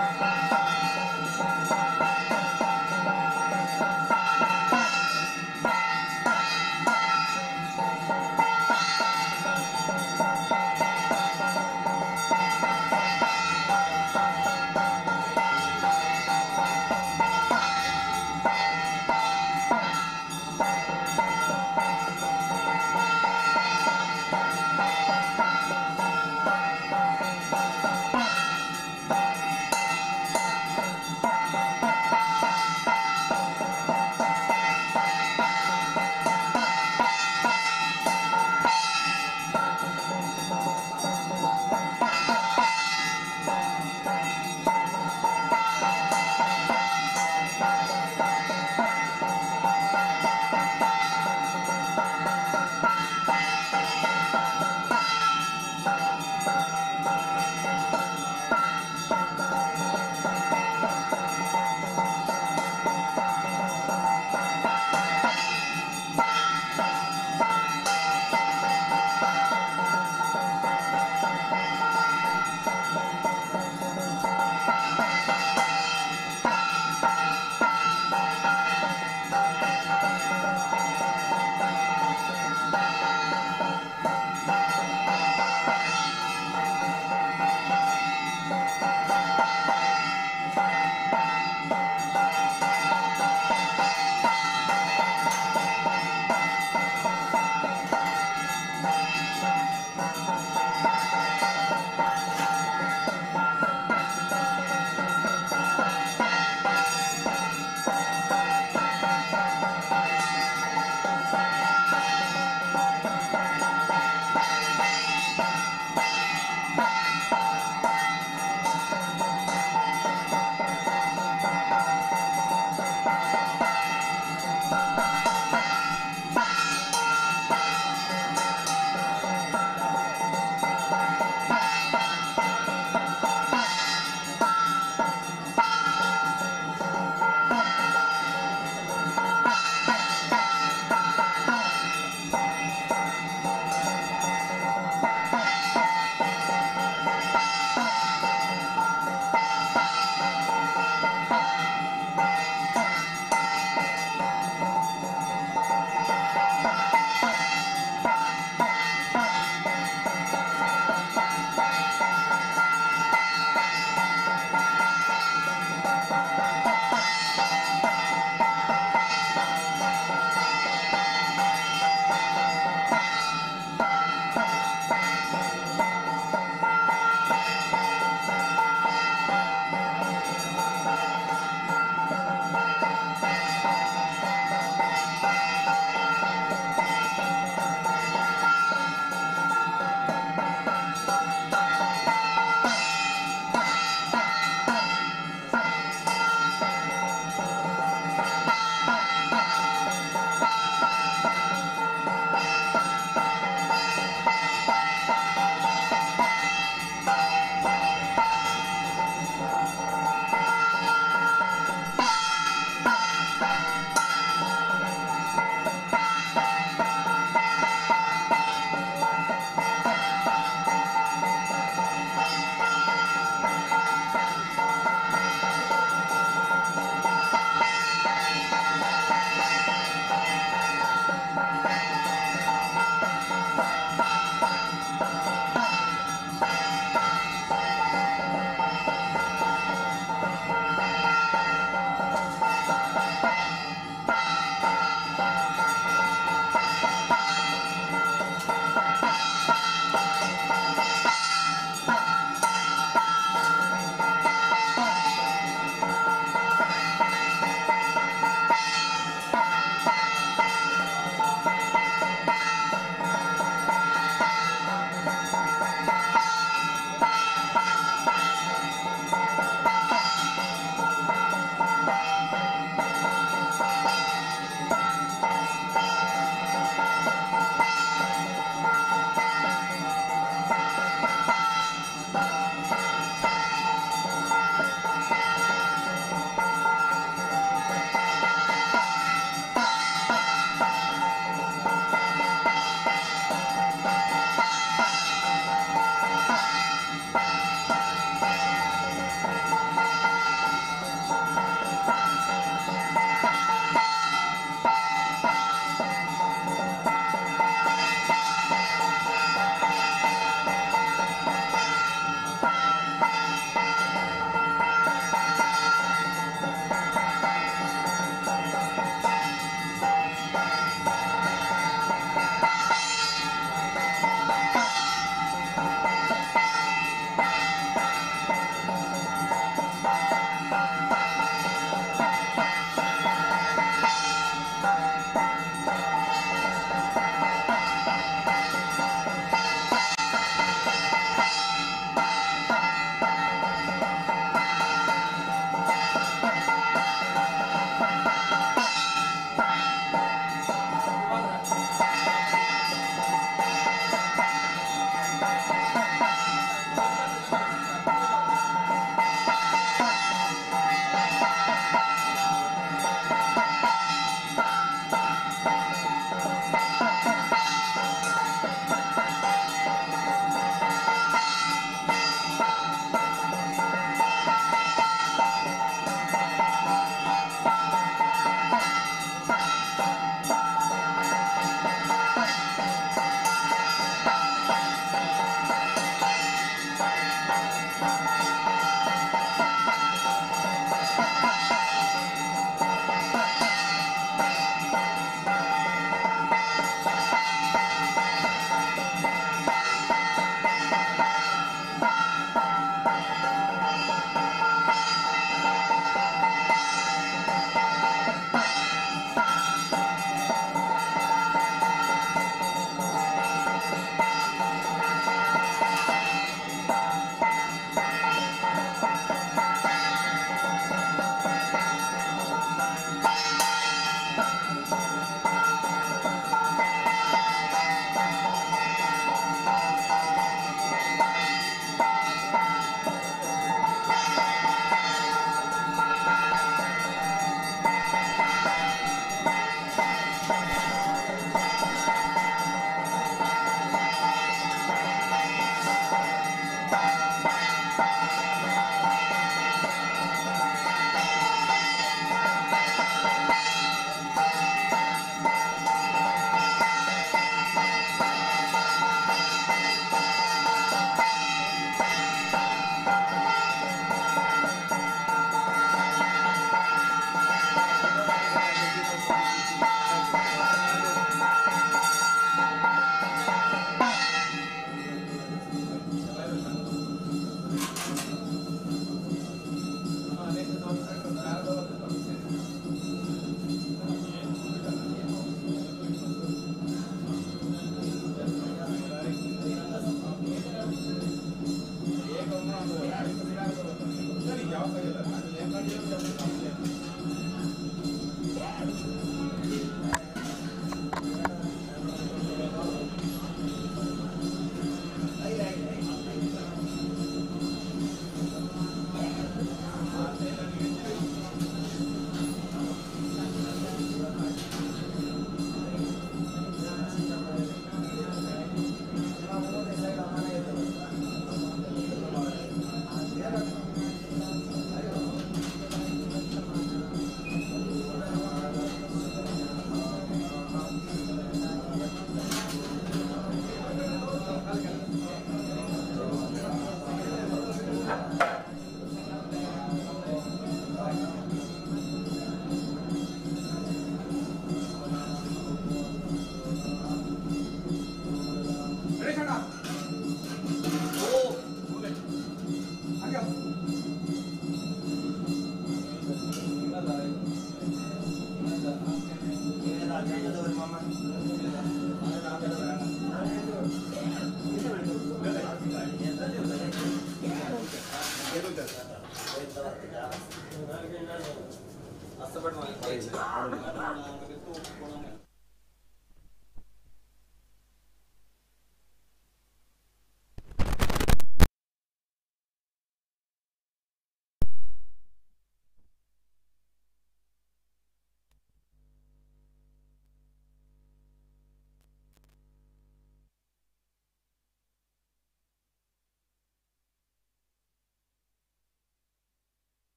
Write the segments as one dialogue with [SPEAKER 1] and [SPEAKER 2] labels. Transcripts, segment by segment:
[SPEAKER 1] Bye.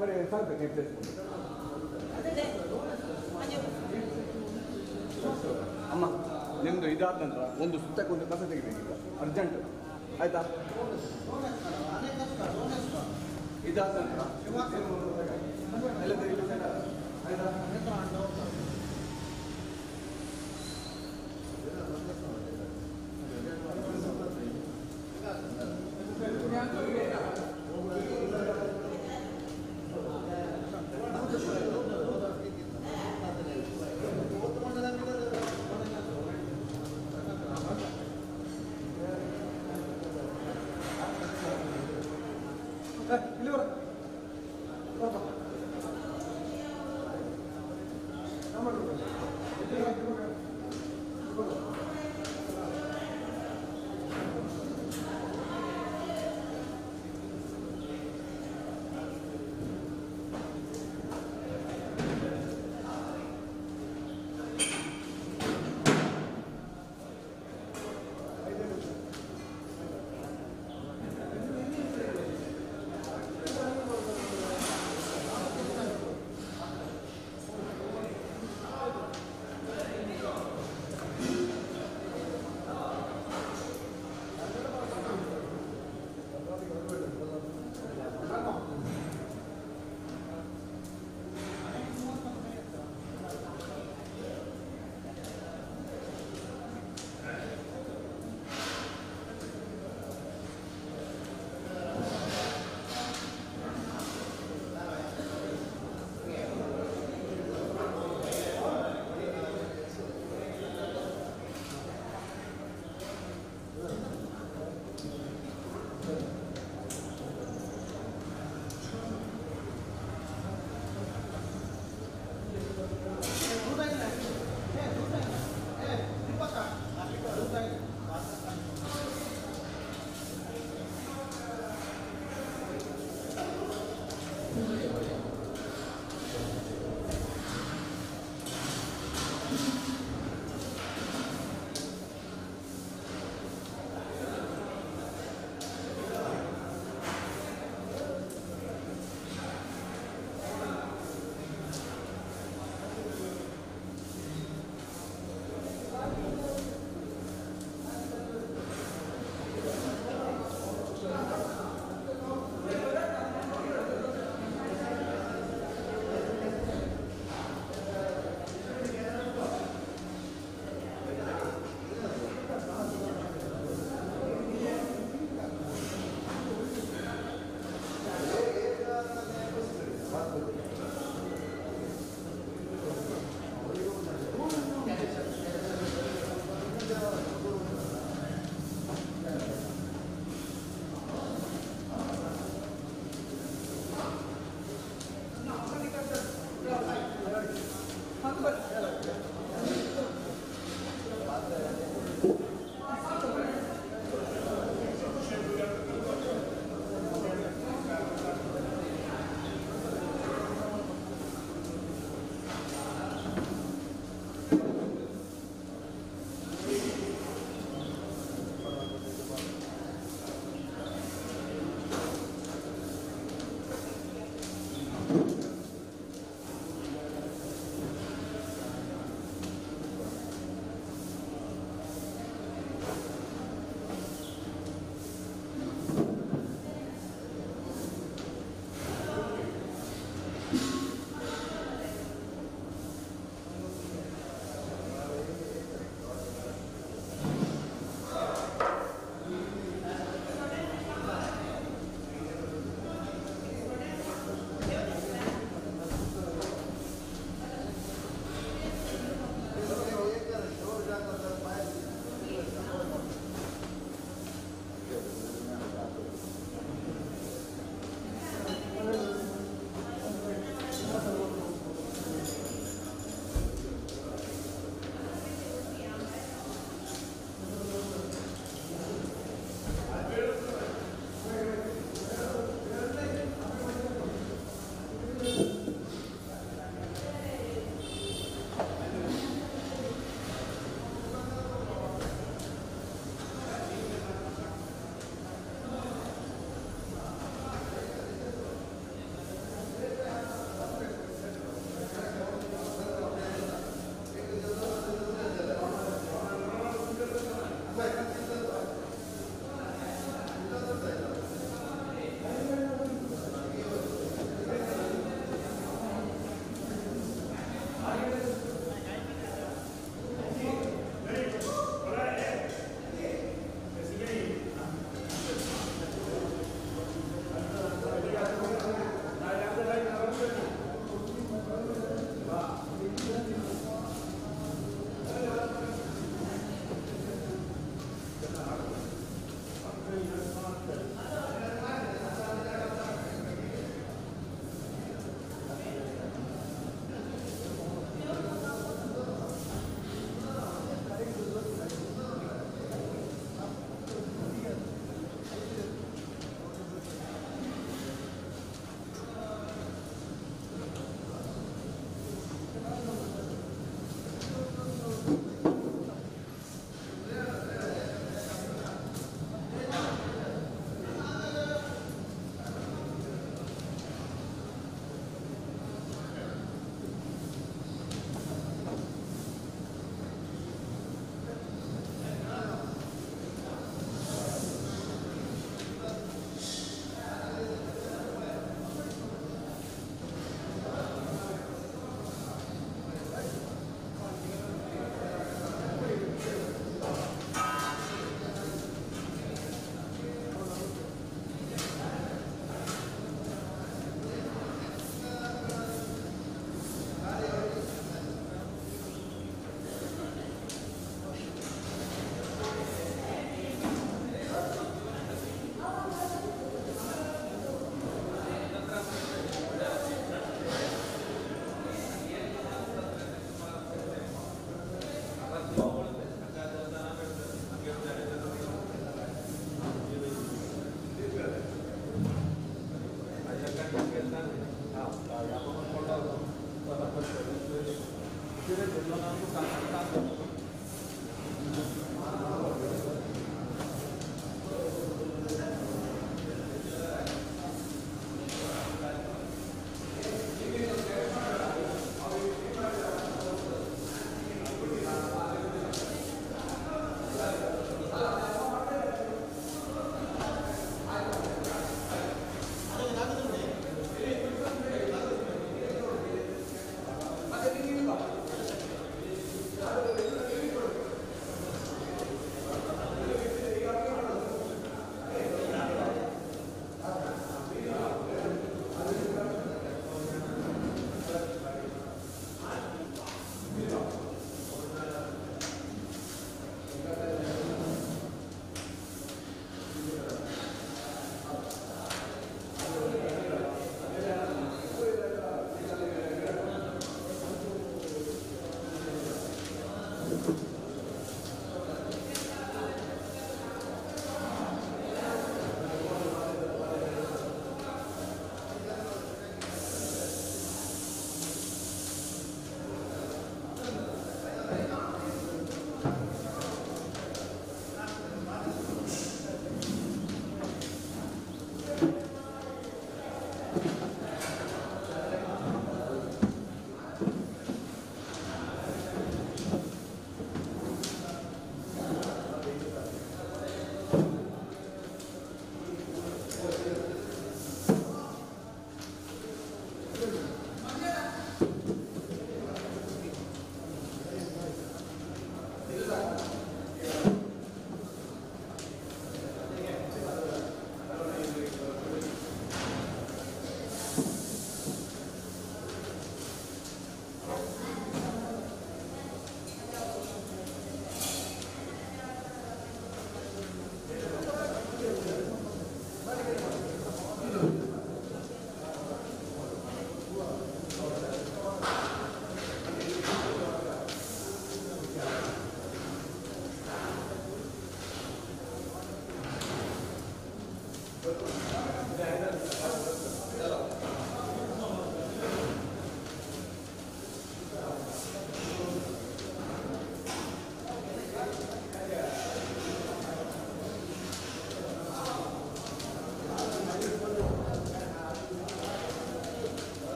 [SPEAKER 1] ಮಲ್ಪರೆ ಸಾಕು place. ಅಮ್ಮ ನಿಮ್ಮದು ಇದಾದ ನಂತರ ಒಂದು ಸುತ್ತಕ್ಕೆ ಒಂದು ಕಸ ತೆಗಿಬೇಕೀಗ ಅರ್ಜೆಂಟ್, ಆಯಿತಾ? ಇದಾದ ನಂತರ ಎಲ್ಲ ತೆಗಿಬೇಕು, ಆಯಿತಾ? ಇಲ್ಲಿ ಬರ.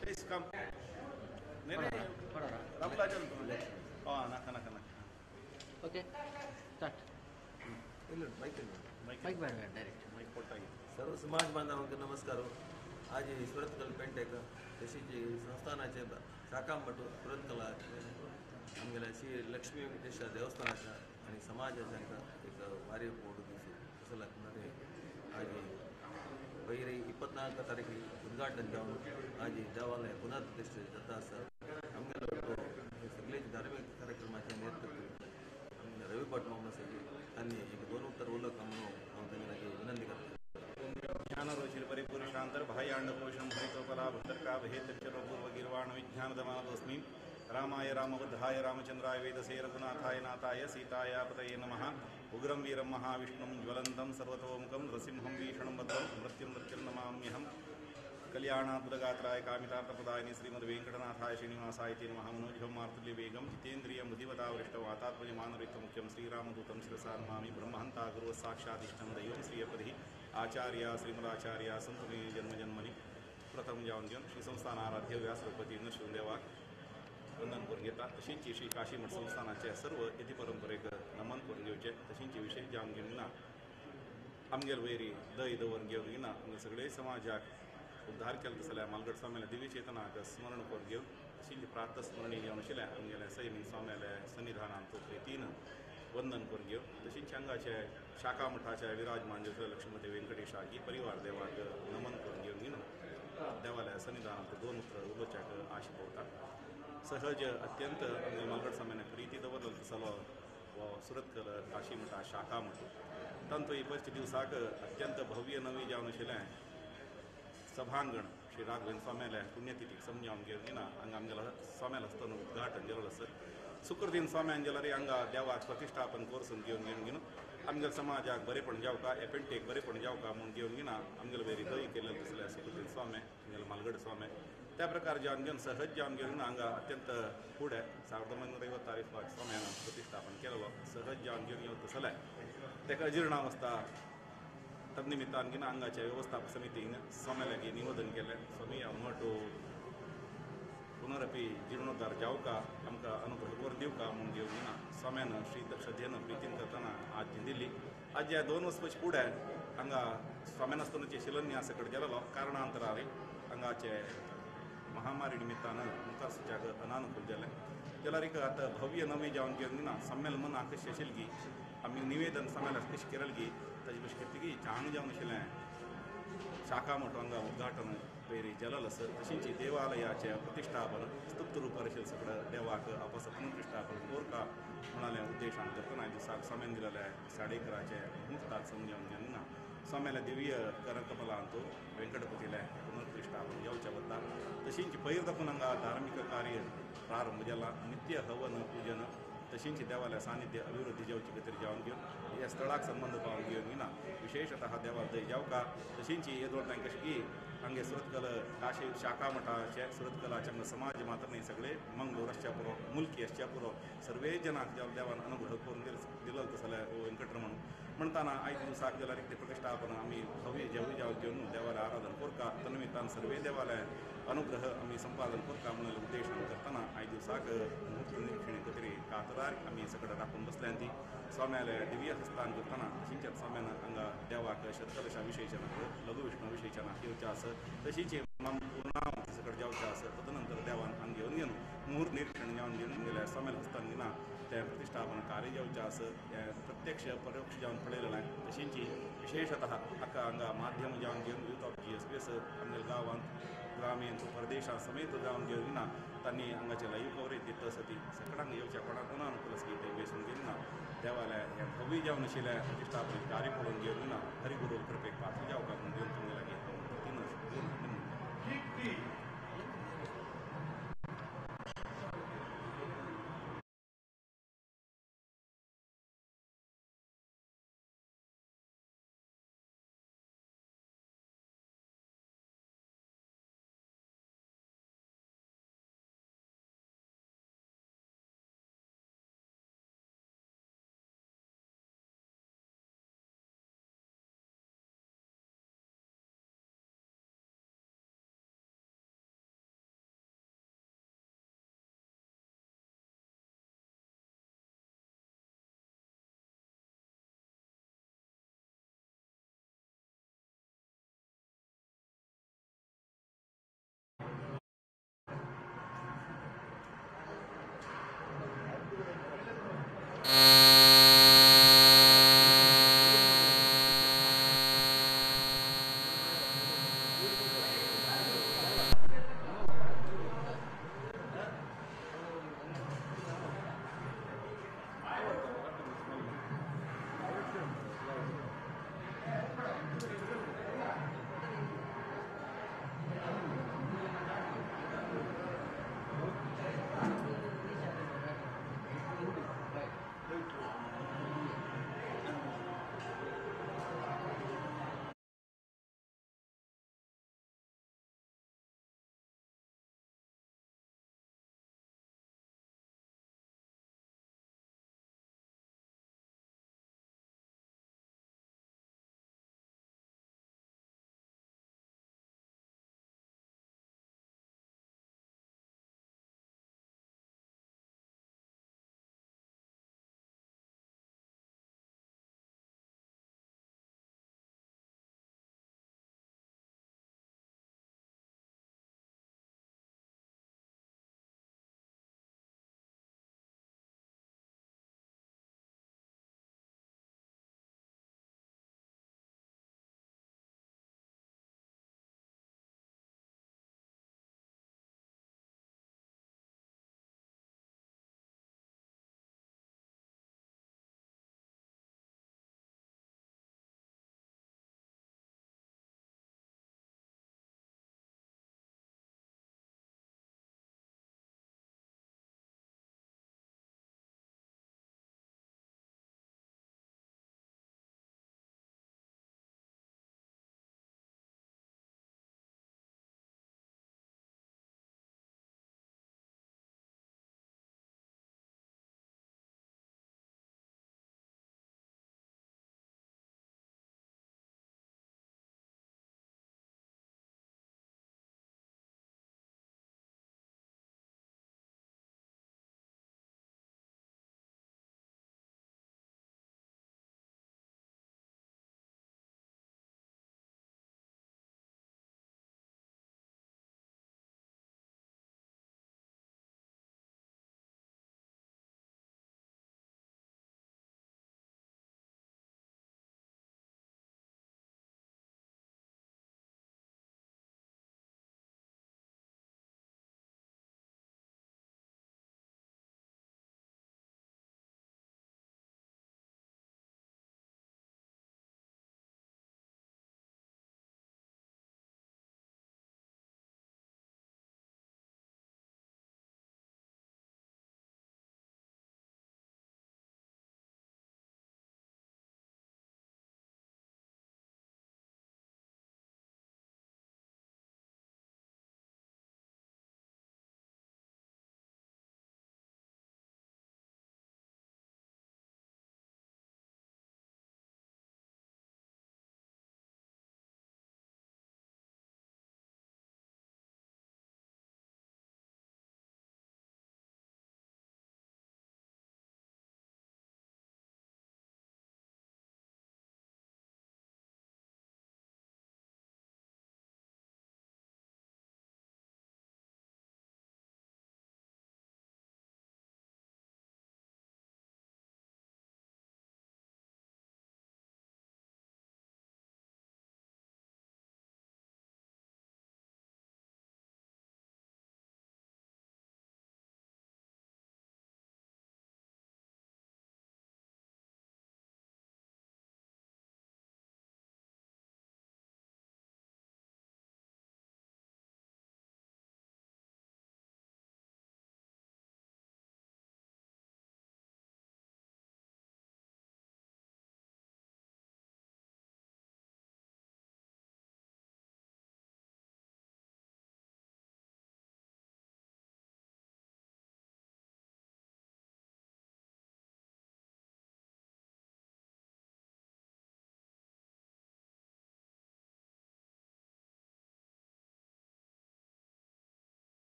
[SPEAKER 2] Please come. नहीं नहीं रामलाल हाँ नाका नाका नाका
[SPEAKER 3] ओके स्टार्ट
[SPEAKER 4] माइक
[SPEAKER 3] माइक ಬೇಡ ಡೈರೆಕ್ಟ್
[SPEAKER 2] माइक ಕೊಡ್ತಾ
[SPEAKER 4] सर्व समाज बांधवांक नमस्कार. आज सुरतकल पेंटेक तशीच संस्थानाचे शाखा मठ सुरतकल आमगेल्या श्री लक्ष्मी वेंकटेश्वर देवस्थानाच्या आणि समाजाच्या एक भारी मोठो दीस असं लागणार. आज पयली 24 तारखेक उद्घाटन जावन आज देवालय पुनर्प्रतिष्ठा जाता आसा. आमगेलो सगळे धार्मिक कार्यक्रमाचे नेतृत्व आमगे रवी भट मामा सगळी तांणी एक दोन उत्तर उलोवंक म्हणून हांव तांचे लागीं विनंती करता.
[SPEAKER 2] ज्ञानरोचिर परिपूर्णशांतर भायांडकोशं भरितोपलाभतर्काभेतचरपूर्वगीर्वाण विज्ञानदमानतोऽस्मि. रामाय रामबद्धाय रामचंद्राय वेदसे रघुनाथाय नाथाय सीताय पतये नमः. उग्रं वीरं महाविष्णुं ज्वलन्तं सर्वतोमुखं नृसिंहं भीषणं भद्रं मृत्युं मृत्युं नमाम्यहं. कल्याणाद्भुतगात्राय कामितार्थप्रदायिनि श्रीमद्वेङ्कटनाथाय श्रीनिवासाय ते नमः. मनोजं मार्तुल्यवेगं जितेन्द्रियं बुद्धिवतावरिष्ठवातात्मजमानरिक्तमुख्यं श्रीरामदूतं शिरसा नमामि. ब्रह्महन्ता गुरुः साक्षादिष्टं दैवं श्रीयपतिः आचार्य श्रीमदाचार्य सन्तु मे जन्मजन्मनि. प्रथम जावन घेवन श्री संस्थान आराध्य व्यासरपती नृसिंहदेवाक वंदन करून घेता. तशींच श्री काशीमठ संस्थानाचे सर्व यती परंपरेक नमन करून घेवचे. तशींच विशेष जावन घेवन ना आमगेल वैरी दय दवर घेवन घेना आमगे सगळे समाजाक उद्धार केलो जाल्यार मालगड स्वाम्याल्या दिव्य चेतनाक स्मरण करून घेवन तशींच प्रातः स्मरणीय जावन आशिल्लें आमगेल्या सैमीन स्वाम्याल्या सन्निधानान तो प्रितीन वंदन करून घेवन तशींच हांगाचे शाखा मठाच्या विराजमान ज्योती लक्ष्मती वेंकटेशाकी परिवार देवाक नमन करून घेवन घेवन देवाल्या सन्निधानांत दोन उतर उलोवच्याक आशा पवता. सहज अत्यंत मालगड स्वाम्याने प्रिती दवरलो तसलो हो सुरतकल काशी मठा शाखा मठ तांचो ही दिवसाक अत्यंत भव्य नवी जावन आशिल्लें सभांगण श्री राघवेंद्र स्वाम्याल्या पुण्यतिथीक समजावन घेवन घेना हांगा आमगेल्या स्वाम्याल्या हस्तान उद्घाटन जाल्लो आसा. सुकृतीन स्वाम्यान जाल्यार हांगा देवाक प्रतिश्ठापन कोर्सून घेवन घेवन घेवन आमगेल्या समाजाक बरेपण जावका एपेंटेक बरेपण जावका म्हूण घेवन घेना आमगेले वयर दय केल्लें तसलें सुकृतीन स्वामे आमगेले मालगड स्वामे त्या प्रकार जावन घेवन सहज जावन घेवन हांगा अत्यंत फुडें 1950 स्वाम्यान प्रतिष्ठापन केलेलो सहज जावन घेवन येवन तसलें ताका अजीर्णावस्था तन्निमित्तान घेवन हांगाच्या वेवस्थापक समितीन स्वाम्या लागीं निवेदन केलें, स्वामी हांव मठ पुनरपी जीर्णोद्धार जावका आमकां अनुग्रह करून दिवका म्हूण घेवन घेवन स्वाम्यान श्री श्रद्धेन प्रितीन करतना आज दिल्ली. आज ह्या 2 वर्सां फुडें हांगा स्वाम्यान आसतनाचे शिलान्यास कडेन गेलेलो कारणांतरान हांगाचे महामारी निमित्तान मुखार सुच्याक अनानुकूल जालें. जाल्यार एक आतां भव्य नवें जावन घेवन ना सम्मेल मन आकर्श आशिल्ली आमी निवेदन सम्मेल कशें केलें ताजे भशेन केली चांग जावन आशिल्लें शाखा मठ हांगा उद्घाटन पयरी जालें आसा. तशेंच देवालयाचें प्रतिश्ठापन स्तुप्त रुपार आशिल्लें सगळें देवाक आपस पुनप्रतिश्ठापन कोरका म्हणालें उद्देशान करतना आयज दिसाक स्वाम्यान दिलेलें 11:30 मुहूर्ताक समजावन घेवन ना स्वाम्याल्या दिव्य करकमलांत वेंकटपतीलें पुनर्प्रतिश्ठापन जावचें वता. तशेंच पयर दाखून हांगा धार्मीक कार्य प्रारंभ जाला, नित्य हवन पूजन तशेंच देवाल्या सानिध्य अभिवृद्धी जावचे खातीर जावन घेवन ह्या स्थळाक संबंद पावन घेवन घेना विशेषतः देवालय जावका. तशेंच येदोळ तांकां कशें की हांगे सुरतकल काशी शाखा मठाचे सुरतकलाचे समाज मात्र न्ही सगळे मंगलोर आसच्या पुरो मुल्की आसच्या पुरो सर्वे जनांक देवान अनुग्रह करून दिलो तसले वेंकटरमण म्हणटाना आयज दिवसाक जाल्यार ते प्रतिष्ठापन आमी भव्य जेवण जावन घेवन देवाले आराधन कोरका तन्निमित्तान सर्वे देवाले अनुग्रह आमी संपादन कोरका म्हणून उद्देशान करतना आयज दिवसाक मुहूर्त निरीक्षणे खातीर कातरार आमी सगळें राखून बसल्यान ती स्वाम्याले दिव्य हस्तान करतना तशेंच स्वाम्यान हांगा देवाक शतकलशा विशेषणाक लघु विष्णू विशेषणाक येवचें आसा. तशीच पूर्णावती सगळें जावचें आसा. तदनंतर देवान हांगा घेवन घेवन मुहूर्त निरीक्षण जावन घेवन गेल्या स्वाम्याले हस्तान घेना तें प्रतिष्ठापन कार्य जावचें आसा. हें प्रत्यक्ष परोक्ष जावन पळयलें. तशेंच विशेषतः हाका हांगा माध्यम जावन घेवन यूथ ऑफ GSPS आमगे गांवांत ग्रामीण परदेशा समेत जावन घेवन ना तांणी हांगाचे लाईव्ह कवरेज दिता आसा ती सगळ्यांक येवच्या कोणाक अनानुकूल आसा तें वेसून घेवन ना देवालय हें भव्य जावन आशिल्लें प्रतिष्ठापन कार्य पळोवन घेवन ना हरिगुरू कृपेक पात्र जावका म्हूण घेवन तुमगे लागीं हांव 3
[SPEAKER 1] Right.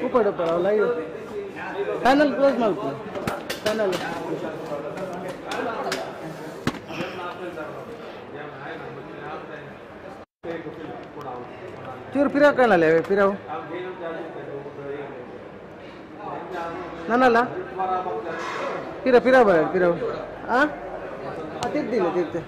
[SPEAKER 3] ಉಪ್ಪಡು ಉಪ್ಪಡು ಲೈವ್ ಪ್ಯಾನಲ್ ಕ್ಲೋಸ್ ಮಾಡ್ತು ಪ್ಯಾನಲ್. ಚೂರು ಪಿರಾವ್ ಕಾಣಲ್ಲ ಪಿರಾವ್ ನಾನಲ್ಲ ಪಿರ ಪಿರಾವ್ ಬರ ಪಿರಾವ್. ಹಾಂ ತಿರ್ದಿಲ್ಲ ತಿರ್ತೆ.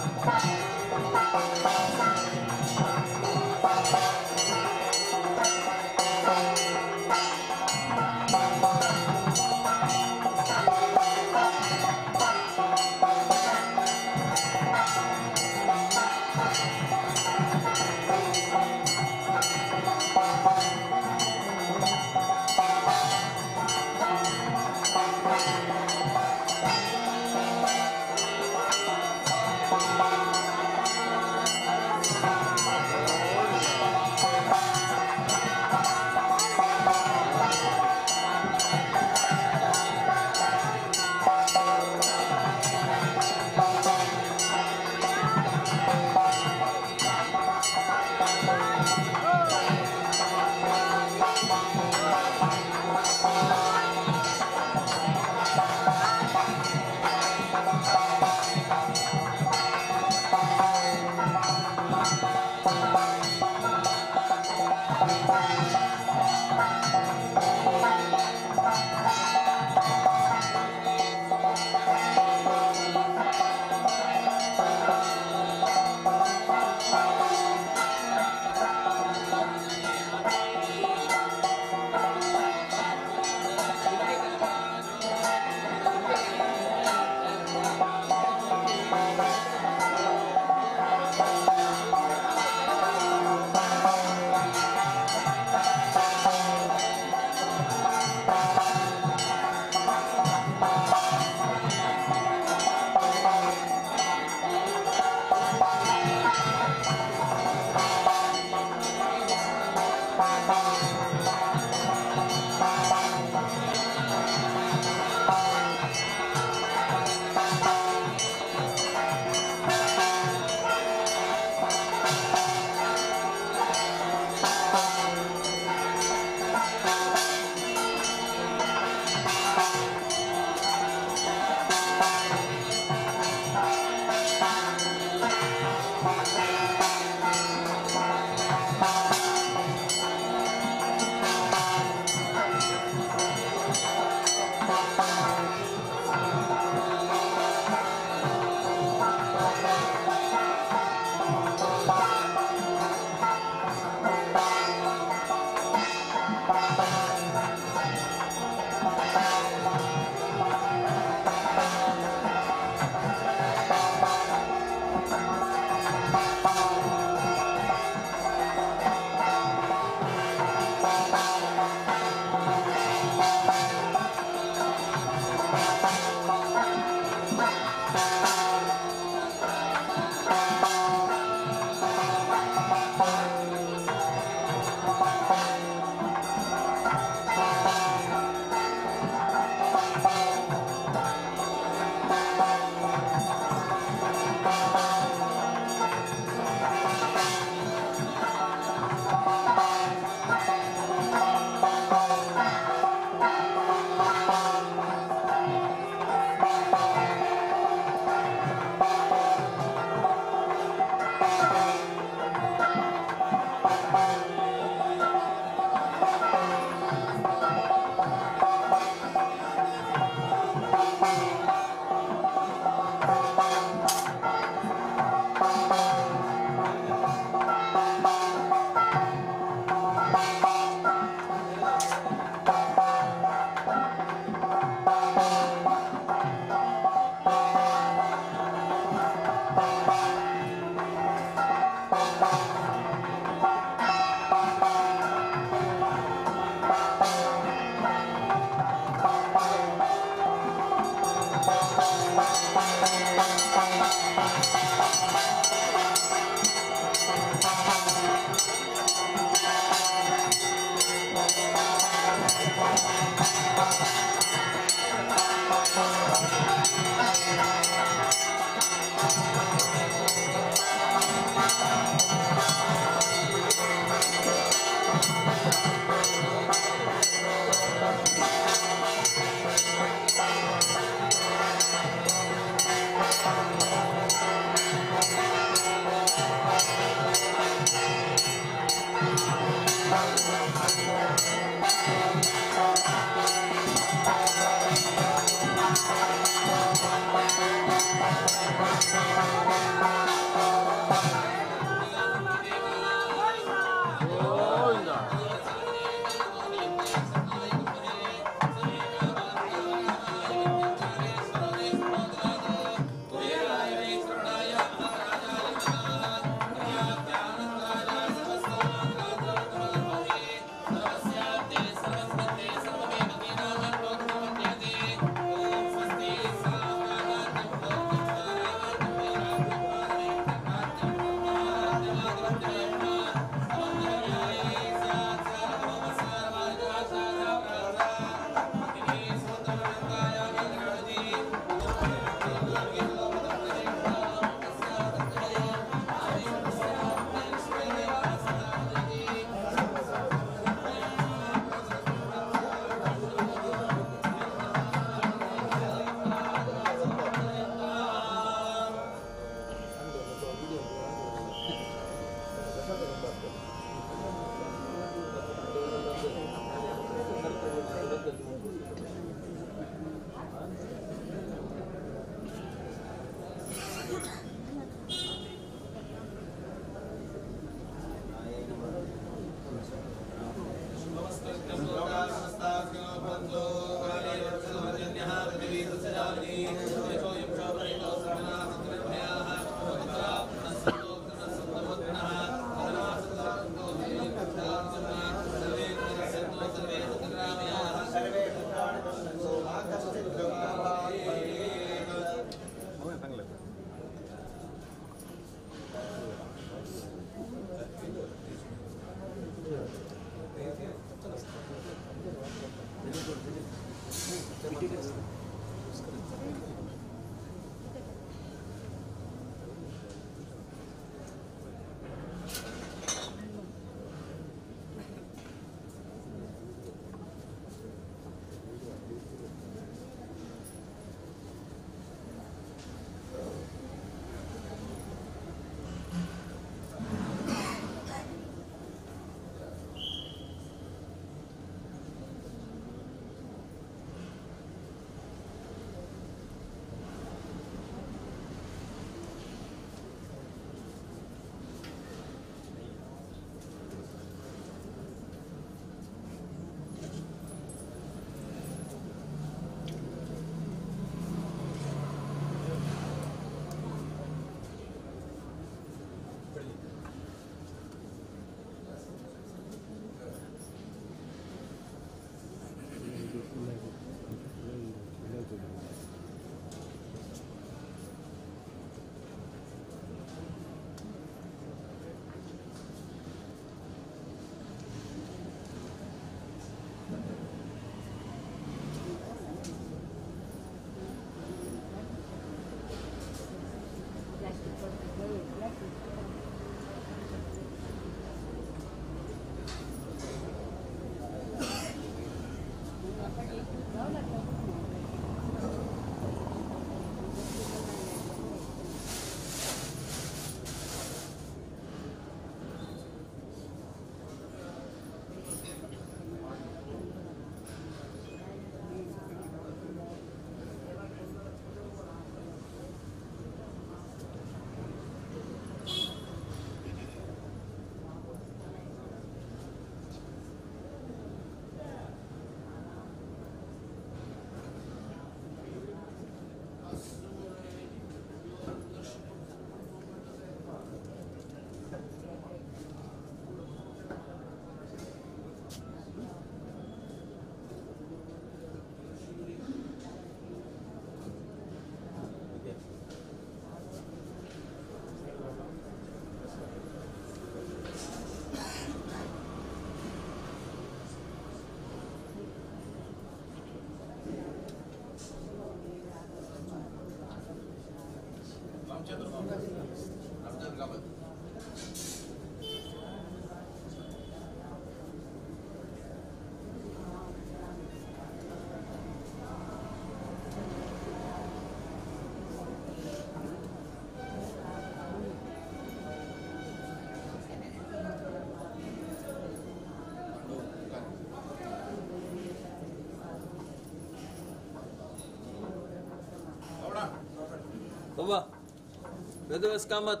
[SPEAKER 4] बाबा वेदव्यास कामत,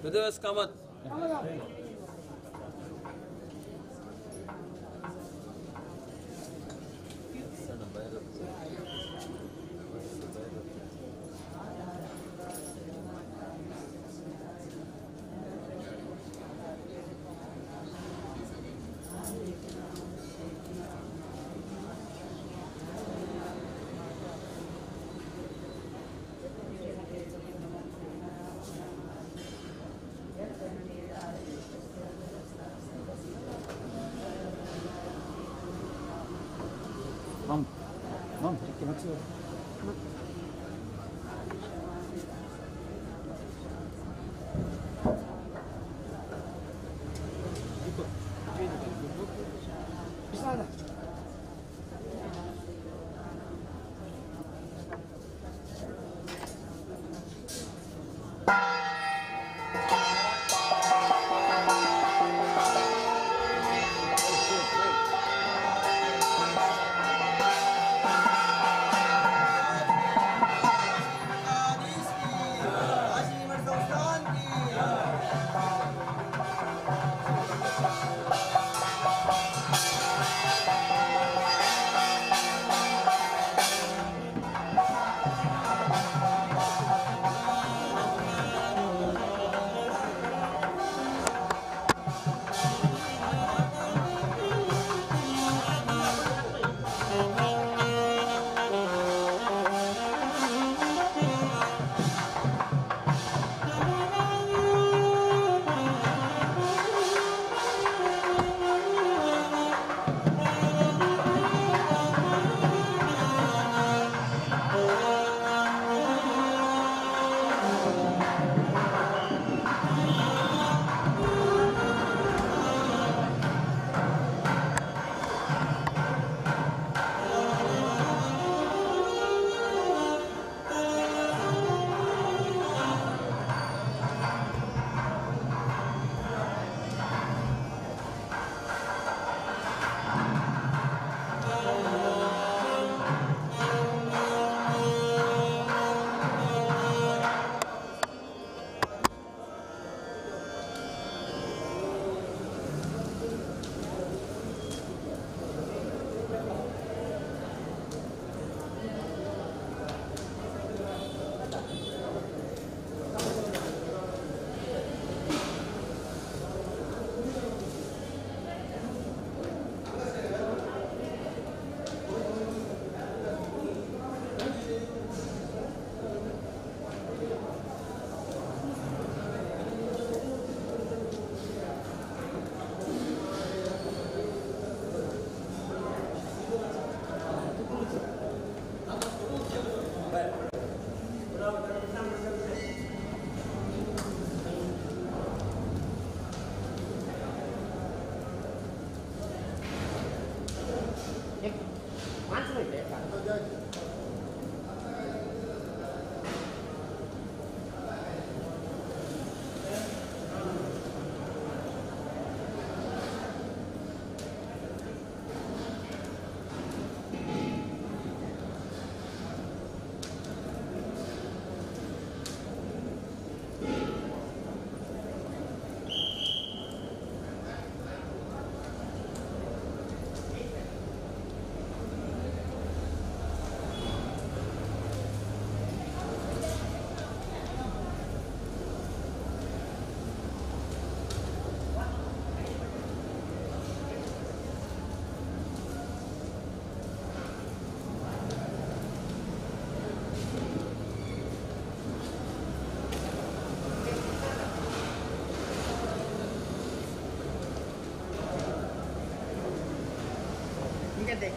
[SPEAKER 4] वेदव्यास कामत.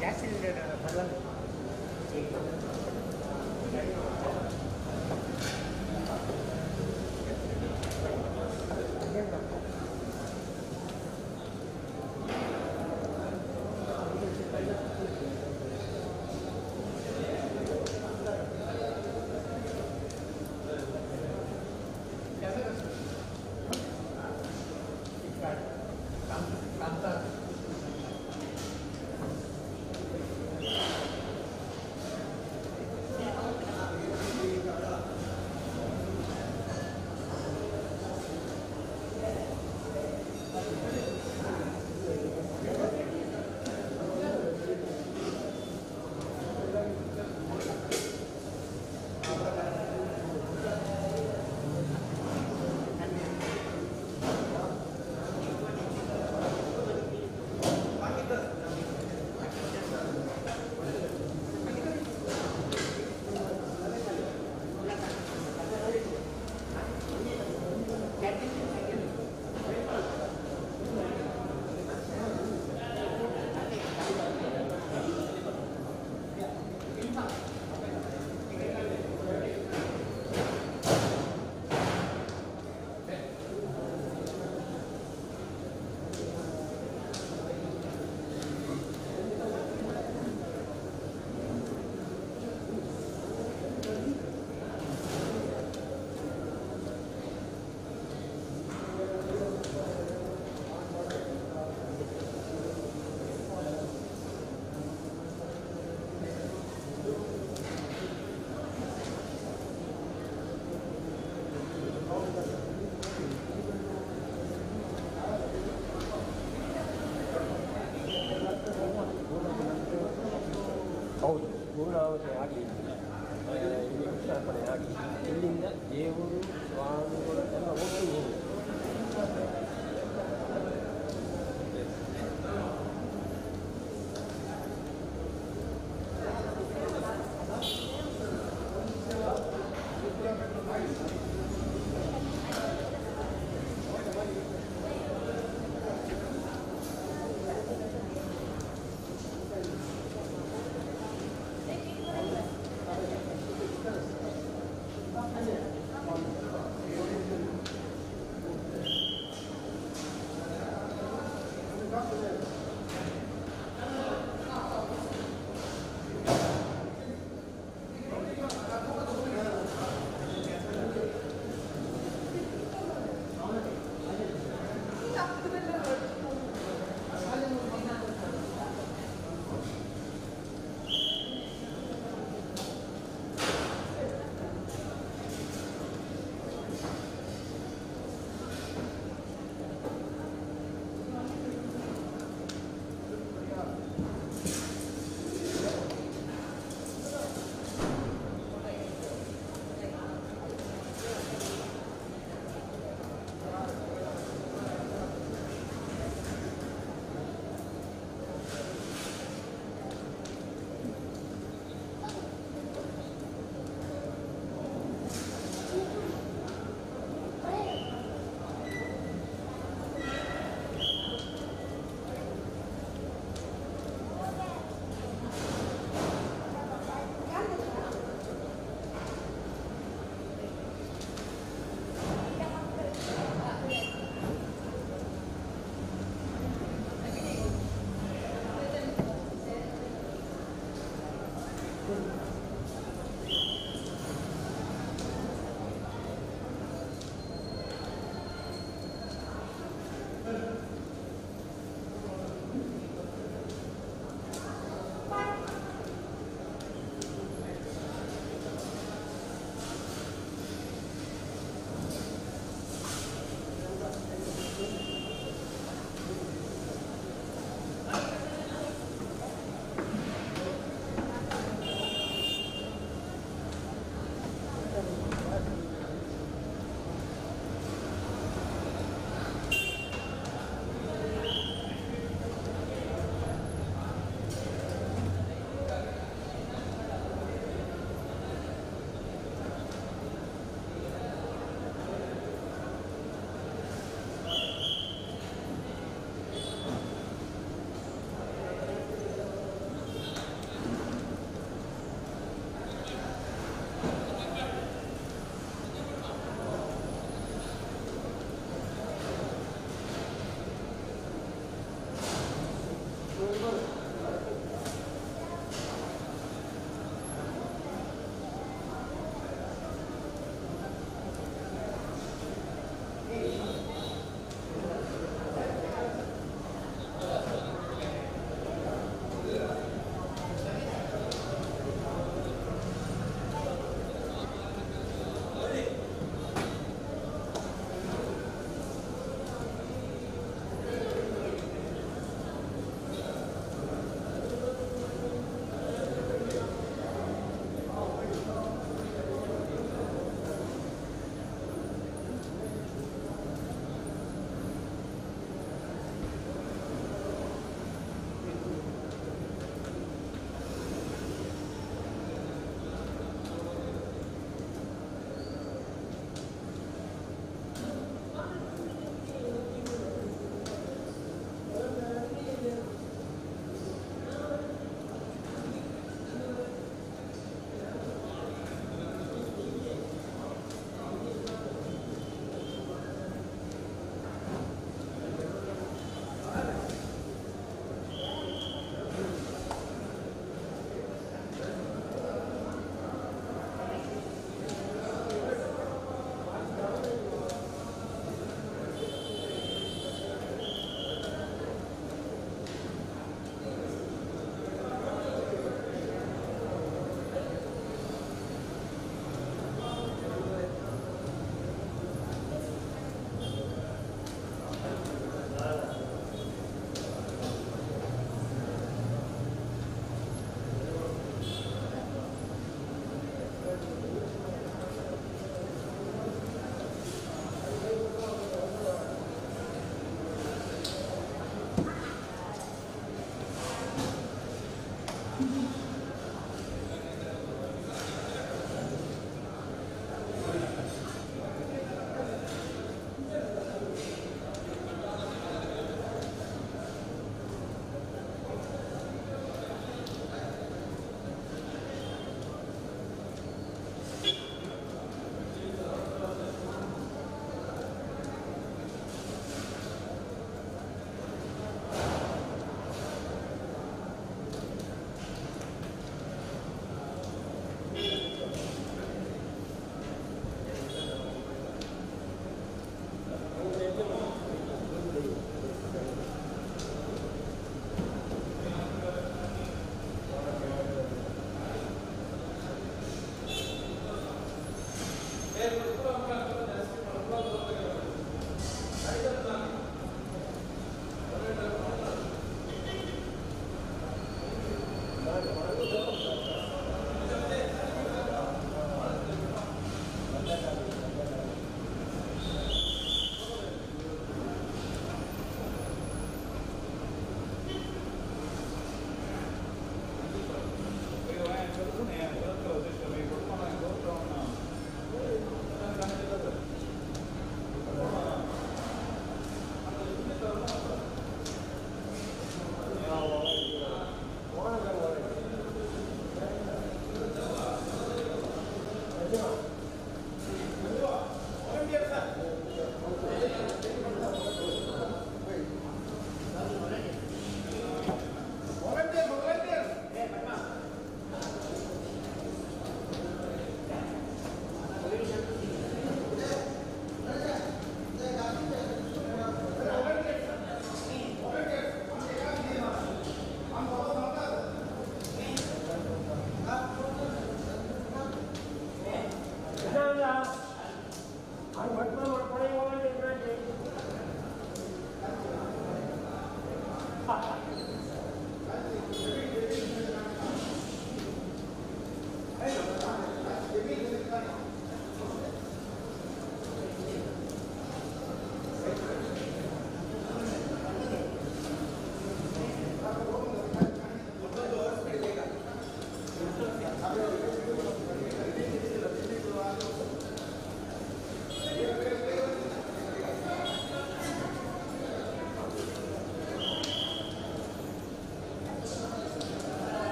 [SPEAKER 5] Gas cylinder ಹೌದು, ಪೂರ್ಣಾಹುತಿ ಆಗಿ ಇಲ್ಲಿ ಕೃಷ್ಣಾರ್ಪಣೆ ಆಗಿ ಇಲ್ಲಿಂದ ದೇವರು ಸ್ವಾಮಿಗಳು ಎಲ್ಲ ಒಟ್ಟು ಹೋಗುದು.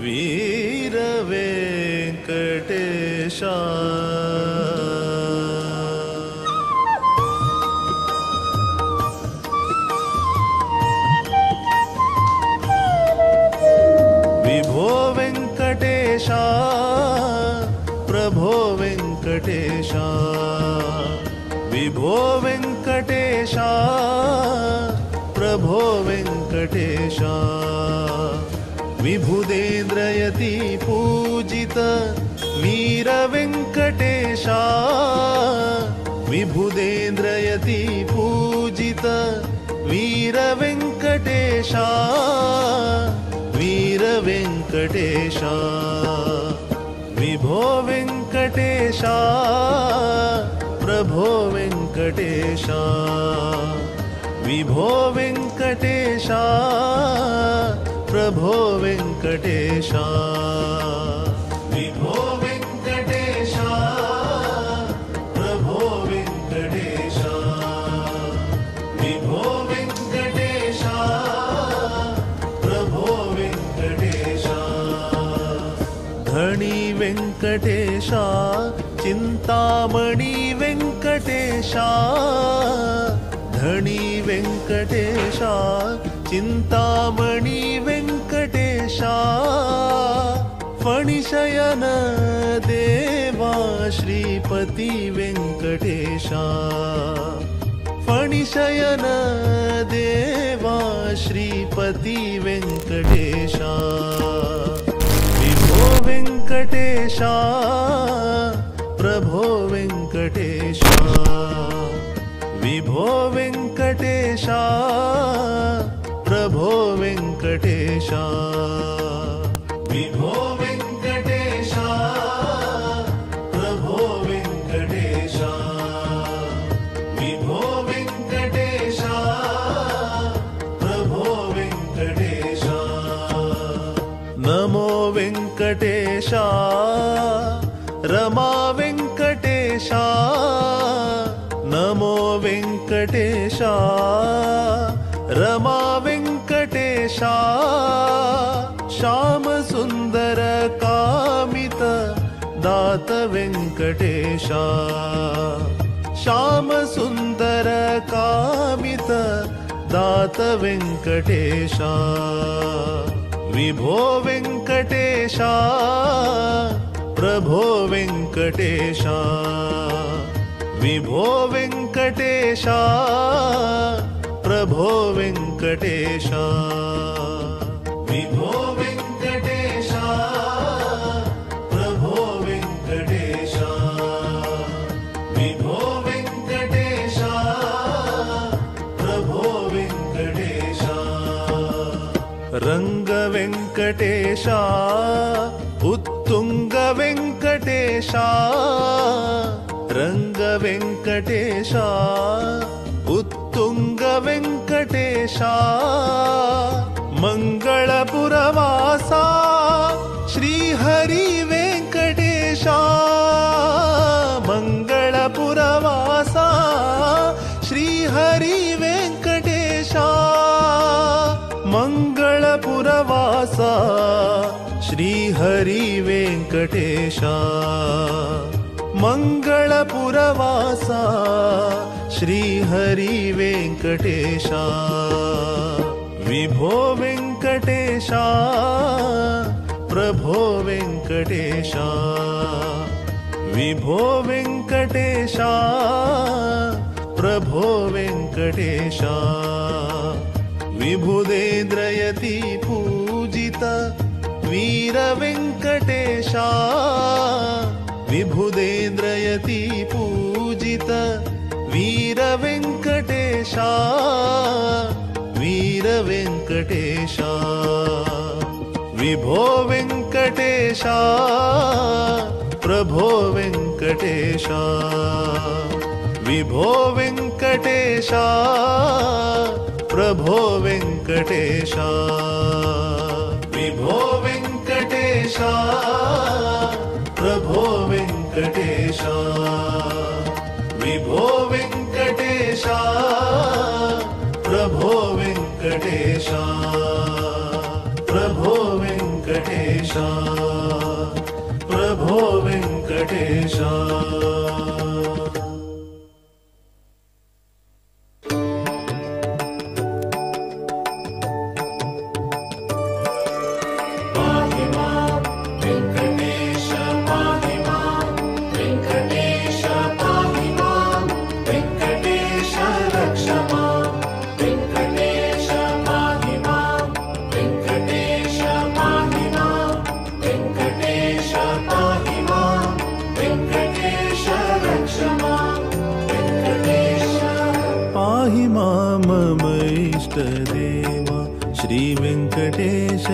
[SPEAKER 6] Veer Venkatesha. विभो वेंकटेशा प्रभो वेंकटेशा विभो वेंकटेशा प्रभो वेंकटेशा विभुदेन्द्रयति पूजित वीर वेंकटेशा विभुदेन्द्रयति पूजित वीर वेंकटेशा वीर वेंकटेशा विभो वेंकटेशा प्रभो वेंकटेशा विभो वेंकटेशा प्रभो वेंकटेशा विभो वेंकटेशा प्रभो वेंकटेशा विभो वेंकटेशा प्रभो वेंकटेशा धणी वेंकटेशा चिंतामणि वेंकटेशा धणी वेंकटेशा चिंतामणि वेंकटेशा फणिशयन देवा श्रीपति वेंकटेशा फणिशयन देवा श्रीपति वेंकटेशा विभो वेंकटेशा प्रभो वेंकटेशा विभो वेंकटेशा प्रभो वेंकटेशा विभो वेंकटेशा प्रभो वेंकटेशा विभो वेंकटेशा प्रभो वेंकटेशा नमो वेंकटेशा रमा वेंकटेशा नमो वेंकटेशा रमा वेंकटेशा श्याम सुंदर कामित दात वेंकटेशा श्याम सुंदर कामित दात वेंकटेशा विभो वेंकटेशा प्रभो वेंकटेशा विभो वेंकटेशा प्रभो वेंकटेशा विभो रङ्ग वेङ्कटेश उत्तुङ्ग वेङ्कटेश रङ्ग वेङ्कटेश उत्तुङ्ग वेङ्कटेश मङ्गलपुरवासा श्रीहरि वेङ्कटेश मङ्गलपुरवासा श्रीहरि वेङ्कटेश मङ्गलपुरवासा श्रीहरि वेङ्कटेश मङ्गलपुरवासा श्रीहरि वेङ्कटेश विभो वेङ्कटेश प्रभो वेङ्कटेश विभो वेङ्कटेश प्रभो वेङ्कटेश विभुदेन्द्रयति पूजित वीर वेङ्कटेश विभुदेन्द्रयति पूजित वीर वेङ्कटेश वीर वेङ्कटेश विभो वेङ्कटेश प्रभो वेङ्कटेश विभो वेङ्कटेश प्रभो वेङ्कटेश विभो वेङ्कटेश प्रभो वेङ्कटेश विभो वेङ्कटेश प्रभो वेङ्कटेश प्रभो वेङ्कटेश प्रभो वेङ्कटेश। देवा श्री वेङ्कटेश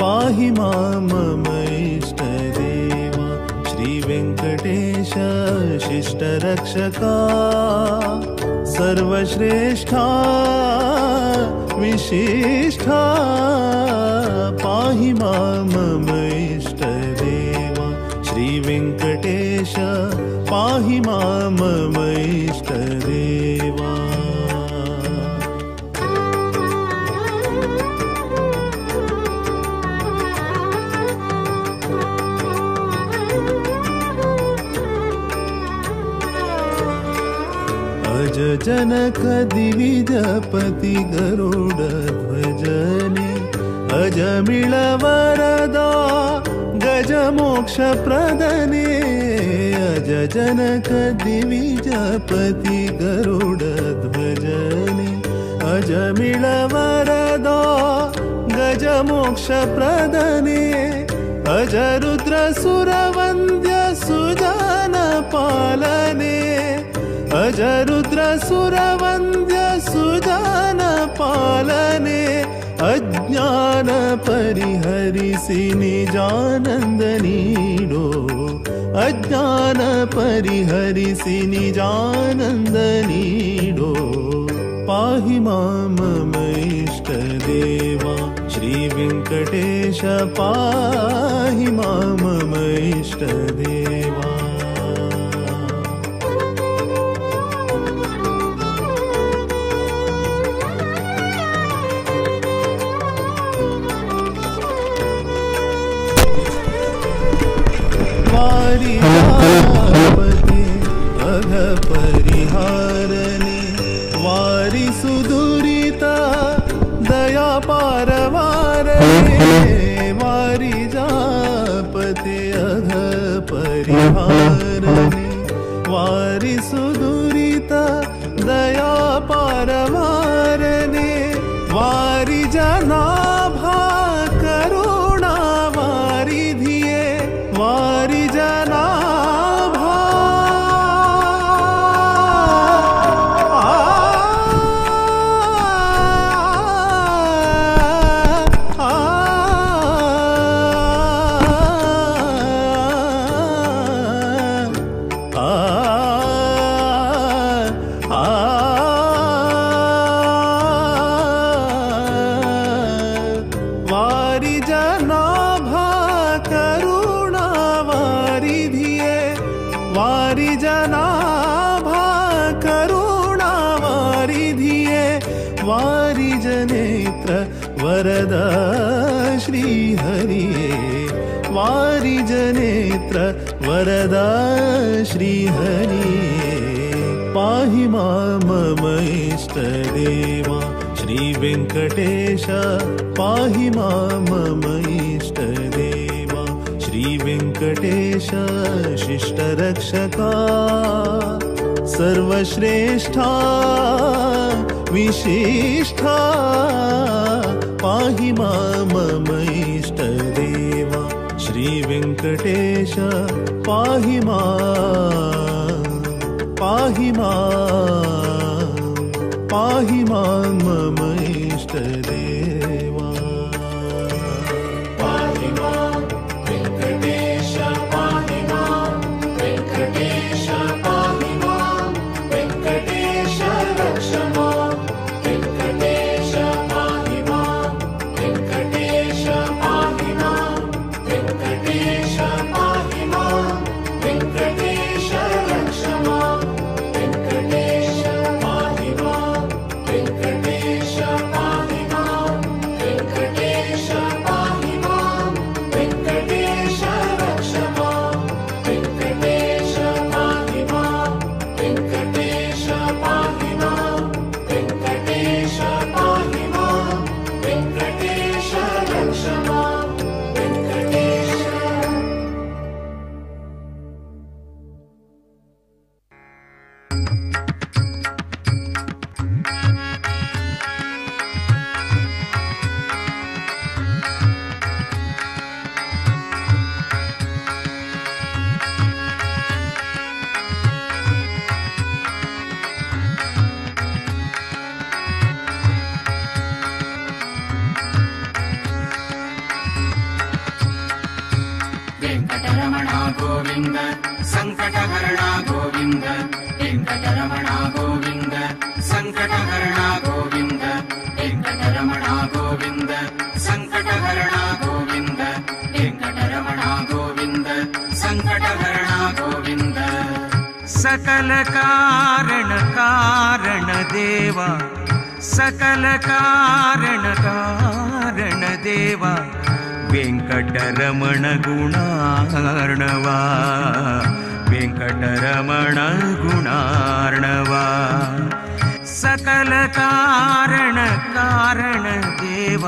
[SPEAKER 6] पाहि मां मम इष्टदेवा श्री वेङ्कटेश शिष्टरक्षका सर्वश्रेष्ठा विशिष्ठा पाहि मां मम इष्टदेवा श्री वेङ्कटेश पाहि मां मम इष्टदेवा। अज जनक दिविजपति गरुड ध्वजने अजमिळ वरदा गज मोक्ष प्रदने अज जनक दिविजपति गरुड ध्वजने अजमिळ वरदा गज मोक्ष प्रदने अज रुद्र सुरवन्द्य सुजन पालने अज रुद्र सुरवन्द्य सुजन पालने अज्ञान परिहरिसि निजानंद नीडो अज्ञान परिहरिसि निजानंद नीडो पाहि मां मम इष्टदेवा श्री वेङ्कटेश पाहि मां मम इष्टदेवा। वारिजापते अघ परिहारने वारि सुदुरिता दया पारवारने वारिजापते अघ परिहारने वारि सुदुरिता दया पारवारने वारि जनाभा करुणा वारिधिये वारि जनाभा आ आ वारिजनाभा करुणा वारिधिये वारिजनाभा करुणा वारिधिये वारिजनेत्र वरद श्रीहरिये वारिजनेत्र वरद श्रीहरिये पाहि मां मम इष्टदेवा श्री वेङ्कटेश पाहि मां मम इष्टदेवा श्री वेङ्कटेश शिष्टरक्षका सर्वश्रेष्ठा विशिष्ठा पाहि मां मम इष्टदेवा श्री वेङ्कटेश पाहि मां पाहि मां पाहि मां मम इष्टदेवा पाहि मां वेङ्कटेश पाहि मां वेङ्कटेश पाहि मां वेङ्कटेश रक्ष मां वेङ्कटेश पाहि मां वेङ्कटेश पाहि मां वेङ्कटेश पाहि मां वेङ्कटेश रक्ष मां वेङ्कटेश पाहि मां वेङ्कटेश पाहि मां वेङ्कटेश पाहि मां वेङ्कटेश रक्ष मां वेङ्कटेश पाहि मां वेङ्कटेश पाहि मां वेङ्कटेश पाहि मां वेङ्कटेश रक्ष मां वेङ्कटेश.
[SPEAKER 7] Venkataramana Govinda ಸಂಕಟಹರಣ Govinda Venkataramana Govinda ಸಂಕಟಹರಣ Govinda Venkataramana Govinda ಸಂಕಟಹರಣ Govinda Venkataramana Govinda ಸಂಕಟಹರಣ Govinda.
[SPEAKER 8] ಸಕಲ ಕಾರಣ ಕಾರಣ ದೇವ ಸಕಲ ಕಾರಣ ಕಾರಣ ದೇವ ವೆಂಕಟರಮಣ ಗುಣಾರ್ಣವ ವೆಂಕಟರಮಣ ಗುಣಾರ್ಣವ ಸಕಲ ಕಾರಣ ಕಾರಣ ದೇವ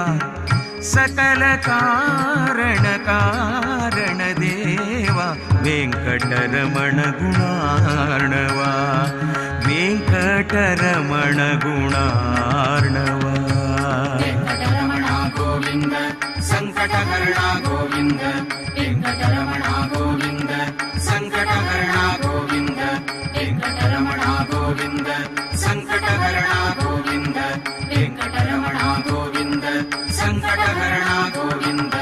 [SPEAKER 8] ಸಕಲ ಕಾರಣ ಕಾರಣ ದೇವ ವೆಂಕಟರಮಣ ಗುಣಾರ್ಣವ ವೆಂಕಟರಮಣ ಗುಣಾರ್ಣವ.
[SPEAKER 7] ವೆಂಕಟರಮಣ ಗೋವಿಂದ ಸಂಕಟಹರಣ ಗೋವಿಂದ ವೆಂಕಟರಮಣ ಗೋವಿಂದ ಸಂಕಟಹರಣ ಗೋವಿಂದ ವೆಂಕಟರಮಣ ಗೋವಿಂದ ಸಂಕಟಹರಣ ಗೋವಿಂದ ವೆಂಕಟರಮಣ ಗೋವಿಂದ ಸಂಕಟಹರಣ ಗೋವಿಂದ.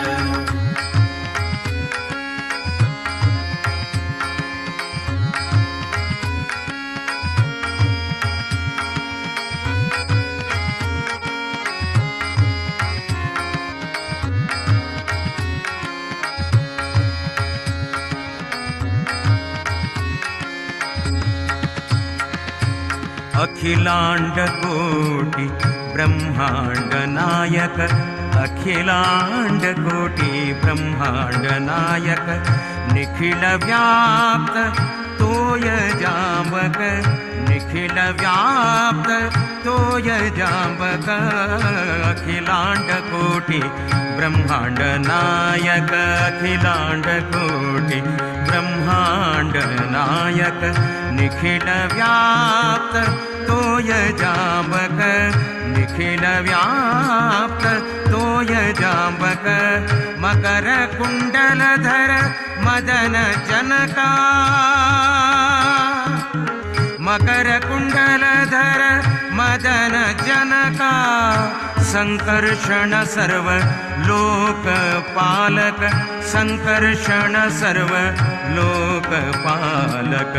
[SPEAKER 8] ಅಖಿಲಾಂಡ ಕೋಟಿ ಬ್ರಹ್ಮಾಂಡ ನಾಯಕ ಅಖಿಲಾಂಡ ಕೋಟಿ ಬ್ರಹ್ಮಾಂಡ ನಾಯಕ ನಿಖಿಲ ವ್ಯಾಪ್ತ ತೋಯ ಜಾಂಬಕ ನಿಖಿಲ ವ್ಯಾಪ್ತ ತೋಯ ಜಾಂಬಕ ಅಖಿಲಾಂಡ ಕೋಟಿ ಬ್ರಹ್ಮಾಂಡ ನಾಯಕ ಅಖಿಲಾಂಡ ಕೋಟಿ ಬ್ರಹ್ಮಾಂಡ ನಾಯಕ ನಿಖಿಲ ವ್ಯಾಪ್ತ ತೋಯ ಜಾಂಬಕ ನಿಖಿಲ ವ್ಯಾಪ್ತ ತೋಯ ಜಾಂಬಕ ಮಕರ ಕುಂಡಲಧರ ಮದನ ಜನಕ ಮಕರ ಕುಂಡಲಧರ ಮದನ ಜನಕ ಸಂಕರ್ಷಣ ಸರ್ವ ಲೋಕಪಾಲಕ ಸಂಕರ್ಷಣ ಸರ್ವ ಲೋಕಪಾಲಕ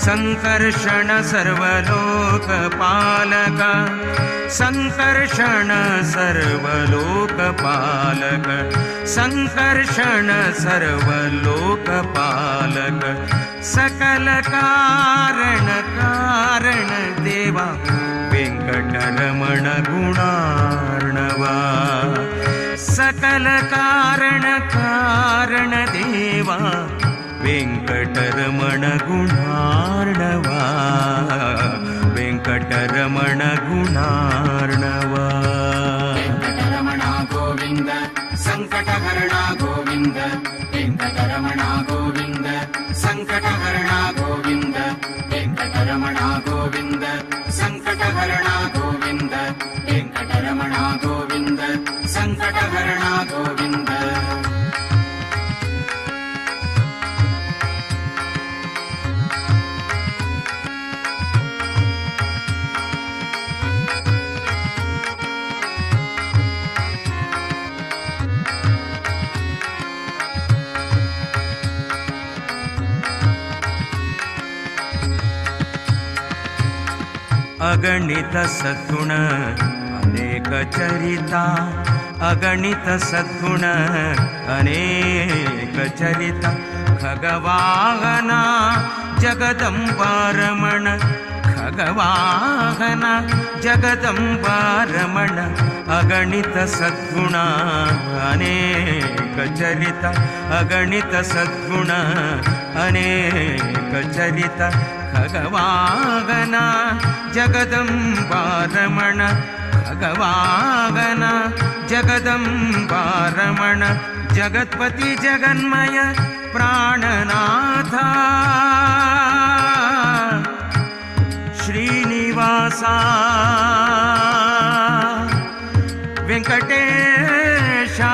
[SPEAKER 8] ಸಂಕರ್ಷಣ ಸರ್ವ ಲೋಕಪಾಲಕ ಸಂಕರ್ಷಣ ಸರ್ವ ಲೋಕಪಾಲಕ संकर्षण सर्वलोकपालक सकल कारण कारण देवा वेंकटरमण गुणार्णवा सकल कारण कारण देवा वेंकटरमण गुणार्णवा वेंकटरमण गुणार्णवा.
[SPEAKER 7] वेंकटरमण गोविंद संकटहरण गोविंद वेंकटरमण गोविंद संकटहरण गोविंद वेंकटरमण गोविंद संकटहरण गोविंद वेंकटरमण गोविंद संकटहरण गोविंद.
[SPEAKER 8] अगणित सद्गुण अनेक चरिता अगणित सद्गुण अनेक चरिता खगवाहना जगदम्बारमण खगवाहना जगदम्बारमण अगणित सद्गुण अनेक चरिता अगणित सद्गुण अनेक चरिता खगवाहना जगदम्बारमण खगवाहना जगदम्बारमण जगत्पति जगन्मय प्राणनाथा श्रीनिवासा वेंकटेशा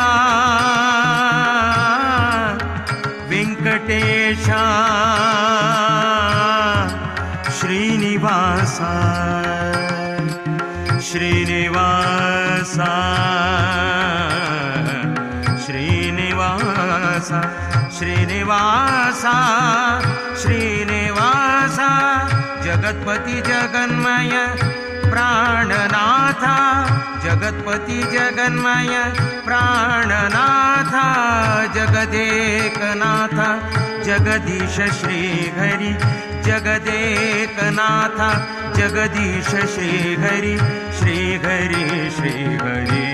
[SPEAKER 8] वेंकटेशा श्रीनिवासा श्रीनिवासा श्रीनिवासा श्रीनिवासा श्रीनिवासा जगत्पति जगन्मय प्राणनाथा जगत्पति जगन्मय प्राणनाथा जगदेकनाथ जगदीश श्रीहरि जगदेकनाथ जगदीश श्रीहरि श्रीहरि श्रीहरि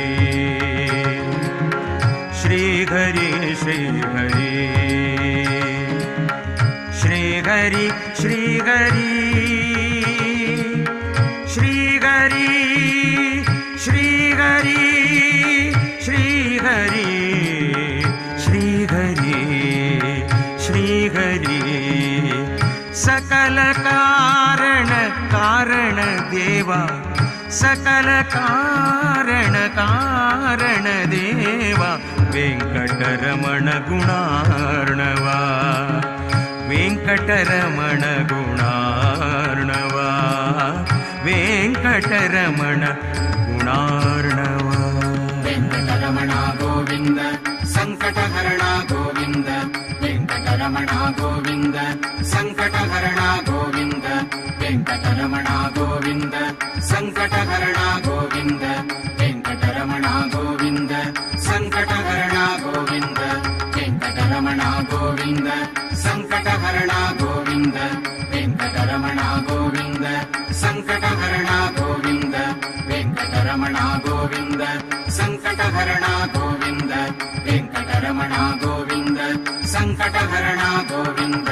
[SPEAKER 8] श्रीहरि श्रीहरि श्रीहरि श्रीहरि श्रीहरि श्रीहरि श्रीहरि श्रीहरि श्रीहरि सकल कारण कारण देवा सकल कारण कारण देवा वेंकटरमण गुणार्णवा वेंकटरमण गुणार्णवा वेंकटरमण गुणार्णवा.
[SPEAKER 7] वेंकटरमण गोविंद संकटहरण गोविंद वेंकटरमण गोविंद संकटहरण गोविंद वेंकटरमण गोविंद संकटहरण गोविंद वेंकटरमण गोविंद संकटहरण गोविंद वेंकटरमण गोविंद संकटहरण गोविंद वेंकटरमण गोविंद संकटहरण गोविंद वेंकटरमण गोविंद संकटहरण गोविंद वेंकटरमण गोविंद संकटहरण गोविंद.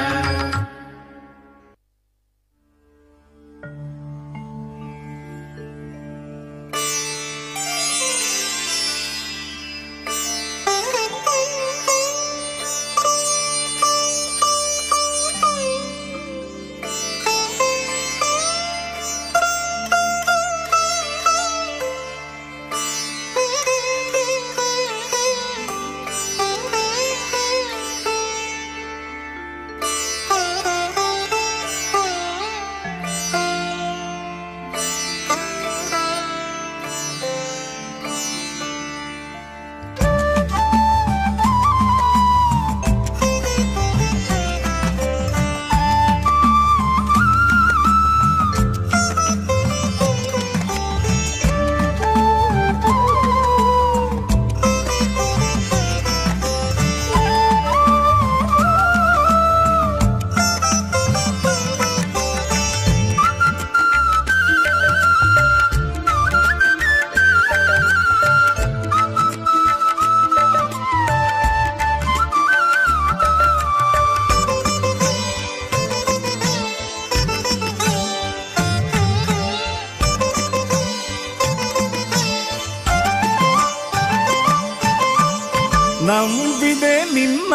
[SPEAKER 9] ನಂಬಿದೆ ನಿನ್ನ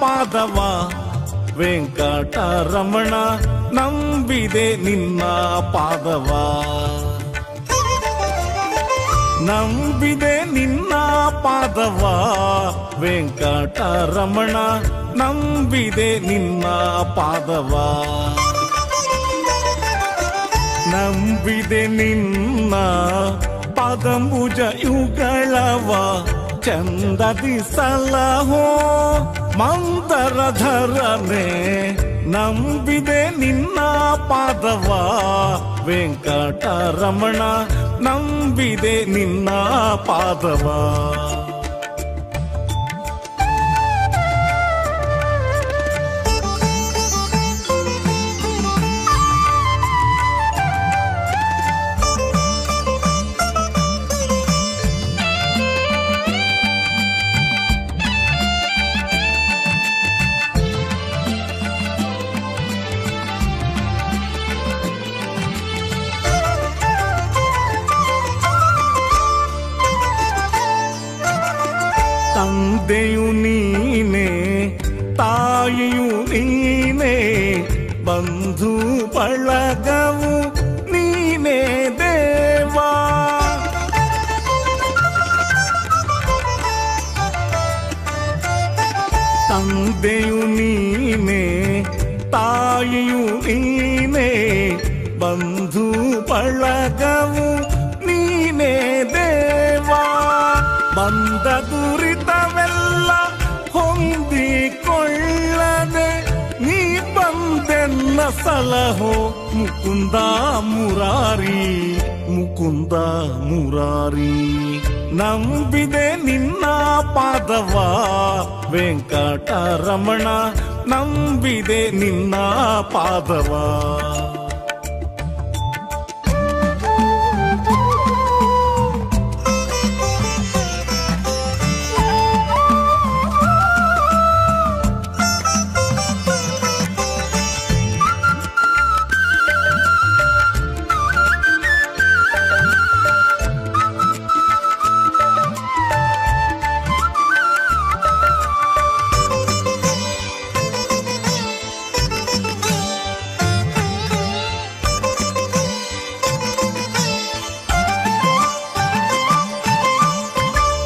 [SPEAKER 9] ಪಾದವ ವೆಂಕಟರಮಣ, ನಂಬಿದೆ ನಿನ್ನ ಪಾದವ. ನಂಬಿದೆ ನಿನ್ನ ಪಾದವ ವೆಂಕಟರಮಣ, ನಂಬಿದೆ ನಿನ್ನ ಪಾದವ. ನಂಬಿದೆ ನಿನ್ನ ಪಾದಂಬುಜ ಯುಗಳವ, ಚಂದದಿ ಸಲಹೋ ಮಂದರ ಧರನೆ. ನಂಬಿದೆ ನಿನ್ನ ಪಾದವ ವೆಂಕಟರಮಣ, ನಂಬಿದೆ ನಿನ್ನ ಪಾದವ. ತಂದೆಯು ನೀನೇ, ತಾಯಿಯು ನೀನೇ, ಬಂಧು ಬಳಗವು ನೀನೇ ದೇವಾ. ತಂದೆಯು ನೀನೇ, ತಾಯಿಯು ನೀನೇ, ಬಂಧು ಬಳಗವು ನೀನೇ ದೇವಾ. ಬಂದ ದುರಿತವೆಲ್ಲ ಹೊಂದಿಕೊಳ್ಳದೆ ನೀ ಬಂದೆನ್ನ ಸಲಹೋ ಮುಕುಂದ ಮುರಾರಿ, ಮುಕುಂದ ಮುರಾರಿ. ನಂಬಿದೆ ನಿನ್ನ ಪಾದವ ವೆಂಕಟರಮಣ, ನಂಬಿದೆ ನಿನ್ನ ಪಾದವ.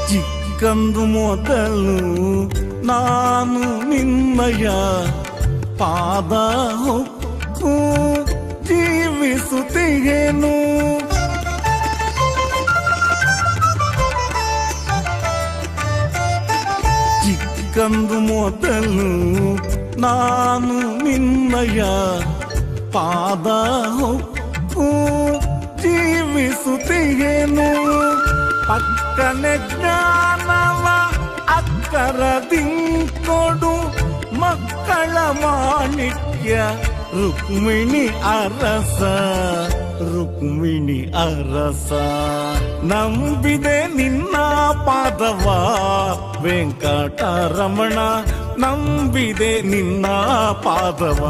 [SPEAKER 9] ಚಿಕ್ಕಂದು ಮೊದಲು ನಾನು ನಿನ್ನಯ ಪಾದ ಹೊಕ್ಕು ಜೀವಿಸುತ್ತಿಗೆನು. ಚಿಕ್ಕಂದು ಮೊದಲು ನಾನು ನಿನ್ನಯ ಪಾದ ಹೊಕ್ಕು ಜೀವಿಸುತ್ತಿಗೆನು. ಪಕ್ಕನೆ ಜ್ಞಾನವ ಅಕ್ಕರದಿಂಕೊಡು ಮಕ್ಕಳ ಮಾಣಿಕ್ಯ ರುಕ್ಮಿಣಿ ಅರಸ, ರುಕ್ಮಿಣಿ ಅರಸ. ನಂಬಿದೆ ನಿನ್ನ ಪಾದವ ವೆಂಕಟರಮಣ, ನಂಬಿದೆ ನಿನ್ನ ಪಾದವ.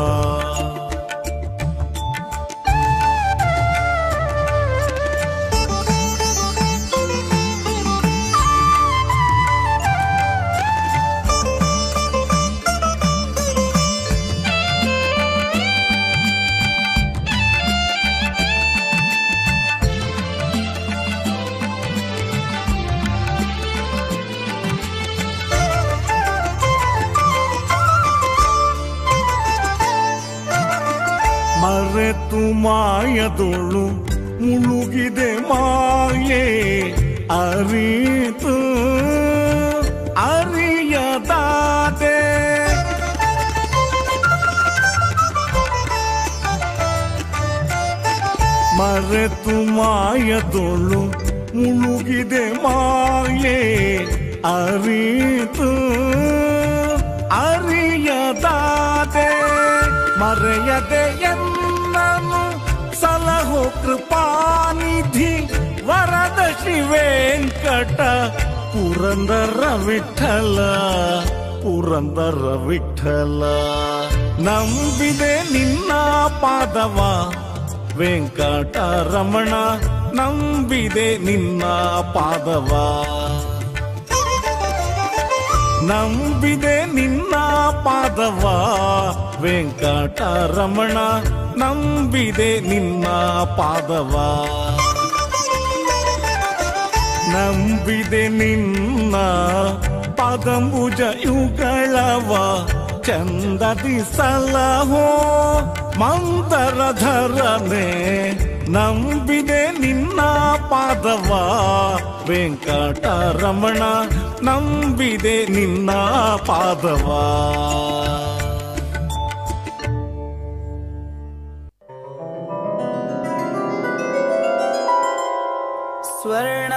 [SPEAKER 9] ಮರೆತು ಮಾಯದೊಳು ಮುಳುಗಿದೆ ಮಾಯೆ ಅರಿತು ಅರಿಯದಾದೆ. ಮರೆತು ಮಾಯದೊಳು ಮುಳುಗಿದೆ ಮಾಯೆ ಅರಿತು ಅರಿಯದಾದೆ. ಮರೆಯದೆ ಎನ್ನನು ಸಲಹೋ ಕೃಪಾನಿಧಿ ವರದ ಶ್ರೀ ವೆಂಕಟ ಪುರಂದರ ವಿಠಲ, ಪುರಂದರ ವಿಠಲ. ನಂಬಿದೆ ನಿನ್ನ ಪಾದವ ವೆಂಕಟರಮಣ, ನಂಬಿದೆ ನಿನ್ನ ಪಾದವ. ನಂಬಿದೆ ನಿನ್ನ ಪಾದವ ವೆಂಕಟರಮಣ ನಂಬಿದೆ ನಿನ್ನ ಪಾದವ ನಂಬಿದೆ ನಿನ್ನ ಪಾದಂಬುಜ ಯುಗಳವ ಚಂದದಿ ಸಲಹೋ ಮಂದರಧರನೆ ನಂಬಿದೆ ನಿನ್ನ ಪಾದವ ವೆಂಕಟರಮಣ ನಂಬಿದೆ ನಿನ್ನ ಪಾದವ.
[SPEAKER 10] ಸ್ವರ್ಣ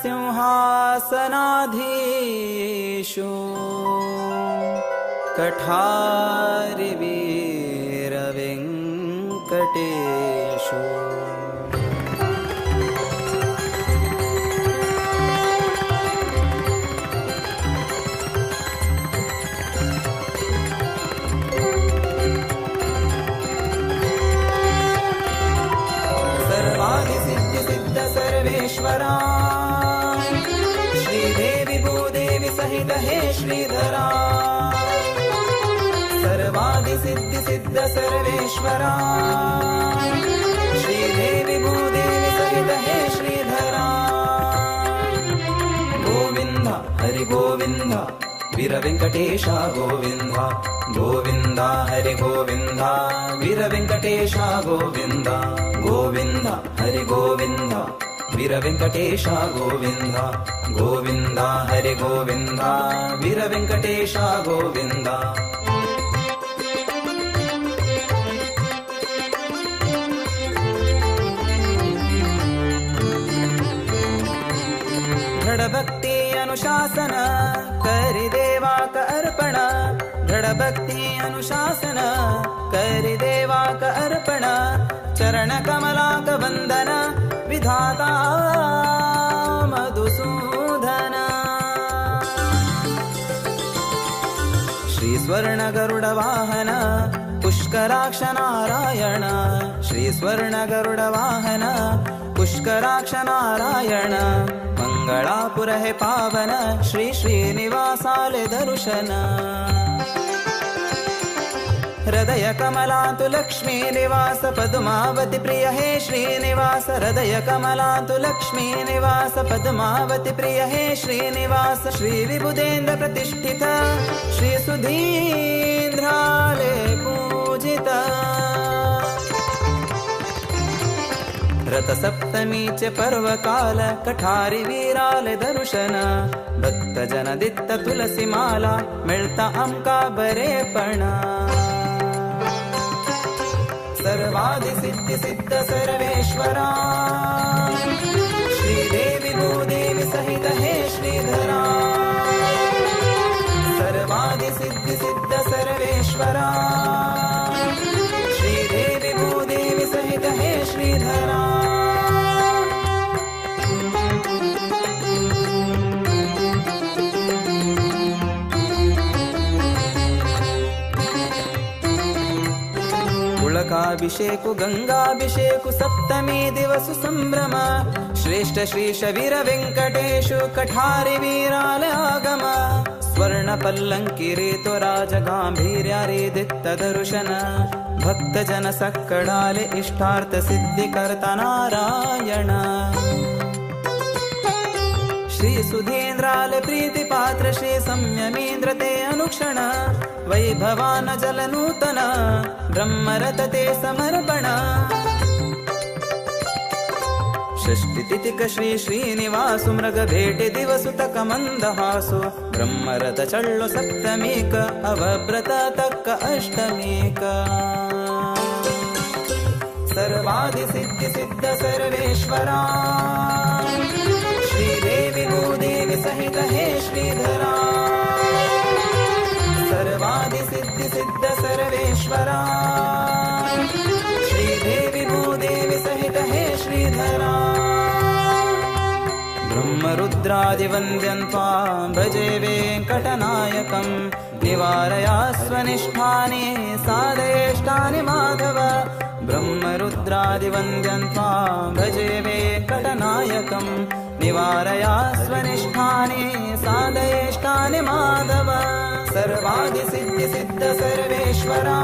[SPEAKER 10] ಸಿಂಹಾಸನಾಧೀಶು ಕಠಾರಿ ವೀರ ವೆಂಕಟೇಶು ಸರ್ವಾದಿ ಸಿದ್ಧಿ ಸಿದ್ಧ ಸರ್ವೇಶ್ವರ ಶ್ರೀದೇವಿ ಭೂದೇವಿ ಸಹಿತ ಹೇ ಶ್ರೀಧರ ಸರ್ವಾದಿ ಸಿದ್ಧಿ ಸಿದ್ಧ ಸರ್ವೇಶ್ವರ ಶ್ರೀದೇವಿ ಭೂದೇವಿ ಸಹಿತ ಹೇ ಶ್ರೀಧರ. ಗೋವಿಂದ ಹರಿ ಗೋವಿಂದ ವೀರ ವೆಂಕಟೇಶ ಗೋವಿಂದ ಗೋವಿಂದ ಹರಿ ಗೋವಿಂದ ವೀರ ವೆಂಕಟೇಶ ಗೋವಿಂದ ಗೋವಿಂದ ಹರಿ ಗೋವಿಂದ ವೀರ ವೆಂಕಟೇಶ ಗೋವಿಂದ ಗೋವಿಂದ ಹರಿ ಗೋವಿಂದ ವೀರ ವೆಂಕಟೇಶ ಗೋವಿಂದ. ದೃಢಭಕ್ತಿ ಅನುಶಾಸನ ಕರಿದೇವಾಕ ಅರ್ಪಣ ದೃಢಭಕ್ತಿ ಅನುಶಾಸನ ಕರಿದೇವಾಕ ಅರ್ಪಣ ಚರಣ ಕಮಲಾಕ ವಂದನ ವಿಧಾತ ಮಧುಸೂದನ. ಶ್ರೀ ಸ್ವರ್ಣ ಗರುಡ ವಾಹನ ಪುಷ್ಕರಾಕ್ಷ ನಾರಾಯಣ ಶ್ರೀ ಸ್ವರ್ಣ ಗರುಡ ವಾಹನ ಪುಷ್ಕರಾಕ್ಷ ನಾರಾಯಣ ಮಂಗಳಾಪುರ ಹೇ ಪಾವನ ಶ್ರೀ ಶ್ರೀನಿವಾಸಾಲೆ ದರ್ಶನ. ಹೃದಯ ಕಮಲಾಂತು ಲಕ್ಷ್ಮೀ ನಿವಾಸ ಪದ್ಮಾವತಿ ಪ್ರಿಯ ಹೇ ಶ್ರೀನಿವಾಸ ಹೃದಯ ಕಮಲಾಂತು ಲಕ್ಷ್ಮೀ ನಿವಾಸ ಪದ್ಮಾವತಿ ಪ್ರಿಯ ಹೇ ಶ್ರೀನಿವಾಸ ಶ್ರೀ ವಿಬುಧೇಂದ್ರ ಪ್ರತಿಷ್ಠಿತ ಶ್ರೀ ಸುಧೀಂದ್ರಾಲೆ ಪೂಜಿತ. ರಥಸಪ್ತಮಿ ಚ ಪರ್ವಕಾಲ ಕಠಾರಿ ವೀರಾಲೆ ದರ್ಶನ ಭಕ್ತ ಜನ ದಿತ್ತ ತುಳಸಿ ಮಾಲಾ ಮಿಳ್ತಾ ಅಮ್ಕಾ ಬರೇಪಣ. ಸರ್ವಾದಿ ಸಿದ್ಧಿ ಸಿದ್ಧ ಸರ್ವೇಶ್ವರ ಶ್ರೀದೇವಿ ಭೂದೇವಿ ಸಹಿತ ಹೇ ಶ್ರೀಧರ ಸರ್ವಾದಿ ಸಿದ್ಧಿ ಸಿದ್ಧ ಸರ್ವೇಶ್ವರ ಶ್ರೀದೇವಿ ಭೂದೇವಿ ಸಹಿತ ಹೇ ಶ್ರೀಧರ. ಪುಳಕಾಭಿಷೇಕು ಗಂಗಾಭಿಷೇಕು ಸಪ್ತಮಿ ದಿವಸ ಸಂಭ್ರಮ ಶ್ರೇಷ್ಠ ಶ್ರೀಶ ವೀರ ವೆಂಕಟೇಶು ಕಠಾರಿ ವೀರಾಲ ಆಗಮ ಸ್ವರ್ಣ ಪಲ್ಲಂಕಿ ರೇತು ರಾಜ ಗಾಂಭೀರ್ಯ ರೇ ದಿತ್ತ ದರ್ಶನ ಭಕ್ತ ಜನ ಸಕ್ಕಡಾಲೆ ಇಷ್ಟಾರ್ಥ ಸಿದ್ಧಿ ಕರ್ತ ನಾರಾಯಣ. ಶ್ರೀ ಸುಧೀಂದ್ರಾಲೆ ಪ್ರೀತಿ ಪಾತ್ರ ಶ್ರೀ ಸಂಯಮೀಂದ್ರ ತೇ ಅನುಕ್ಷಣ ವೈಭವಾನ ಜಲನೂತನ ಬ್ರಹ್ಮರಥ ತೇ ಸಮರ್ಪಣ. ಷಷ್ಠಿ ತಿಥಿಕ ಶ್ರೀ ಶ್ರೀನಿವಾಸು ಮೃಗ ಭೇಟೆ ದಿವಸು ತಕ ಮಂದಹಾಸು ಬ್ರಹ್ಮರಥ ಚಳ್ಳು ಸಪ್ತಮೀಕ ಅವವ್ರತ ತಕ್ಕ ಅಷ್ಟಮೀಕ. ಸರ್ವಾದಿ ಸಿದ್ಧಿ ಸಿದ್ಧ ಸರ್ವೇಶ್ವರ ಶ್ರೀದೇವಿ ಭೂದೇವಿ ಸಹಿತ ಹೇ ಶ್ರೀಧರ ಸರ್ವಾದಿ ಸಿದ್ಧಿ ಸಿದ್ಧ ಸರ್ವೇಶ್ವರ ಶ್ರೀದೇವಿ ಭೂದೇವಿ ಸಹಿತ ಹೇ ಶ್ರೀಧರ. ಬ್ರಹ್ಮರುದ್ರಾದಿವಂದ್ಯಂ ತ್ವಾಂ ಭಜೆ ವೆಂಕಟನಾಯಕಂ ನಿವಾರಯ ಸ್ವನಿಷ್ಠಾನಿ ಸಾಧಯೇಷ್ಟಾನಿ ಮಾಧವ ಬ್ರಹ್ಮರುದ್ರಾದಿವಂದ್ಯಂ ತ್ವಾಂ ಭಜೆ ವೆಂಕಟನಾಯಕಂ निवारया स्वनिष्ठानि साधयेष्टानि माधव सर्वादि सिद्धि सिद्ध सर्वेश्वरा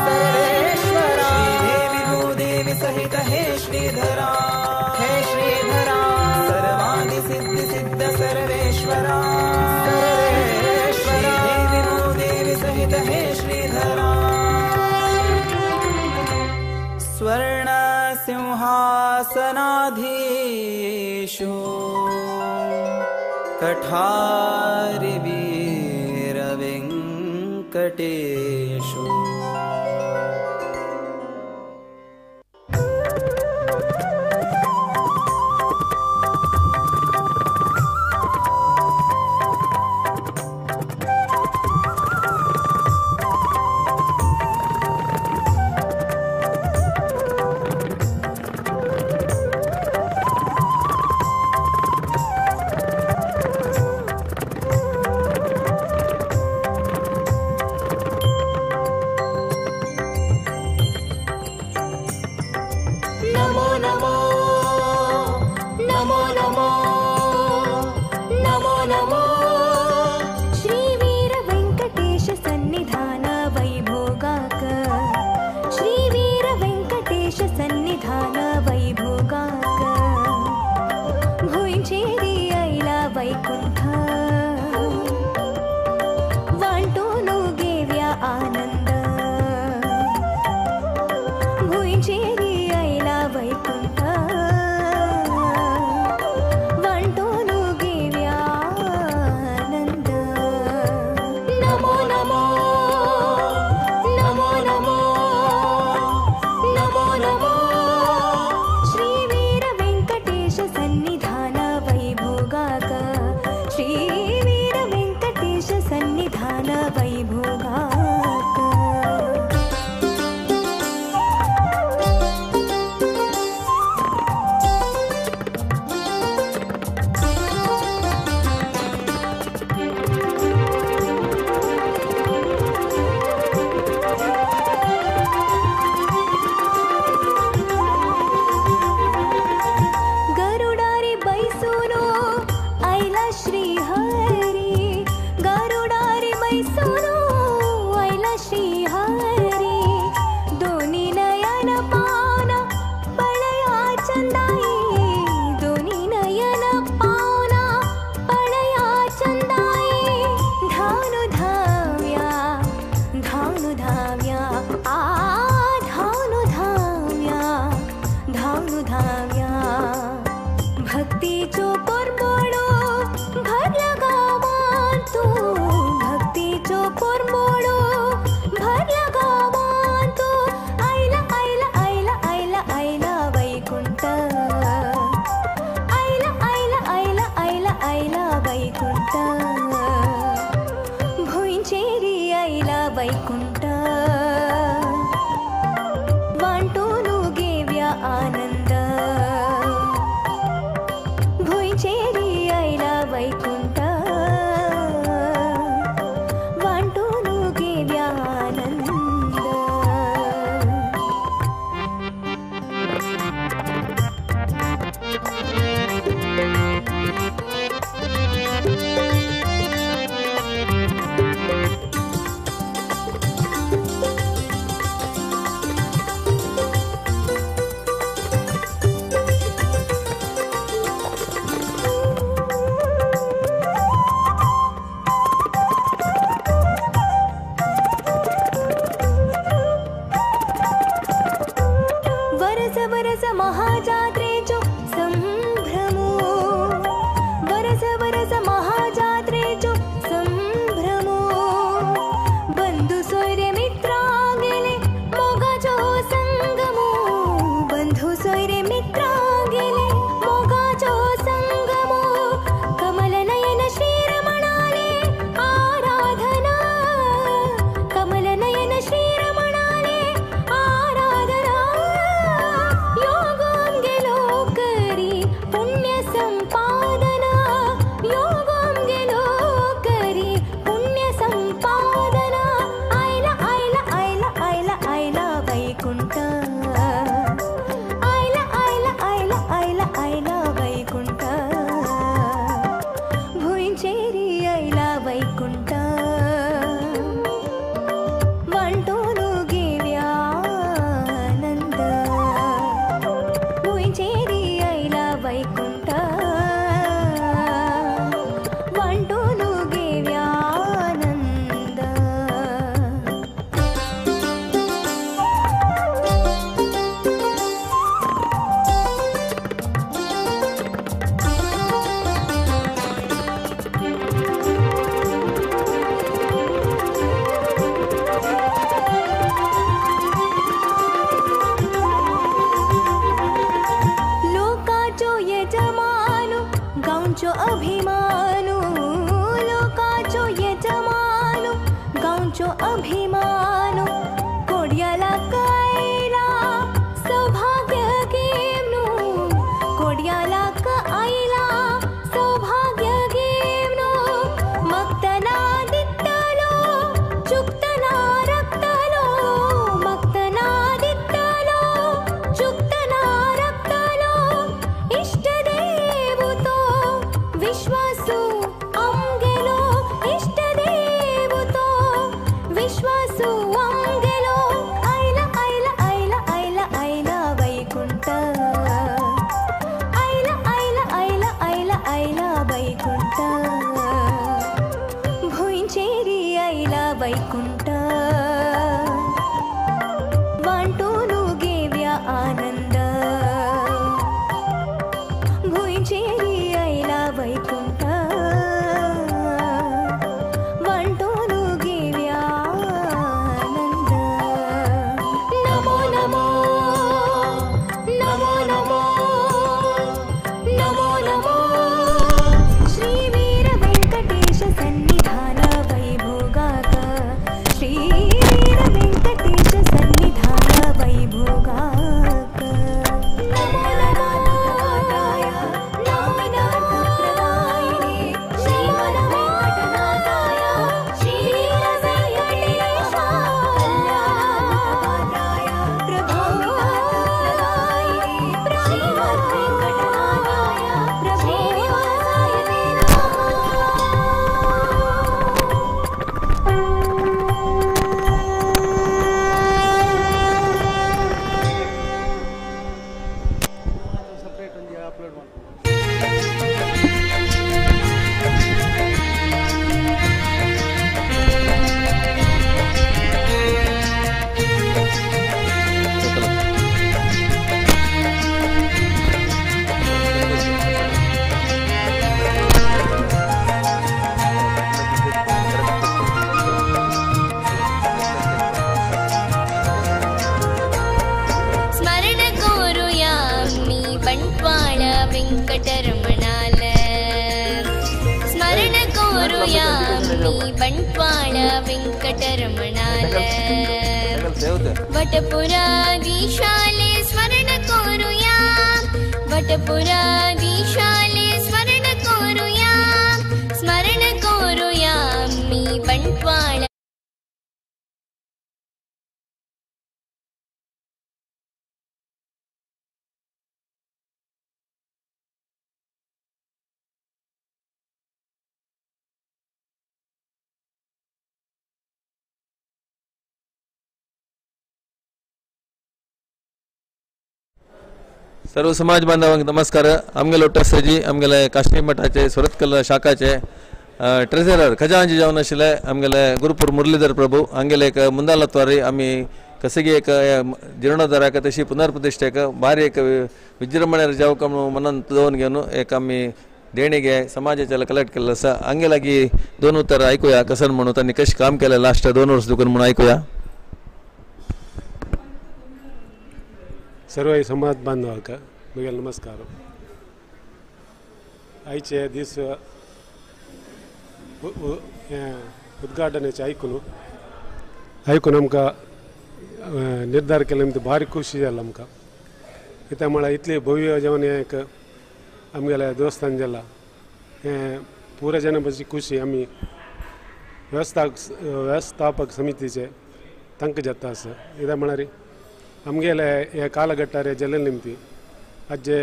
[SPEAKER 10] सर्वेश्वरा श्रीदेवी भूदेवी सहित हे श्रीधरा सर्वादि सिद्धि सिद्ध सर्वेश्वरा सर्वेश्वरा श्रीदेवी भूदेवी सहित हे श्रीधरा स्वर्ण सिंहासनाधीशु कठारि वीर वेङ्कटेशु।
[SPEAKER 11] आयला आयला आयला आयला आयला वैकुंठ। तुमचो अभिमान कोड्याला कायला सौभाग्य घेवनु कोड्याला आयला सौभाग्य घेवनु मगतना दित्तलो चुकतना रक्तलो मगतना दित्तलो चुकतना रक्तलो इष्ट देव तो विश्वासु आमगेलो इष्ट देव तो विश्वासु आमगेलो आयला आयला आयला आयला आयला वैकुंठ आयला आयला आयला आयला आयला वैकुंठ भुंयचेरी आयला वैकुंठ वांटून घेव्या आनंद भुंयचेरी आयला वैकुंठ वांटून घेव्या आनंद. नमो नमो नमो नमो नमो नमो श्री वीर वेंकटेश सन्निधान वैभोगाक श्री वीर वेंकटेश सन्निधान वैभोगाक. नमो नमो नमो श्रीमद्वेंकटनाथाय श्री वेंकटेश कल्याणप्रदाय प्रभो श्रीमद्वेंकटनाथाय श्रीनिवासाय ते नमः.
[SPEAKER 3] ಸಪ್ರೇಟ್ ಒಂದು ಅಪ್ಲೋಡ್ ಮಾಡ್ಬೋದು.
[SPEAKER 12] स्मरण कोरुया मी बंटवाळ वेंकटरमणाल स्मरण कोरुया मी बंटवाळ वेंकटरमणाल वटपुराधीशाले स्मरण कोरुया वटपुराधीशाले स्मरण कोरुया स्मरण कोरुया मी बंटवाळ.
[SPEAKER 4] सर्व समाज बांधवांक नमस्कार. आमगेलो ट्रस्टाची आमगेले काश्मीर मठाचे सुरतकल शाखाचे ट्रेजरर खजांजी जावन आशिल्ले आमगेले गुरुपूर मुरलीधर प्रभू हांगेले एक मुंदालत्वारी आमी कसगी एक जिर्णोद्धाराक तशी पुनर्प्रतिष्ठेक भारी एक विजृंभणे जावक म्हणून मनान दवरून घेवन एक आमी देणगे समाजाचे कलेक्ट केल्लो आसा. हांगे लागीं दोन उतर आयकुया कसन म्हणून तांणी कशें काम केलें लास्ट 2 वर्स दुखून म्हणून आयकुया.
[SPEAKER 13] सर्व समाज बांधवांक म्हगेलो नमस्कार. आयचे दीस उद्घाटनाचे आयकून आयकून आमकां निर्धार केले म्हणजे भारी खुशी जाला आमकां. कित्याक म्हळ्यार इतली भव्य जेवण हें एक आमगेल्या देवस्थान जाला हें पुरा जनाची खुशी आमी व्यवस्थापक समितीचे तांकां जाता आसा. कित्याक म्हळ्यार आमगेले हे कालघट्टार जले निमती आजे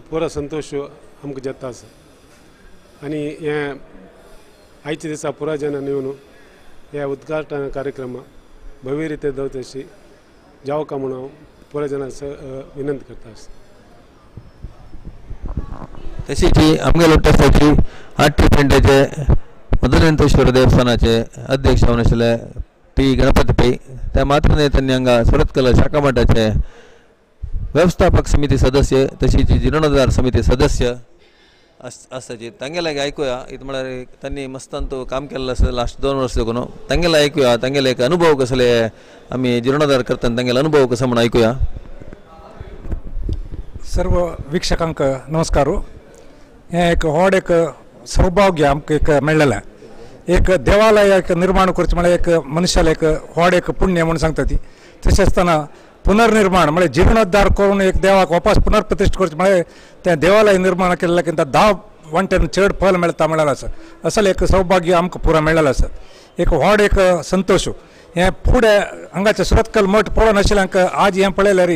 [SPEAKER 13] पुरो संतोश आमकां जाता आसा. आनी हें आयच्या दिसा पुरा जनांनी येवन ह्या उद्घाटन कार्यक्रम भव्य रिते दवरता अशी जावका म्हणून हांव पुरा जनांक विनंती करता आसा.
[SPEAKER 4] तशीच आमगेलो ट्रस्टाची आठवी पेंटेचे मधुरेंतेश्वर देवस्थानाचे अध्यक्ष जावन आशिल्ले पी गणपती पै त्या मात्र न्हय तांणी हांगा सुरतकल शाखा मठाचे व्यवस्थापक समिती सदस्य तशीच जिर्णोद्धार समिती सदस्य आसताची तांगे लागीं आयकुया. इत म्हळ्यार तांणी मस्तान तो काम केल्लो आसा लास्ट 2 वर्स देखून तांगेले आयकुया तांगेले एक अनुभव कसले आमी जिर्णोद्धार करतना तांगेले अनुभव कसो म्हणून आयकुया.
[SPEAKER 14] सर्व वीक्षकांक नमस्कार. हें एक व्हड एक सौभाग्य आमकां एक मेळ्ळेलें. एक देवालय एक निर्माण करचें म्हळ्यार एक मनशालें एक व्हड एक पुण्य म्हूण सांगता ती. तशें आसतना पुनर्निर्माण म्हळ्यार जिर्णोद्धार करून एक देवाक वापस पुनर्प्रतिश्ठा करचें म्हळ्यार तें देवालय निर्माण केल्लें की 10 वांट्यान चड फल मेळटा म्हळ्यार आसा. असलें एक सौभाग्य आमकां पुरा मेळ्ळेलें आसा. एक व्हड एक संतोश हें फुडें हांगाचें सुरतकल मठ पळोवन आशिल्ल्यांक आज हें पळयल्यार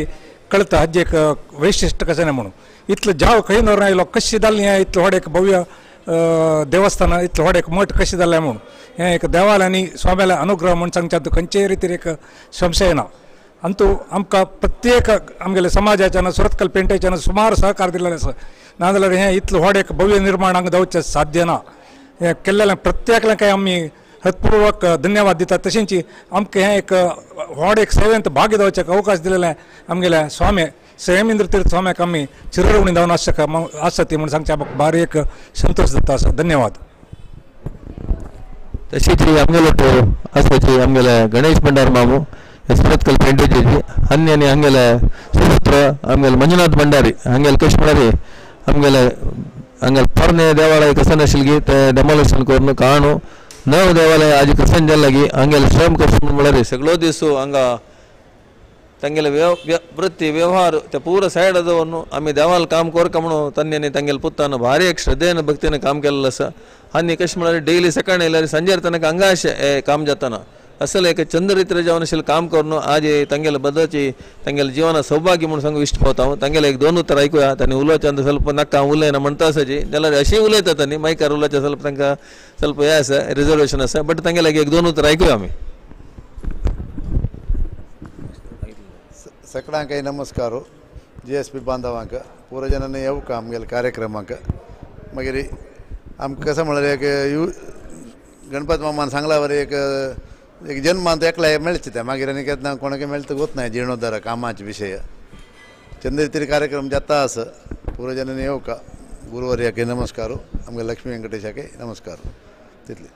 [SPEAKER 14] कळटा हाजें एक वैशिश्ट कशें न्हय म्हणून. इतलो जाव खंय नोर आयलो कशें जालें हें इतलें व्हड एक भव्य देवस्थान इतलें व्हड एक मठ कशें जालें म्हणून हें एक देवाल आनी स्वाम्याले अनुग्रह म्हूण सांगच्या खंयचेय रितीर एक संशय ना. अंतू आमकां प्रत्येक आमगेले समाजाच्यान सुरतकल पेंटेच्यान सुमार सहकार दिल्लें आसा. नाजाल्यार हें इतलें व्हड एक भव्य निर्माण हांगा जावचें साध्य ना. हें केल्लें प्रत्येकल्यां काय आमी हृत्पूर्वक धन्यवाद दितात. तशेंच आमकां हें एक व्हड एक सेवेंत भाग जावचें अवकाश दिलेलें आमगेले स्वामी संयमेंद्र तीर्थ स्वाम्याक आमी चिरऋणी जावन आसता ती म्हूण सांगचें आमकां भारी एक संतोश जाता आसा. धन्यवाद.
[SPEAKER 4] तशीच आमगेलो आसाची आमगेले गणेश भंडार मामू सुरतकल पेंटेची अन्य आनी हांगेले सुपुत्र आमगेले मंजुनाथ भंडारी हांगेले कशें म्हळ्यार आमगेले हांगेले पोरणे देवालय कशें नाशिल्ली ते डेमोलिशन करून काणू नव देवालय आजी कसन जालें लागीं हांगेले श्रम कशें म्हळ्यार सगळो दीस हांगा तांगेले वृत्ती व्यवहार ते पूरा सायड दवरून आमी देवाल काम करका म्हणून तांणी तांगेले पुतान भारी एक श्रद्धेन भक्तीन काम केल्लें आसा. आनी कशें म्हळ्यार डेली सकाळी येयल्यार सांजेर तांकां हांगा अशें काम जाताना असले एक चंद्र जावन आशिल्लें काम करून आज तांगेले बदलची तांगेले जिवना सौभाग्य म्हणून सांगू इश्ट पावता हांव. तांगेले एक 2 उतरां आयकुया. तांणी उलोवचें ಸ್ವಲ್ಪ नाका हांव उलयना म्हणटा आसाची जाल्यार अशें उलयता तांणी मायकार उलोवचें ಸ್ವಲ್ಪ तांकां ಸ್ವಲ್ಪ हें आसा रिजर्वेशन आसा बट तांगेले एक 2 उतरां आयकुया आमी.
[SPEAKER 15] सगळ्यांकय नमस्कार. जी एस पी बांधवांक पुरो जनांनी येवका आमगेले कार्यक्रमाक. मागीर आमकां कशें म्हळ्यार एक यु गणपत मामान सांगला बरें एक एक जन्मांत एकल्या मेळचें तें मागीर आनी केन्ना कोणाक मेळटा गोत ना जिर्णोद्धार कामाचे विशय चंद्रतिरी कार्यक्रम जाता आसा. पुरो जनांनी येवका. गुरुवर्याक नमस्कार. आमगे लक्ष्मी वेंकटेशाक नमस्कार. तितले.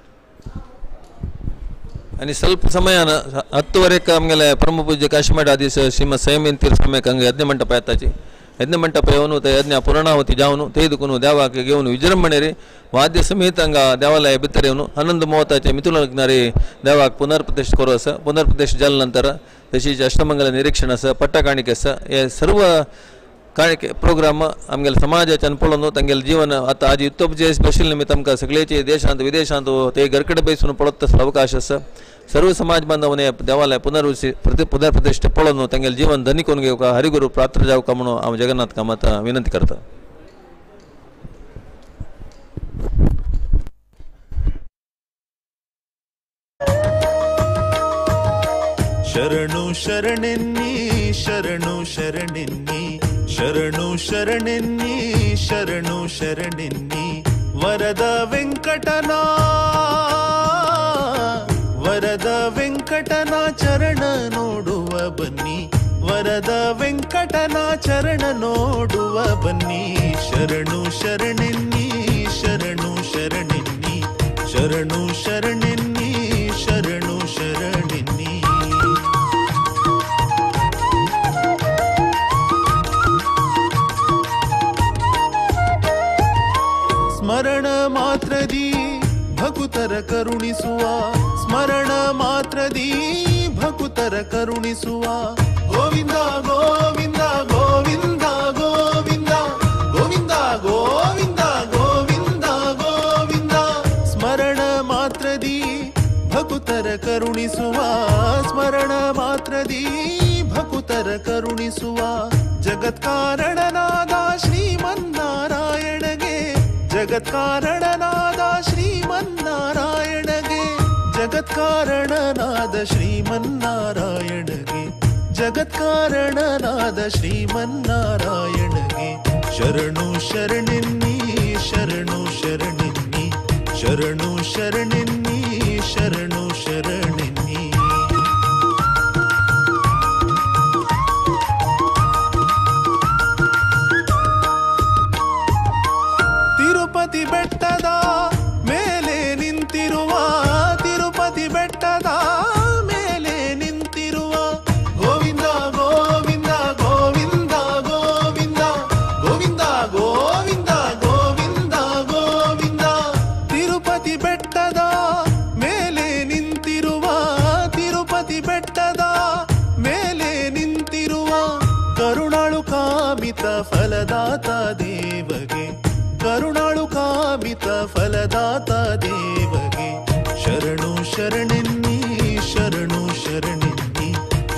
[SPEAKER 4] आनी ಸ್ವಲ್ಪ ಸಮಯನ 10:30 ಆಮೇಲೆ ಪರಮ ಪೂಜ್ಯ ಕಾಶಿಮಠ ಆದೇಶ ಶ್ರೀಮದ್ ಸಂಯಮೇಂದ್ರ ತೀರ್ಥ ಸ್ವಾಮಿಗೆ ಹಂಗೆ ಯಜ್ಞ ಮಂಟಪ ಎತ್ತಾಚಿ ಯಜ್ಞ ಮಂಟಪ येवन ते यज्ञ ಪೂರ್ಣಾಹುತಿ जावन तेदुकून देवाक घेवन विजृंभणे वाद्य समेत हांगा देवालय भितर येवन 11:30 मिथुन लग्नारी देवाक पुनर्प्रतिष्ठ करू आसा. पुनर्प्रतिष्ठ जाले नंतर तशीच अष्टमंगल निरीक्षण आसा, पट्टकाणिके आसा. हे सर्व काणिके प्रोग्राम आमगेले समाजाच्यान पळोवन तांगेले जीवन आतां आज युत्तप जे स्पेशल निमित्त आमकां सगळेचे देशांत विदेशांत ते घरकडे बैसून पळत तसलो अवकाश आसा. सर्व समाज बांधवांनी देवालय पुनर्प्रतिष्ठा पळोवन तांगेले जीवन धनी करून घेवका हरिगुरू प्राप्त जावका म्हणून हांव जगन्नाथ कामत विनंती करता.
[SPEAKER 6] ಶರಣು ಶರಣೆನ್ನಿ ಶರಣು ಶರಣೆನ್ನಿ ಶರಣು ಶರಣೆನ್ನಿ ಶರಣು ಶರಣೆನ್ನಿ ವರದ ವೆಂಕಟನ ವರದ ವೆಂಕಟನ ಚರಣ ನೋಡುವ ಬನ್ನಿ ವರದ ವೆಂಕಟನ ಚರಣ ನೋಡುವ ಬನ್ನಿ ಶರಣು ಶರಣೆನ್ನಿ ಶರಣು ಶರಣೆನ್ನಿ ಶರಣು ಶರಣೆನ್ನಿ ಶರಣು ಶರಣೆನ್ನಿ. ಸ್ಮರಣ ಮಾತ್ರದಿ ಭಕುತರ ಕರುಣಿಸುವ ಸ್ಮರಣ ಮಾತ್ರದಿ ಭಕುತರ ಕರುಣಿಸುವ ಗೋವಿಂದ ಗೋವಿಂದ ಗೋವಿಂದ ಗೋವಿಂದ ಗೋವಿಂದ ಗೋವಿಂದ ಗೋವಿಂದ ಗೋವಿಂದ ಸ್ಮರಣ ಮಾತ್ರದಿ ಭಕುತರ ಕರುಣಿಸುವ ಸ್ಮರಣ ಮಾತ್ರದಿ ಭಕುತರ ಕರುಣಿಸುವ ಜಗತ್ಕಾರಣನಾದ ಶ್ರೀಮನ್ನಾರಾಯಣಗೆ ಜಗತ್ಕಾರಣನಾದ ಶ್ರೀಮನ್ನಾರಾಯಣಗೆ ಜಗತ್ಕಾರಣನಾದ ಶ್ರೀಮನ್ನಾರಾಯಣಗೆ ಜಗತ್ಕಾರಣನಾದ ಶ್ರೀಮನ್ನಾರಾಯಣಗೆ ಶರಣು ಶರಣೆನ್ನಿ ಶರಣು ಶರಣೆನ್ನಿ ಶರಣು ಶರಣೆನ್ನಿ ಶರಣು ಶರಣೆನ್ನಿ. ತಿರುಪತಿ ಬೆಟ್ಟದ ಮೇಲೆ ನಿಂತಿರುವ ತಿರುಪತಿ ಬೆಟ್ಟದ ಮೇಲೆ ನಿಂತಿರುವ ಗೋವಿಂದ ಗೋವಿಂದ ಗೋವಿಂದ ಗೋವಿಂದ ಗೋವಿಂದ ಗೋವಿಂದ ಗೋವಿಂದ ಗೋವಿಂದ ತಿರುಪತಿ ಬೆಟ್ಟದ ಶರಣೆನ್ನಿ ಶರಣು ಶರಣೆನ್ನಿ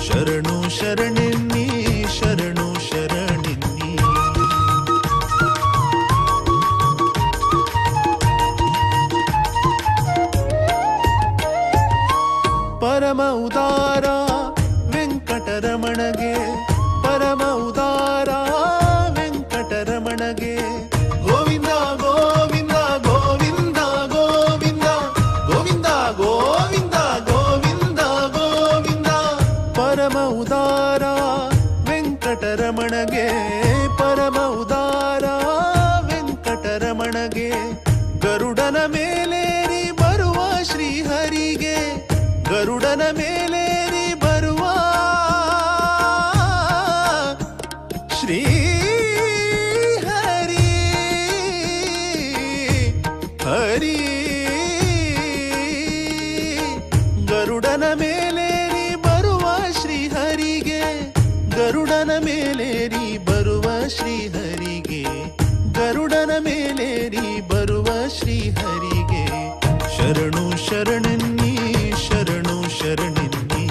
[SPEAKER 6] ಶರಣು ಶರಣೆನ್ನಿ ಶರಣು ಶರಣೆನ್ನಿ. ಪರಮ ಉದಾರ ವೆಂಕಟರಮಣಗೆ ಪರಮ ಉದಾರ ವೆಂಕಟರಮಣಗೆ ಗೋವಿಂದ ಗೋವಿಂದ ಗೋವಿಂದ ಗೋವಿಂದ ಗೋವಿಂದ ಗೋವಿಂದ ಗೋವಿಂದ ಗೋವಿಂದ. ಪರಮ ಉದಾರ ವೆಂಕಟರಮಣಗೆ ಪರಮ ಉದಾರ ವೆಂಕಟರಮಣಗೆ ಗರುಡನ ಮೇಲೇರಿ ಬರುವ ಶ್ರೀಹರಿಗೆ ಗರುಡನ ಮೇಲೇರಿ ಬರುವ ಶ್ರೀ ಹರಿ ಹರಿ ಗರುಡನ ಮೇಲೇರಿ ಬರುವ ಶ್ರೀಹರಿಗೆ ಗರುಡನ ಮೇಲೇರಿ ಬರುವ ಶ್ರೀಹರಿಗೆ ಗರುಡನ ಮೇಲೇರಿ ಬರುವ ಶ್ರೀಹರಿಗೆ ಶರಣು ಶರಣೆನ್ನಿ ಶರಣು ಶರಣೆನ್ನಿ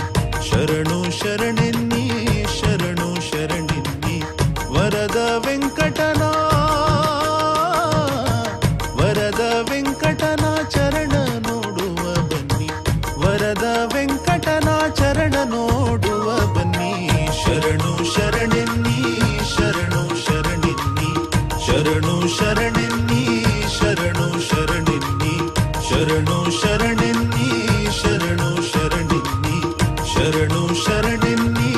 [SPEAKER 6] ಶರಣು ಶರಣೆನ್ನಿ ಶರಣು ಶರಣೆನ್ನಿ. ವರದ ವೆಂಕಟನ ವರದ ವೆಂಕಟನ ಚರಣ ನೋಡುವ ಬನ್ನಿ ವರದ ವೆಂಕಟನ ಚರಣ ನೋಡುವ ಬನ್ನಿ. ಶರಣು ಶರಣೆನ್ನಿ ಶರಣು ಶರಣೆನ್ನಿ ಶರಣು ಶರಣೆನ್ನಿ ಶರಣು ಶರಣೆನ್ನಿ ಶರಣು ಶರಣೆನ್ನಿ ಶರಣು ಶರಣೆನ್ನಿ ಶರಣು ಶರಣೆನ್ನಿ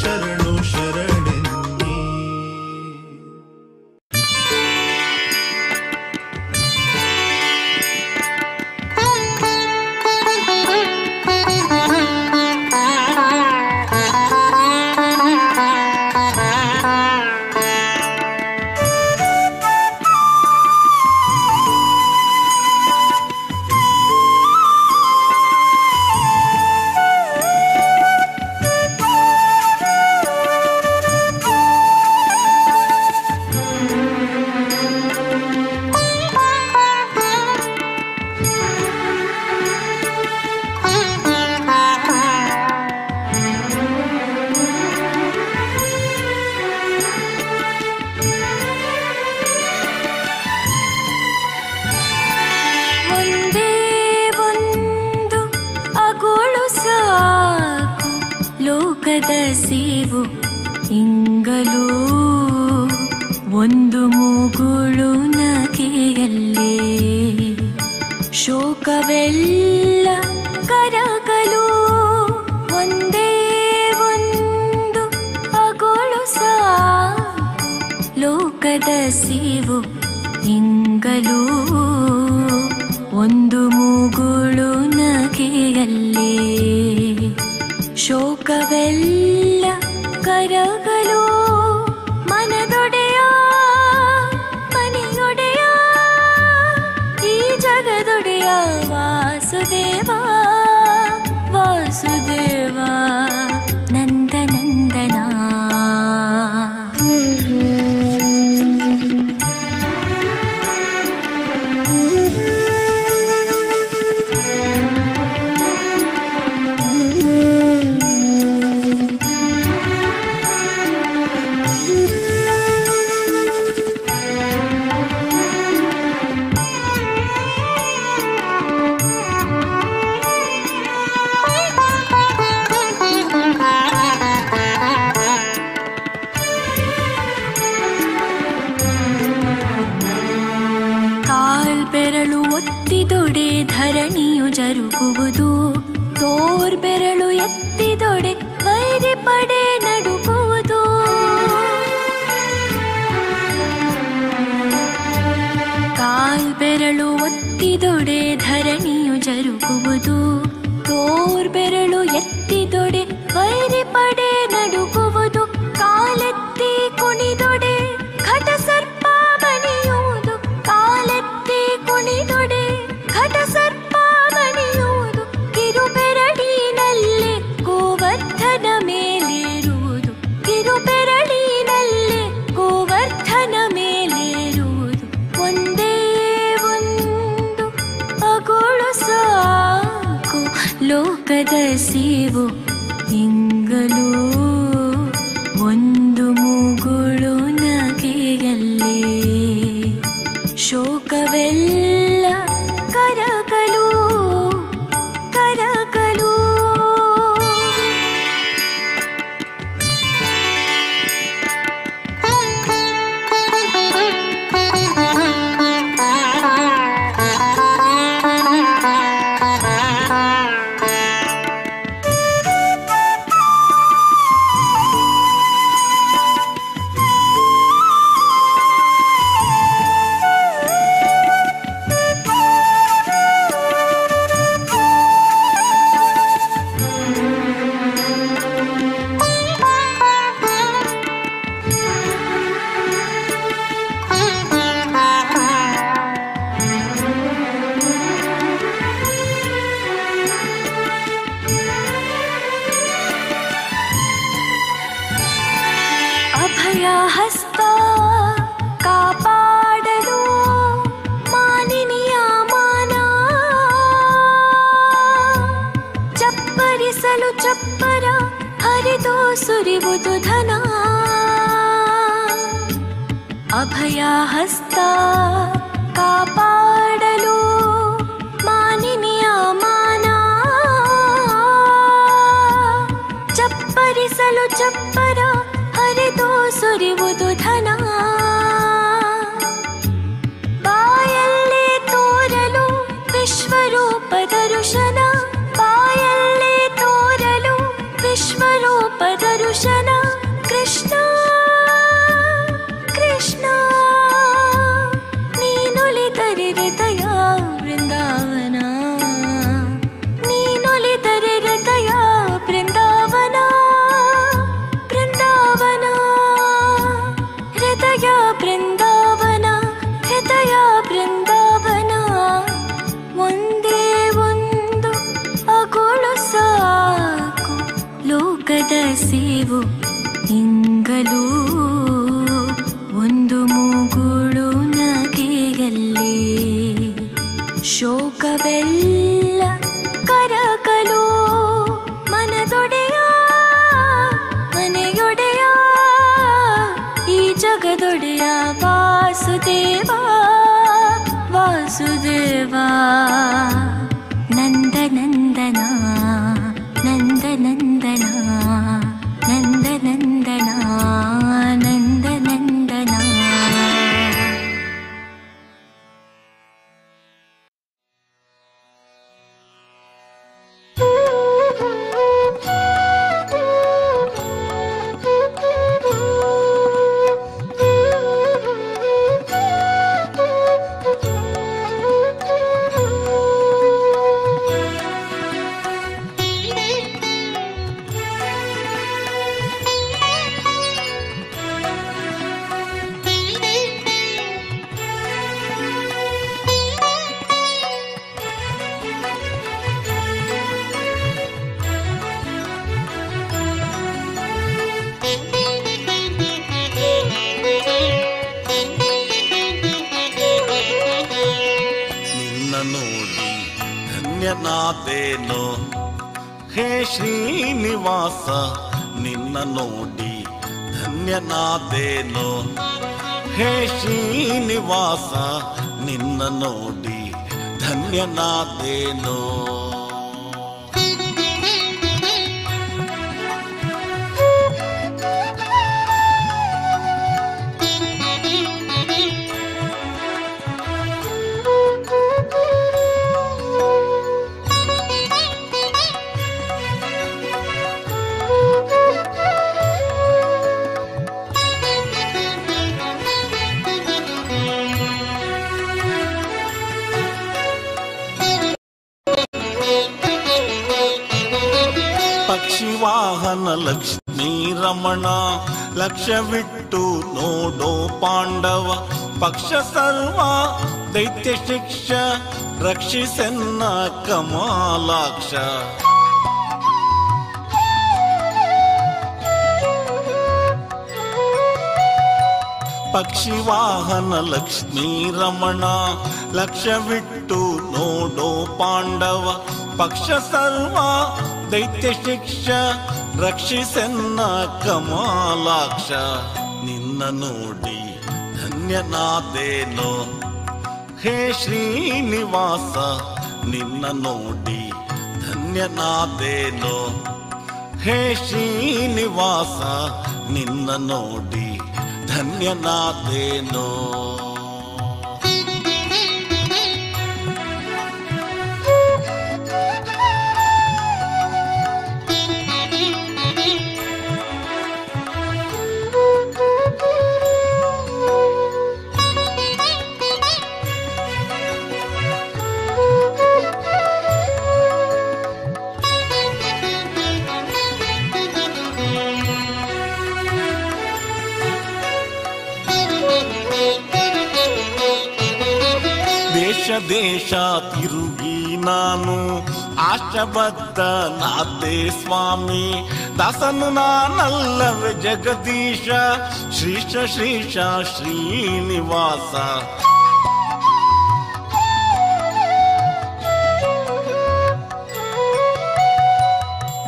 [SPEAKER 6] ಶರಣು ಶರಣೆನ್ನಿ.
[SPEAKER 16] ಒಂದೇ ಒಂದು ಅಗುಳು ಸಾಕು ಲೋಕದ ಸೇವು ಇಂಗಲೂ ಒಂದು ಮುಗುಳು ನಗೆಯಲ್ಲೇ ಶೋಕವೆಲ್ಲ ಕರಗಲು ಒಂದೇ ಒಂದು ಅಗುಳು ಸಾಕು ಲೋಕದ ಸೇವು ಇಂಗಲೂ ಒಂದು ಮುಗುಳು ನಗೆಯಲ್ಲೇ ಶೋಕವೆಲ್ಲ ಕರಗಲು. ಮನದೊಡೆಯ ಮನೆಯೊಡೆಯ ಈ ಜಗದೊಡೆಯ ವಾಸುದೇವ ವಾಸುದೇವ ನಂದನಂದನ. ಕಾಲ್ಬೆರಳು ಒತ್ತಿದೊಡೆ ಧರಣಿಯು ಜರುಗುವುದು ತೋರ್ಬೆರಳು ಎತ್ತಿದೊಡೆ ವೈರಿ ಪಡೆ ನಡುಗುವುದು. ಕಾಲ್ಬೆರಳು ಒತ್ತಿದೊಡೆ ಧರಣಿಯು ಜರುಗುವುದು ತೋರ್ಬೆರಳು ಎತ್ತಿದೊಡೆ ವೈರಿ ಪಡೆ ನಡುಗುವುದು. ಕಾಲೆತ್ತಿ ಕುಣಿದೊಡೆ ಘಟ ಸರ್ಪ ಬಣಿಯುವುದು ಕಾಲೆತ್ತಿ ಕುಣಿದೊಡೆ ಘಟ ಸರ್ಪ ಬಣಿಯುವುದು. ಕಿರುಬೆರಳಿನಲ್ಲೇ ಗೋವರ್ಧನ ಮೇಲೇರುವುದು ಕಿರುಬೆರಳಿನಲ್ಲೇ ಗೋವರ್ಧನ ಮೇಲೇರುವುದು. ಒಂದೇ ಒಂದು ಅಗುಳು ಸಾಕು ಲೋಕದ ಸೇವು ಇಂಗಲೂ ಒಂದು ಮುಗುಳು ನಗೆಯಲ್ಲೇ ಶೋಕವೆಲ್ಲ ಕರಗಲು ಕರಗಲು. ಹಸ್ತ ಕಾಪಾಡಲು ಮಾನಿನಿಯ ಮಾನ ಚಪ್ಪರಿಸಲು ಚಪ್ಪರ ಹರಿದು ಸುರಿವುದು ಧನ. ಅಭಯ ಹಸ್ತ ಕಾಪಾಡಲು ಮಾನಿನಿಯ ಮಾನ ಚಪ್ಪರಿಸಲು ಚಪ್ಪರ ಹರಿದು ಸುರಿವುದು ಧನ. ಬಾಯಲ್ಲೇ ತೋರಲು ವಿಶ್ವರೂಪ ದರುಶನ, ಬಾಯಲ್ಲೇ ತೋರಲು ವಿಶ್ವರೂಪ ದರುಶನ. ಕೃಷ್ಣ ಕೃಷ್ಣ ನೀನೊಲಿದರೆ ಹೃದಯ ಬೃಂದಾವನ, ನೀನೊಲಿದರೆ ಹೃದಯ ಬೃಂದಾವನ, ಬೃಂದಾವನ ಹೃದಯ ಬೃಂದಾವನ, ಹೃದಯ ಬೃಂದಾವನ. ಒಂದೇ ಒಂದು ಅಗುಳು ಸಾಕು ಲೋಕದ ಸೇವು ಇಂಗಲೂ ಒಂದು ಮುಗುಳು ನಗೆಯಲ್ಲೇ ಶೋಕವೆಲ್ಲ ಕರಗಲು. ಮನದೊಡೆಯ ಮನೆಯೊಡೆಯ ಈ ಜಗದೊಡೆಯ ವಾಸುದೇವ ವಾಸುದೇವ. ನಂದನಂದನ ನಂದನಂದನ ನಂದನಂದನ ನಂದನಂದನ.
[SPEAKER 9] ಧನ್ಯನಾದೇನೋ ಹೇ ಶ್ರೀನಿವಾಸ, ನಿನ್ನ ನೋಡಿ ಧನ್ಯನಾದೇನೋ ಹೇ ಶ್ರೀನಿವಾಸ, ನಿನ್ನ ನೋಡಿ ಧನ್ಯನಾದೇನೋ. ಪಕ್ಷಿವಾಹನ ಲಕ್ಷ್ಮೀ ರಮಣ ಲಕ್ಷ್ಯವಿಟ್ಟು ನೋಡೋ ಪಾಂಡವ ಪಕ್ಷ ಸರ್ವ ದೈತ್ಯ ಶಿಕ್ಷ ರಕ್ಷಿಸೆನ್ನ ಕಮಲಾಕ್ಷ. ಪಕ್ಷಿವಾಹನ ಲಕ್ಷ್ಮೀ ರಮಣ ಲಕ್ಷ್ಯವಿಟ್ಟು ನೋಡೋ ಪಾಂಡವ ಪಕ್ಷ ಸರ್ವ ದೈತ್ಯ ಶಿಕ್ಷ ರಕ್ಷಿಸೆನ್ನ ಕಮಲಾಕ್ಷ. ನಿನ್ನ ನೋಡಿ ಧನ್ಯನಾದೇನೋ ಹೇ ಶ್ರೀನಿವಾಸ, ನಿನ್ನ ನೋಡಿ ಧನ್ಯನಾದೇನೋ ಹೇ ಶ್ರೀನಿವಾಸ, ನಿನ್ನ ನೋಡಿ ಧನ್ಯನಾದೇನೋ. ದೇಶ ದೇಶ ತಿರುಗಿ ನಾನು ಆಶಬದ್ಧನಾದೆ ಸ್ವಾಮಿ, ದಾಸನು ನಾನಲ್ಲವೇ ಜಗದೀಶ ಶ್ರೀಶ ಶ್ರೀಶ ಶ್ರೀನಿವಾಸ.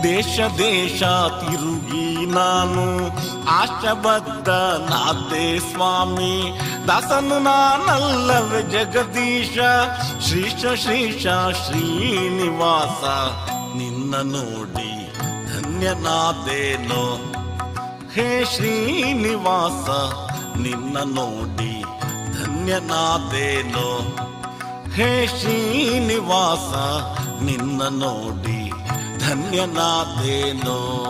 [SPEAKER 9] ದೇಶ ದೇಶ ತಿರುಗಿ ನಾನು ಆಶಬದ್ಧನಾದೆ ಸ್ವಾಮಿ, ದಾಸನು ನಾನಲ್ಲವೇ ಜಗದೀಶ ಶ್ರೀಶ ಶ್ರೀಶ ಶ್ರೀನಿವಾಸ. ನಿನ್ನ ನೋಡಿ ಧನ್ಯನಾದೇನೋ ಹೇ ಶ್ರೀನಿವಾಸ, ನಿನ್ನ ನೋಡಿ ಧನ್ಯನಾದೇನೋ ಹೇ ಶ್ರೀನಿವಾಸ, ನಿನ್ನ ನೋಡಿ ಧನ್ಯನಾದೇನೋ.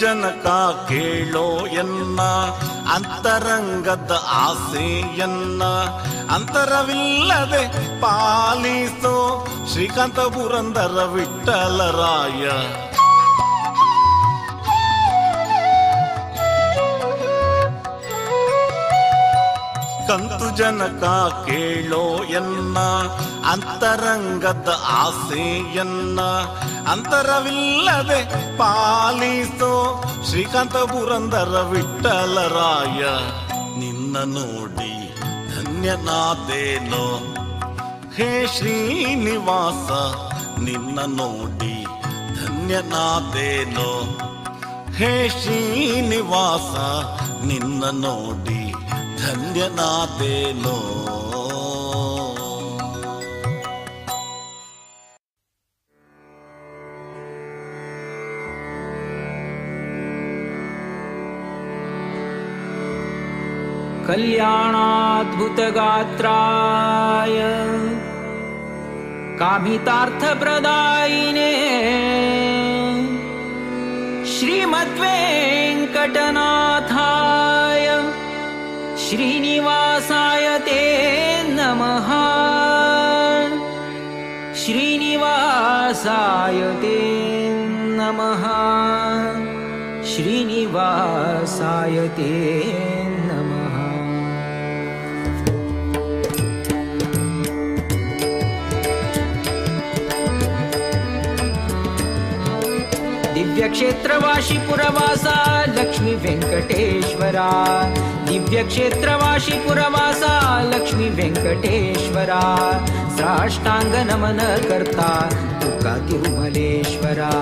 [SPEAKER 9] ಜನಕ ಕೇಳೋ ಎನ್ನ ಅಂತರಂಗದ ಆಸೆಯನ್ನ, ಅಂತರವಿಲ್ಲದೆ ಪಾಲಿಸೋ ಶ್ರೀಕಾಂತ ಪುರಂದರ ವಿಠಲರಾಯ. ಕಂತು ಜನಕ ಕೇಳೋ ಎನ್ನ ಅಂತರಂಗದ ಆಸೆಯನ್ನ, ಅಂತರವಿಲ್ಲದೆ ಪಾಲಿಸೋ ಶ್ರೀಕಾಂತ ಪುರಂದರ ವಿಠಲರಾಯ. ನಿನ್ನ ನೋಡಿ ಧನ್ಯನಾದೇನೋ ಹೇ ಶ್ರೀನಿವಾಸ, ನಿನ್ನ ನೋಡಿ ಧನ್ಯನಾದೇನೋ ಹೇ ಶ್ರೀನಿವಾಸ, ನಿನ್ನ ನೋಡಿ ಧನ್ಯನಾದೇನೋ.
[SPEAKER 10] कल्याणाद्भुतगात्राय कामितार्थप्रदायिने श्रीमद्वेङ्कटनाथाय श्रीनिवासाय ते नमः। श्रीनिवासाय ते नमः। श्रीनिवासाय ते नमः। दिव्यक्षेत्रवाशी पुरवासा लक्ष्मी वेंकटेश्वरा, दिव्यक्षेत्रवाशी पुरवासा लक्ष्मी वेंकटेश्वरा, साष्टांग नमन करता तुका तिरुमलेश्वरा।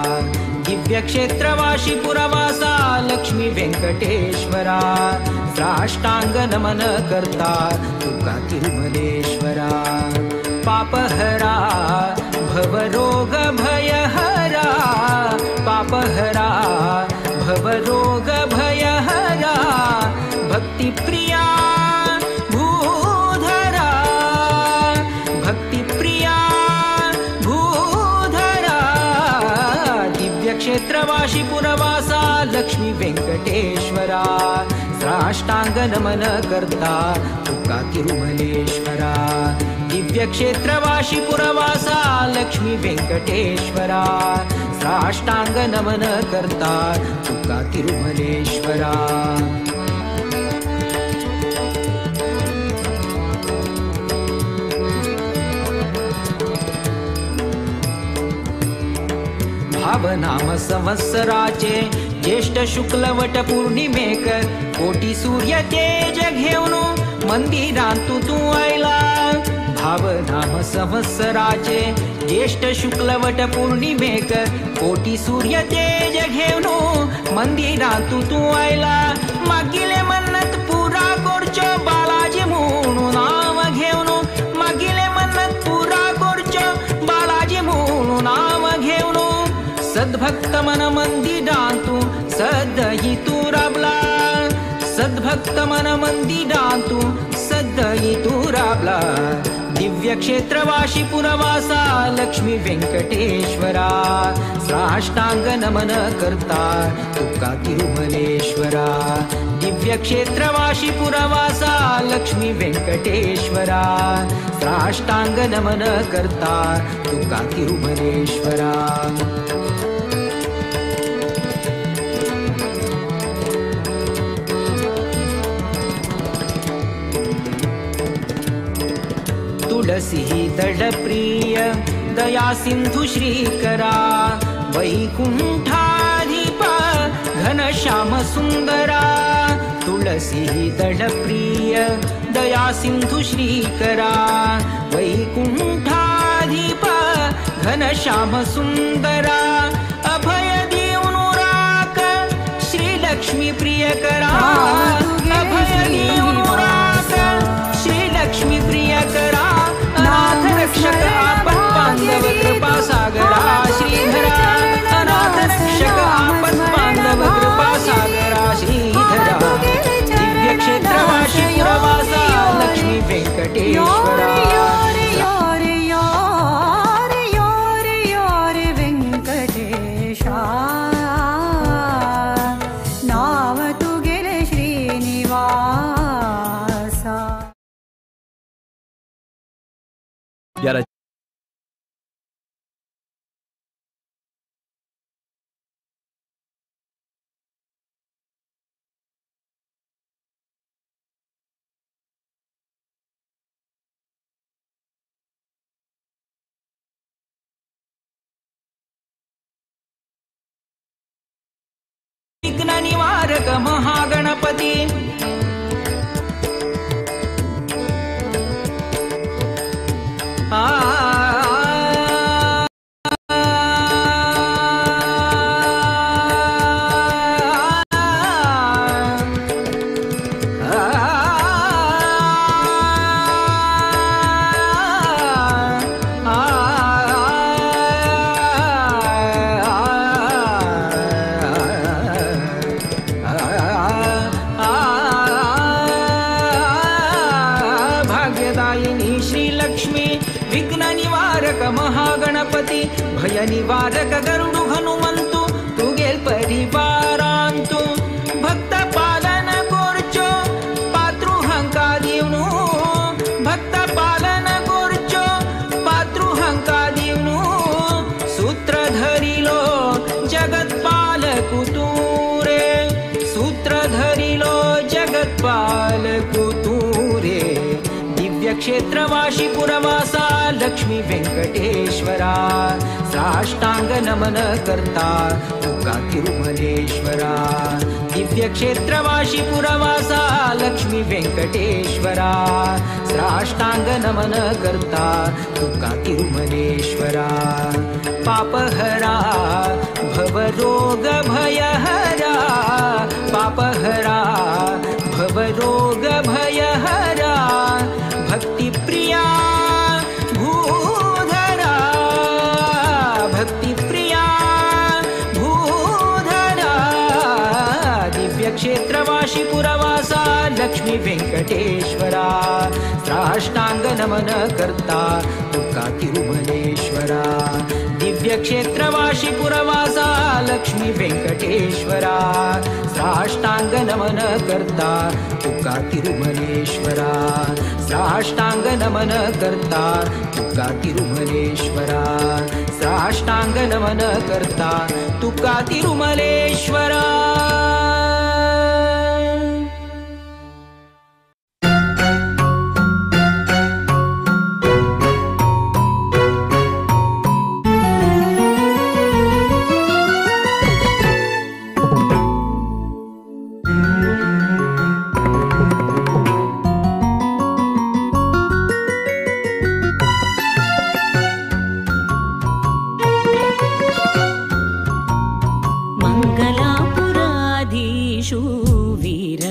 [SPEAKER 10] दिव्यक्षेत्रवाशी पुरवासा लक्ष्मी वेंकटेश्वरा, साष्टांग नमन करता तुका तिरुमलेश्वरा। पापहरा भवरोग भयहरा, पापहरा भवरोग भयहरा, भक्तिप्रिया भूधरा, भक्तिप्रिया भूधरा, दिव्यक्षेत्रवाशी पुरवासा लक्ष्मी वेंकटेश्वरा, साष्टांग नमन करता तुका तिरुमलेश्वरा।
[SPEAKER 8] दिव्यक्षेत्रवाशी पुरवासा लक्ष्मी वेंकटेश्वरा साष्टांग नमन करता तुका तिरुमलेश्वरा। भावनाम संवत्सराचे ज्येष्ठ शुक्ल वट पौर्णिमेक कोटी सूर्य तेज घेऊन मंदिरांतु तू आयला। भावनाम संवत्सराचे ज्येष्ठ शुक्ल वट पौर्णिमेक कोटी सूर्य तेज घेऊन मंदिरांतु तू आयला। मागिले मन्नत पुरा करचो बालाजी म्हणून नाव घेऊन, मागिले मन्नत पुरा करचो बालाजी म्हणून नाव घेऊन सद्भक्त मन मंदिरांतु सदयी तू राबला, सद्भक्त मन मंदिरांतु सदयी तू राबला। दिव्यक्षेत्रवाशी पुरवासा लक्ष्मी वेंकटेश्वरा साष्टांग नमन करता तुका तिरुमलेश्वरा। दिव्यक्षेत्रवाशी पुरवासा लक्ष्मी वेंकटेश्वरा साष्टांग नमन करता तुका तिरुमलेश्वरा। तुलसी दळप्रिय दया सिंधु श्रीकरा वैकुंठाधिप घनश्याम सुंदरा। तुलसी दळप्रिय दया सिंधु श्रीकरा वैकुंठाधिप घनश्याम सुंदरा। अभय देऊन राख श्रीलक्ष्मी प्रियकरा, अभय देऊन राख श्रीलक्ष्मी प्रियकरा। अनाथ रक्षक आपद बांधव कृपा सागरा श्रीधरा, अनाथ रक्षक आपद बांधव कृपा सागरा श्रीधरा। दिव्यक्षेत्रवासी पुरवासा लक्ष्मी वेंकटेश्वरा। विघ्न निवारक महागणपती महागणपती भय निवारक गरुडु हनुमंतु तुगेल परिवारांतु भक्त पालन कोरचो पात्रु हंका दिवनु, भक्त पालन कोरचो पात्रु हंका दिवनु। सूत्र धरिलो जगत्पालकु तू रे, सूत्र धरिलो जगत्पालकु तू रे। दिव्यक्षेत्रवासी पुरवासा लक्ष्मी वेंकटेश्वरा साष्टांग नमन करता तुका तिरुमलेश्वरा। दिव्यक्षेत्रवासी पुरवासा लक्ष्मी वेंकटेश्वरा साष्टांग नमन करता तुका तिरुमलेश्वरा। पापहरा भवरोग भयहरा, पापहरा भवरोग भयहरा। भक्तिप्रिया भूधरा, भक्तिप्रिया भूधरा। दिव्यक्षेत्रवासी पुरवासा लक्ष्मी वेंकटेश्वरा साष्टांग नमन करता तुका तिरुमलेश्वरा। दिव्य ಕ್ಷೇತ್ರವಾಸಿ ಪುರವಾಸ ಲಕ್ಷ್ಮೀ ವೆಂಕಟೇಶ್ವರ ಸಾಷ್ಟಾಂಗ ನಮನ ಕರ್ತಾ ತುಕಾ ತಿರುಮಲೇಶ್ವರ ಸಾಷ್ಟಾಂಗ ನಮನ ಕರ್ತಾ ತುಕಾ ತಿರುಮಲೇಶ್ವರ ಸಾಷ್ಟಾಂಗ ನಮನ ಕರ್ತಾ ತುಕಾ ತಿರುಮಲೇಶ್ವರ.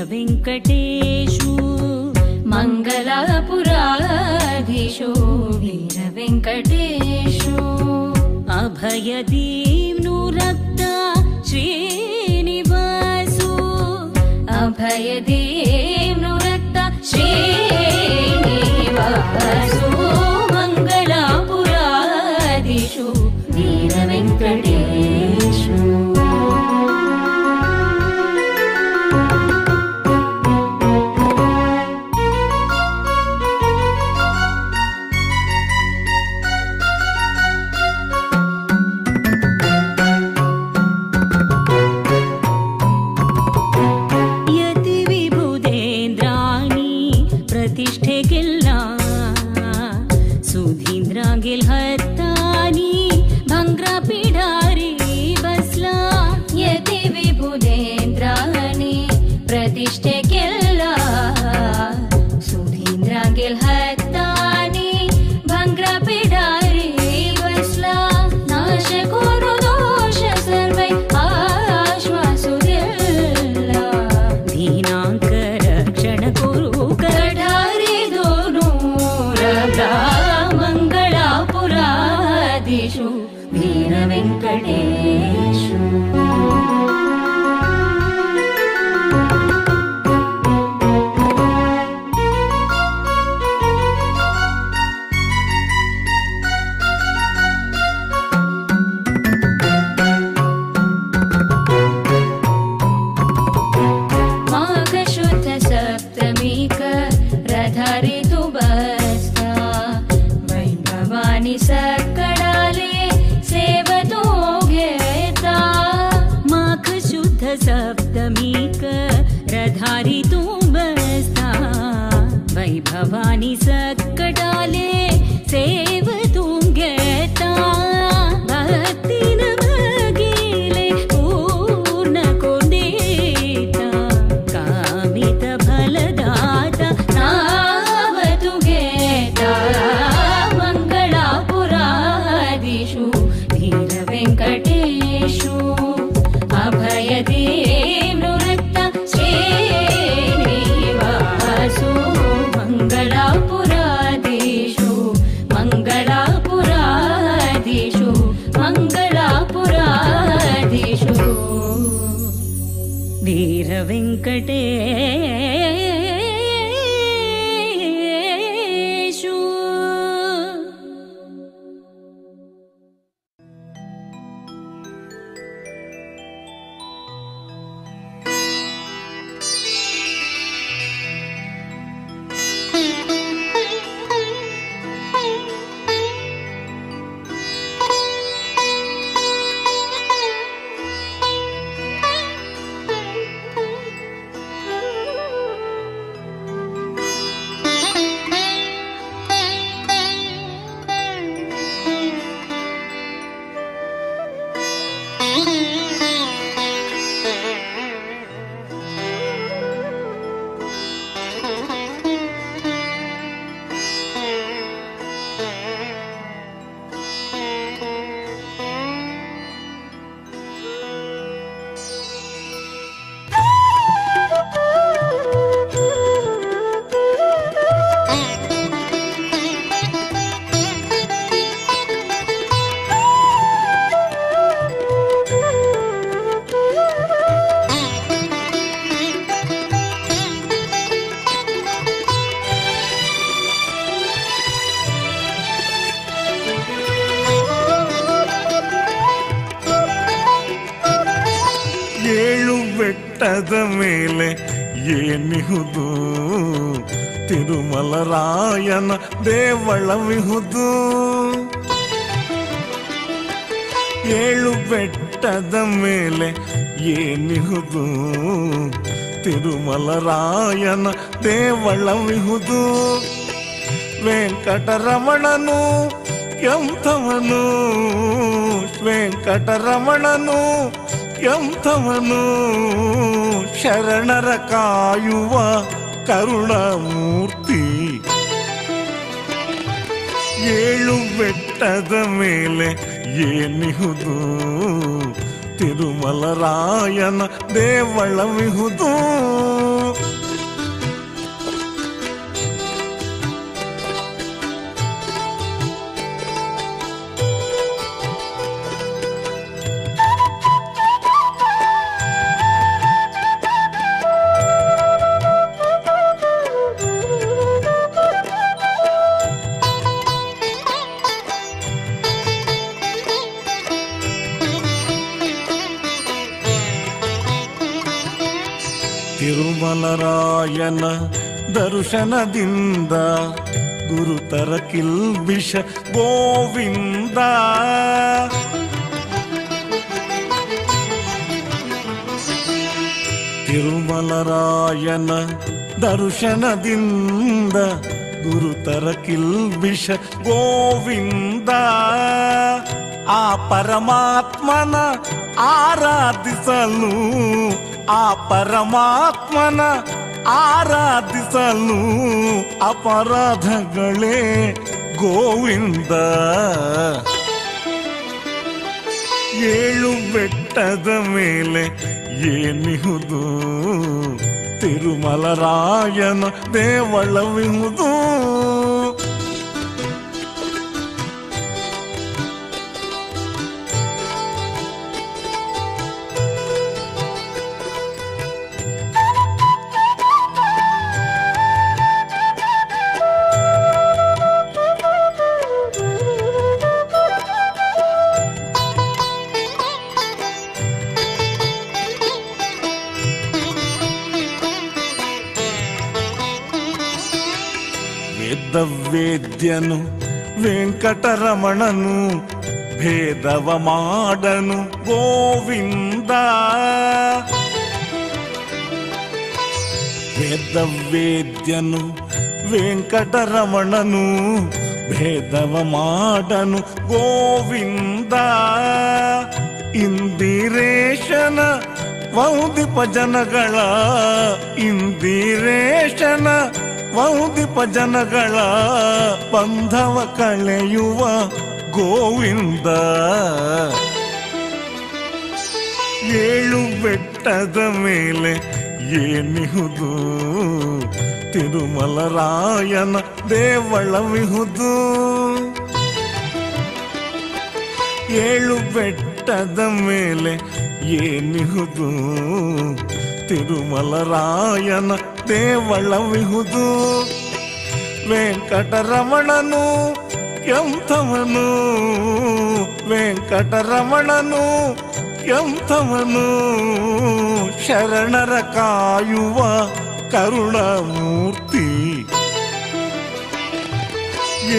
[SPEAKER 17] ವೆಂಕಟೇಶು
[SPEAKER 12] ಮಂಗಲಾಪುರಾಧೀಶು ವೀರವೆಂಕಟೇಶು
[SPEAKER 17] ಅಭಯದೀವ್ನು ರಕ್ತ ಶ್ರೀನಿವಾಸು
[SPEAKER 12] ಅಭಯದೀವ್ನು ರಕ್ತ ಶ್ರೀನಿವಾಸು ಮಂಗಲಾಪುರಾಧೀಶು ವೀರವೆಂಕಟೇಶು.
[SPEAKER 17] वीरवेङ्कटेशु.
[SPEAKER 12] Thank you.
[SPEAKER 9] ಬೆಟ್ಟದ ಮೇಲೆ ಏನಿಹುದು ತಿರುಮಲರಾಯನ ದೇವಳವಿಹುದು. ಏಳು ಬೆಟ್ಟದ ಮೇಲೆ ಏನಿಹುದು ತಿರುಮಲರಾಯನ ದೇವಳವಿಹುದು. ವೆಂಕಟರಮಣನು ಎಂಥವನು, ವೆಂಕಟರಮಣನು ಎಂಥವನು, ಶರಣರ ಕಾಯುವ ಕರುಣಾಮೂರ್ತಿ. ಏಳು ಬೆಟ್ಟದ ಮೇಲೆ ಏನಿಹುದು ತಿರುಮಲರಾಯನ ದೇವಳವಿಹುದು. ತಿರುಮಲರಾಯನ ದರ್ಶನದಿಂದ ಗುರುತರ ಕಿಲ್ಬಿಷ ಗೋವಿಂದ. ತಿರುಮಲರಾಯನ ದರ್ಶನದಿಂದ ಗುರುತರ ಕಿಲ್ಬಿಷ ಗೋವಿಂದ. ಆ ಪರಮಾತ್ಮನ ಆರಾಧಿಸಲು, ಆ ಪರಮಾತ್ಮನ ಆರಾಧಿಸಲು ಅಪರಾಧಗಳೇ ಗೋವಿಂದ. ಏಳು ಬೆಟ್ಟದ ಮೇಲೆ ಏನಿಹುದು ತಿರುಮಲರಾಯನ ದೇವಳವಿಹುದು. ವೇದ್ಯನು ವೆಂಕಟರಮಣನು ಭೇದವ ಮಾಡನು ಗೋವಿಂದ. ವೇದ ವೇದ್ಯನು ವೆಂಕಟರಮಣನು ಭೇದವ ಮಾಡನು ಗೋವಿಂದ. ಇಂದಿರೇಶನ ವಂದಿಪ ಜನಗಳ, ಇಂದಿರೇಶನ ವಂದಿಪ ಜನಗಳ ಬಂಧವ ಕಳೆಯುವ ಗೋವಿಂದ. ಏಳು ಬೆಟ್ಟದ ಮೇಲೆ ಏನಿಹುದು ತಿರುಮಲರಾಯನ ದೇವಳವಿಹುದು. ಏಳು ಬೆಟ್ಟದ ಮೇಲೆ ಏನಿಹುದು ತಿರುಮಲರಾಯನ ದೇವಳವಿಹುದು. ವೆಂಕಟರಮಣನು ಎಂಥವನು, ವೆಂಕಟರಮಣನು ಎಂಥವನು, ಶರಣರ ಕಾಯುವ ಕರುಣಾಮೂರ್ತಿ.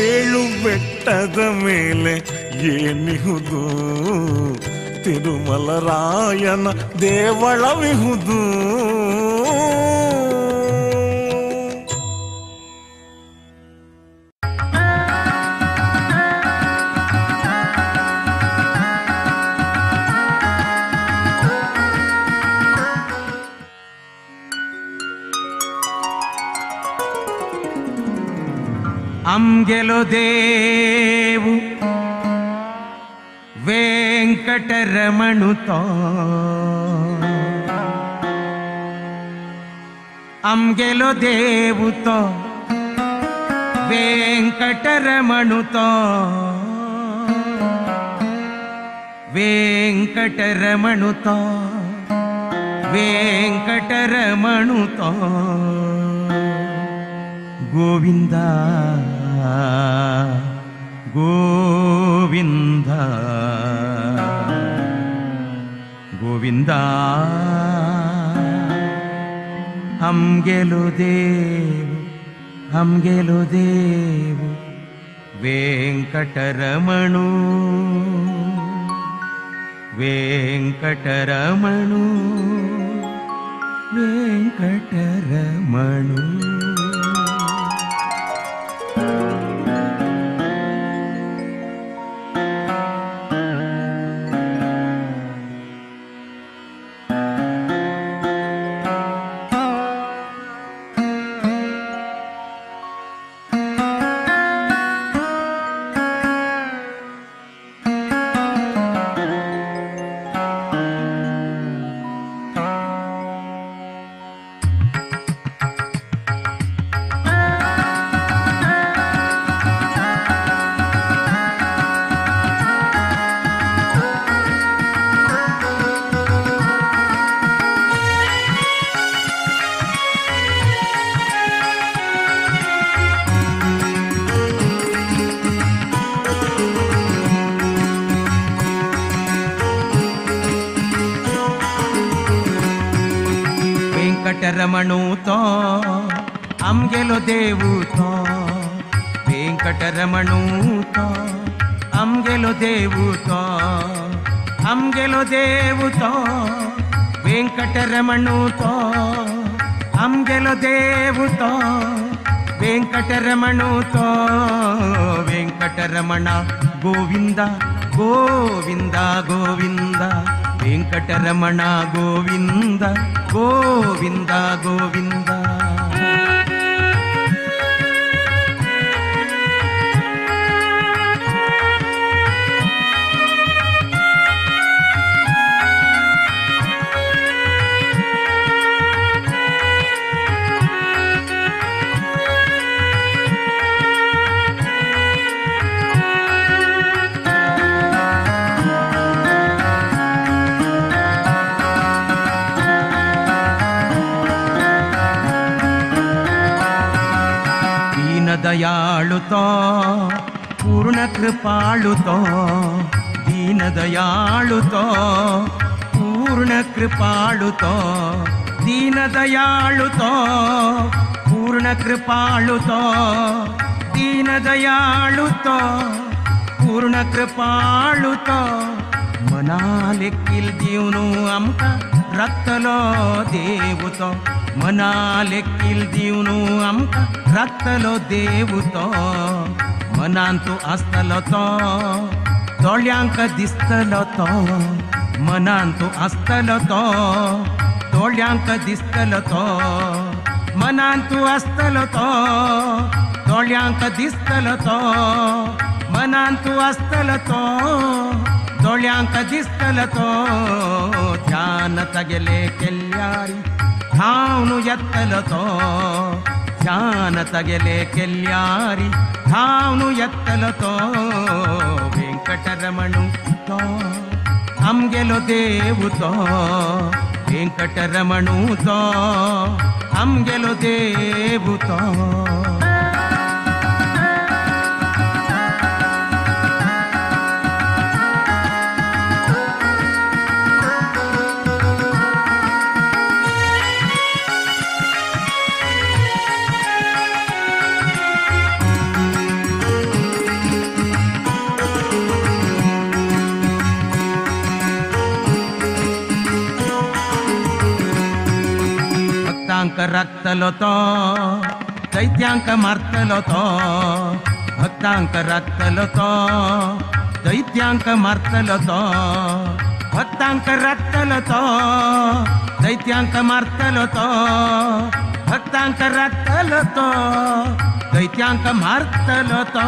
[SPEAKER 9] ಏಳು ಬೆಟ್ಟದ ಮೇಲೆ ಏನಿಹುದು ತಿರುಮಲರಾಯನ ದೇವಳವಿಹುದು.
[SPEAKER 18] ಅಂಗೆಲೋ ದೇವು ವೆಂಕಟರಮಣುತೋ, ಅಂಗೆಲೋ ದೇವುತೋ ವೆಂಕಟರಮಣುತೋ, ವೆಂಕಟರಮಣುತೋ ವೆಂಕಟರಮಣುತೋ ಗೋವಿಂದ ಗೋವಿಂದ ಗೋವಿಂದ. आमगेलो देव आमगेलो देव वेंकटरमणू वेंकटरमणू वेंकटरमणू. वेंकटरमणू तो आमगेलो देवू तो वेंकटरमणू तो आमगेलो देवू तो आमगेलो देवू तो वेंकटरमणू तो आमगेलो देवू तो वेंकटरमणू तो वेंकटरमण गोविंद गोविंद गोविंद वेंकटरमण गोविंद गोविंद गोविंद. दयाळु तो पूर्ण कृपाळु तो दीन दयाळु तो पूर्ण कृपाळु तो दीन दयाळु तो पूर्ण कृपाळु तो दीन दयाळु तो पूर्ण कृपाळु तो मनालेकील दिवनु आमकां राखतलो देव तो मनालेकील दिवनु आमकां राखतलो देव तो मनांतु आसतलो तो दोळ्यांक दिसतलो तो मनांतु आसतलो तो दोळ्यांक दिसतलो तो मनांतु आसतलो तो दोळ्यांक दिसतलो तो मनांतु आसतलो तो दोळ्यांक दिसतलो तो ध्यान तगेले केल्यारी धावनु येतलो तो ध्यान तगेले केल्यारी धावनु येतलो तो वेंकटरमणू तो आमगेलो देव तो वेंकटरमणू तो आमगेलो देव तो. भक्तांक राखतलो तो दैत्यांक मारतलो तो भक्तांक राखतलो तो दैत्यांक मारतलो तो भक्तांक राखतलो तो दैत्यांक मारतलो तो भक्तांक राखतलो तो दैत्यांक मारतलो तो.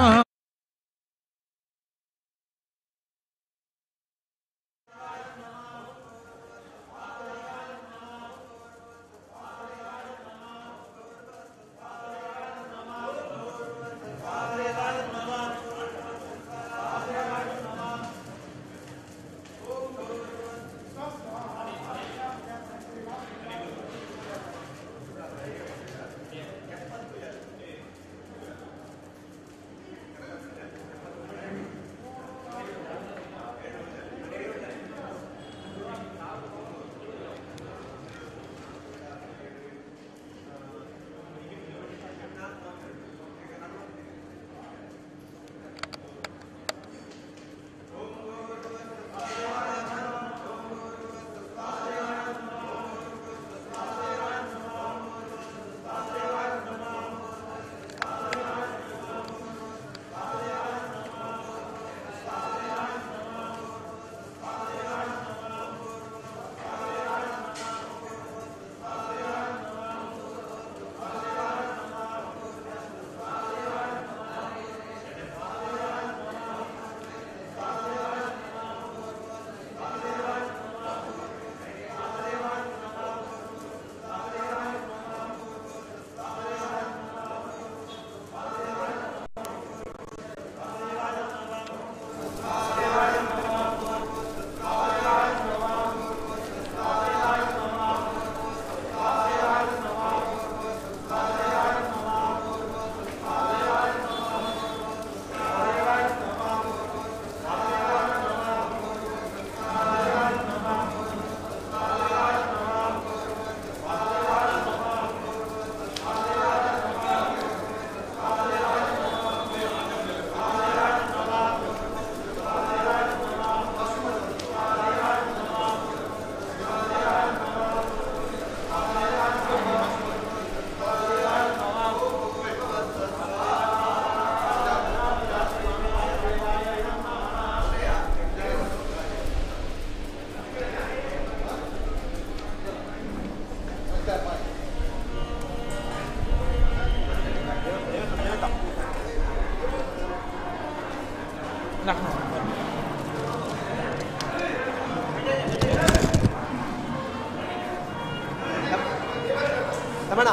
[SPEAKER 19] ರಮಣ.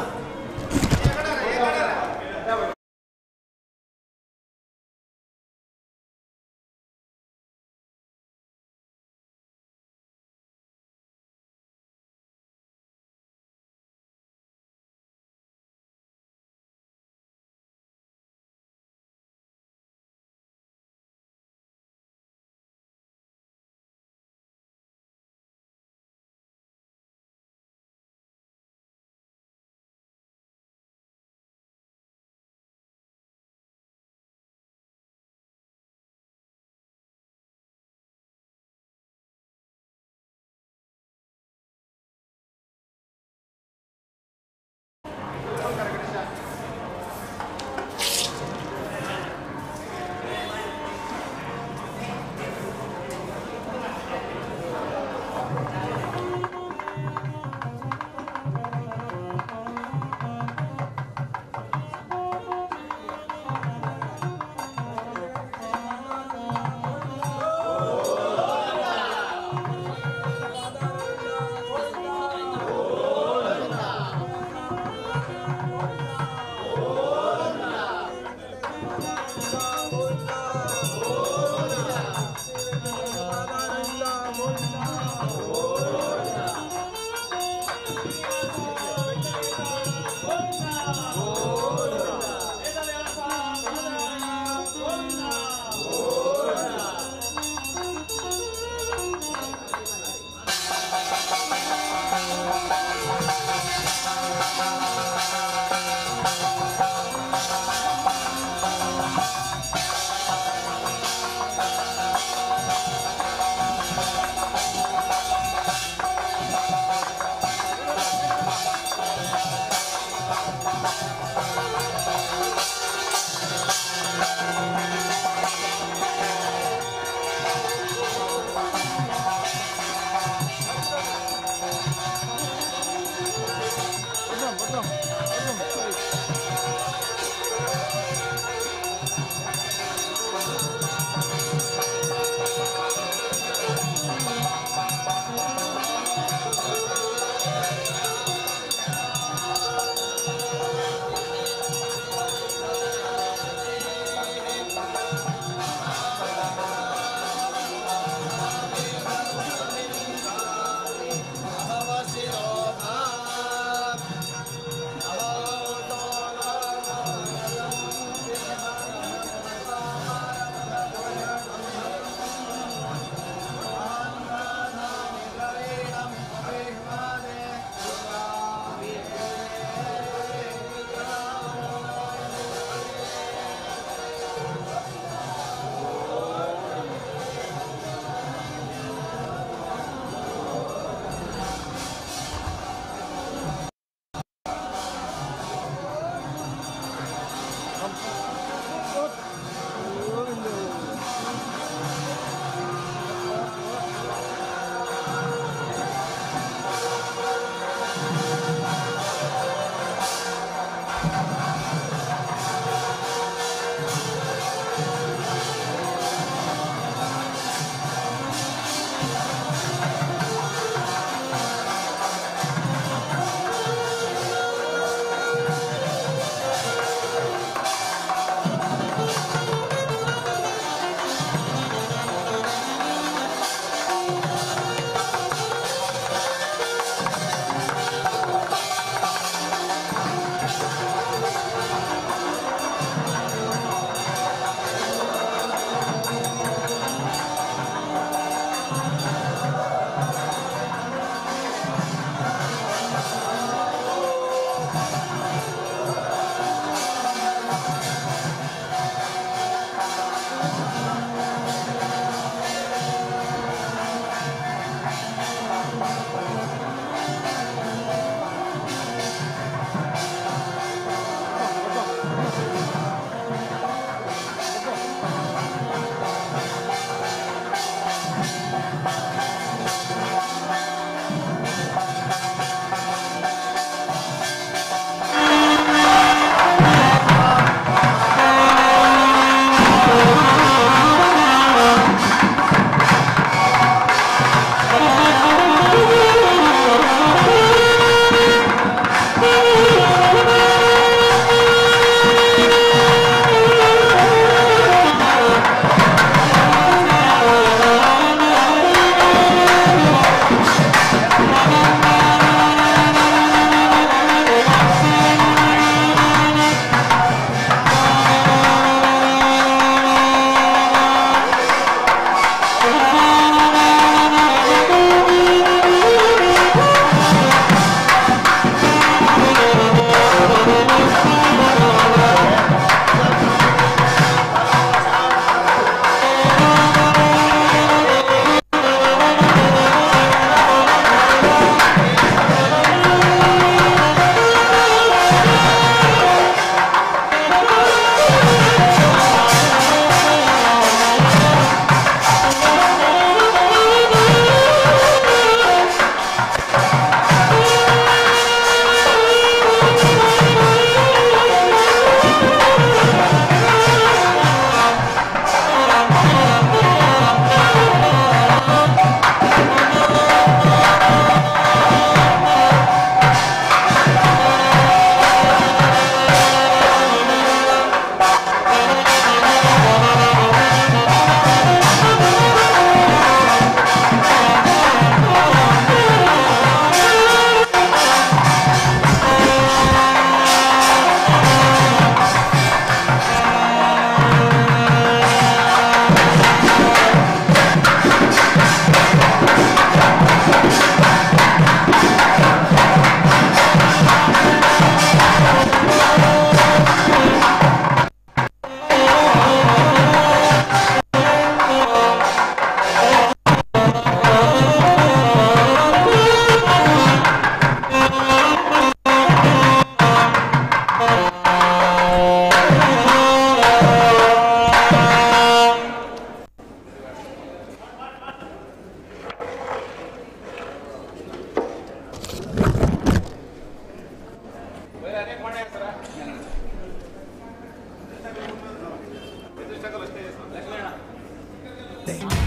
[SPEAKER 19] केले.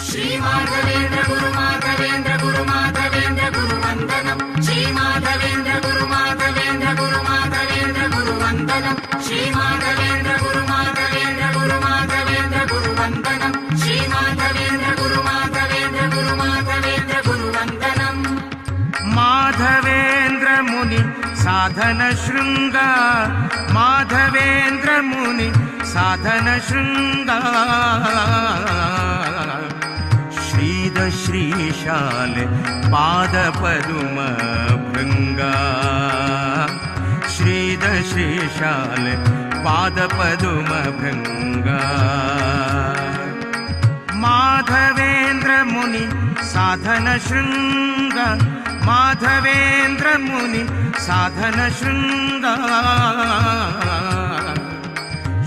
[SPEAKER 7] श्री माधवेंद्र गुरु माधवेंद्र गुरु माधवेंद्र गुरु वंदनम। श्री माधवेंद्र गुरु माधवेंद्र गुरु माधवेंद्र गुरु वंदनम। श्री माधवेंद्र गुरु माधवेंद्र गुरु माधवेंद्र गुरु वंदनम। श्री माधवेंद्र गुरु माधवेंद्र गुरु माधवेंद्र गुरु वंदनम।
[SPEAKER 18] माधवेंद्र मुनि साधन श्रृंग, माधवेंद्र मुनि साधन श्रृंग, श्रीद श्रीशाल पाद पदुम भृंगा, श्रीद श्रीशाल पाद पदुम भृंगा। माधवेंद्र मुनि साधन श्रृंग, माधवेंद्र मुनि साधन श्रृंग,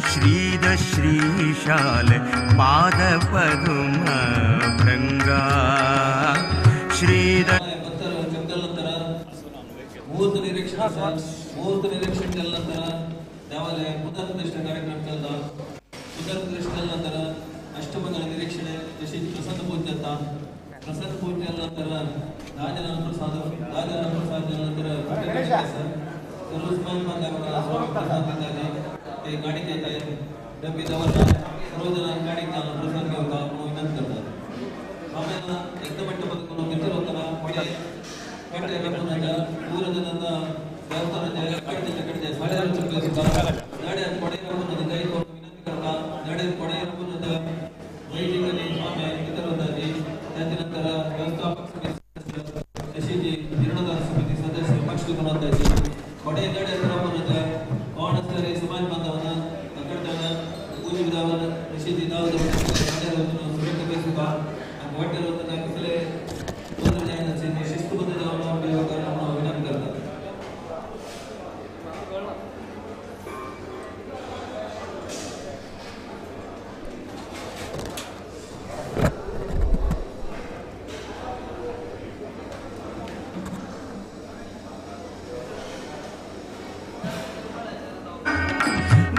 [SPEAKER 18] श्रीद श्रीशाल पाद पदुम भृंगा, श्रीद
[SPEAKER 4] मुहूर्त निरीक्षण केल्यानंतर देवालय पुनर्प्रतिष्ठा कार्यक्रम केला। पुनर्प्रतिष्ठा केल्यानंतर अष्टमंगल निरीक्षणे तशीच प्रसन्न पूजा जाता। प्रसन्न पूजा केल्यानंतर 10 जणांना प्रसाद, 10 जणांना प्रसाद दिल्यानंतर सर्व समाज बांधवांना प्रसाद दिले ते गाडीत येत आहेत, डबे दवरतात, सर्व जण गाडीत प्रसाद घेवता म्हणून विनंती करतात। आम्हाला एकदम मंडपात भितर वतना ಪೂರ ಜನನ ದೇವಸ್ಥಾನ ಕಡೆ ನಡೆ ಕೊಡೆ ಕೈ ವಿನಂತಿ करता ನಡೆ ಕೊಡೆ ವೈದಿಕಲಿ ಸ್ವಾಮಿ ಇತರದ್ದಾಗಿ ನಂತರ ವ್ಯವಸ್ಥಾಪಕ ಸಮಿತಿ ಸದಸ್ಯ ಶಶಿಜಿ ಜೀರ್ಣೋದ್ಧಾರ ಸಮಿತಿ ಸದಸ್ಯ ಪಕ್ಷ ಗುಣಾಂತಾಜಿ ಕೊಡೆ ನಡೆ ಕೋಣಸ್ಥರಿ ಸಮಾಜ ಬಾಂಧವನ ಅಕಡ್ದನ ಪೂಜೆ ವಿಧಾವನ ಶಶಿಜಿ ದಾವದ ಸುರಕ್ಷಿತ ಹೊಟ್ಟೆ शिस्तबद्ध विनंती करतात।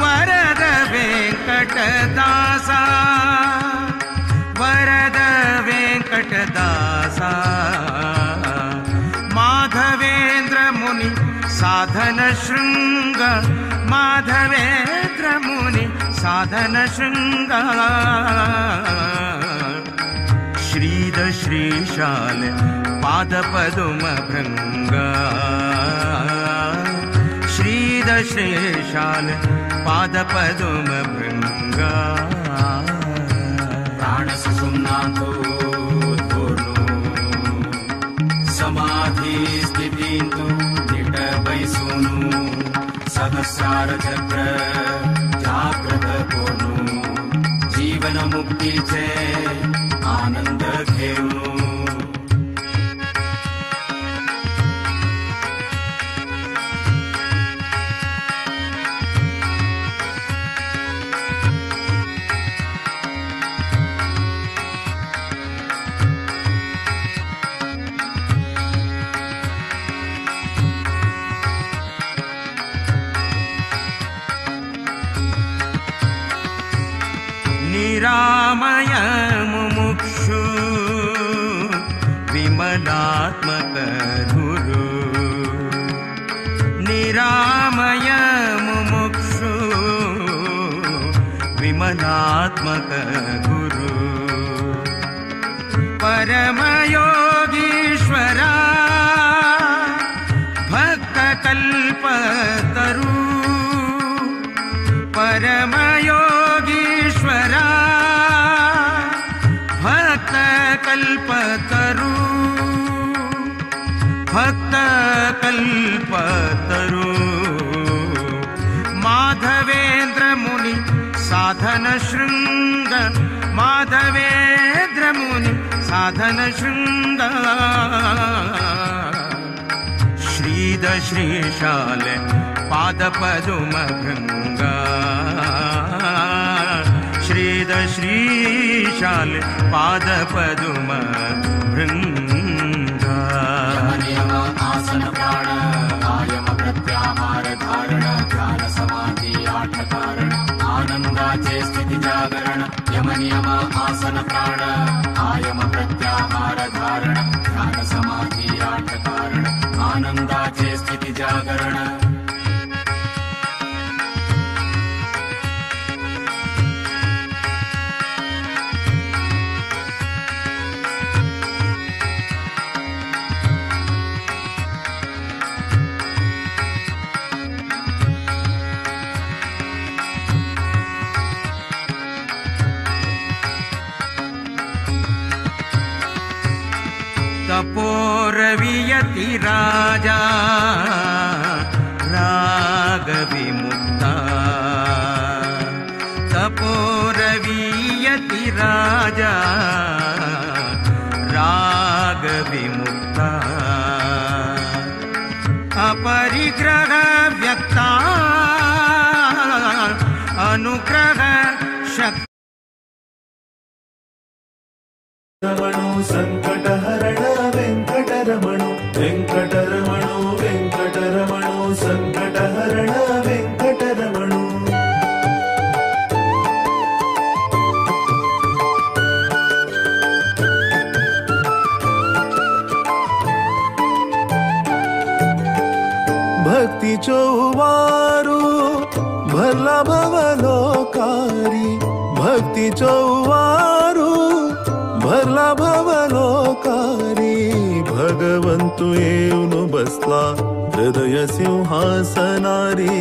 [SPEAKER 18] वरद वेंकटदासा, वरद वेंकटदासा, माधवेंद्र मुनि साधन श्रृंग, माधवेंद्र मुनि साधन श्रृंग, श्रीद श्रीशाल पाद पदुम भृंग, श्रीद श्रीशाल पाद पदुम भृंग।
[SPEAKER 7] प्राण सुषुम्नांतो
[SPEAKER 19] सहस्रार चक्र जागृत कोनु जीवन मुक्तीचे आनंद घेऊन।
[SPEAKER 18] निरामय मुमुक्षु विमलात्मक गुरु निरामय मुमुक्षु विमलात्मक गुरु परमयोगीश्वरा भक्तकल्पतरु परमयोगीश्वरा भक्तकल्पतरु भक्तकल्पतरु माधवेन्द्र मुनि साधन शृंग माधवेन्द्र मुनि साधन शृंग श्रीद श्रीशाल पाद पदुम भृंग श्रीद श्रीशाल पाद पदुम भृंग।
[SPEAKER 19] यम आसन प्राण आयम प्रत्याहार धारण ध्यान समाधि आठ कारण आनंदाचे स्थिति जागरण। यम नियम आसन प्राण आयम प्रत्याहार धारण ध्यान समाधि आठ कारण आनंदाचे स्थिति जागरण।
[SPEAKER 18] तपोरवियति राजा राग विमुक्ता तपोरवियति राजा राग विमुक्ता अपरिग्रह व्यक्ता अनुग्रह शक्ति
[SPEAKER 6] रमणो संकटहरण वेंकटरमणो वेंकटरमणो वेंकटरमणो संकटहरण वेंकटरमणो। भक्ती चौवारू भरला भवलोकारी भक्ती चौवारू भरला भवलोकारी भगवंतु येऊन बसला हृदय सिंहासनारी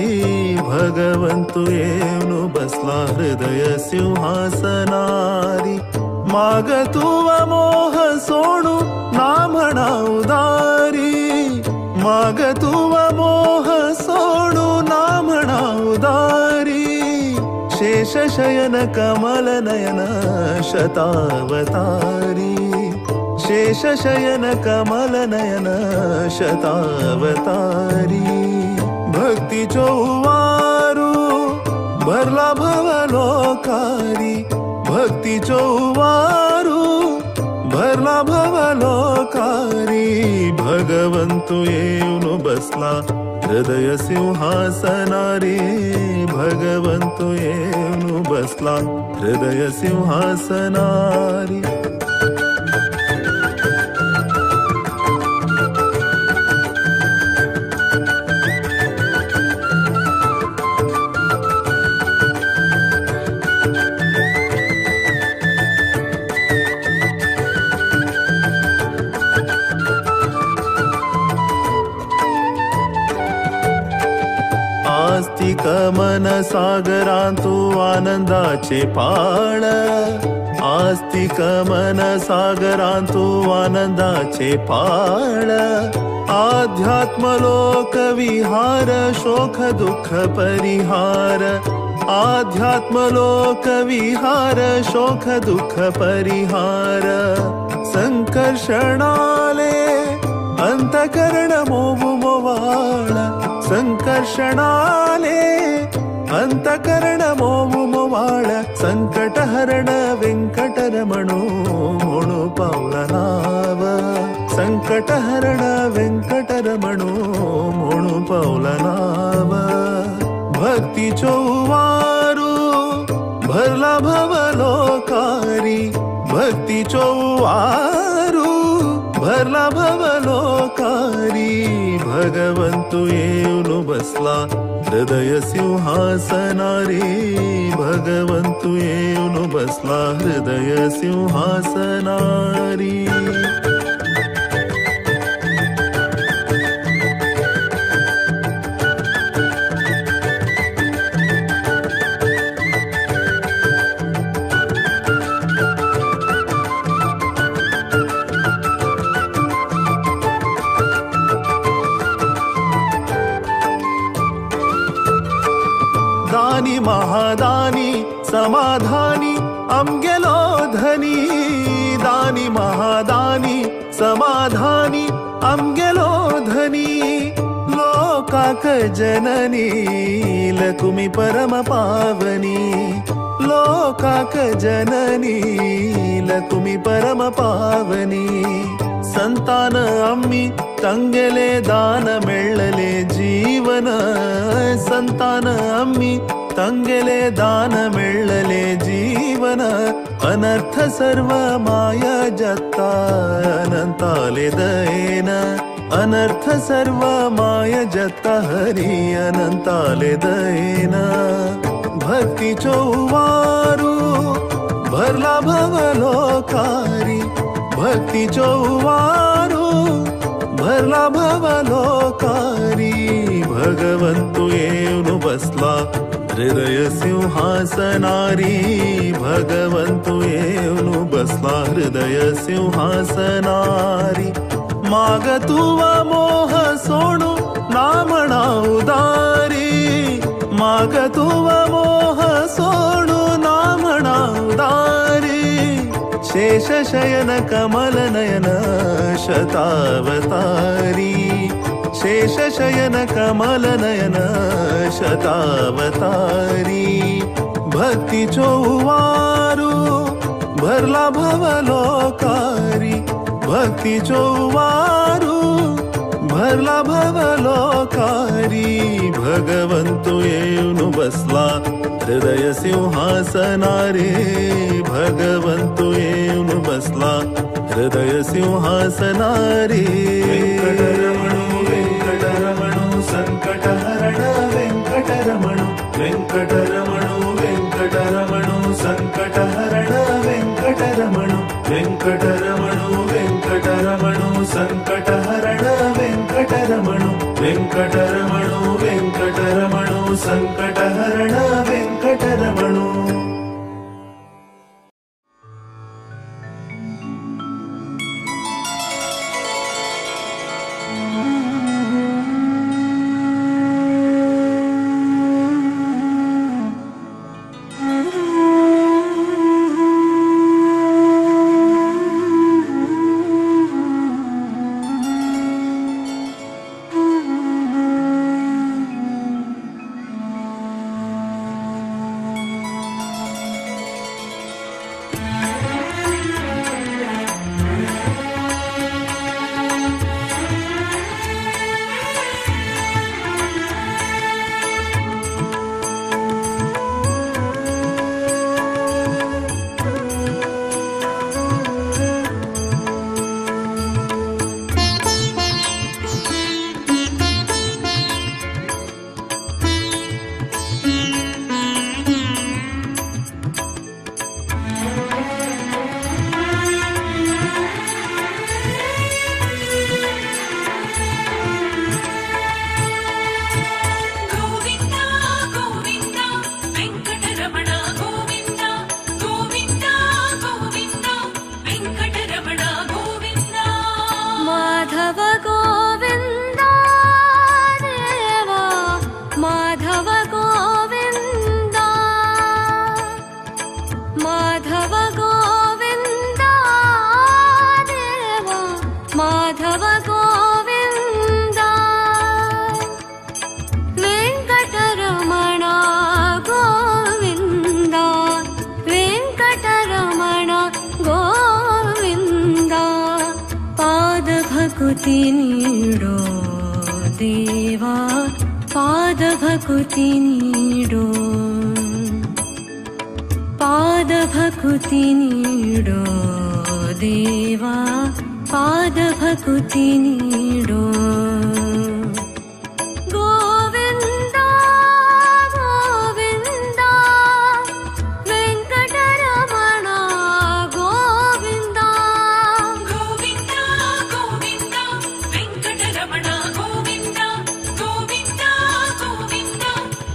[SPEAKER 6] भगवंतु येऊन बसला हृदय सिंहासनारी माग तुव मोह सोडू ना म्हणा उदारी माग तुव मोह सोडू ना म्हणा उदारी शेषशयन कमलनयन शतावतारी शेषशयन कमलनयन शतावतारी भक्ती चौवारू भरला भवलोकारी भक्ती चौवारू भरला भवलोकारी भगवंतु येऊन बसला हृदय सिंहासनारी भगवंतु येऊन बसला हृदय सिंहासनारी। आस्तिक मन सागरांतु आनंदाचे पाळ आस्तिक मन सागरांतु आनंदाचे पाळ आध्यात्म लोक विहार शोक दुःख परिहार आध्यात्म लोक विहार शोक दुःख परिहार संकर्षणाले अंतकरण मोवु मोवाळ संकर्षणाले अंतकरण मोवु मोवाळ संकटहरण वेंकटरमणो म्हणू पावलनाव संकटहरण वेंकटरमणो म्हणू पावलनाव भक्तीचो वारू भरला भवलोकारी भक्तीचो वारू भरला भवलोकारी भगवंतु येऊन बसला हृदय सिंहासनारी भगवंतु येऊन बसला हृदय सिंहासनारी। दानी महादानी समाधानी आमगेलो धनी दानी महादानी समाधानी आमगेलो धनी लोकाक जननी लकुमी परम पावनी लोकाक जननी लकुमी परम पावनी संतान आम्ही तंगेले दान मेळले जीवन संतान आम्ही तंगेले दान मेळले जीवन अनर्थ सर्व माया जत्ता अनंताले दयेन अनर्थ सर्व माया जत्ता हरी अनंताले दयेन भक्तीचो वारू भरला भवलोकारी भक्तीचो वारू भरला भवलोकारी भगवंतु येऊन बसला हृदय सिंहासनारी भगवंतु येऊन बसला हृदय सिंहासनारी मागतुव मोह सोडू नामणा उदारी मागतुव मोह सोडू नामणा उदारी शेषशयन कमलनयन शतावतारी शेषशयन कमलनयन शतावतारी भक्तीचो वारू भरला भवलोकारी भक्तीचो वारू भरला भवलोकारी भगवंतु येऊन बसला हृदय सिंहासनारे भगवंतु येऊन बसला हृदय सिंहासनारे। वेंकटरमणो वेंकटरमणो संकटहरण वेंकटरमणो वेंकटरमणो वेंकटरमणो संकटहरण वेंकटरमणो वेंकटरमणो वेंकटरमणो संकटहरण वेंकटरमणो वेंकटरमणो वेंकटरमणो संकटहरण वेंकटरमणो।
[SPEAKER 16] भकुति नीडो देवा पाद भकुति नीडो पाद भकुति नीडो देवा पाद भकुति नीडो गोविंदा गोविंदा वेंकटरमण गोविंदा
[SPEAKER 7] गोविंदा गोविंदा वेंकटरमण गोविंदा गोविंदा गोविंदा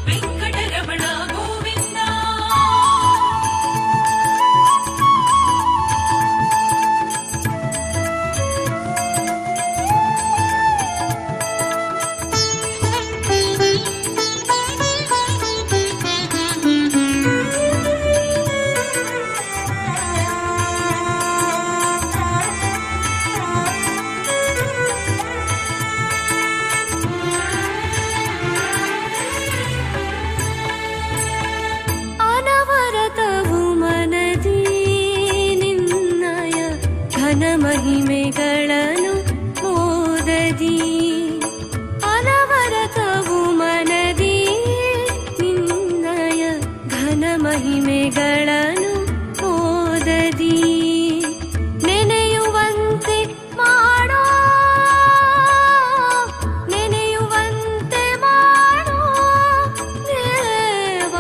[SPEAKER 7] वेंकटरमण गोविंदा.
[SPEAKER 16] ಅನವರತವು ಮನದಿ ನಿನ್ನಯ ಘನ ಮಹಿಮೆಗಳನ್ನು ಮೋದದಿ ಅನವರತವು ಮನದಿ ನಿನ್ನಯ ಘನ ಮಹಿಮೆಗಳನ್ನು ಮೋದದಿ ನೆನೆಯುವಂತೆ ಮಾಡೋ ನೆನೆಯುವಂತೆ ಮಾಡೋ ದೇವ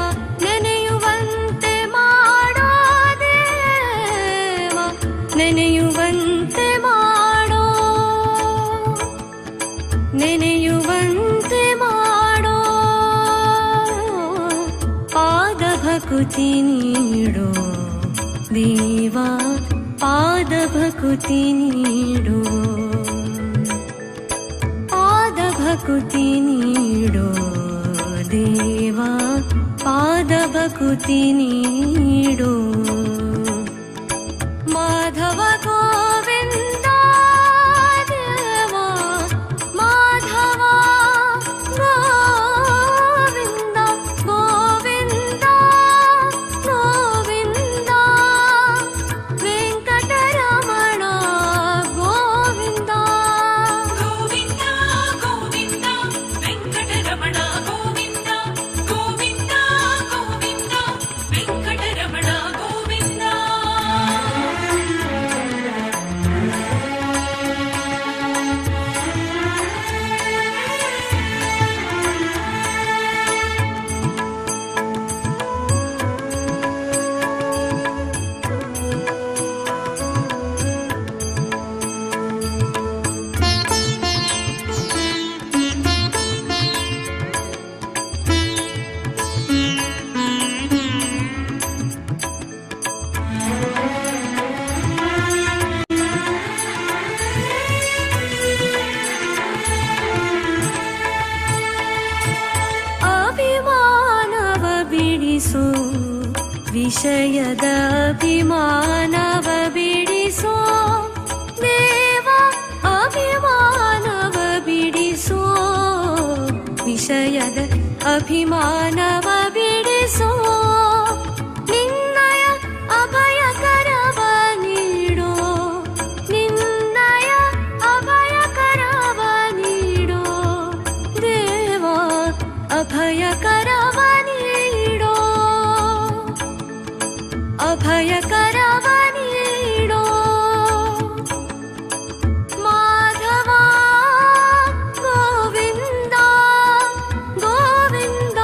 [SPEAKER 16] ನೆನೆಯುವಂತೆ ಮಾಡೋ ದೇವ ನೆನೆಯುವಂತೆ ಮಾಡೋ ನೆನೆಯುವಂತೆ ಮಾಡೋ ಪಾದ ಭಕುತಿ ನೀಡೋ ದೇವಾ ಪಾದ ಭಕುತಿ ನೀಡೋ ಪಾದ ಭಕುತಿ ನೀಡೋ ದೇವಾ ಪಾದ ಭಕುತಿ ನೀಡೋ ಮಾಧವ ಗೋವಿಂದ ದೇವಾ ಮಾಧವ ಗೋವಿಂದ ಗೋವಿಂದ ಗೋವಿಂದ ವೆಂಕಟರಮಣ ಗೋವಿಂದ
[SPEAKER 7] ಗೋವಿಂದ ಗೋವಿಂದ ವೆಂಕಟರಮಣ ಗೋವಿಂದ ಗೋವಿಂದ ಗೋವಿಂದ ವೆಂಕಟರಮಣ ಗೋವಿಂದ.
[SPEAKER 16] ಅಭಿಮಾನವ ಬಿಡಿಸು ವಿಷಯದ ಅಭಿಮಾನವ ಬಿಡಿಸೋ ದೇವ ಅಭಿಮಾನವ ಬಿಡಿಸೋ ವಿಷಯದ ಅಭಿಮಾನವ ಬಿಡಿಸೋ ನಿನ್ನಯ ಅಭಯಕರವ ನೀಡೋ ನಿನ್ನಯ ಅಭಯಕರವ ನೀಡೋ ದೇವಾ ಅಭಯಕರವ ನೀಡೋ ಅಭಯಕರವ ನೀಡೋ ಮಾಧವ ಗೋವಿಂದ ಗೋವಿಂದ.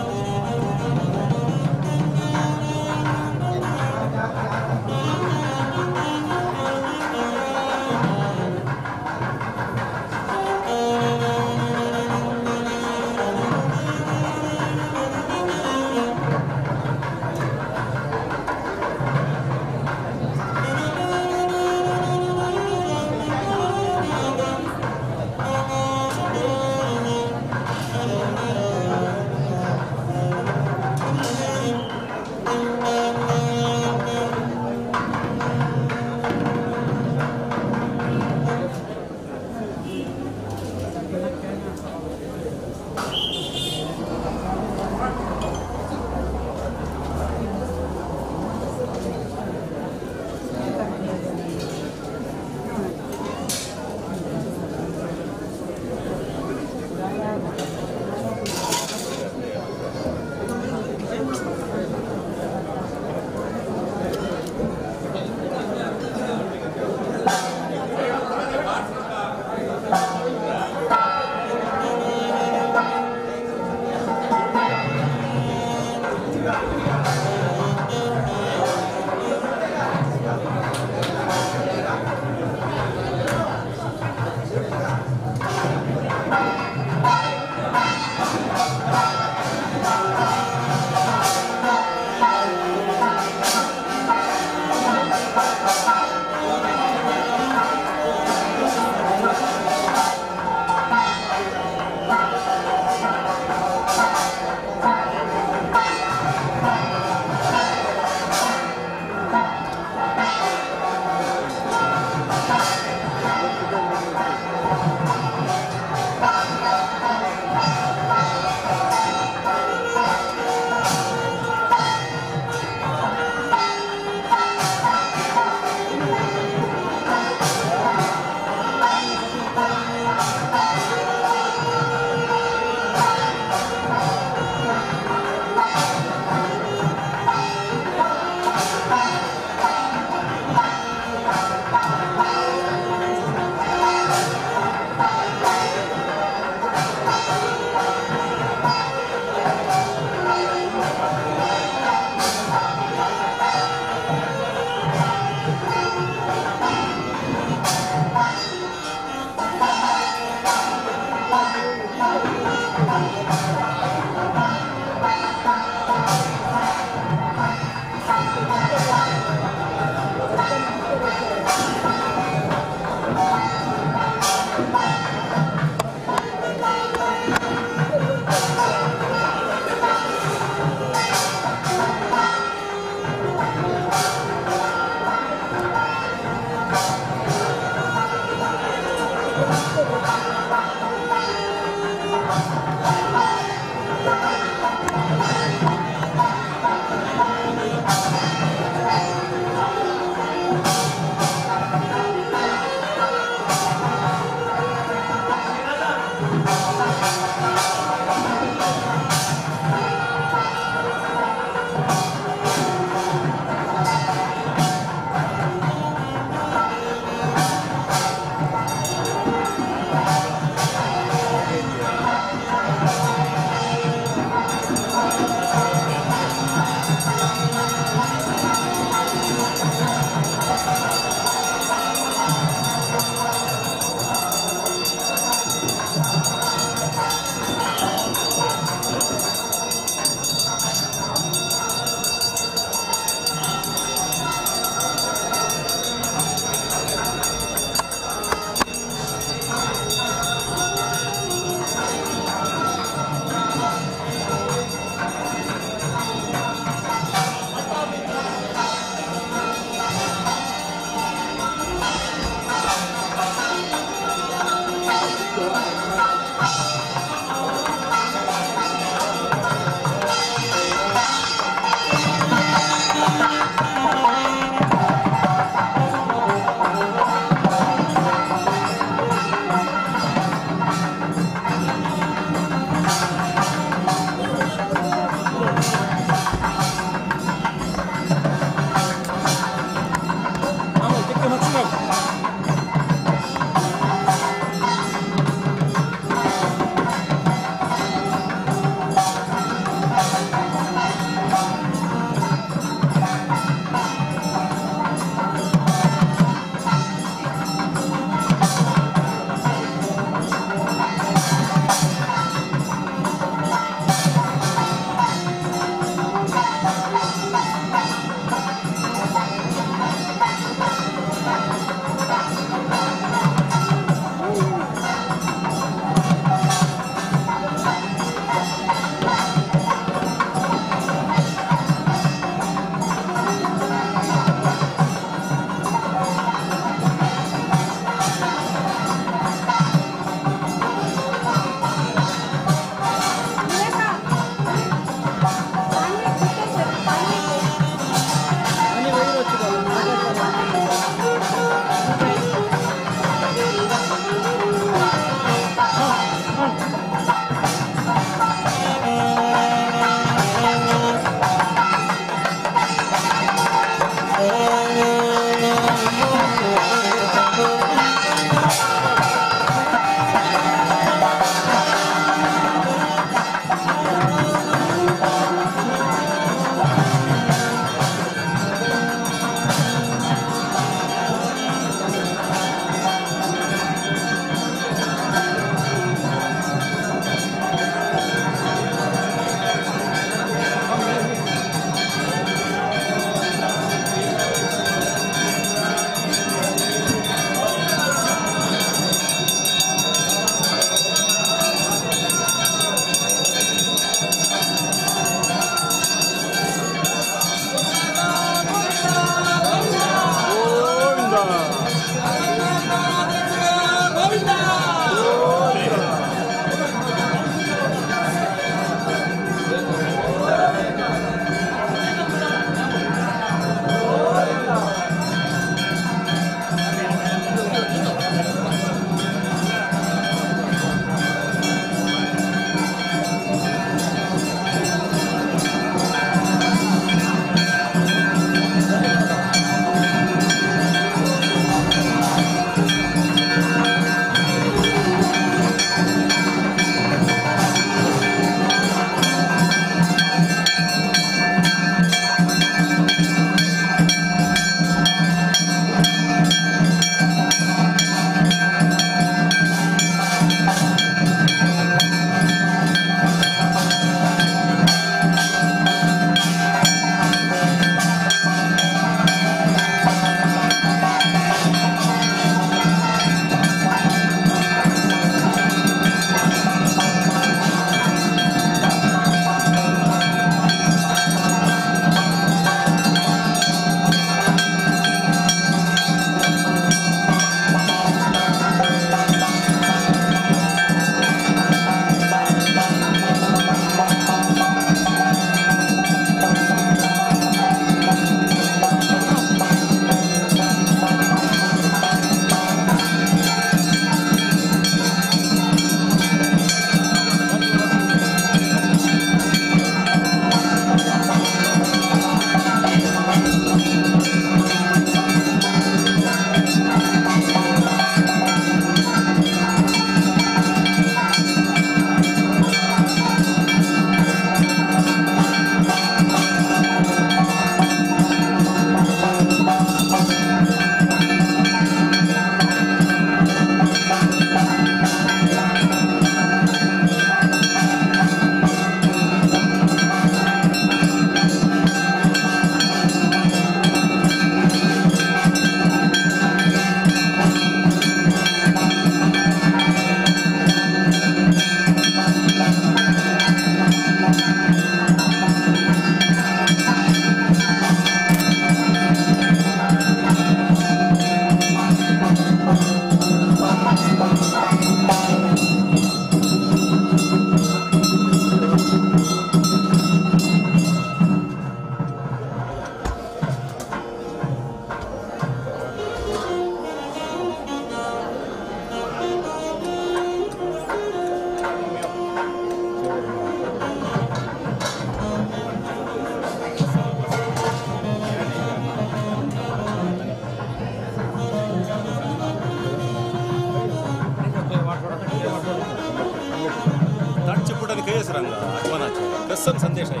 [SPEAKER 2] प्रसन्न संदेश आहे.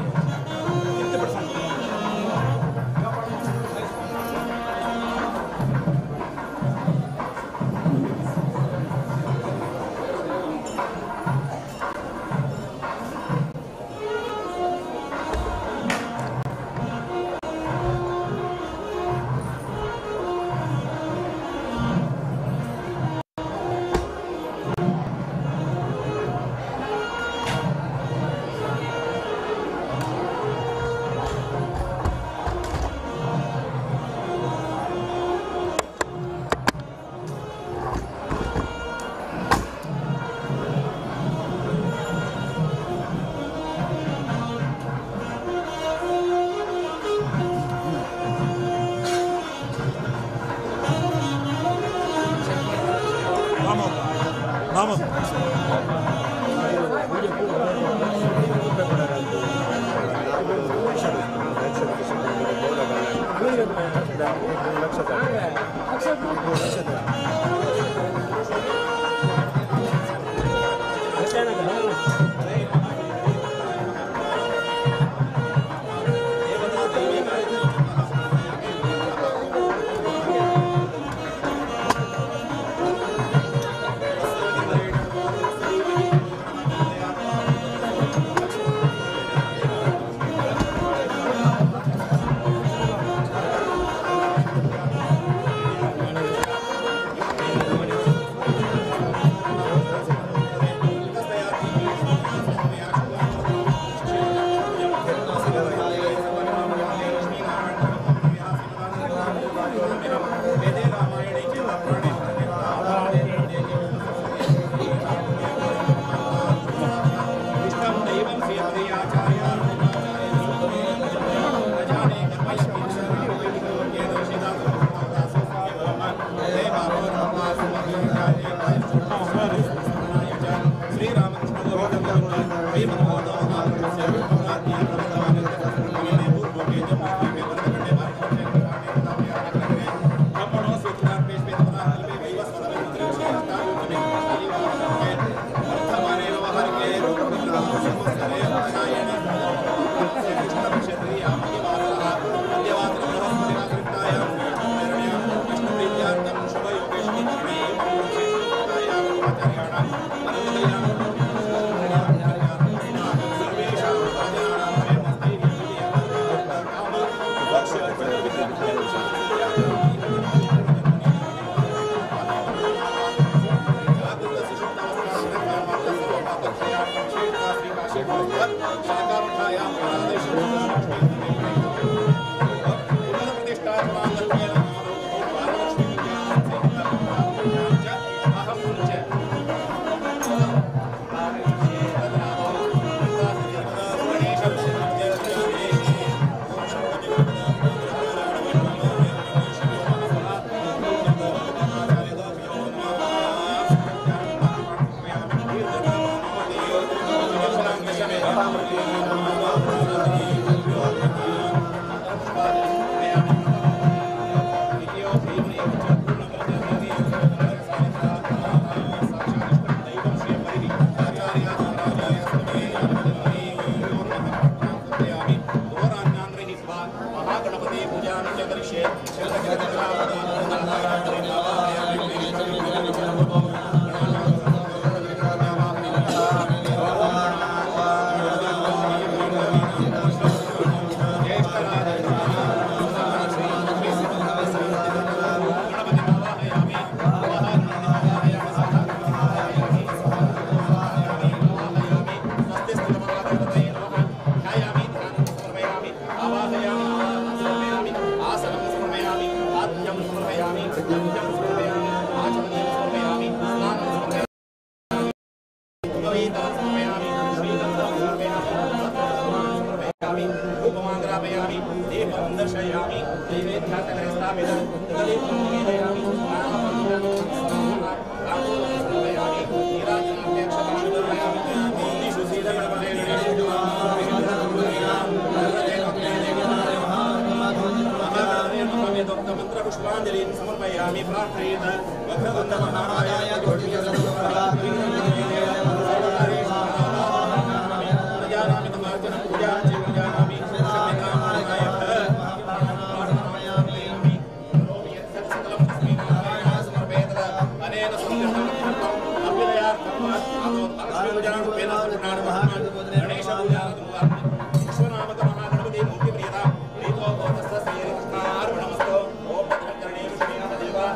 [SPEAKER 2] कितले प्रसन्न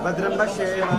[SPEAKER 20] भद्रं पश्येम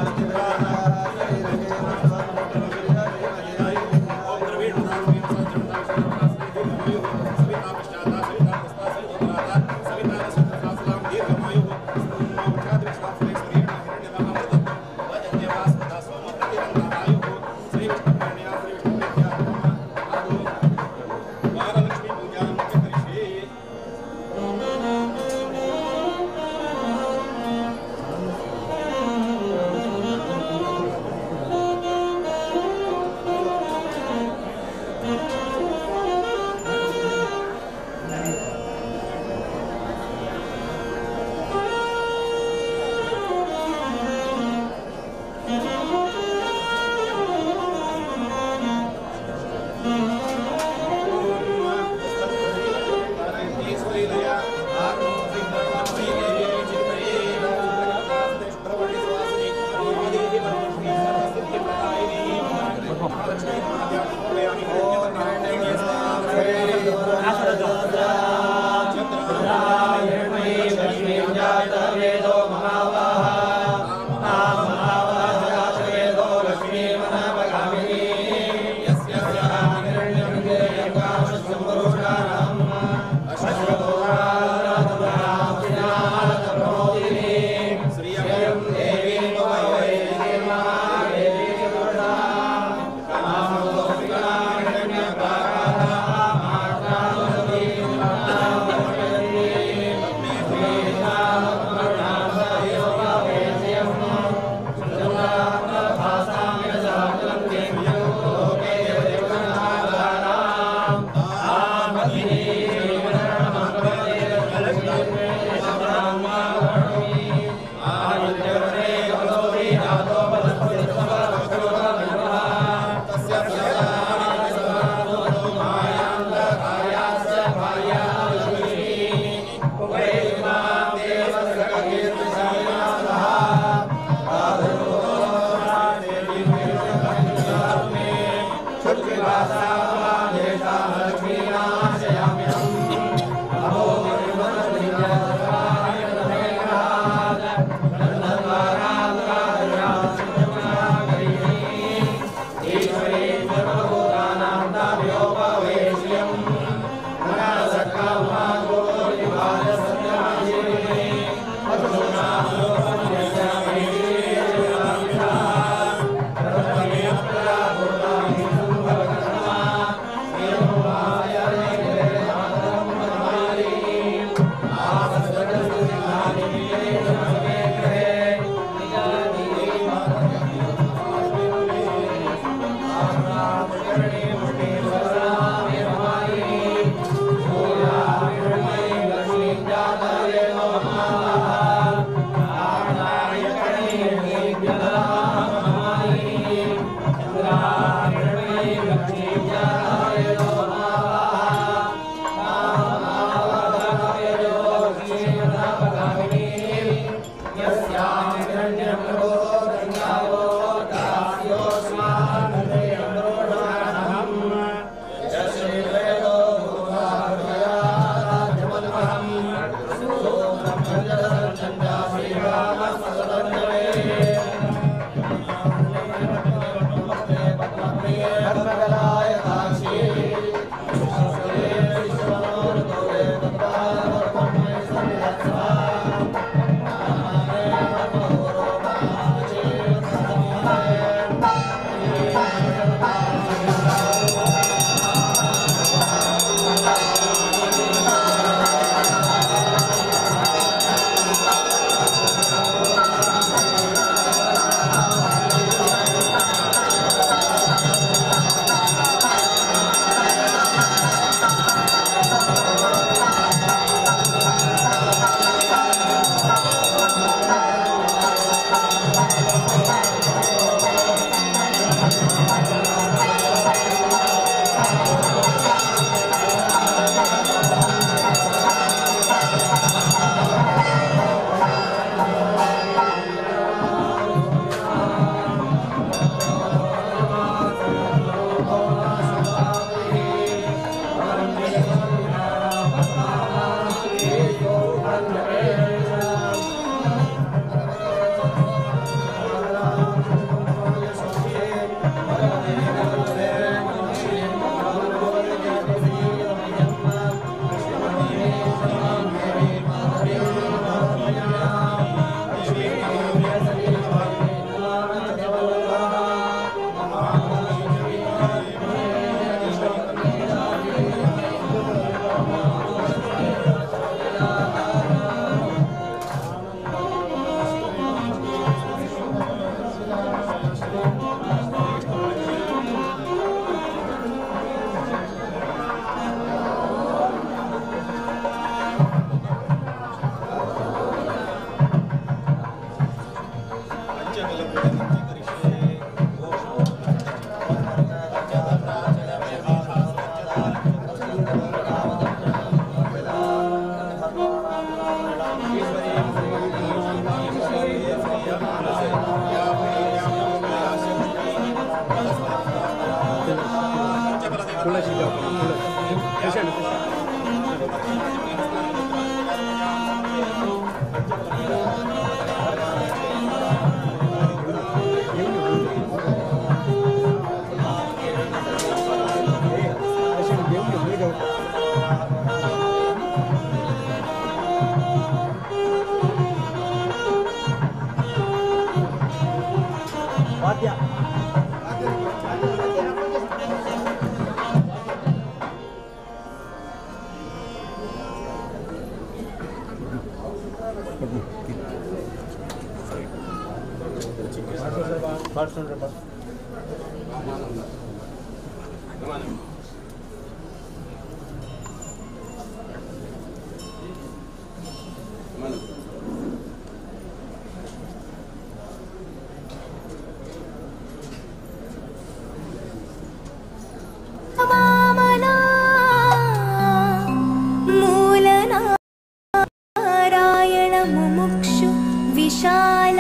[SPEAKER 11] Narayan मुमुक्षु विशाल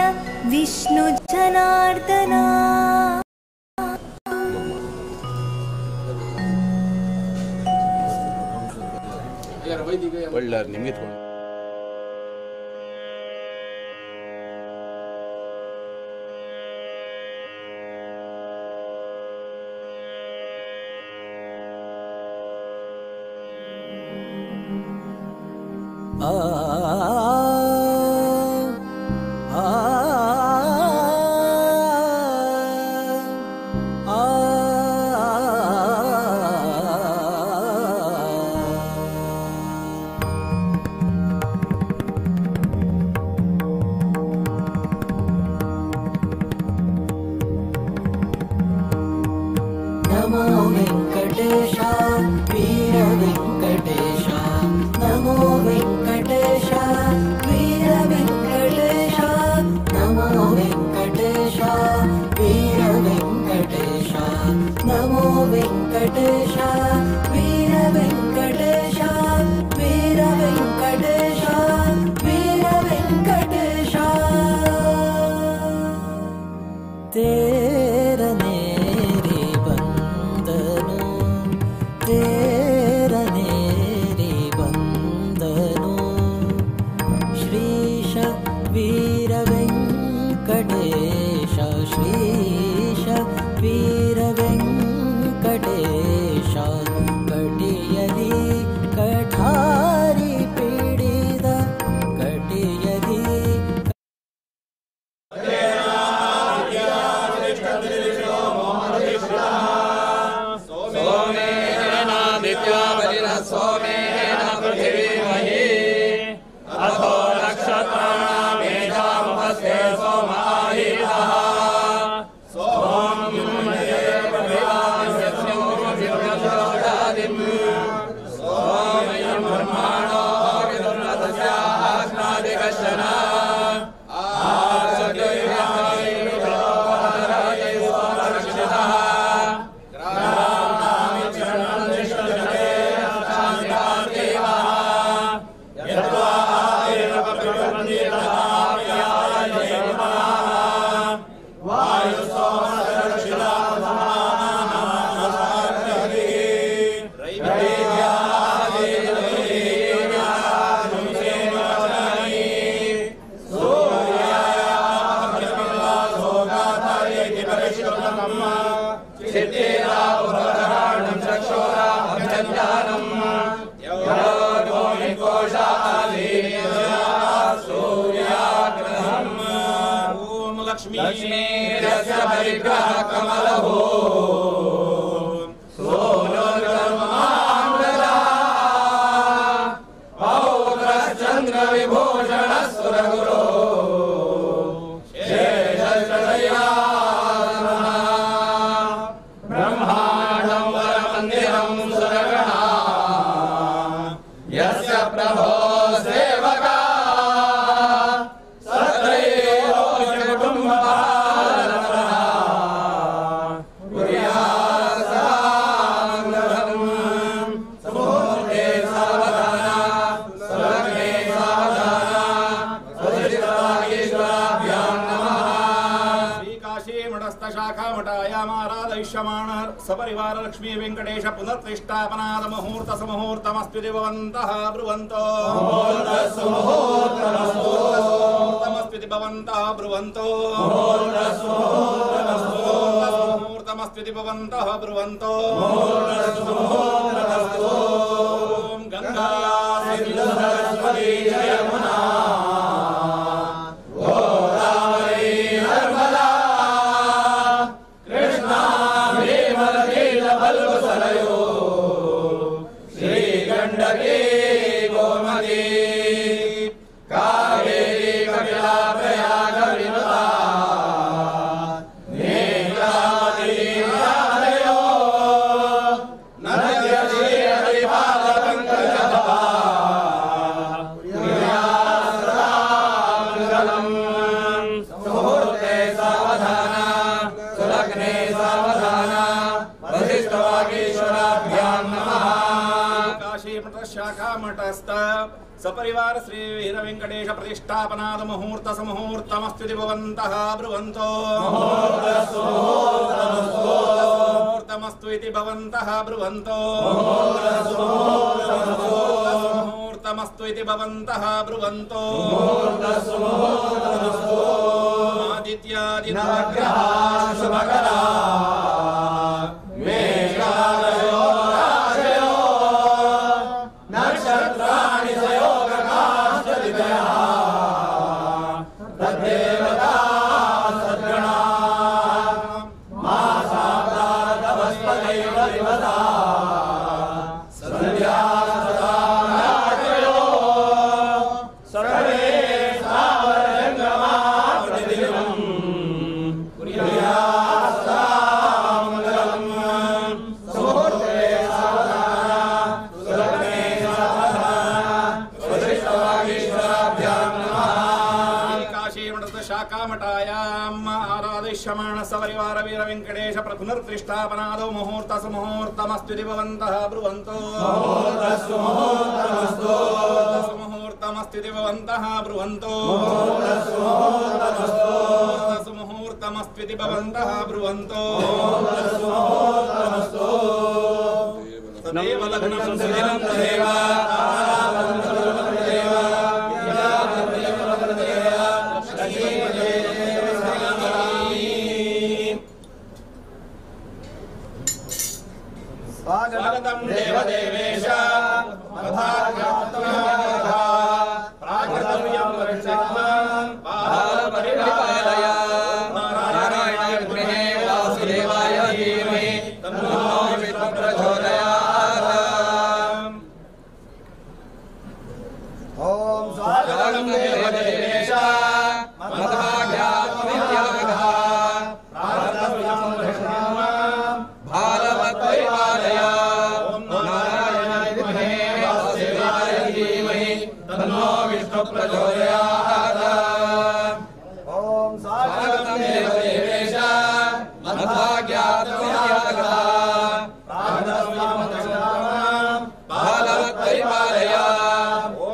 [SPEAKER 11] विष्णु जनार्दना.
[SPEAKER 20] नमो वेंकटेश वीर वेंकटेश नमो वेंकटेश वीर वेंकटेश नमो वेंकटेश वीर वेंकटेश नमो वेंकटेश वीर वेंकटेश वीर वेंकटेश वीर वेंकटेश. ತೇರನೇರಿ ಬಂದನು ತೇರನೇರಿ ಬಂದನು ಶ್ರೀಶ ವೀರ ವೆಂಕಟೇಶ ಶ್ರೀಶ ವೀರ ವೆಂಕಟೇಶ ಕಟಿಯಲಿ ಕಠಾರಿ ಪೀಡಿದ ಕಟಿಯಲಿ.
[SPEAKER 21] सेवका सत्रैलोक्य कुटुम्बः.
[SPEAKER 2] मठस्थ शाखा मठायामाराधयिष्यमाण सपरिवार लक्ष्मी वेंकटेश पुनर्प्रतिष्ठापनाद मुहूर्त समुहूर्तमस्तु भवन्तः ब्रुवन्तो मुहूर्तमस्तु भवन्तः ब्रुवन्तो मुहूर्तमस्तु भवन्तः ब्रुवन्तो ॐ गंगा सिन्धु सरस्वती यमुना गोदावरी नर्मदा कृष्णा भीमनदीलफल्गुसरयो श्रीगण्डकी गोमती कावेरी कपिला प्रयाग विनुता नेत्रावती नदयो नद्यश्री हरिपादपङ्कजभवा सुमुहूर्ते सावधान सुलग्ने सावधान वसिष्ठवागीश्वराभ्यां नमः। काशीमठ शाखा मठस्थ सपरिवार श्री वीर वेंकटेश प्रतिष्ठापनाद मुहूर्त समुहूर्तमस्तु भवन्तः ब्रुवन्तो मुहूर्तमस्तु इति भवन्तः ब्रुवन्तो मुहूर्तमस्तु इति भवन्तः ब्रुवन्तो आदित्यादि नवग्रहा शुभकरा मेषादयो राशयो नक्षत्राणि सयोगकाश्चदितयः तद्देवता सद्गणा मासादारतवस्पदैव दिवसा सन्ध्या सदा रात्रयो सर्वे स्थावरजङ्गमा प्रतिदिनं कुर्यात् सदा मङ्गलम्। सुमुहूर्ते सावधान सुलग्ने सावधान वसिष्ठवागीश्वराभ्यां नमः। काशीमठस्थ शाखामठायाम् आराधयिष्यमाण सपरिवार वीर वेंकटेश पुनर्प्रतिष्ठापनादौ मुहूर्त समुहूर्तमस्तु भवन्तः ब्रुवन्तो मुहूर्तमस्तु भवन्तः ब्रुवन्तो मुहूर्तमस्तु भवन्तः ब्रुवन्तो तदेव लग्नं सुदिनं तदेव तदेव स्वागतं देवदेवेश प्राकृतव्यं नारायणाय विद्महे वासुदेवाय धीमहि तन्नो विष्णुः प्रचोदयात्। ॐ स्वागतं देवदेवेश मद्भाग्यात्मविद्यागतः प्राकृतव्यं भारवत्परिपालय नारायणाय विद्महे वासुदेवाय धीमहि तन्नो विष्णुः प्रचोदयात्। ॐ स्वागतं देवदेवेश मद्भाग्यात्मविद्यागतः भारवत्परिपालय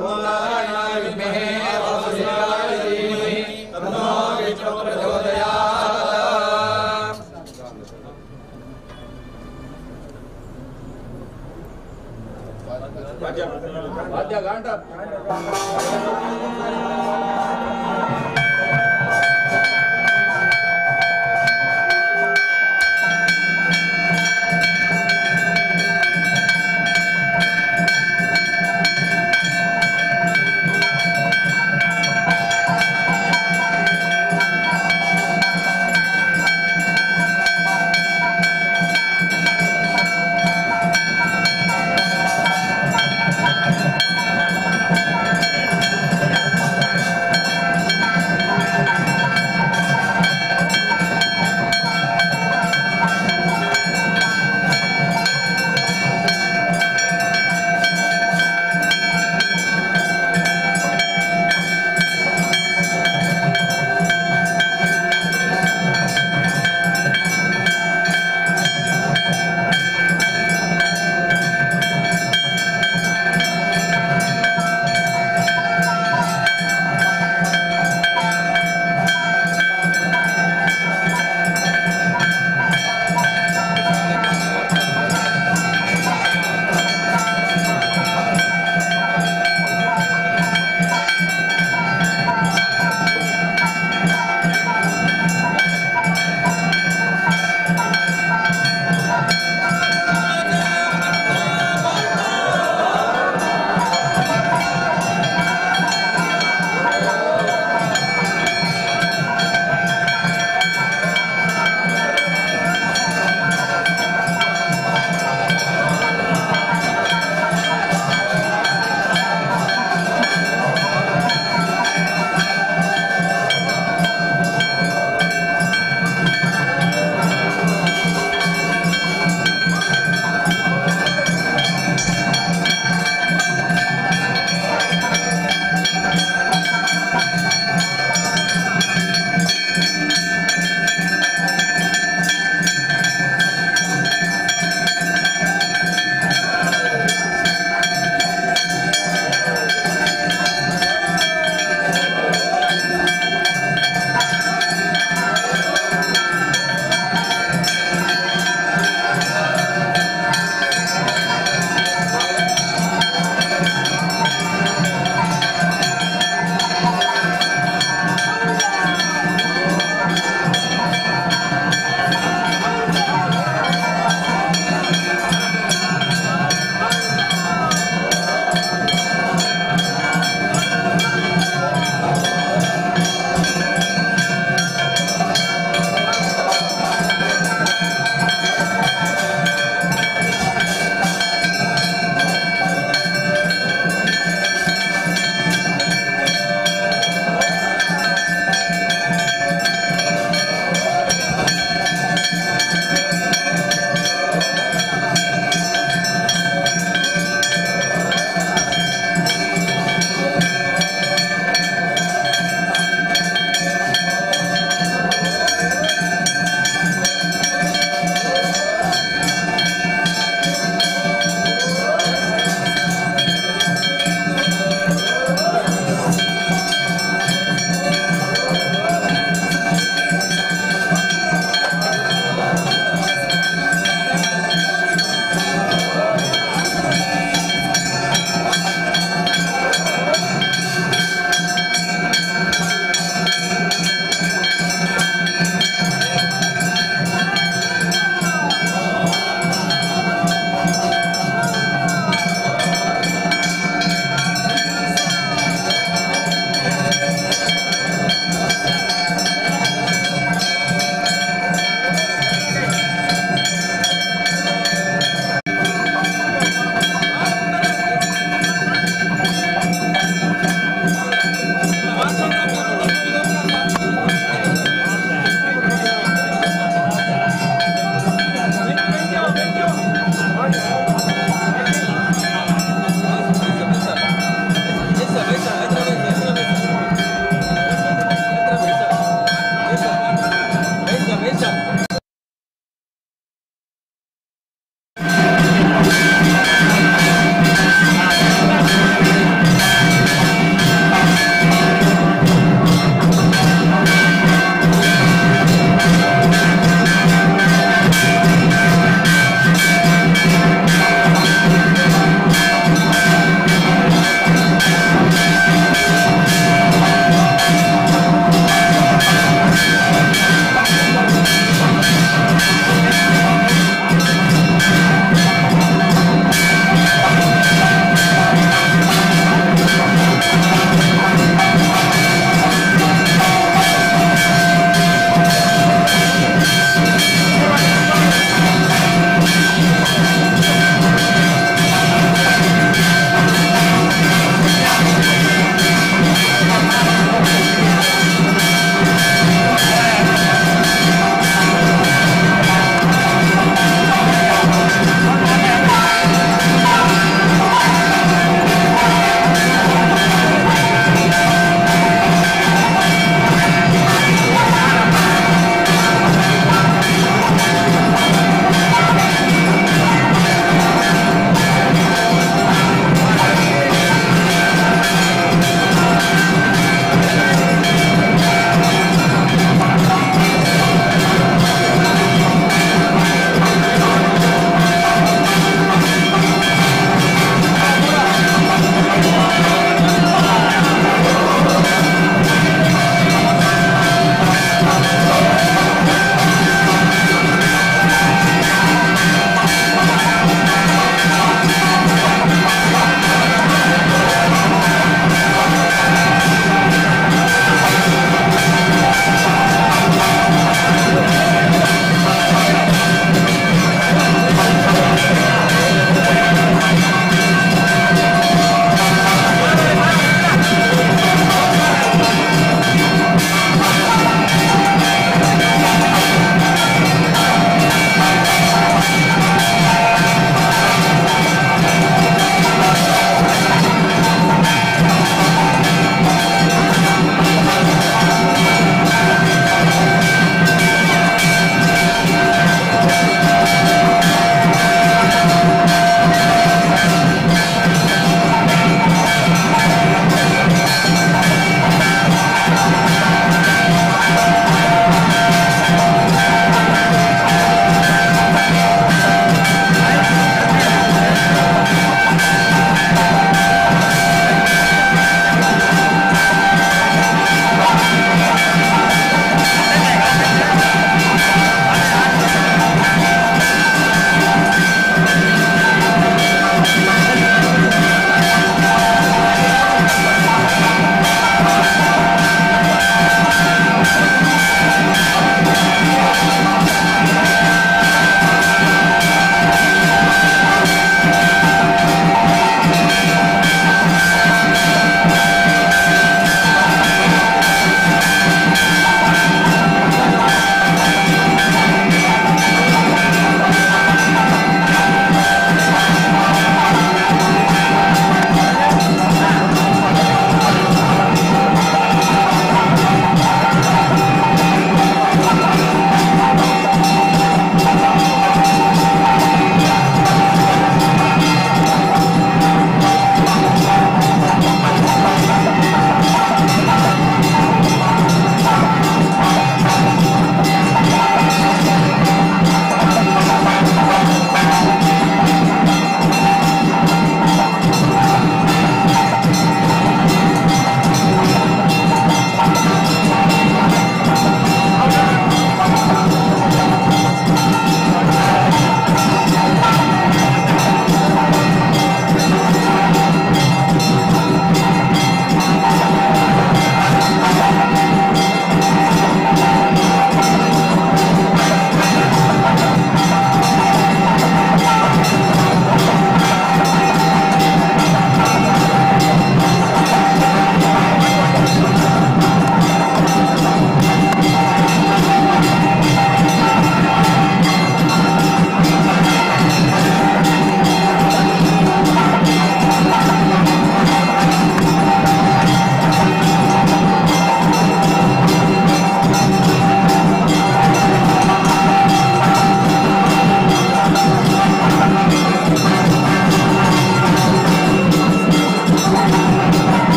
[SPEAKER 2] नारायणाय विद्महे वासुदेवाय धीमहि तन्नो विष्णुः प्रचोदयात्। वाद्य घंटा
[SPEAKER 7] Thank you.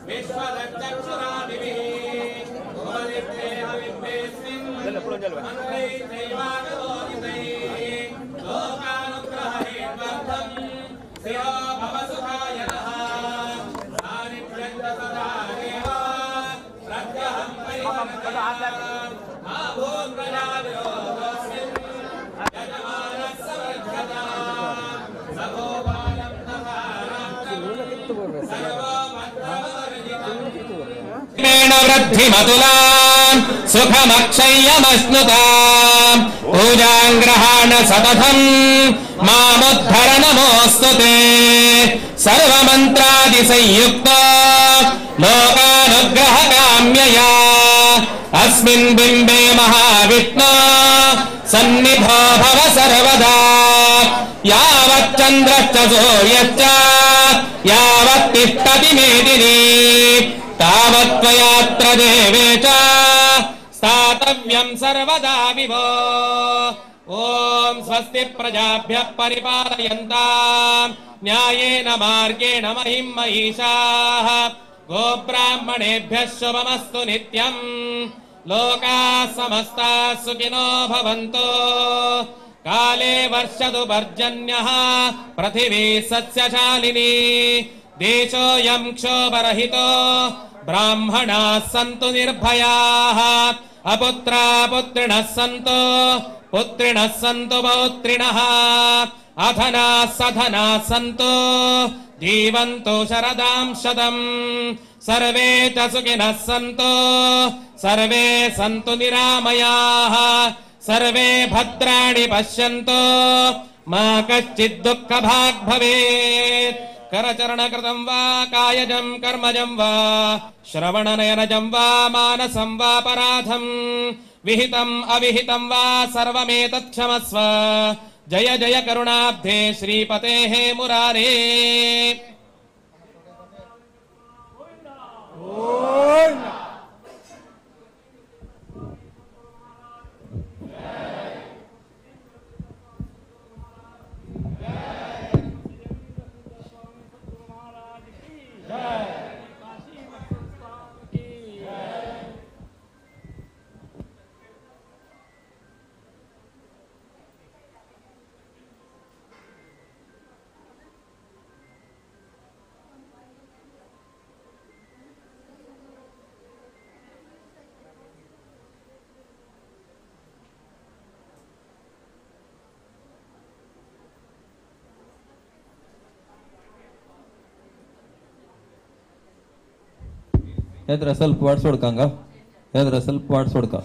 [SPEAKER 2] विश्वदक्षुरादिभिः।
[SPEAKER 21] वृद्धिमतुलाम् सुखमक्षय्यमश्नुताम् पूजाङ्ग्रहाण सततम् मामुद्धर नमोऽस्तु ते। सर्वमन्त्रादिसंयुक्त लोकानुग्रहकाम्यया अस्मिन् बिम्बे महाविष्णो सन्निभो भव सर्वदा। यावच्चन्द्रश्च सूर्यश्च यावत्तिष्ठति मेदिनी तावत्त्वयात्र देवे च स्थातव्यं सर्वदा विभो। ॐ स्वस्ति प्रजाभ्यः परिपालयन्तां न्यायेन मार्गेण महिं महिषाः। गोब्राह्मणेभ्यः शुभमस्तु नित्यं। लोकाः समस्ताः सुखिनो भवन्तु। काले वर्षतु पर्जन्यः पृथिवी सस्यशालिनी। देशोऽयं क्षोभरहितो ब्राह्मणाः सन्तु निर्भयाः। अपुत्रा पुत्रिणः सन्तु पुत्रिणः सन्तु पौत्रिणः। अधनाः सधनाः सन्तु जीवन्तु शरदां शतम्। सर्वे च सुखिनः सन्तु सर्वे सन्तु निरामयाः। सर्वे भद्राणि पश्यन्तु मा कश्चित् दुःखभाग् भवेत्। करचरणकृतं वा कायजं कर्मजं वा श्रवणनयनजं वा मानसं वा पराधं विहितम् अविहितं वा सर्वमेतत् क्षमस्व। जय जय करुणाब्धे श्रीपतेः मुरारे।
[SPEAKER 4] ಎದ್ರ ಸ್ವಲ್ಪ ವಾಡ್ಸೋಡ್ಕಂಗ, ಎದ್ರ ಸ್ವಲ್ಪ ವಾಡ್ಸೋಡ್ಕ.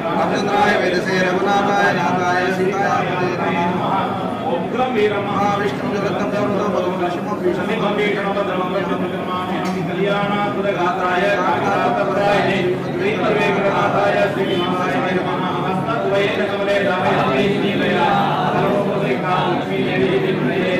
[SPEAKER 15] रामचंद्राय वेदसे रघुनाथाय नाथाय सीताय नमः।
[SPEAKER 2] वीरं महाविष्णुं जगत्कं कल्याणाद्भुतगात्राय काकातपदायिने श्रीपरमेश्वरनाथाय श्रीनिवासाय नमः। हस्तद्वयेन कमले दामयन्ती नीलया सर्वोपसेका लक्ष्मीदेवी विप्रये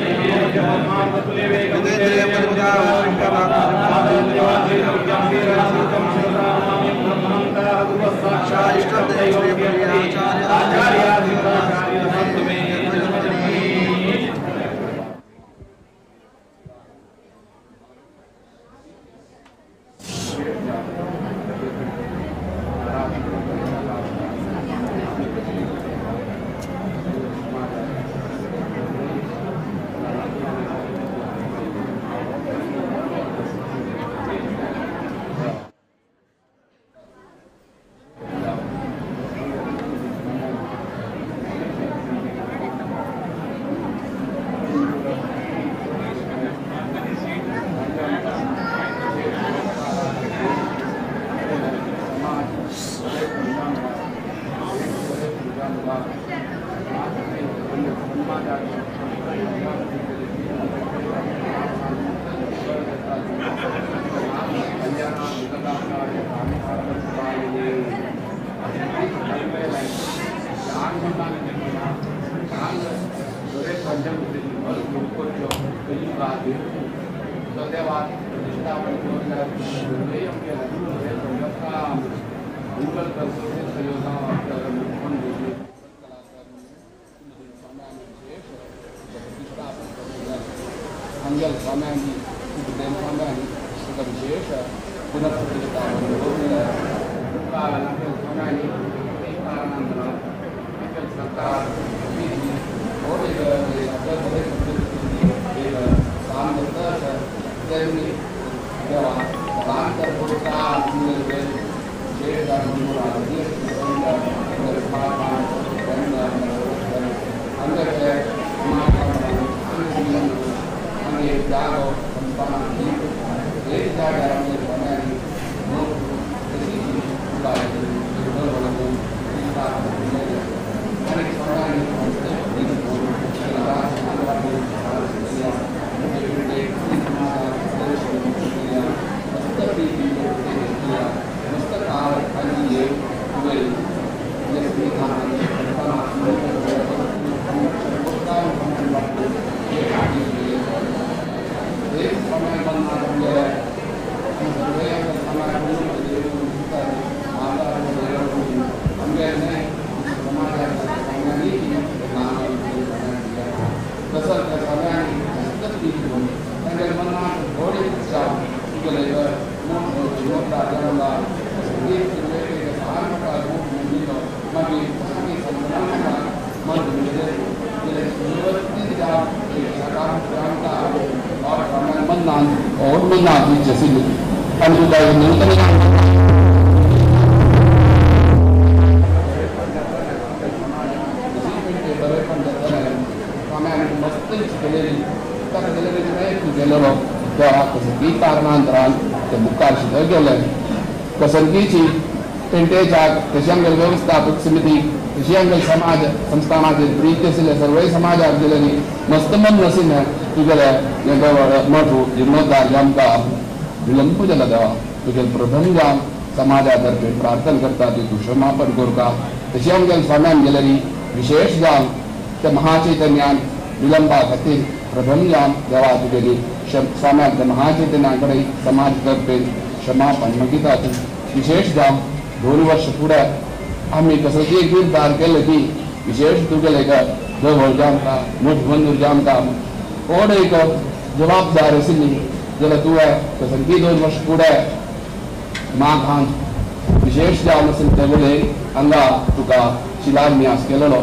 [SPEAKER 1] कसरगीची पेंटेच्या तशी आमगेले व्यवस्थापक समिती तशी आमगेले समाज संस्थानाचे प्रीत आशिल्ले सर्वय समाजाक गेले मस्त मन नाशिल्लें तुगेले मठ जीर्णोद्धार जामकां विलंब जाला देवा तुगेले प्रथम जाम समाजा तर्फे प्रार्थना करता ती तूं क्षमापण करता. तशी आमगेले स्वाम्यान गेलेली विशेष जाम त्या महाचैतन्यान विलंबा खातीर प्रथम जाम देवा तुगेली स्वाम्यान त्या महाचैतन्या कडेन समाज तर्फे क्षमापण मागितात. विशेष जाम 2 वर्ष फुडें आमी कसली एक निर्धार केले की विशेष तुगेले एक देवळ जामकां मठ मंदूर जामकां कोण एक जबाबदार आशिल्ली जाल्यार तुवें कसली 2 वर्ष फुडें माघान विशेष जावन आशिल्ले ते वळेर हांगा तुका शिलान्यास केलेलो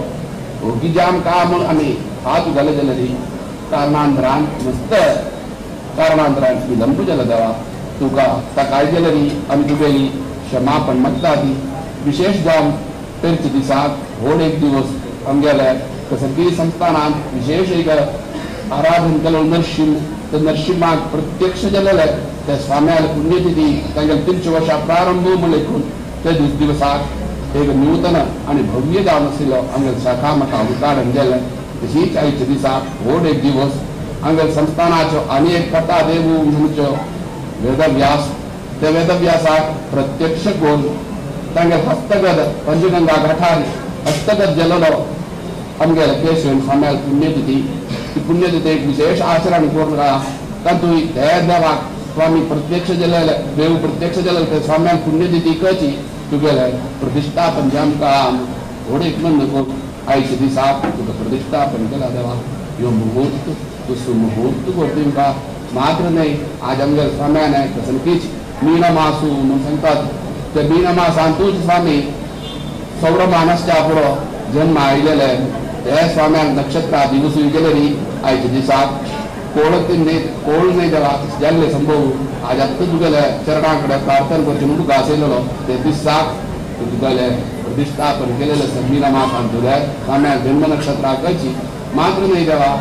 [SPEAKER 1] ओगी जाम का म्हूण आमी हात घाले जाल्यार कारणांतरान मस्त कारणांतरान विलंब जाला देवा तुका ताकाय जाल्यार आमी तुगेली क्षमापण मागता. ती विशेष जावन तेरच्या दिसाक व्हड एक दिवस आमगेले कसरगिरी संस्थानांत विशेष एक आराधन केलो नरशिंह ते नरशिंहाक प्रत्यक्ष जालेले त्या स्वाम्याले पुण्यतिथी तांगेले 300 वर्षां प्रारंभ म्हूण लेखून ते दिवसाक एक नूतन आनी भव्य जावन आशिल्लो आमगेले शाखा मठा उद्घाटन केलें. तशीच आयच्या दिसा व्हड एक दिवस हांगा संस्थानाचो आनी एक कथा देवू म्हणचो वेदव्यास त्या वेदव्यासाक प्रत्यक्ष करून तांगे हस्तगत पंचगंगा घाटार हस्तगत जेलेलो आमगेले केशव स्वाम्याल पुण्यतिथी ती पुण्यतिथी एक विशेष आचरण करून तातूंत त्या देवाक स्वामी प्रत्यक्ष जेलेले देव प्रत्यक्ष जेलेले ते स्वाम्यान पुण्यतिथी कची तुगेले प्रतिष्ठापन जे आमकां व्हड एक मन करून आयच्या दिसा तुका प्रतिष्ठापन केला देवा ह्यो मुहूर्त तूं सुमुहूर्त कर तुमकां मात्र न्हय आज आमगेले स्वाम्यान कसलकीच मीन मासू म्हणून सांगतात त्या मीन मासांतूच स्वामी सौरमानसच्या पुरो जन्म आयलेले त्या स्वाम्यान नक्षत्र दिवसूय गेले न्ही आयच्या दिसाक कोण कोण न्हय देवा जाल्ले संभव आज आत्तां तुगेले चरणा कडेन प्रार्थना करचें म्हणून तुका आसयलेलो ते दिसाक तुगेले प्रतिष्ठापन केलेले आसा मीन मासान तुगे स्वाम्यान जन्म नक्षत्राकची मात्र न्हय देवा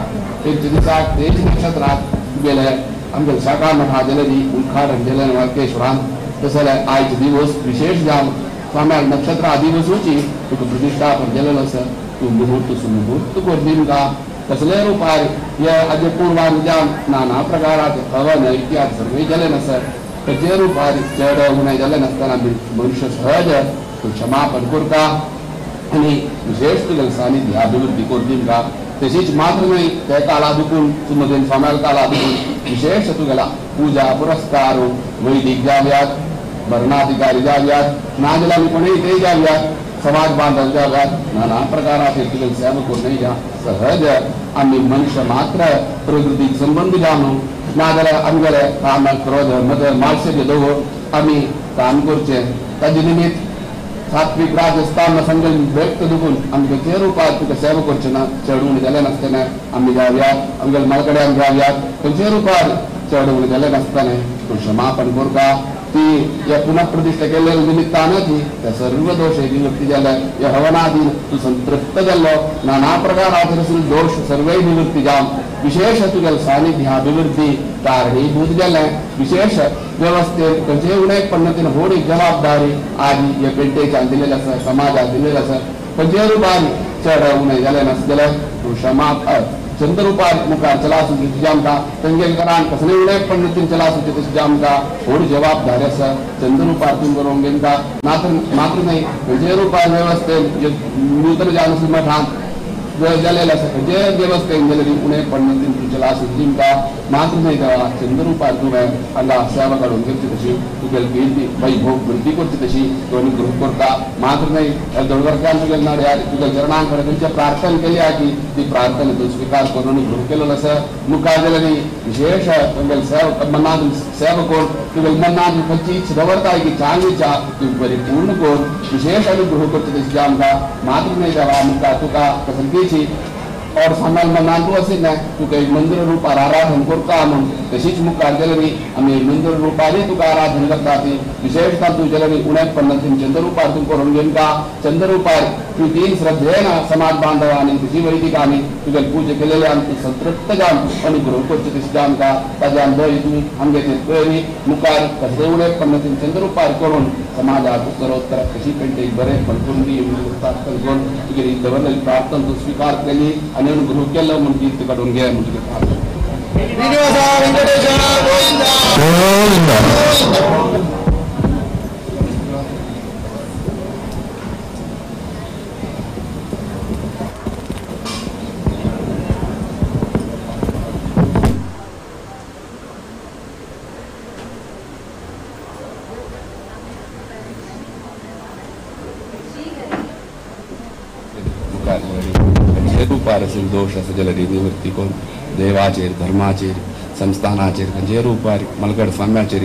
[SPEAKER 1] तेच्या दिसाक तेच नक्षत्राक तुगेले आमगे शाखा मठा जाले न्ही उद्घाटन केलें वालकेश्वरान तशें जाल्यार आयज दिवस विशेष जावन स्वाम्याक नक्षत्र दिवसूची तुका प्रतिष्ठापन केलेलो आसा तूं मुहूर्त सुमुहूर्त कर दिमका कसले रुपार हे आजे पूर्वान जावन नाना प्रकाराचे हवन इत्यादी सर्वय जालें आसा खंयचे रुपार चेडो उणें जालें नासतना मनुष्य सहज तूं क्षमापन करता आनी विशेष तुगेले सानिध्य अभिवृद्धी कर दिमका तशीच मात्र न्हय ते काला दुखून सुमदेन स्वाम्याल काला दुखून विशेष तुगेला पूजा पुरस्कार वैदिक जाव्यात भरणाधिकारी जाव्यात नाजाल्यार कोणूय ते जाव्यात समाज बांधव जाव्यात नाना प्रकाराचे तुगेले सेवा करून जा सहज आमी मनुष्य मात्र प्रकृतीक संबंद जावन नाजाल्यार आमगेले काम क्रोध मद मात्सर्य दवर आमी काम करचें ताजे निमित्त सात्विक राजस्थान संगल व्यक्त दुखून आमकां ते रुपार तुका सेवा करचें ना चेडूं जालें नासतना आमी जावयात आमगेले मालकड्यान जावयात खंयचे रुपार चेडूं जालें नासतना तूं क्षमापण करता ती ह्या पुनः प्रतिश्ठा केल्ल्या निमित्तान ती त्या सर्व दोश निवृत्ती जाले ह्या हवनादीन तूं संतृप्त जाल्लो नाना प्रकाराचे दोश सर्वय निवृत्ती जावन विशेष तुगेले सानिध्य अभिवृद्धी कारणीभूत जालें विशेष व्यवस्थेत खंयचेय उणेक पन्नतीन व्हड एक जबाबदारी आदी ह्या पेंटेच्यान दिलेली आसा समाजाक दिलेली आसा खंयचेय रुपान चड उणें जालें नासलें जाल्यार तूं क्षमा चंद्ररुपार मुखार चला आसूं आमकां तेंगेले घरान कसलेय उणेक पन्नतीन चला आसूं तशें आमकां व्हड जबाबदारी आसा चंद्ररुपार तूं बरोवंक घेता मात्र न्हय खंयचेय रुपार व्यवस्थेन नूतन जावन मठांत जालेले आसा खंयचेय देवस्थेन गेले उणें पन्नतीन तूं चला आसूं तुमकां मात्र न्हय देवा चंद्ररुपार तुवें हांगा सेवा काडून घेवची तशी तुगेले कीर्ती वैभव वृद्धी करची तशी तूं अनुग्रह करता मात्र न्हय दोडगरच्यान तुगेले नड्यार तुगेले चरणां कडेन खंयचे प्रार्थना केली की ती प्रार्थना तूं स्विकार करून अनुग्रह केलेलो आसा मुखार जालें न्ही विशेष तुगेले सेवा मनांत सेवा करून तुगेले मनांत खंयची इच्छा दवरताय की चांगली इच्छा ती परिपूर्ण करून विशेष अनुग्रह करची तशी आमकां मात्र न्हय देवा मुखार तुका कसलकीची और स्वाम्याल मनान तूं आशिल्लें तुका एक मंदिर रुपार आराधन करता म्हणून तशीच मुखार गेले न्ही आमी मंदिर रुपारय तुका आराधन करता ती विशेष तूं गेले न्ही उणें पन्नतीन चंद्र रुपार तूं करून घेवका चंद्र रुपार तूं तीन श्रद्धेन समाज बांधवांनी तुजी वैदिकांनी तुगे पूजा केलेली आमकां संतृप्त जावन अनुग्रह करचे तशें आमकां ताज्यान दय तूं आमगे ते पयली मुखार कसले उणें पन्नतीन चंद्र रुपार करून समाजाक उत्तरोत्तर कशी पेंटे बरें करून दी प्रार्थना करून तुगेली दवरलेली प्रार्थना तूं स्विकार केली आनी अनुग्रह केलो म्हूण कीर्ती काडून घे म्हूण तुगे प्रार्थना. रुपार दोश आसा जाल्यार निवृत्ती करून देवाचेर धर्माचेर संस्थानाचेर खंयचेय रुपार मलगड स्वाम्याचेर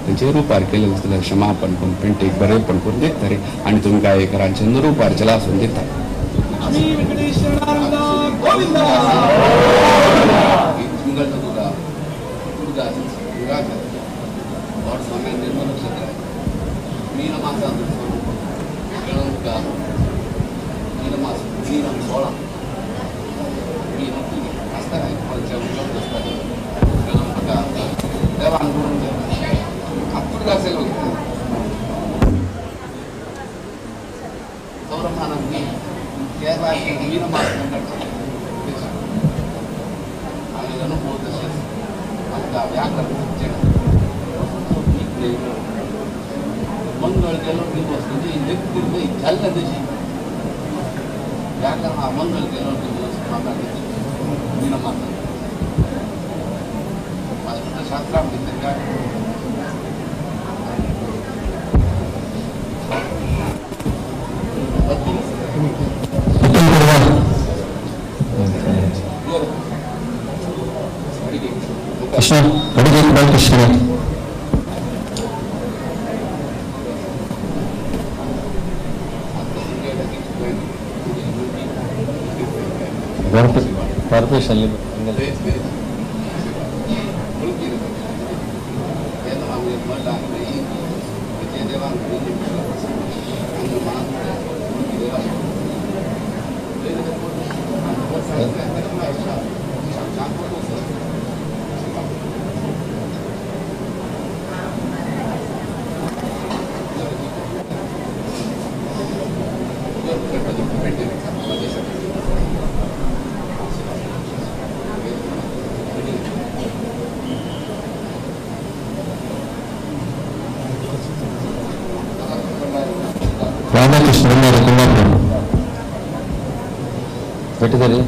[SPEAKER 1] खंयचेय रुपार केलें जाल्यार क्षमापण करून पेंटेक बरेपण करून दिता रे आनी तुमकां एक चंद्र रुपार चला आसून दिता. मंगळ केलो दिवस म्हणजे व्यक्ती जाल्ले तशी ह्या कारणान मंगळ केलो दिवस म्हाका नियम आसा. शास्त्रां भितर काय
[SPEAKER 5] Krishna, ಅಡಿಗೆ ಬಾಲಕೃಷ್ಣ. ಕಾರ್ಪೊರೇಷನ್ ರಾಮಕೃಷ್ಣ ಕುಂದಾಪುರ ಬೆಟ್ಟದಲ್ಲಿ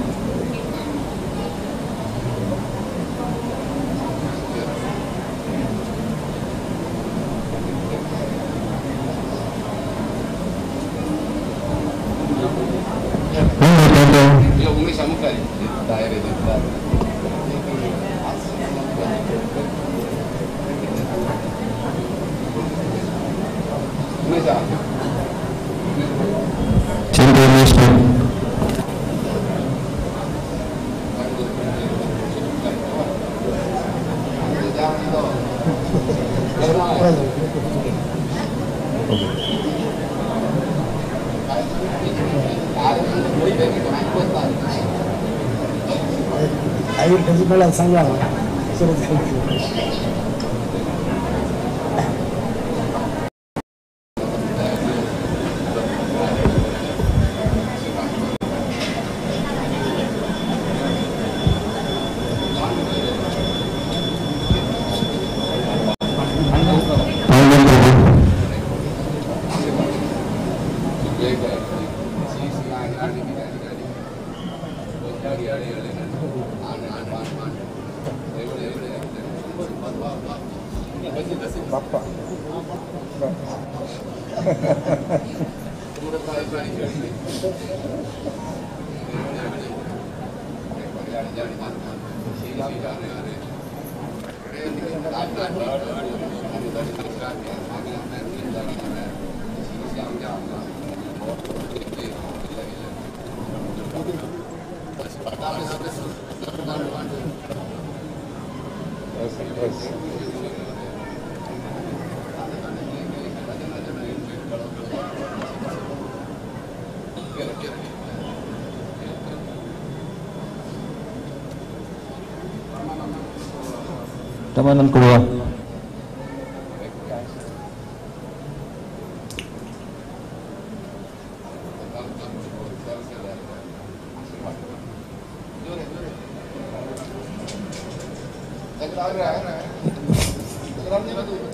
[SPEAKER 22] सांगा.
[SPEAKER 5] ತಮಾನಂದ್ ಕೊಡುವ.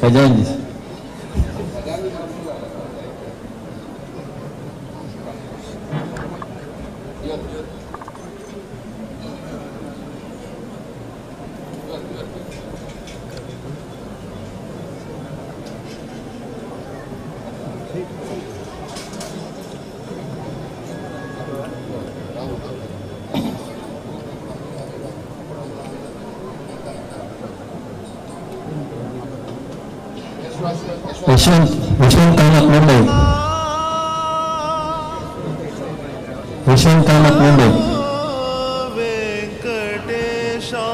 [SPEAKER 5] ಖಜಾಂಜಿ Yashwant Kamath Mumbai. Yashwant Kamath Mumbai.
[SPEAKER 6] Venkatesha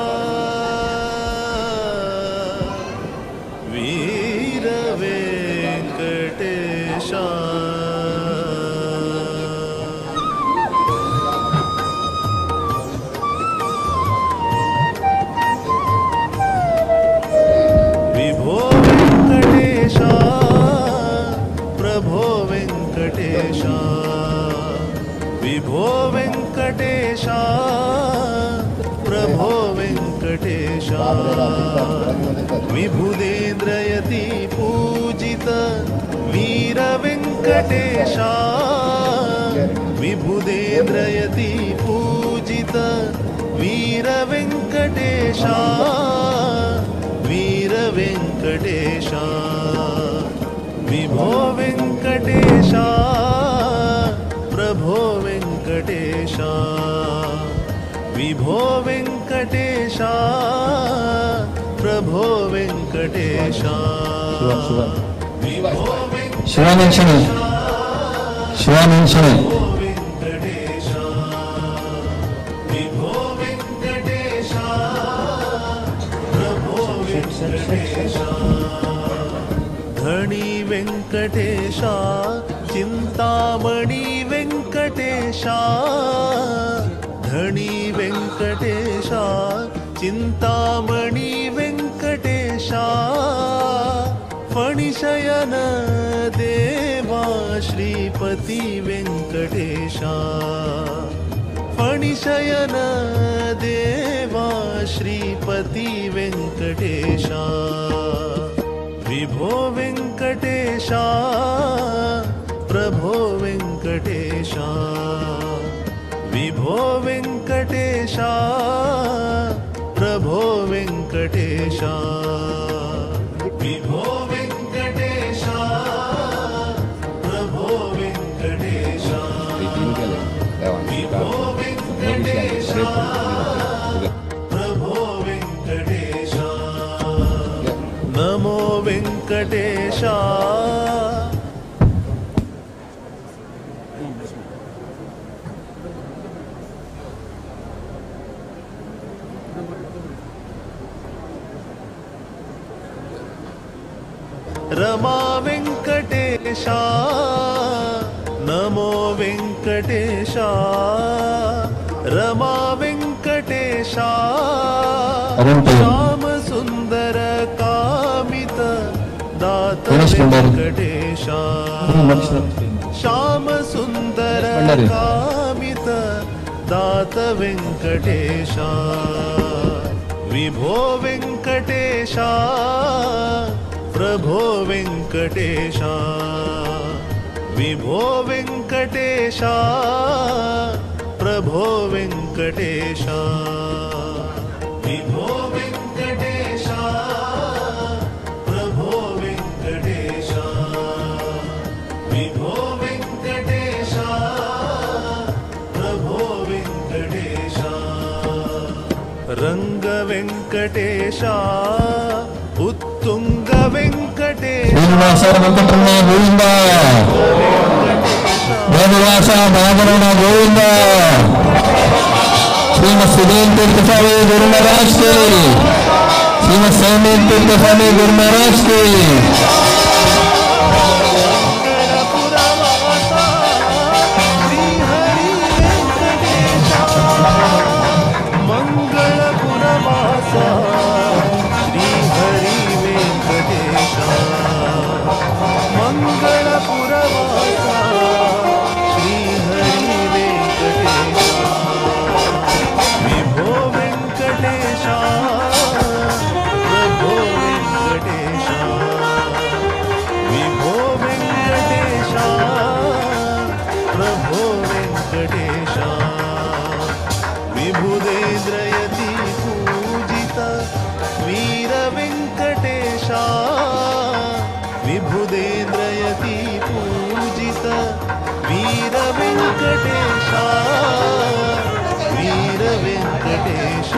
[SPEAKER 6] Veera Venkatesha ವಿಭೋ Venkatesha ಪ್ರಭೋ ವೆಂಕಟೇಶ ವಿಭೋ ವೆಂಕಟೇಶ ಪ್ರಭೋ ವೆಂಕಟೇಶ ವಿಭುದೇಂದ್ರಯತಿ ಪೂಜಿತ ವೀರ. वेङ्कटेश विबुधेन्द्रयति पूजित वीर वेङ्कटेश वीर वेङ्कटेश विभो वेङ्कटेश प्रभो वेङ्कटेश विभो वेङ्कटेश प्रभो वेङ्कटेश
[SPEAKER 5] शिवानंद शणे शिवानंद शणे
[SPEAKER 6] विभो वेङ्कटेश प्रभो वेङ्कटेश धणी वेङ्कटेश चिन्तामणि वेङ्कटेश धणी वेङ्कटेश चिन्तामणि वेङ्कटेश फणिशयन देवा श्रीपति वेङ्कटेश फणिशयन देवा श्रीपति वेङ्कटेश विभो वेङ्कटेश प्रभो वेङ्कटेश विभो वेङ्कटेश प्रभो वेङ्कटेश विभो वेङ्कटेश प्रभो वेङ्कटेश विभो वेङ्कटेश प्रभो वेङ्कटेश नमो वेङ्कटेश रमा वेङ्कटेश नमो वेङ्कटेश रमा वेङ्कटेश श्याम सुन्दर कामित दात वेङ्कटेश श्याम सुन्दर कामित दात वेङ्कटेश विभो वेङ्कटेश प्रभो वेङ्कटेश विभो वेङ्कटेश प्रभो वेङ्कटेश विभो वेङ्कटेश प्रभो वेङ्कटेश विभो वेङ्कटेश प्रभो वेङ्कटेश रङ्ग वेङ्कटेश उत्तुङ्ग वेङ्कटेश
[SPEAKER 5] श्रीनिवास वेंकटरमण गोविंद वेदव्यास बाबरमण गोविंद श्रीमद सुधीर तीर्थ स्वामी गुरु महाराज के श्रीमद स्वामी तीर्थ स्वामी गुरु महाराज के
[SPEAKER 6] विबुधेन्द्रयति पूजित वीर वेङ्कटेश विबुधेन्द्रयति पूजित वीर वेङ्कटेश वीर वेङ्कटेश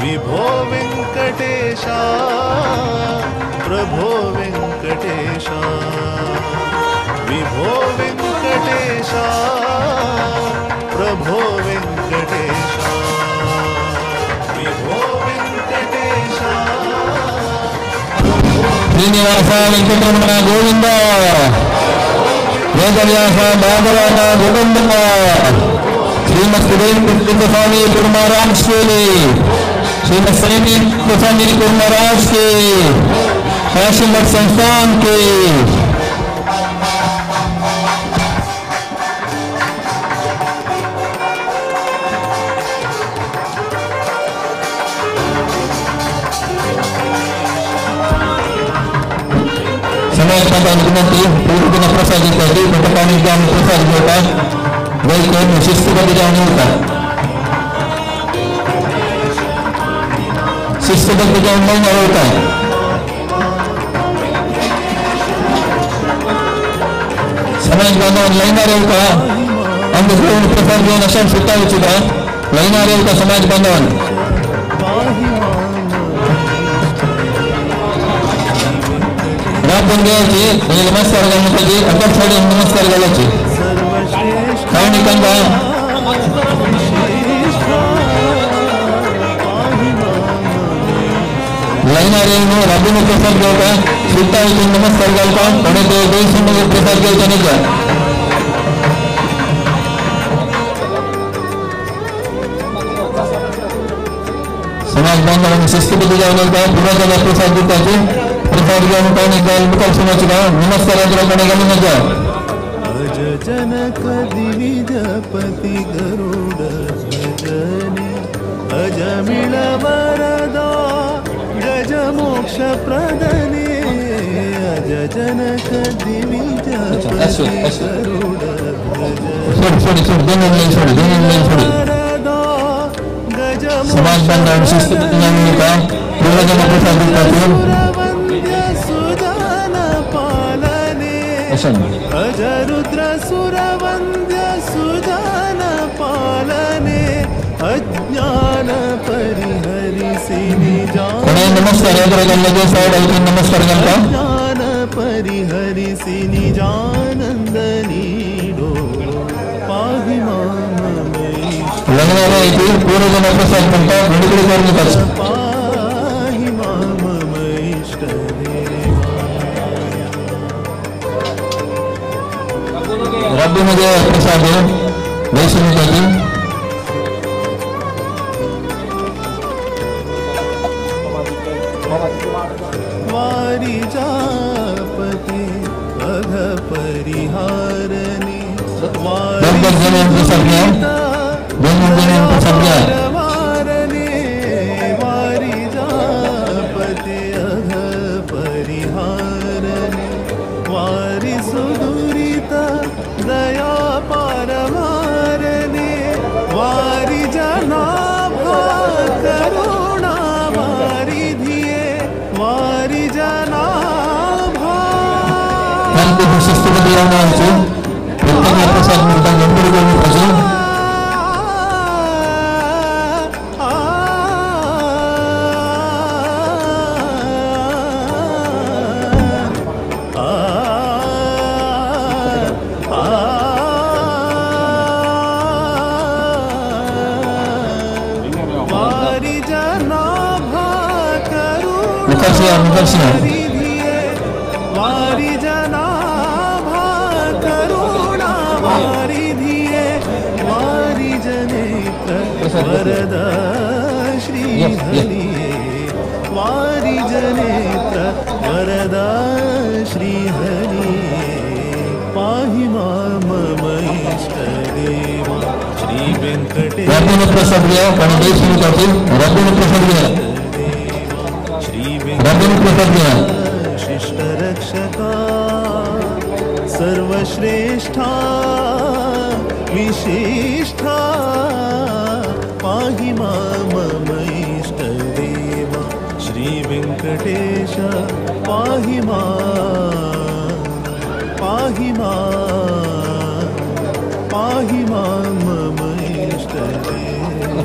[SPEAKER 6] विभो वेङ्कटेश प्रभो वेङ्कटेश विभो वेङ्कटेश प्रभो वेङ्कटेश विभो वेङ्कटेश
[SPEAKER 5] श्रीनिवास वेंकटरमण गोविंद वेदव्यास बाबरमण गोविंद श्रीमद सुधीर स्वामी गुरु महाराज के श्रीमद सैनी स्वामी गुरु महाराज के काशी मठ संस्थान के समाज बांधवांनी विनंती पूर्ण प्रसाद दिवपाची घटकांनी जावन प्रसाद घेवपाक वैद्य शिस्तबद्ध जावन येवता शिस्तबद्ध जावन लायनार वता. समाज बांधवांनी लायनार येवता आमकां जेवण प्रसाद घेवन अशें सुद्दां वचुका लायनार येवता समाज बांधवांनी. राबून घ्यायची नमस्कार घालण्यासाठी अकरा साडे नमस्कार घालायचे कारण कंदा लाईनार येऊन राबून प्रसाद घेवता सुद्धा इथून नमस्कार घालता आणि ते देवसंग प्रसाद घेवता नाही का. समाज बांधवांनी शिस्तबद्ध जाऊन येता पूर्वजाला प्रसाद दिवपाचे प्रसाद घेऊन पाणी घाल मुखार सुनाची का नमस्कार कोणी घालून नका.
[SPEAKER 6] अज जनक दिविजपति गरुड ध्वजने अजमिळ वरदा गज मोक्ष प्रदने अज जनक दिविजपति गरुड
[SPEAKER 5] ध्वजने समाज बांधवांनी शिस्तबद्ध जाऊन येता पूर्वजाला प्रसाद दिवपाचे.
[SPEAKER 6] अज रुद्र सुरवंद्य सुजान पालने अज्ञान परिहरिसि
[SPEAKER 5] कोणी नमस्कार नमस्कार घालता
[SPEAKER 6] अज्ञान परिहरिसि निजानंद नीडो पाहि माम
[SPEAKER 5] लग्नाला येते पूर्वजन प्रसाद म्हणतात वेगळे करून घेतात.
[SPEAKER 6] पाहि माम इष्ट
[SPEAKER 5] रब्बीमध्ये प्रसाद वैष्णवसाठी
[SPEAKER 6] वारिजापति अघ परिहारणे
[SPEAKER 5] प्रसाद घ्या प्रसाद घ्या.
[SPEAKER 6] वारणे वारिजापति अघ परिहारणे वारि सुदुरित दया पारवारणे वारि जनाभा करुणा वारिधिये वारि जनाभा.
[SPEAKER 5] शिस्तबद्ध जाऊन प्रत्येक प्रसाद म्हणतात नंबर करून पाहिजे.
[SPEAKER 6] वारि जनाभा करुणा वारि जनाभा करुणा वारिधिये वारि जनेत्र वरद श्री हरिये वारि जनेत्र वरद श्री हरिये पाहि माम इष्ट देवा श्री वेंकटेश
[SPEAKER 5] प्रसाद घ्या प्रसाद घ्या
[SPEAKER 6] श्री
[SPEAKER 5] प्रसाद घ्या.
[SPEAKER 6] शिष्ट रक्षका सर्वश्रेष्ठा विशिष्ठा पाहि माम इष्ट देवा श्री वेंकटेश पाहि माम पाहि माम पाहि माम इष्ट देवा.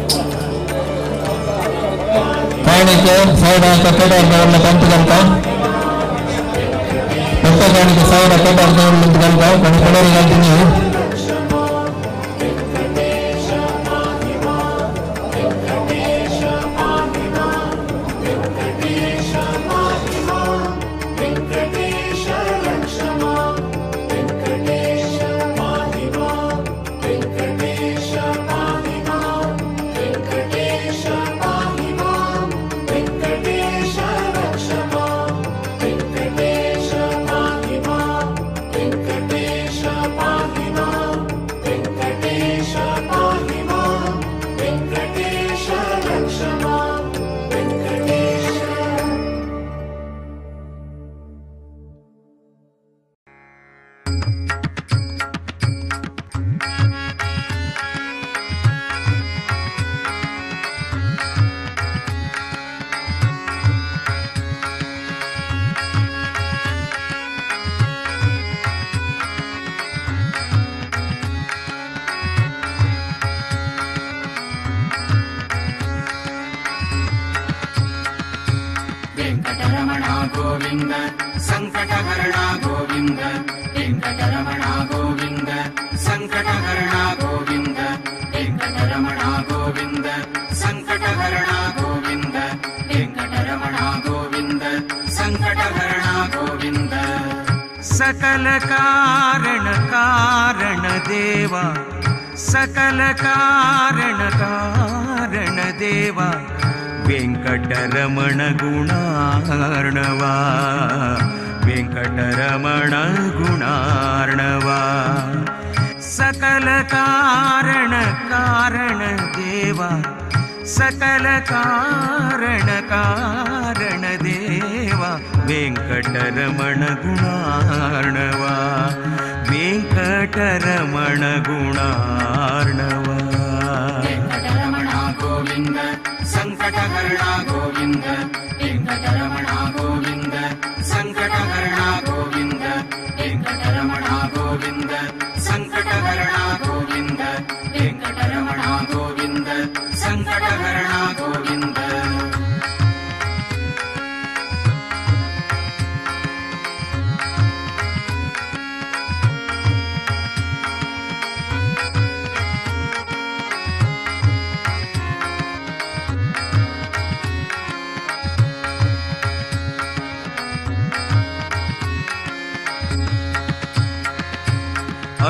[SPEAKER 5] ಕಾರಣಕ್ಕೆ ಸಾವಿರ ಕಟ್ಟಡ ಅರ್ಧವನ್ನ ಕಂತು ಗಂಟ ಕೊಟ್ಟ ಕಾರಣಕ್ಕೆ ಸಾವಿರ ಕಟ್ಟಡ ಅರ್ಧವನ್ನ ಗಂಟ ಕೊನೆ ಕೊಡೋರಿಗಾಗ್ತೀನಿ.
[SPEAKER 7] Venkatesha Pahima.
[SPEAKER 19] गोविन्द सङ्कटहरण गोविन्द वेङ्कटरमण गोविन्द सङ्कटहरण गोविन्द वेङ्कटरमण गोविन्द सङ्कटहरण गोविन्द वेङ्कटरमण गोविन्द सङ्कटहरण गोविन्द
[SPEAKER 18] सकल कारण कारण देवा सकल कारण कारण देवा वेङ्कटरमण गुणार्णवा वेङ्कटरमण गुणार्णवा सकल कारण कारण देवा सकल कारण कारण देवा वेङ्कटरमण गुणार्णवा वेङ्कटरमण गुणार्णवा
[SPEAKER 19] वेङ्कटरमण गोविन्द सङ्कटहरण गोविन्द वेङ्कटरमण गोविन्द सङ्कटहरण गोविन्द वेङ्कटरमण गोविन्द सङ्कटहरण गोविन्द वेङ्कटरमण गोविन्द सङ्कटहरण गोविन्द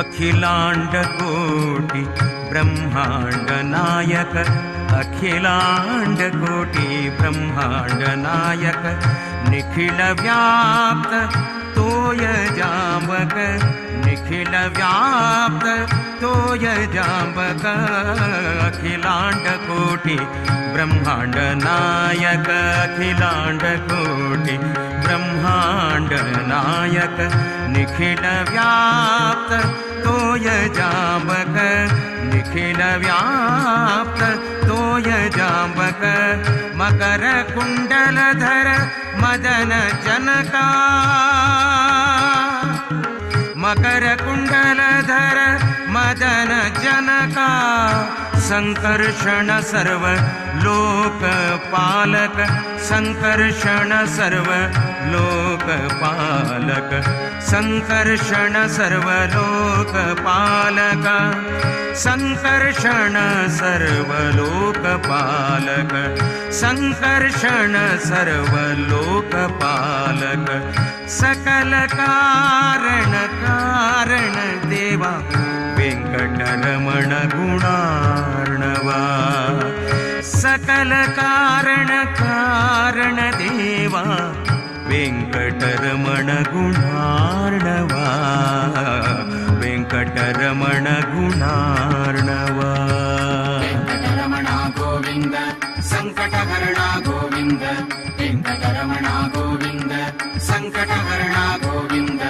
[SPEAKER 18] अखिलांड कोटि ब्रह्मांड नायक अखिलांड कोटि ब्रह्मांड नायक निखिल व्याप्त तोय जांबक निखिल व्याप्त तोय जांबक अखिलांड कोटि ब्रह्मांड नायक अखिलांड कोटि ब्रह्मांड नायक निखिल व्याप्त तोय जांबक निखिल व्याप्त तोय जांबक मकर कुंडलधर मदन जनका मकर कुंडलधर मदन जनका संकर्षण सर्व लोकपालक संकर्षण सर्व लोकपालक संकर्षण सर्व लोकपालक संकर्षण सर्व लोकपालक संकर्षण सर्व लोकपालक सकल कारण कारण देवा वेङ्कटरमण गुणार्णवा सकल कारण कारण देवा वेङ्कटरमण गुणार्णवा वेङ्कटरमण गुणार्णवा
[SPEAKER 19] वेङ्कटरमण गोविन्द सङ्कटहरण गोविन्द वेङ्कटरमण गोविन्द सङ्कटहरण गोविन्द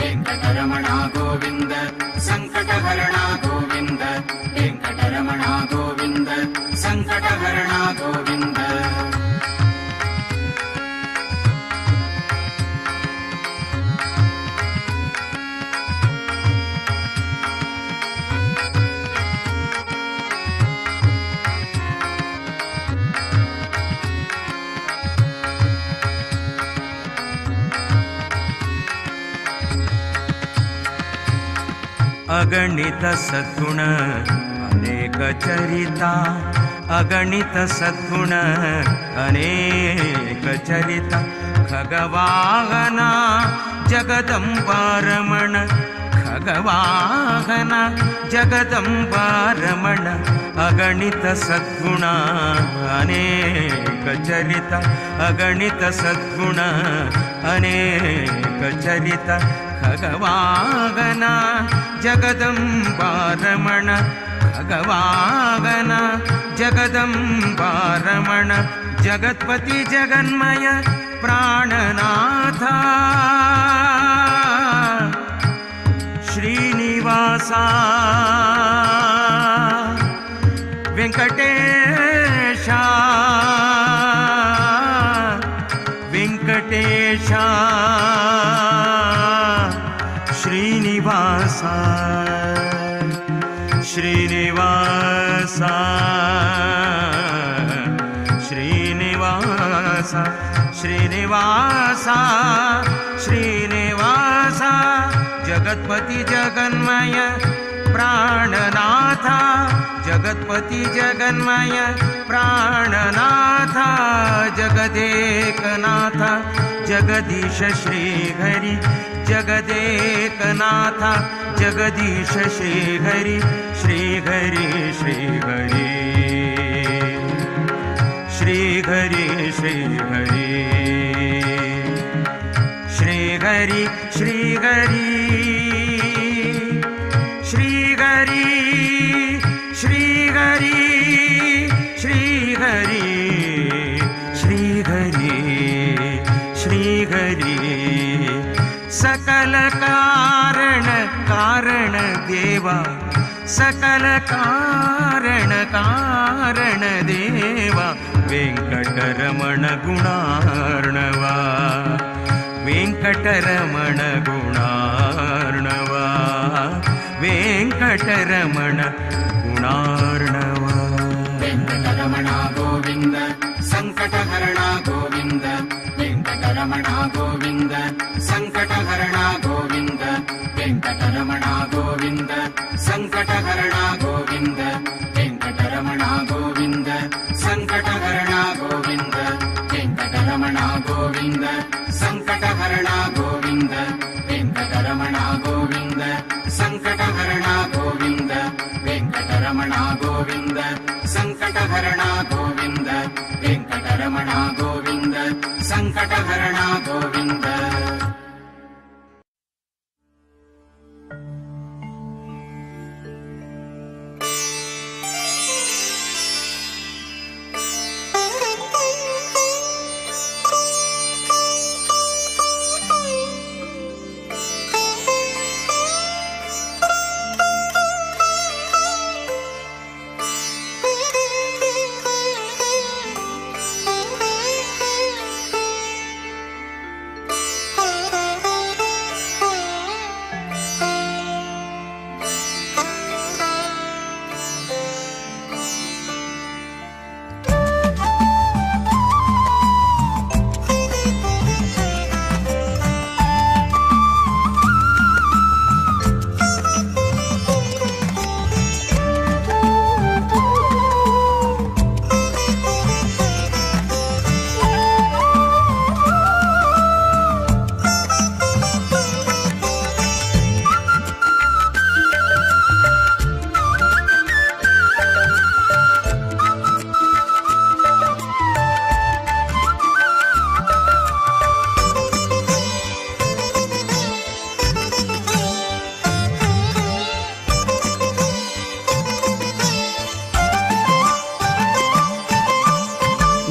[SPEAKER 19] वेङ्कटरमण गोविन्द सङ्कटहरण गोविन्द वेङ्कटरमण गोविन्द सङ्कटहरण गोविन्द
[SPEAKER 18] अगणित सद्गुण अनेक चरिता अगणित सद्गुण अनेक चरिता खगवाहना जगदम्बारमण खगवाहना जगदम्बारमण अगणित सद्गुण अनेक चरिता अगणित सद्गुण अनेक चरिता खगवाहना जगदम्बारमण खगवाहना जगदम्बारमण जगत्पति जगन्मय प्राणनाथा श्रीनिवासा वेंकटेशा वेंकटेशा श्रीनिवासा श्रीनिवासा श्रीनिवासा श्रीनिवास श्रीनिवास जगत्पति जगन्मय प्राणनाथ जगत्पति जगन्मय प्राणनाथ जगदेकनाथ जगदीश श्रीहरि जगदेकनाथ जगदीश श्रीहरि श्रीहरि श्रीहरि श्रीहरि श्रीहरि श्रीहरि श्रीहरि श्रीहरि श्रीहरि श्रीहरि श्रीहरि श्रीहरि सकल कारण कारण देवा सकल कारण कारण देवा वेंकटरमण गुणार्णवा वेंकटरमण गुणार्णवा वेंकटरमण गुणार्णवा.
[SPEAKER 19] वेंकटरमण गोविंद संकटहरण गोविंद वेंकटरमण गोविंद संकटहरण गोविंद वेंकटरमण गोविंद संकटहरण गोविंद वेंकटरमण गोविंद संकटहरण गोविंद वेंकटरमण गोविंद संकटहरण गोविंद वेंकटरमण गोविंद संकटहरण गोविंद वेंकटरमण गोविंद संकटहरण गोविंद वेंकटरमण गोविंद संकटहरण गोविंद.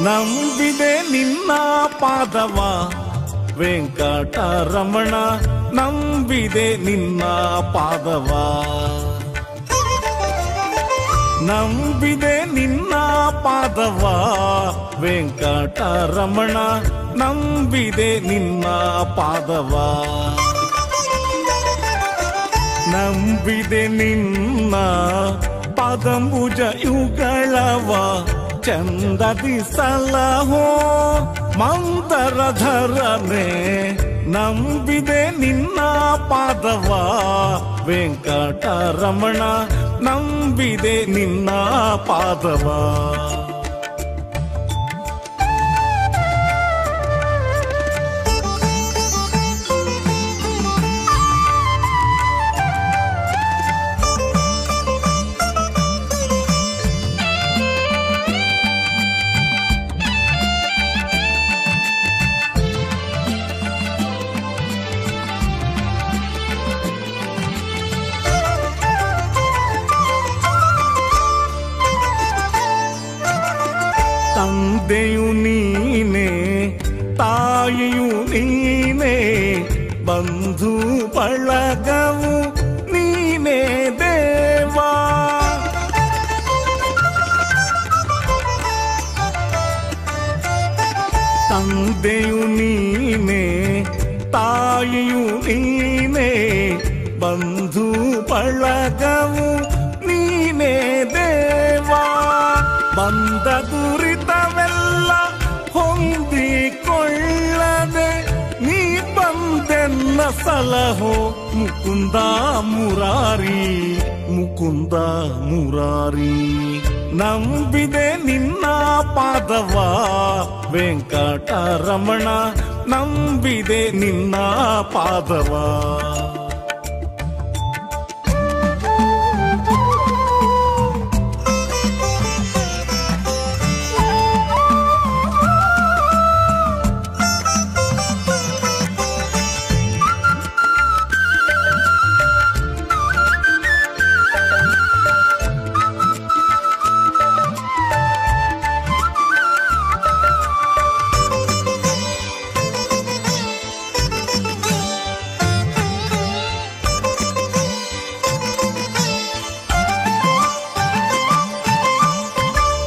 [SPEAKER 9] ನಂಬಿದೆ ನಿನ್ನ ಪಾದವ ವೆಂಕಟರಮಣ ನಂಬಿದೆ ನಿನ್ನ ಪಾದವ ನಂಬಿದೆ ನಿನ್ನ ಪಾದವ ವೆಂಕಟರಮಣ ನಂಬಿದೆ ನಿನ್ನ ಪಾದವ ನಂಬಿದೆ ನಿನ್ನ ಪಾದಂಬುಜ ಯುಗಳವ ಚಂದದಿ ಸಲಹೋ ಮಂದರಧರನೆ ನಂಬಿದೆ ನಿನ್ನ ಪಾದವ ವೆಂಕಟರಮಣ ನಂಬಿದೆ ನಿನ್ನ ಪಾದವ. ತಂದೆಯು ನೀನೇ ತಾಯಿಯು ನೀನೇ ಬಂಧು ಬಳಗವು ನೀನೇ ದೇವಾ ತಂದೆಯು ನೀನೇ ತಾಯಿಯು ನೀನೇ ಬಂಧು ಬಳಗವು ನೀನೇ ದೇವಾ ಬಂದ ದುರಿತವೆಲ್ಲ ಹೊಂದಿಕೊಳ್ಳದೆ ಸಲಹೋ ಮುಕುಂದ ಮುರಾರಿ ಮುಕುಂದ ಮುರಾರಿ ನಂಬಿದೆ ನಿನ್ನ ಪಾದವ ವೆಂಕಟರಮಣ ನಂಬಿದೆ ನಿನ್ನ ಪಾದವ.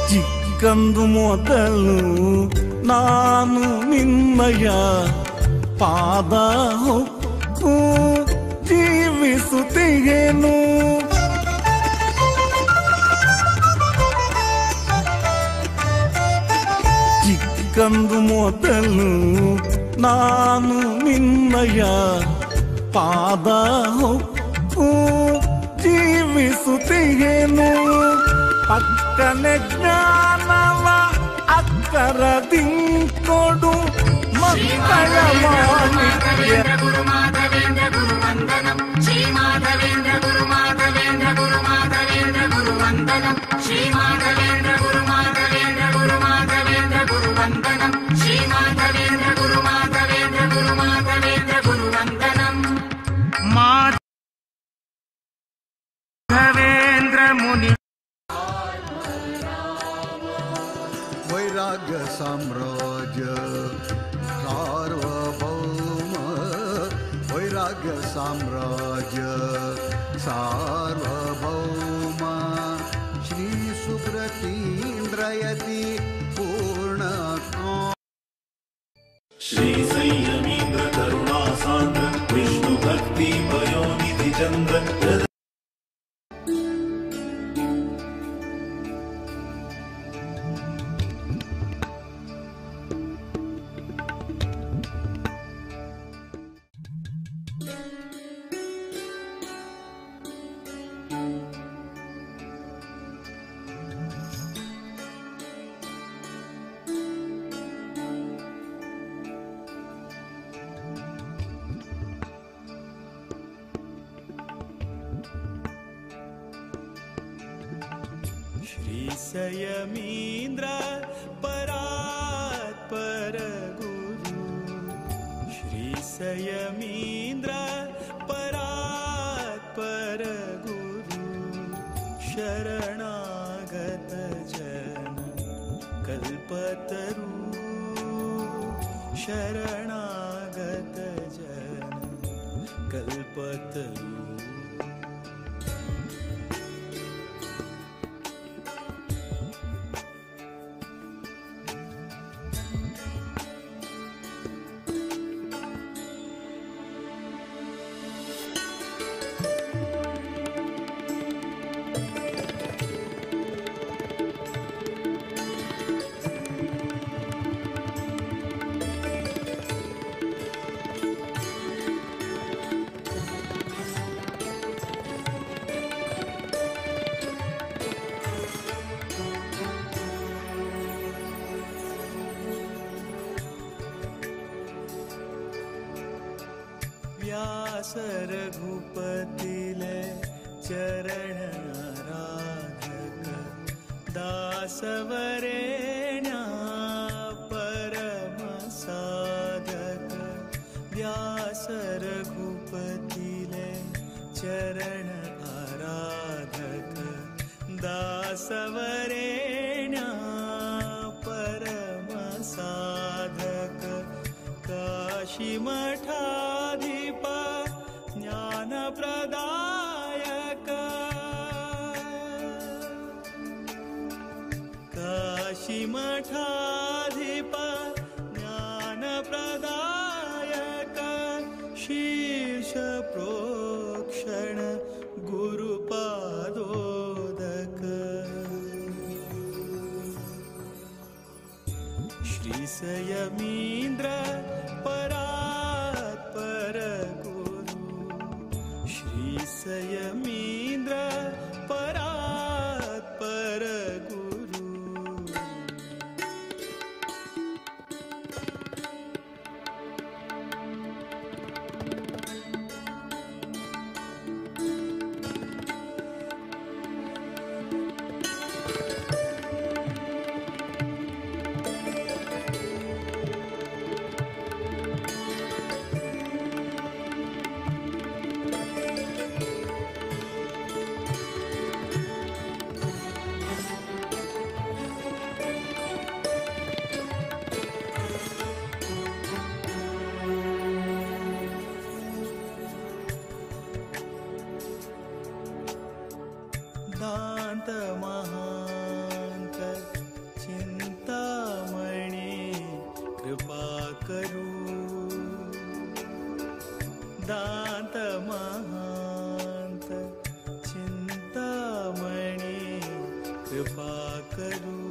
[SPEAKER 9] ಚಿಕ್ಕಂದು ಮೊದಲು ನಾನು ನಿನ್ನಯ ಪಾದ ಹೊಕ್ಕು ಜೀವಿಸುತ್ತೇನು. ಚಿಕ್ಕಂದು ಮೊದಲು ನಾನು ನಿನ್ನಯ ಪಾದ ಹೊಕ್ಕು ಜೀವಿಸುತ್ತೇನು. ಪಕ್ಕನೆ ಜ್ಞಾನವ ಅಕ್ಕರದಿಂಕೊಡು ಮಕ್ಕಳ ಮಾಣಿಕ್ಯ.
[SPEAKER 7] ಗುರು ಮಾಧವೇಂದ್ರ ಗುರು ವಂದನಂ ಶ್ರೀ ಮಾಧವೇಂದ್ರ ಗುರು ಮಾಧವೇಂದ್ರ ಗುರು ಮಾಧವೇಂದ್ರ ಗುರು ವಂದನಂ ಶ್ರೀ ಮಾಧವೇಂದ್ರ ಗುರು ಮಾಧವೇಂದ್ರ ಗುರು ಮಾಧವೇಂದ್ರ ಗುರು ವಂದನಂ ಶ್ರೀ ಮಾಧವೇಂದ್ರ ಗುರು ಮಾಧವೇಂದ್ರ ಗುರು ಮಾಧವೇಂದ್ರ ಗುರು ವಂದನಂ.
[SPEAKER 18] ಮಾಧವೇಂದ್ರ ಮುನಿ
[SPEAKER 3] वैराग्य साम्राज्य सार्वभौम वैराग्य साम्राज्य सार्वभौम श्री सुप्रतीन्द्रयति पूर्ण.
[SPEAKER 6] श्री संयमीन्द्र करुणा सान्द्र विष्णु भक्ति पयोनिधि चंद्र.
[SPEAKER 9] संयमीन्द्र परात्पर गुरु श्री संयमीन्द्र परात्पर गुरु शरणागत जन कल्पतरु शरणागत जन कल्पतरु. व्यास रघुपतिले चरण आराधक दासवरेण्या परम साधक. व्यास रघुपतिले चरण आराधक दासवरेण्या परम साधक. काशी मठाधिप ज्ञान प्रदायक काशी मठाधिप ज्ञान प्रदायक शीर्ष प्रोक्षण गुरुपादोदक. श्री संयमीन्द्र परात्पर गुरु संयमींद्र परात्पर गुरु। दांत महांत चिंतामणि कृपा करू। दांत महांत चिंतामणि कृपा करू।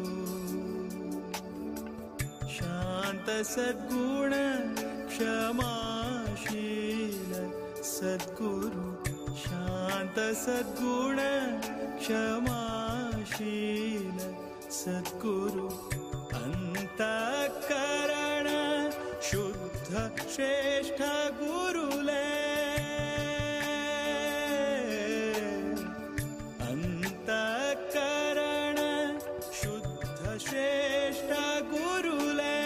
[SPEAKER 9] शांत सद्गुण क्षमाशील सद्गुरु। शांत सद्गुण क्षमाशील सद्गुरु। अंतःकरण शुद्ध श्रेष्ठ गुरुले। अंतःकरण शुद्ध श्रेष्ठ गुरुले।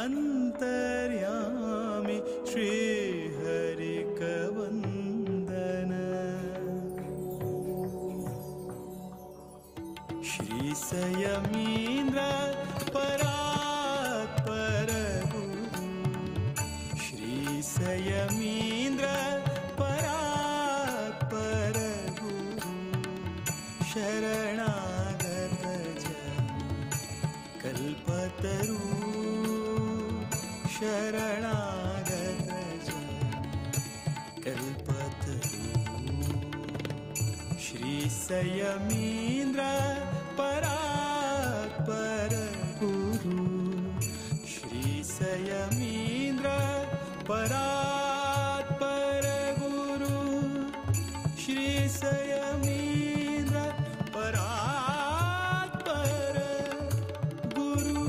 [SPEAKER 9] अंतर्यामी श्री हरिकवंदन। श्री संयमींद्र परात्पर गुरु। श्री संयमींद्र परात्पर गुरु। शरणागत जन कल्पतरु। शरणागत जन कल्पतरु। श्री संयमींद्र परात्पर गुरु। श्री संयमींद्र परात्पर गुरु। श्री संयमींद्र परात्पर गुरु।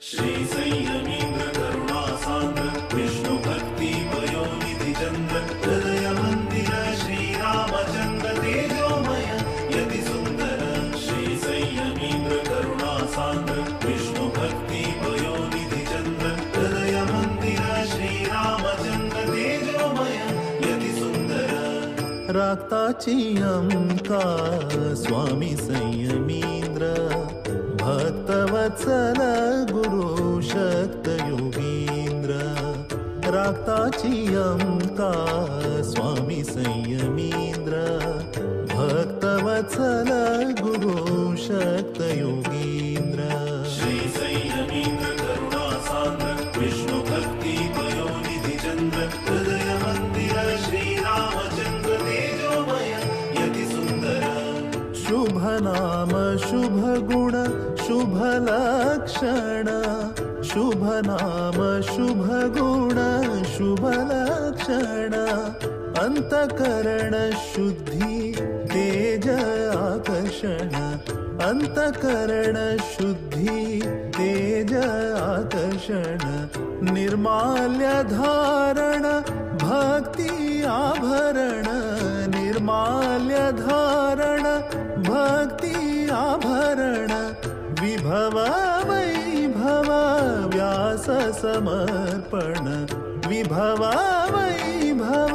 [SPEAKER 6] श्री संयमींद्र करुणा सान्द्र विष्णु भक्ति पयोनिधि चंद्र हृदय मंदिर श्री रामचंद्र तेजोमय यति सुंदर। श्री संयमींद्र करुणा सान्द्र विष्णु भक्ति पयोनिधि चंद्र हृदय मंदिर श्री रामचंद्र तेजोमय यति सुंदर।
[SPEAKER 13] रागताची अमका स्वामी संयमींद्र भक्तवत्सल गुरु शक्त योगींद्र। रागताची अमका स्वामी संयमींद्र भक्तवत्सल गुरु शक्त योगींद्र।
[SPEAKER 6] श्री संयमींद्र करुणा सान्द्र विष्णु भक्ति पयोनिधि चंद्र हृदय मंदिर श्री रामचंद्र तेजोमय यति सुंदर।
[SPEAKER 13] शुभ नाम शुभ गुण शुभ लक्षण। शुभ नाम शुभ गुण शुभ लक्षण। अंतकरण शुद्धि तेज आकर्षण। अंतकरण शुद्धि तेज आकर्षण। निर्माल्य धारण भक्ति आभरण। निर्माल्य धारण भक्ति आभरण। विभव वैभव व्यास समर्पण। विभव वैभव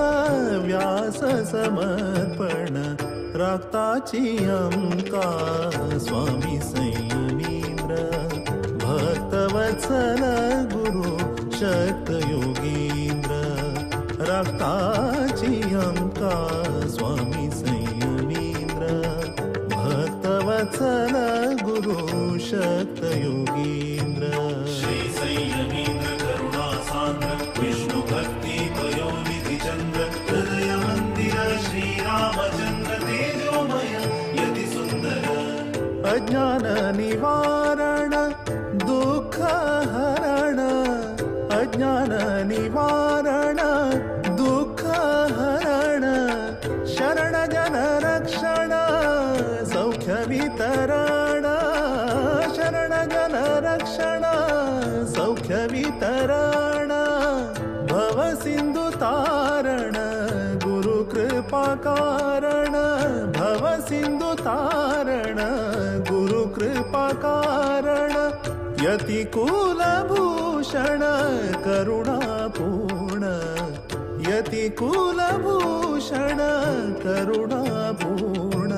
[SPEAKER 13] व्यास समर्पण। रागताची अमका स्वामी संयमींद्र भक्तवत्सल गुरु शक्त योगींद्र। रागताची अमका स्वामी संयमींद्र भक्तवत्सल गुरु शक्त योगींद्र।
[SPEAKER 6] श्री संयमींद्र करुणा सान्द्र विष्णु भक्ति पयोनिधि चंद्र हृदय मंदिर श्री रामचंद्र तेजोमय यति सुंदर।
[SPEAKER 13] अज्ञान निवारण दुःख हरण। अज्ञान रक्षण सौख्य वितरण भव सिंधु तारण गुरु कृपा कारण भव सिंधु तारण गुरु कृपा कारण यति कुलभूषण करुणापूर्ण यति कुलभूषण करुणापूर्ण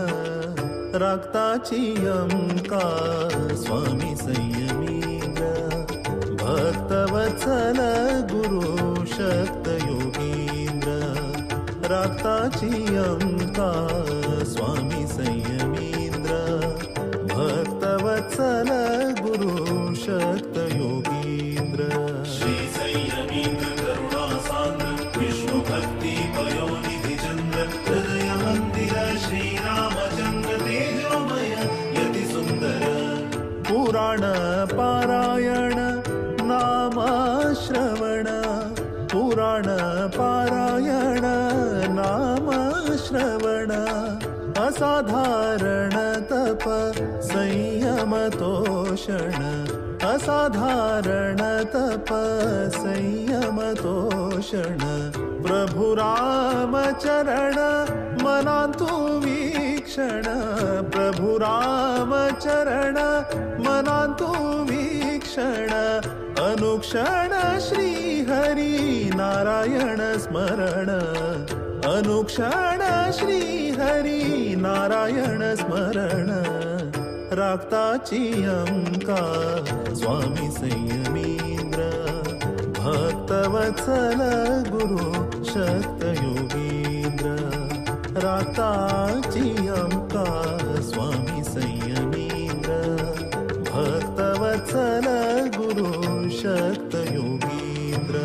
[SPEAKER 13] राखताची अंका स्वामी संयमींद्र भक्तवत्सल गुरु शक्त योगींद्र राखताची अंका स्वामी संयमींद्र भक्तवत्सल गुरु शक्त योगींद्र।
[SPEAKER 6] श्री संयमींद्र करुणा सान्द्र विष्णु भक्ति पयोनिधि चंद्र हृदय मंदिर श्री रामचंद्र तेजोमय यति सुंदर।
[SPEAKER 13] पुराण पारायण नाम श्रवण पुराण पारायण नाम श्रवण असाधारण तप संयम तोषण असाधारण तप संयम तोषण प्रभु राम चरण मनांतु वीक्षण प्रभु राम चरण मनांतु वीक्षण अनुक्षण श्री हरि नारायण स्मरण अनुक्षण श्री हरि नारायण स्मरण राखताची अंका स्वामी संयमींद्र भक्तवत्सल गुरु शक्त योगींद्र राखताची अंका स्वामी संयमींद्र भक्तवत्सल गुरु शक्त योगींद्र।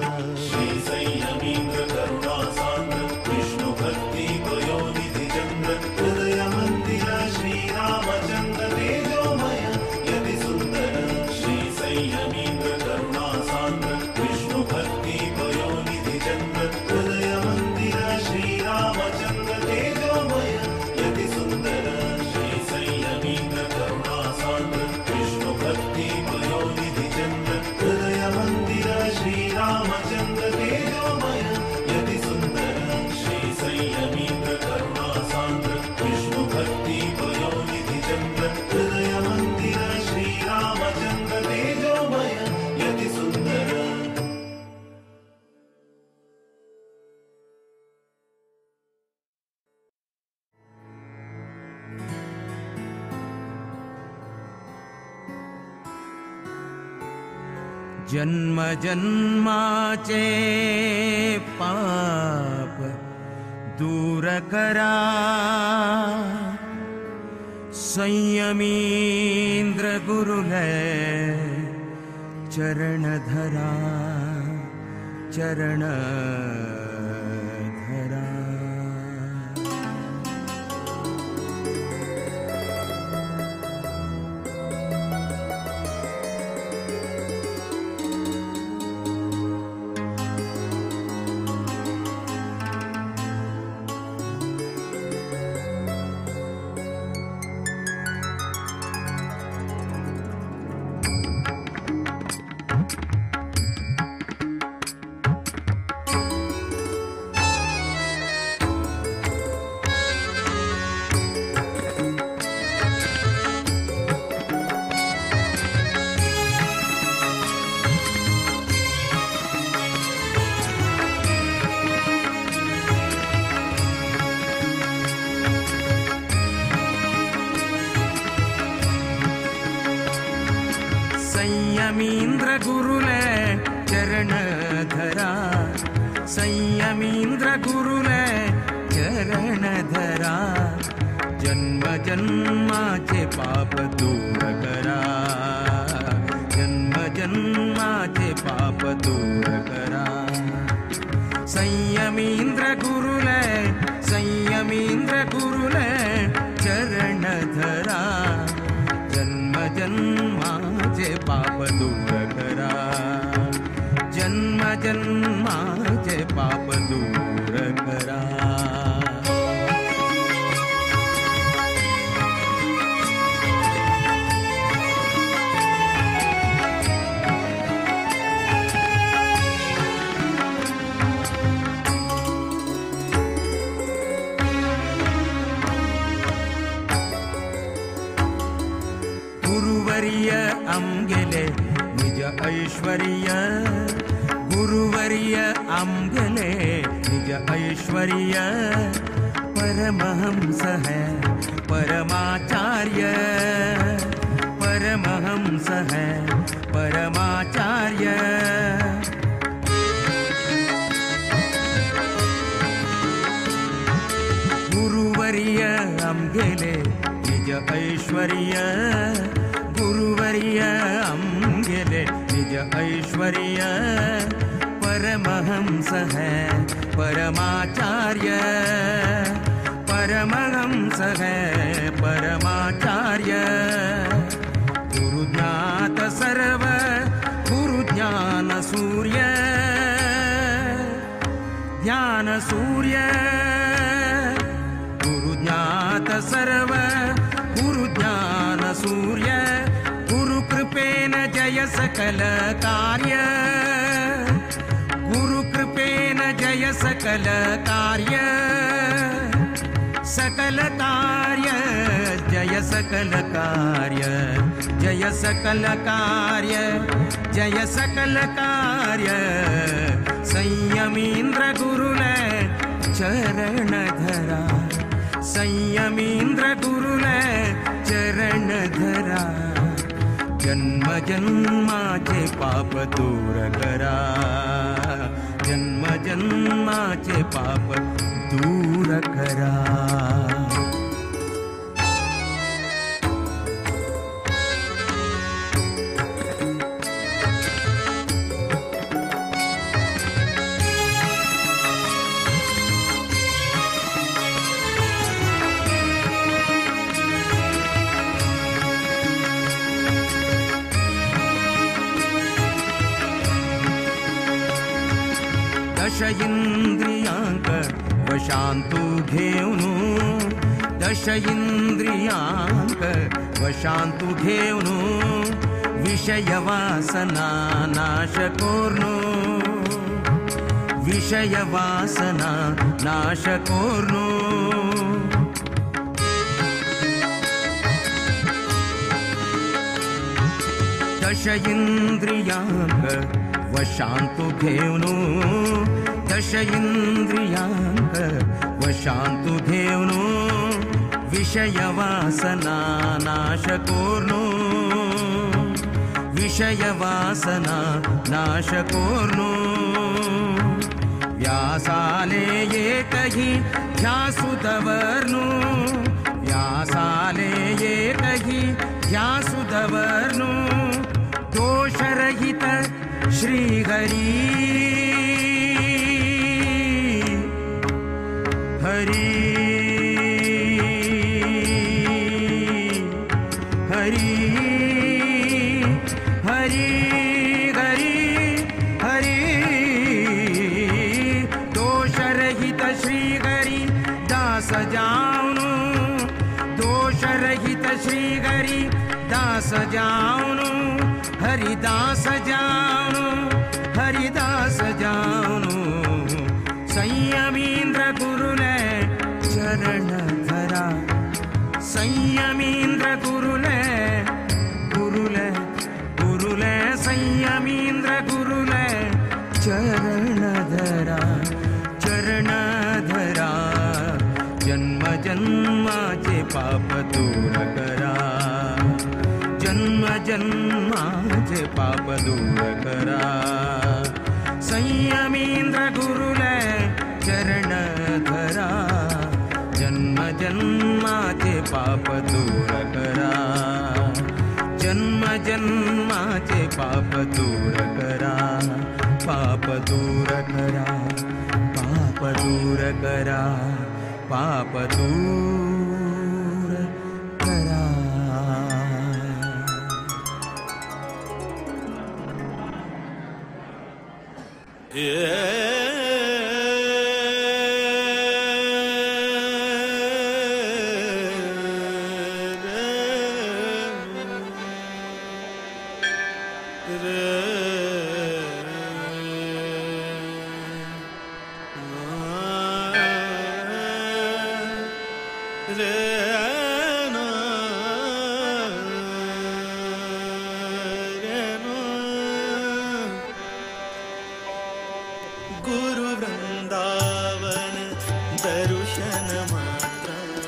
[SPEAKER 6] श्री संयमींद्र करुणा सान्द्र विष्णु भक्ति पयोनिधि चंद्र हृदय मंदिर श्री रामचंद्र तेजोमय यति सुंदर। श्री संयमींद्र करुणा सान्द्र विष्णु भक्ति पयोनिधि चंद्र हृदय मंदिर श्री रामचंद्र तेजोमय यति सुंदर। श्री संयमींद्र करुणा सान्द्र विष्णु भक्ति पयोनिधि चंद्र हृदय मंदिर श्री रामचंद्र तेजोमय यति सुंदर। श्री संयमींद्र करुणा सान्द्र विष्णु भक्ति पयोनिधि चंद्र हृदय मंदिर श्री रामचंद्र तेजोमय यति सुंदर।
[SPEAKER 18] जन्म जन्माचे पाप दूर करा संयमींद्र गुरुले चरण धरा चरण धरा। संयमींद्र गुरुले चरण धरा संयमींद्र गुरुले चरण धरा जन्म जन्माचे पाप दूर करा जन्म जन्माचे पाप दूर करा संयमींद्र गुरुले संयमींद्र गुरुले चरण धरा जन्म जन्माचे पाप दूर करा जन्म जन्माचे पाप दूर करा। ऐश्वर्य गुरुवर्य आमगेले निज ऐश्वर्य परमहंस है परमाचार्य परमहंस है परमाचार्य। गुरुवर्य आमगेले निज ऐश्वर्य गुरुवर्य आमगेले निज ऐश्वर्य परमहंस है परमाचार्य परमहंस है परमाचार्य। गुरु ज्ञात सर्व गुरु ज्ञान सूर्य ज्ञान सूर्य गुरु ज्ञात सर्व गुरु ज्ञान सूर्य गुरु कृपेन जय सकल कार्य गुरु कृपेन जय सकल कार्य सकल कार्य जय सकल कार्य जय सकल कार्य जय सकल कार्य। संयमीन्द्र गुरुले चरण धरा संयमीन्द्र गुरुले चरण धरा जन्म जन्माचे पाप दूर करा जन्म जन्माचे पाप दूर करा। दश इंद्रियांक वशांतु घेवनु दश इंद्रियांक वशांतु घेवनु विषय वासना नाश कोर्नु विषय वासना नाश कोर्नु। दश इंद्रियांक वशांतु घेवनु दश इंद्रियांक वशांतु घेवनु विषय वासना नाश कोर्नु विषय वासना नाश कोर्नु। व्यासाले एकही ध्यासु दवर्नु व्यासाले एकही ध्यासु दवर्नु दोषरहित श्री हरि हरि हरि हरि हरि हरि दोषरहित श्री हरि दास जावनु दोषरहित श्री हरि दास जावनु हरिदास जावनु हरिदास जावनु। संयमीन्द्र गुरुले चरण धरा संयमीन्द्र गुरुले गुरुले गुरुले संयमीन्द्र गुरुले चरण धरा चरण धरा जन्म जन्माचे पाप दूर करा जन्म जन्माचे पाप दूर करा। संयमीन्द्र गुरुले चरण धरा जन्म जन्माचे पाप दूर करा जन्म जन्माचे पाप दूर करा पाप दूर करा पाप दूर करा पाप दूर करा।
[SPEAKER 13] रे गुरु वृंदावन दर्शन मात्रान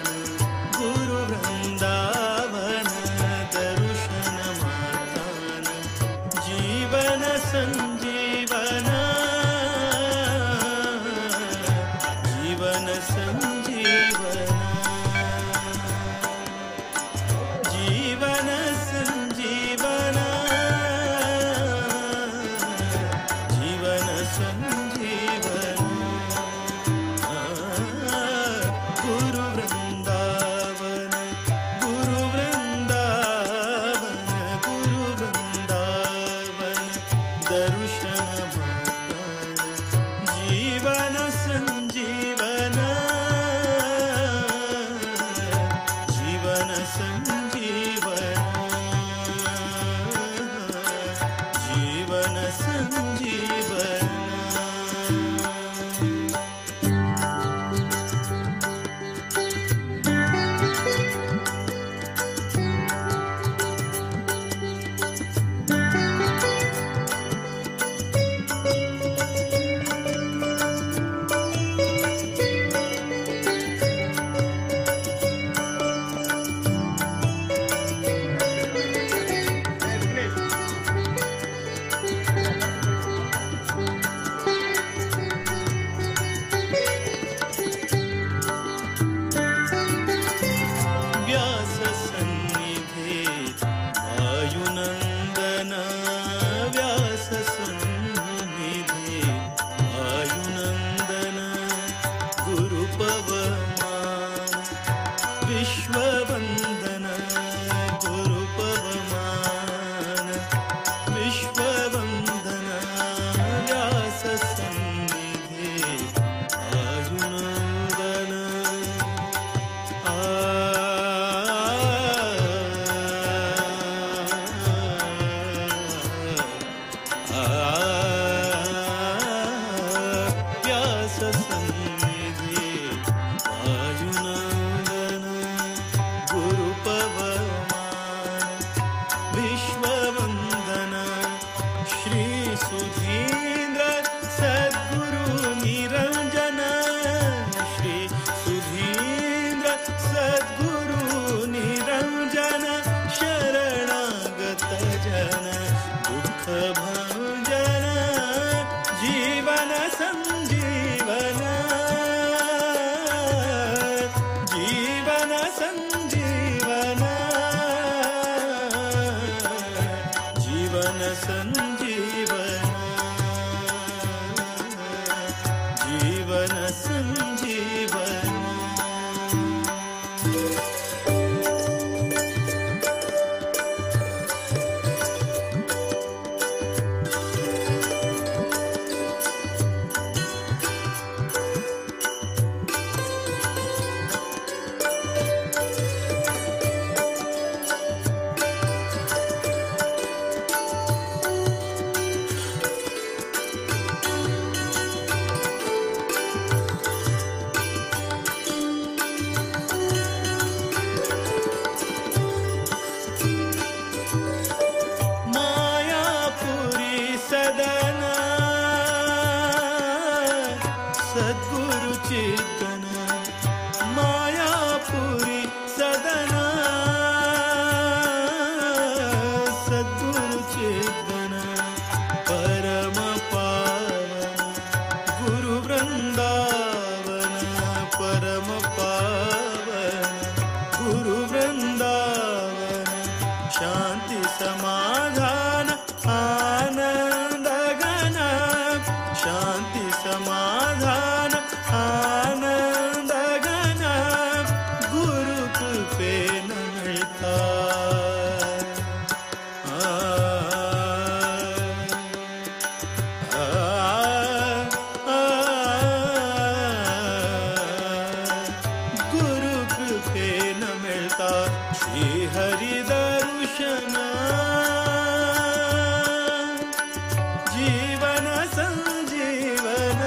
[SPEAKER 13] गुरु वृंदावन दर्शन मात्रान जीवन संजीवन जीवन संजीवन जीवन संजीवन जीवन संजीवन गुरु वृंदावन गुरु वृंदावन गुरु वृंदावन दर्शन मात्रान जीवन संजीवन जीवन संजीवन जीवन संजीवन। व्यास सन्निधे वायुनंदन व्यास सन्निधे वायुनंदन गुरुपवमान विश्ववंदन गुरुपवमान विश्ववंदन व्यास सन्निधे वायुनंदन व्यास सन्निधि वायुनंदन गुरुपवमान विश्ववंदन श्री सुधींद्र सद्गुरु निरंजन श्री सुधींद्र सद्गुरु निरंजन शरणागत जन दुःख भंजन जीवन संजीवन जीवन संजीवन जीवन संजीवन जीवन संजीवन। मायापुरी सदन सद्गुरु चितन मायापुरी सदन सद्गुरु चितन परम पावन गुरु वृंदावन परम पावन गुरु वृंदावन शांति समाधान आनंद घन शांति समाधान आनंद घन गुरु कृपेन मिळता गुरु कृपेन मिळता श्री हरि दर्शन जीवन संजीवन।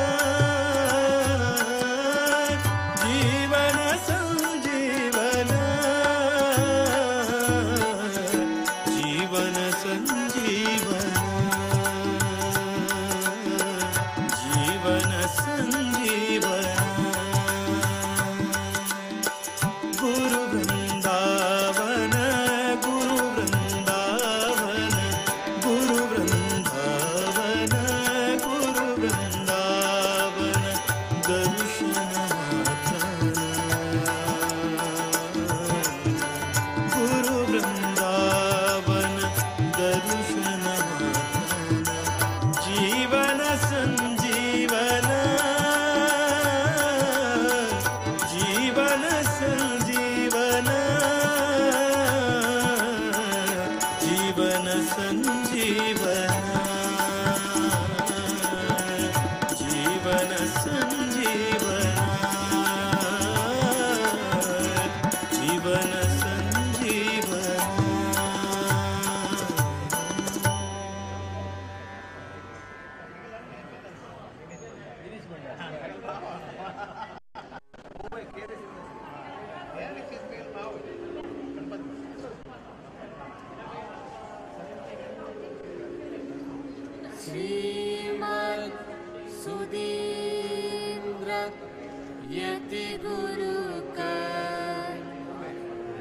[SPEAKER 16] यति गुरु का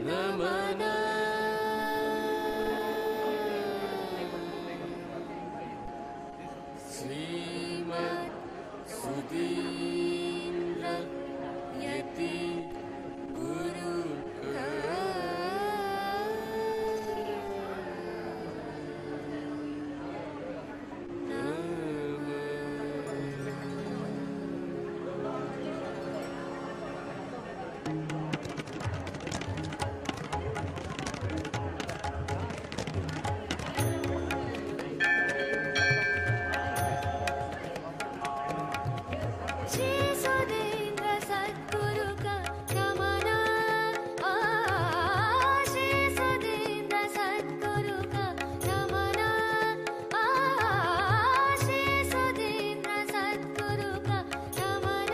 [SPEAKER 16] नमन। श्रीमद् सुधीन्द्र यति गुरु का श्री सुधीन्द्र सद्गुरु का नमन। श्री सुधीन्द्र सद्गुरु का नमन। श्री सुधीन्द्र सद्गुरु का नमन।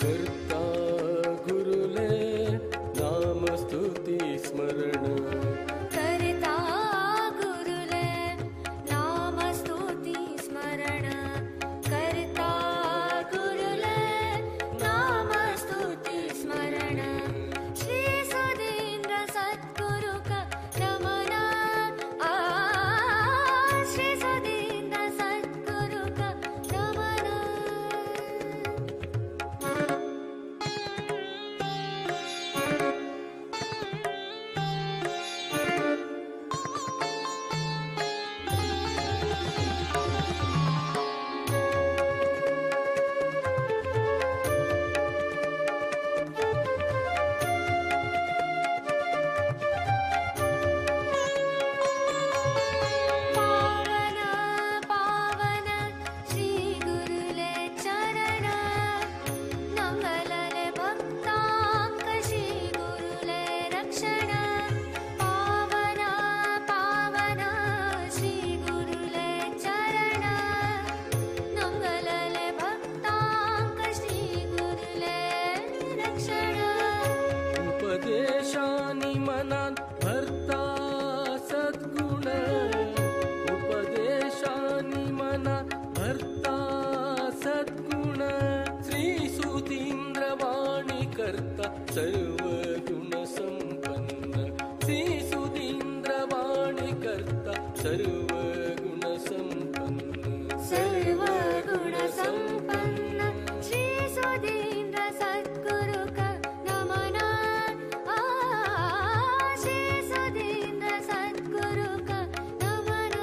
[SPEAKER 14] कर्ता गुरुले नाम स्तुति स्मरण।
[SPEAKER 16] कर्ता गुरुले नाम स्तुति स्मरण। कर्ता गुरुले नाम स्तुति स्मरण। श्री सुधीन्द्र सद्गुरु का नमन। श्री सुधीन्द्र सद्गुरु का नमन। पावन पावन श्री गुरुले चरण। मंगलले भक्तांक श्री गुरुले रक्षण। पावन पावन श्री गुरुले चरण। मंगलले भक्तांक श्री गुरुले रक्षण।
[SPEAKER 14] उपदेशानि मनात भरता सद्गुण। उपदेशानि मनात भरता सद्गुण। श्री सुधीन्द्र वाणी करता सर्व गुण संपन्न। श्री सुधीन्द्र वाणी करता सर्व गुण संपन्न।
[SPEAKER 16] सर्व गुण संपन्न श्री सुधीन्द्र सद्गुरु का नमन। श्री सुधीन्द्र सद्गुरु का नमन।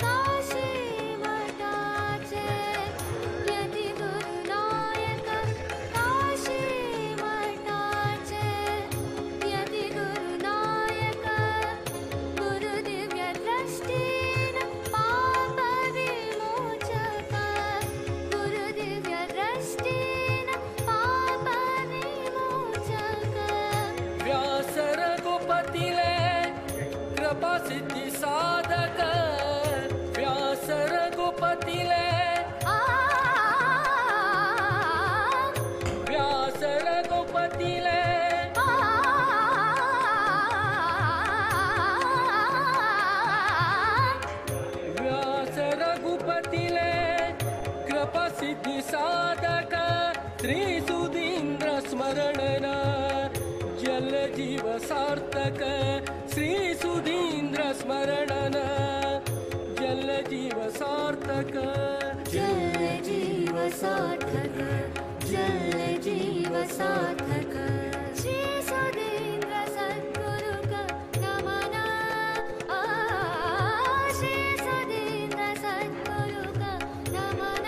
[SPEAKER 16] काशी मठाचे यति गुरुनायक। काशी मठाचे यति गुरुनायक। गुरुदिव्य दृष्टीन पाप विमोचक। गुरुदिव्य दृष्टीन पाप विमोचक।
[SPEAKER 14] व्यास रघुपतिले कृपा सिद्धि साधक। व्यास रघुपतिले व्यास रघुपतिले व्यास रघुपतिले कृपा सिद्धि साधक। श्री सुधीन्द्र स्मरणन जल जीव सार्थक। श्री सुधीन्द्र स्मरणन जल जीव सार्थक।
[SPEAKER 16] जल जीव सार्थक। जल जीव सार्थक। श्री सुधीन्द्र सद्गुरु का नमन। श्री सुधीन्द्र सद्गुरु का नमन।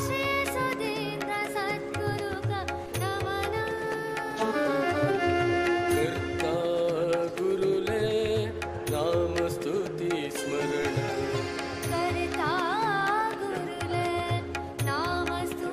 [SPEAKER 16] श्री सुधीन्द्र सद्गुरु का नमन।
[SPEAKER 14] कर्ता गुरुले नाम स्तुति स्मरण।
[SPEAKER 16] कर्ता गुरुले नाम स्तुति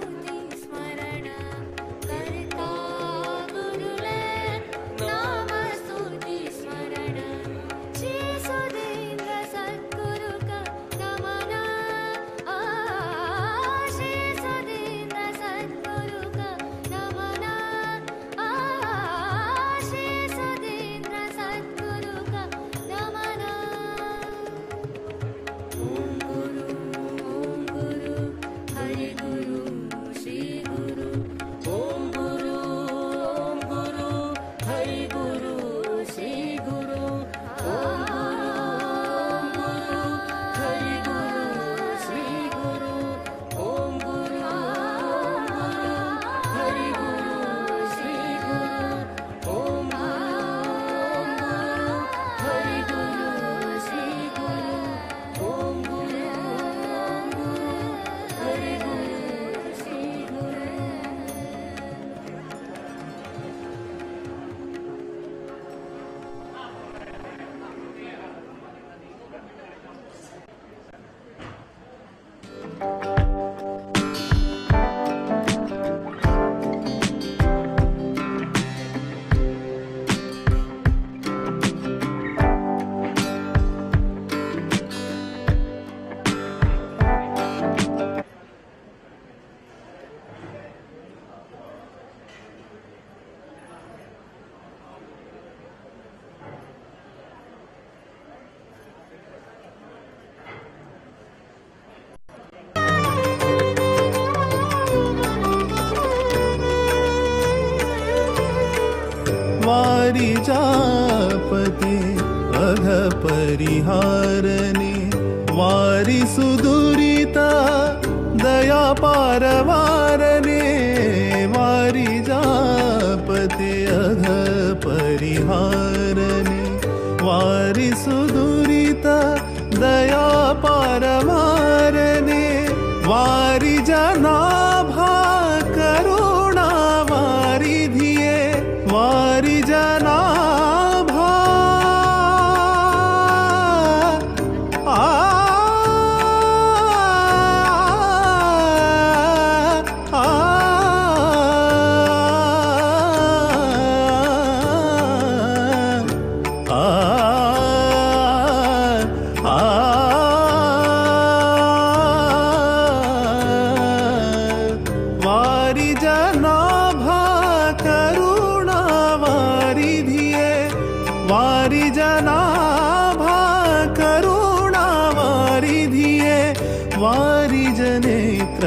[SPEAKER 13] वारिजापते अघ परिहारने वारि सुदुरिता दया पारवारने वारिजापते अघ परिहारने वारि सुदुरिता दया पारवारने वारि जनाभा करुणा वारि धिये वारि जनाभा आ आ आ वारि जनाभा करुणा वारि धिये वारि जनाभा करुणा वारि धिये वारि जनेत्र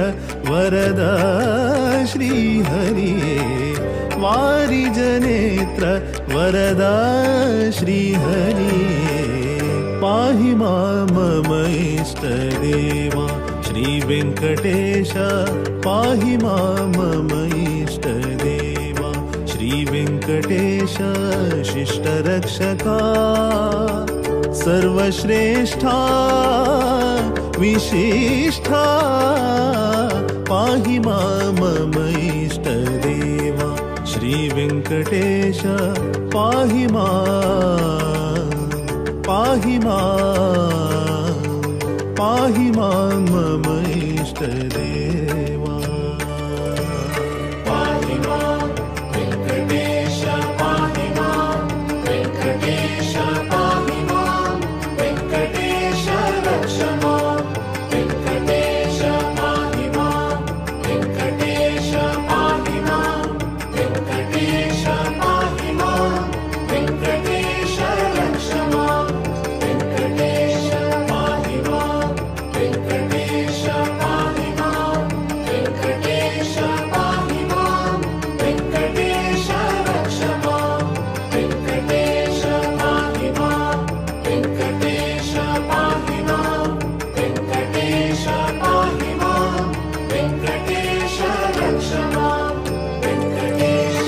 [SPEAKER 13] वरद श्री हरिये वारि जनेत्र वरद श्री हरिये पाहि मां मम इष्टदेवा श्री वेङ्कटेश पाहि मां मम इष्टदेवा श्री वेङ्कटेश शिष्टरक्षका सर्वश्रेष्ठा विशिष्ठा पाहि मां मम इष्टदेवा श्री वेङ्कटेश पाहि मां पाहि मां पाहि मां मम इष्टदेवा
[SPEAKER 6] पाहि मां वेङ्कटेश पाहि मां वेङ्कटेश पाहि मां वेङ्कटेश रक्ष मां वेङ्कटेश पाहि मां वेङ्कटेश पाहि मां वेङ्कटेश पाहि मां वेङ्कटेश रक्ष मां वेङ्कटेश पाहि मां वेङ्कटेश पाहि मां वेङ्कटेश पाहि मां वेङ्कटेश रक्ष मां वेङ्कटेश पाहि मां वेङ्कटेश पाहि मां वेङ्कटेश पाहि मां वेङ्कटेश रक्ष मां वेङ्कटेश।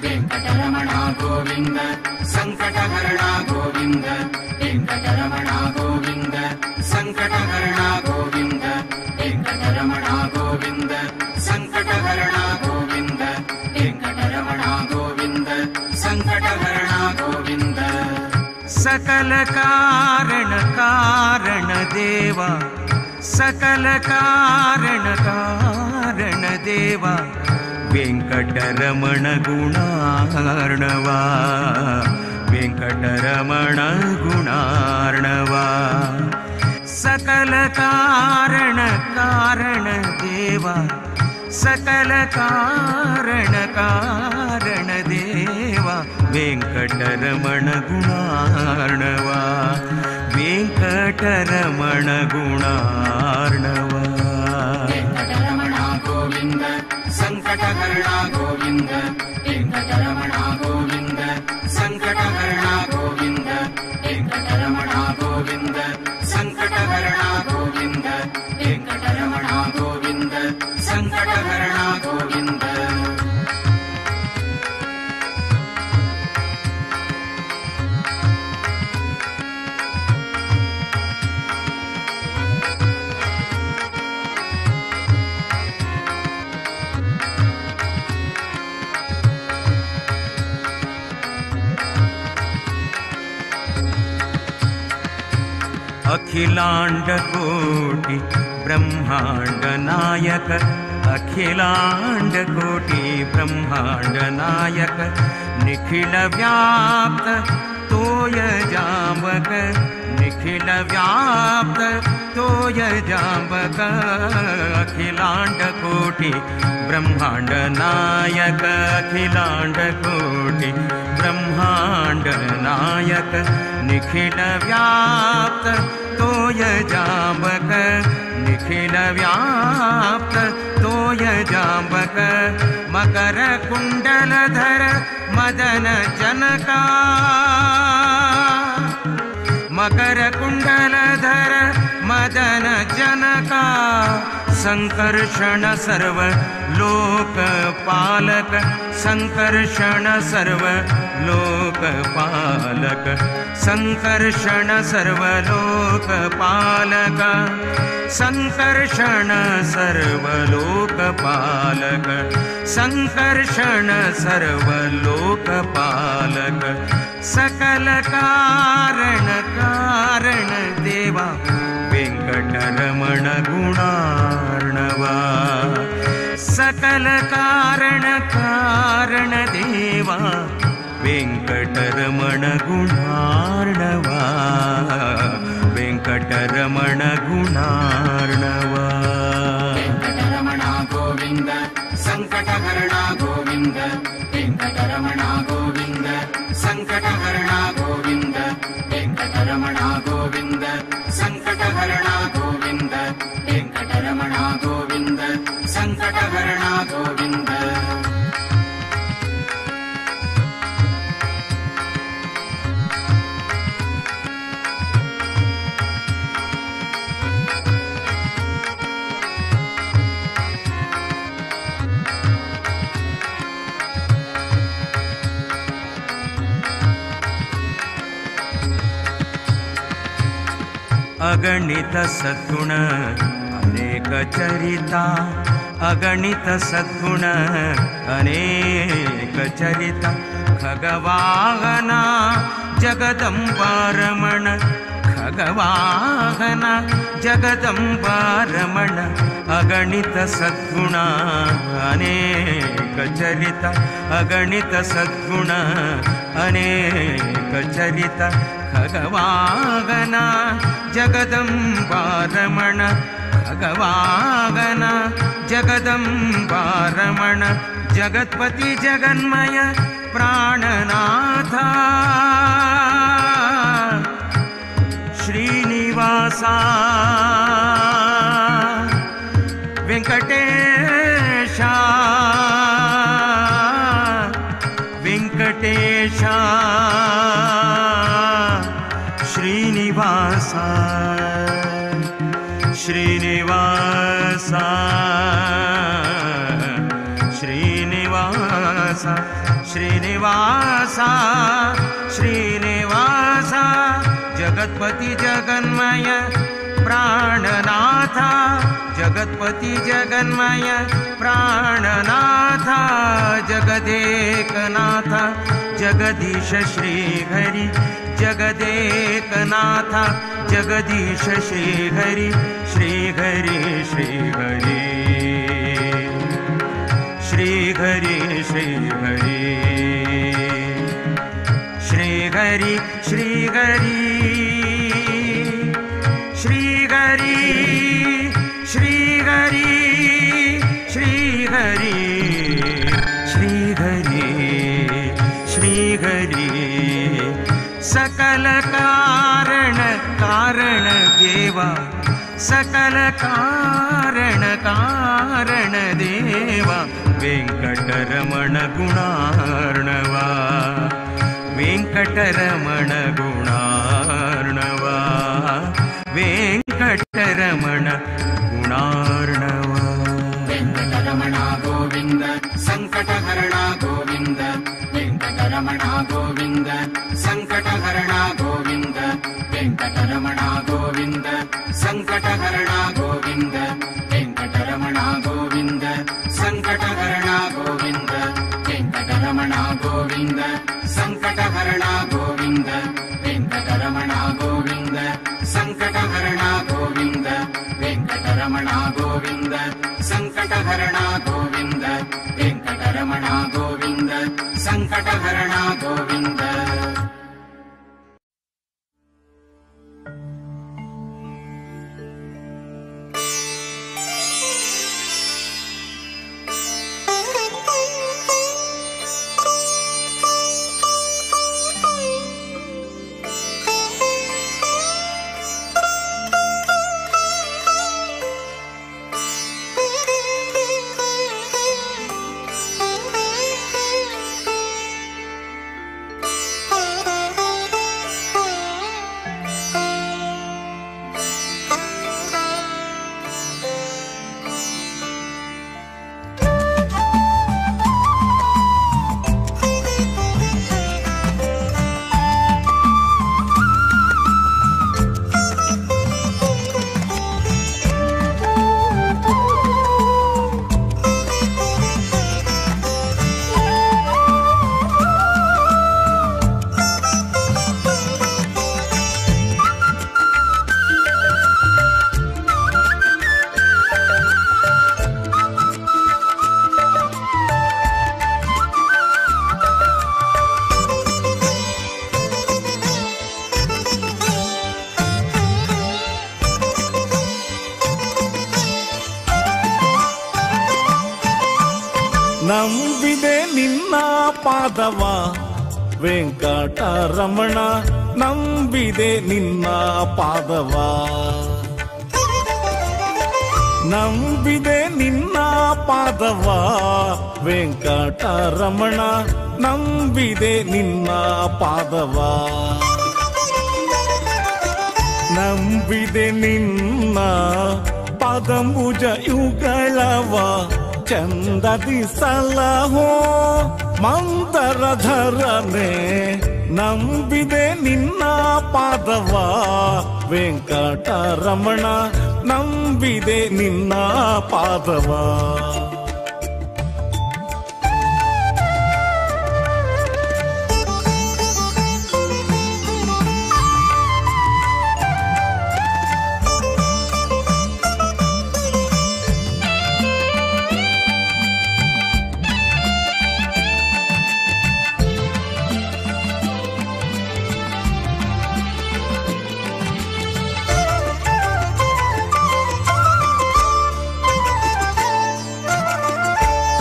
[SPEAKER 19] वेङ्कटरमणा गोविन्द सङ्कटहरणा गोविन्द वेङ्कटरमणा गोविन्द सङ्कटहरणा गोविन्द वेङ्कटरमणा गोविन्द सङ्कटहरणा गोविन्द वेङ्कटरमणा गोविन्द सङ्कटहरणा गोविन्द।
[SPEAKER 18] सकल कारण कारण देवा सकल कारण कारण देवा वेङ्कटरमण गुणार्णवा वेङ्कटरमण गुणार्णवा सकल कारण कारण देवा सकल कारण कारण देवा वेङ्कटरमण गुणार्णवा वेङ्कटरमण गुणार्णवा।
[SPEAKER 19] वेङ्कटरमणा गोविन्द सङ्कटहरणा गोविन्द वेङ्कटरमणा गोविन्द सङ्कटहरणा गोविन्द वेङ्कटरमणा गोविन्द सङ्कटहरणा गोविन्द वेङ्कटरमणा गोविन्द सङ्कटहरणा गोविन्द।
[SPEAKER 18] अखिलांड कोटि ब्रह्मांड नायक अखिलांड कोटि ब्रह्मांड नायक निखिल व्याप्त तोय जांबक निखिल व्याप्त तोय जांबक अखिलांड कोटि ब्रह्मांड नायक अखिलांड कोटि ब्रह्मांड नायक निखिल व्याप्त तोय जांबक निखिल व्याप्त तोय जांबक मकर कुंडलधर मदन जनका मकर कुंडलधर मदन जनका संकर्षण सर्व लोक पालक संकर्षण सर्व लोक पालक संकर्षण सर्व लोक पालक संकर्षण सर्व लोक पालक संकर्षण सर्व लोक पालक सकल कारण कारण देवा वेंकटरमण गुणार्णवा सकल कारण कारण देवा वेंकटरमण गुणार्णवा वेंकटरमण गुणार्णवा.
[SPEAKER 19] वेंकटरमण गोविंद संकटहरण गोविंद वेंकटरमण गोविंद संकटहरण गोविंद वेंकटरमण गोविंद संकटहरण गोविंद वेंकटरमण गोविंद संकटहरण गोविंद.
[SPEAKER 18] अगणित सद्गुण अनेक चरिता अगणित सद्गुण अनेक चरिता खगवाहना जगदंबारमण खगवाहना जगदंबारमण अगणित सद्गुण अनेक चरिता अगणित सद्गुण अनेक चरिता खगवाहना जगदंबारमण खगवाहना जगदंबारमण जगत्पति जगन्मय प्राणनाथा श्रीनिवासा वेंकटेशा वेंकटेशा श्रीनिवासा श्रीनिवासा श्रीनिवासा श्रीनिवासा श्रीनिवासा जगत्पति जगन्मय प्राणनाथा जगत्पति जगन्मय प्राणनाथा जगदेकनाथ जगदीश श्रीहरि जगदेकनाथ जगदीश श्रीहरि श्रीहरि श्रीहरि श्रीहरि श्रीहरि श्रीहरि श्रीहरि श्रीहरि श्रीहरि श्रीहरि श्रीहरि श्रीहरि सकल कारण कारण देवा सकल कारण कारण देवा वेंकटरमण गुणार्णवा वेंकटरमण गुणार्णवा वेंकटरमण गुणार्णवा.
[SPEAKER 19] वेंकटरमण गोविंद संकटहरण गोविंद वेंकटरमण गोविंद संकटहरण गोविंद वेंकटरमण गोविंद संकटहरण गोविंद वेंकटरमण गोविंद संकटहरण गोविंद वेंकटरमण गोविंद संकटहरण गोविंद वेंकटरमण गोविंद संकटहरण गोविंद वेंकटरमण गोविंद संकटहरण गोविंद वेंकटरमण गोविंद संकट ಸಂಕಟಹರಣ ಗೋವಿಂದ.
[SPEAKER 13] ನಂಬಿದೆ ನಿನ್ನ ಪಾದವ ವೆಂಕಟರಮಣ, ನಂಬಿದೆ ನಿನ್ನ ಪಾದವ, ನಂಬಿದೆ ನಿನ್ನ ಪಾದವ ವೆಂಕಟರಮಣ, ನಂಬಿದೆ ನಿನ್ನ ಪಾದವ, ನಂಬಿದೆ ನಿನ್ನ ಪಾದಂಬುಜ ಯುಗಳವ ಚಂದದಿ ಸಲಹೋ ಮಂದರಧರನೆ, ನಂಬಿದೆ ನಿನ್ನ ಪಾದವ ವೆಂಕಟರಮಣ, ನಂಬಿದೆ ನಿನ್ನ ಪಾದವ.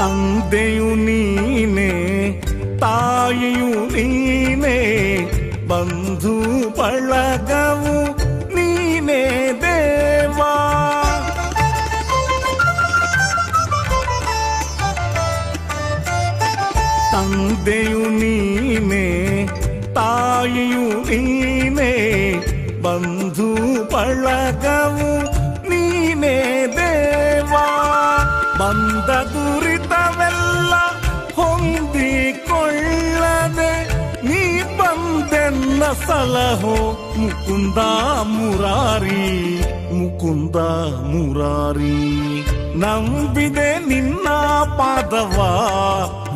[SPEAKER 13] ತಂದೆಯು ನೀನೆ, ತಾಯಿಯು ನೀನೆ, ಬಂಧು ಬಳಗವು ನೀನೆ ದೇವಾ. ತಂದೆಯು ನೀನೆ, ತಾಯಿಯು ನೀನೆ, ಬಂಧು ಬಳಗವು ನೀನೆ ದೇವಾ. ಬಂದ ದುರಿತವೆಲ್ಲ ಹೊಂದಿಕೊಳ್ಳದೆ ನೀ ಬಂದೆನ್ನ ಸಲಹೋ ಮುಕುಂದ ಮುರಾರಿ, ಮುಕುಂದ ಮುರಾರಿ. ನಂಬಿದೆ ನಿನ್ನ ಪಾದವ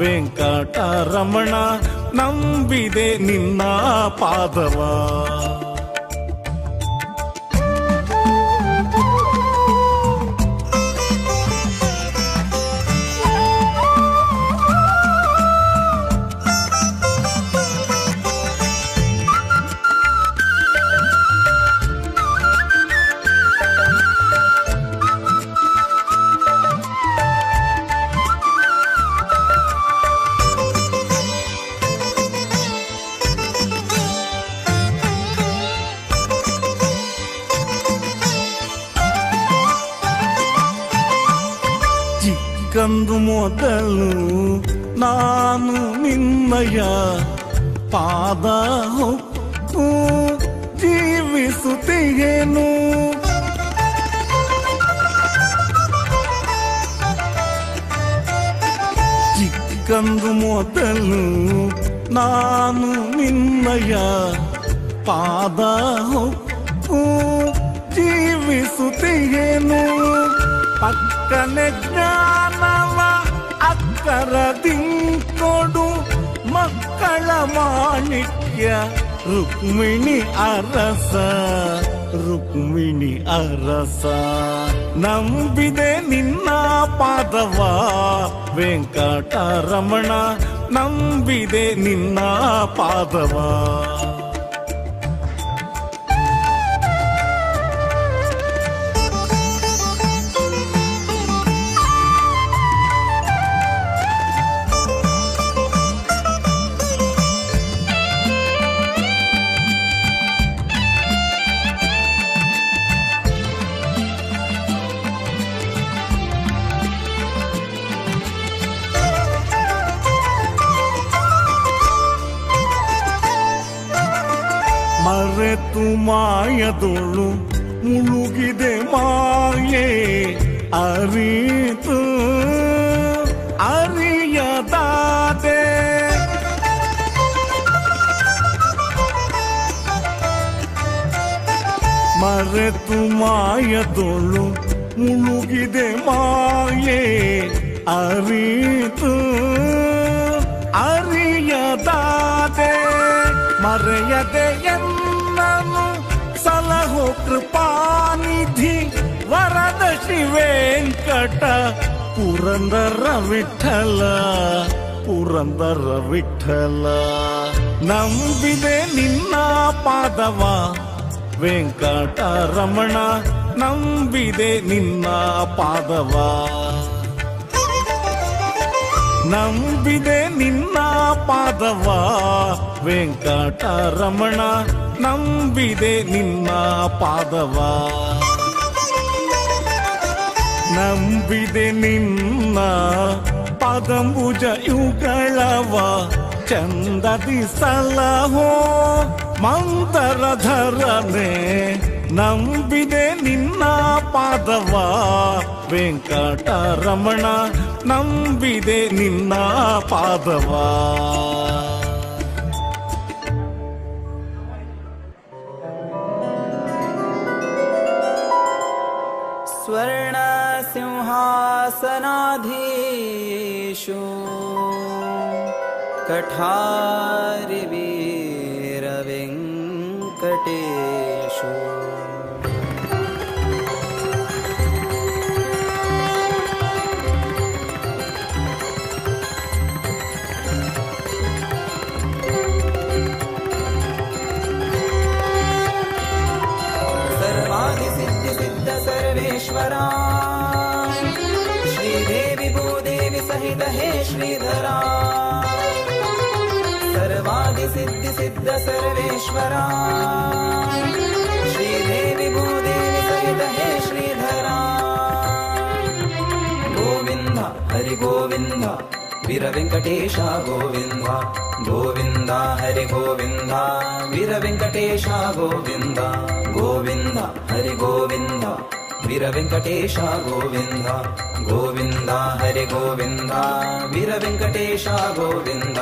[SPEAKER 13] ವೆಂಕಟರಮಣ, ನಂಬಿದೆ ನಿನ್ನ ಪಾದವ. ಚಿಕ್ಕಂದು ಮೊದಲು ನಾನು ನಿನ್ನಯ ಪಾದ ಹೊಕ್ಕು ಜೀವಿಸುತ್ತೇನು. ಚಿಕ್ಕಂದು ಮೊದಲು ನಾನು ನಿನ್ನಯ ಪಾದ ಹೊಕ್ಕು ಜೀವಿಸುತ್ತೇನು. ಪಕ್ಕನೆ ಜ್ಞಾನವ ಅಕ್ಕರದಿಂಕೊಡು ಮಕ್ಕಳ ಮಾಣಿಕ್ಯ ರುಕ್ಮಿಣಿ ಅರಸ, ರುಕ್ಮಿಣಿ ಅರಸ. ನಂಬಿದೆ ನಿನ್ನ ಪಾದವ ವೆಂಕಟರಮಣ, ನಂಬಿದೆ ನಿನ್ನ ಪಾದವ. ಮರೆತು ಮಾಯದೊಳು ಮುಳುಗಿದೆ ಮಾಯೆ ಅರಿತು ಅರಿಯದಾದೆ. ಮರೆತು ಮಾಯದೊಳು ಮುಳುಗಿದೆ ಮಾಯೆ ಅರಿತು ಅರಿಯದಾದೆ. ಮರೆಯದೆ ಎನ್ನನು ಸಲಹು ಕೃಪಾನಿಧಿ ವರದ ಶ್ರೀ ವೆಂಕಟ ಪುರಂದರ ವಿಠಲ ಪುರಂದರ ವಿಠಲ. ನಂಬಿದೆ ನಿನ್ನ ಪಾದವ ವೆಂಕಟರಮಣ, ನಂಬಿದೆ ನಿನ್ನ ಪಾದವ. ನಂಬಿದೆ ನಿನ್ನ ಪಾದವ ವೆಂಕಟರಮಣ, ನಂಬಿದೆ ನಿನ್ನ ಪಾದವ. ನಂಬಿದೆ ನಿನ್ನ ಪದಂಬುಜ ಯುಗಳವ ಚಂದದಿ ಸಲಹೋ ಮಂದರಧರನೆ. ನಂಬಿದೆ ನಿನ್ನ ಪಾದವ ವೆಂಕಟರಮಣ, ನಂಬಿದೆ ನಿನ್ನ ಪಾದವ.
[SPEAKER 10] ಸ್ವರ್ಣ ಸಿಂಹಾಸನಾಧೀಶು ಕಠಾರಿ ವೀರ ವೆಂಕಟೇಶು. सर्वेश्वरा श्रीदेवी भूदेवी सहित हे श्रीधरा. सर्वादि सिद्धि सिद्ध सर्वेश्वरा श्रीदेवी भूदेवी सहित हे श्रीधरा. गोविंद हरि गोविंद वीर वेंकटेश गोविंद गोविंद हरि गोविंद वीर वेंकटेश गोविंद गोविंद हरि गोविंद वीर वेंकटेश गोविंद गोविंद हरि गोविंद वीर वेंकटेश गोविंद.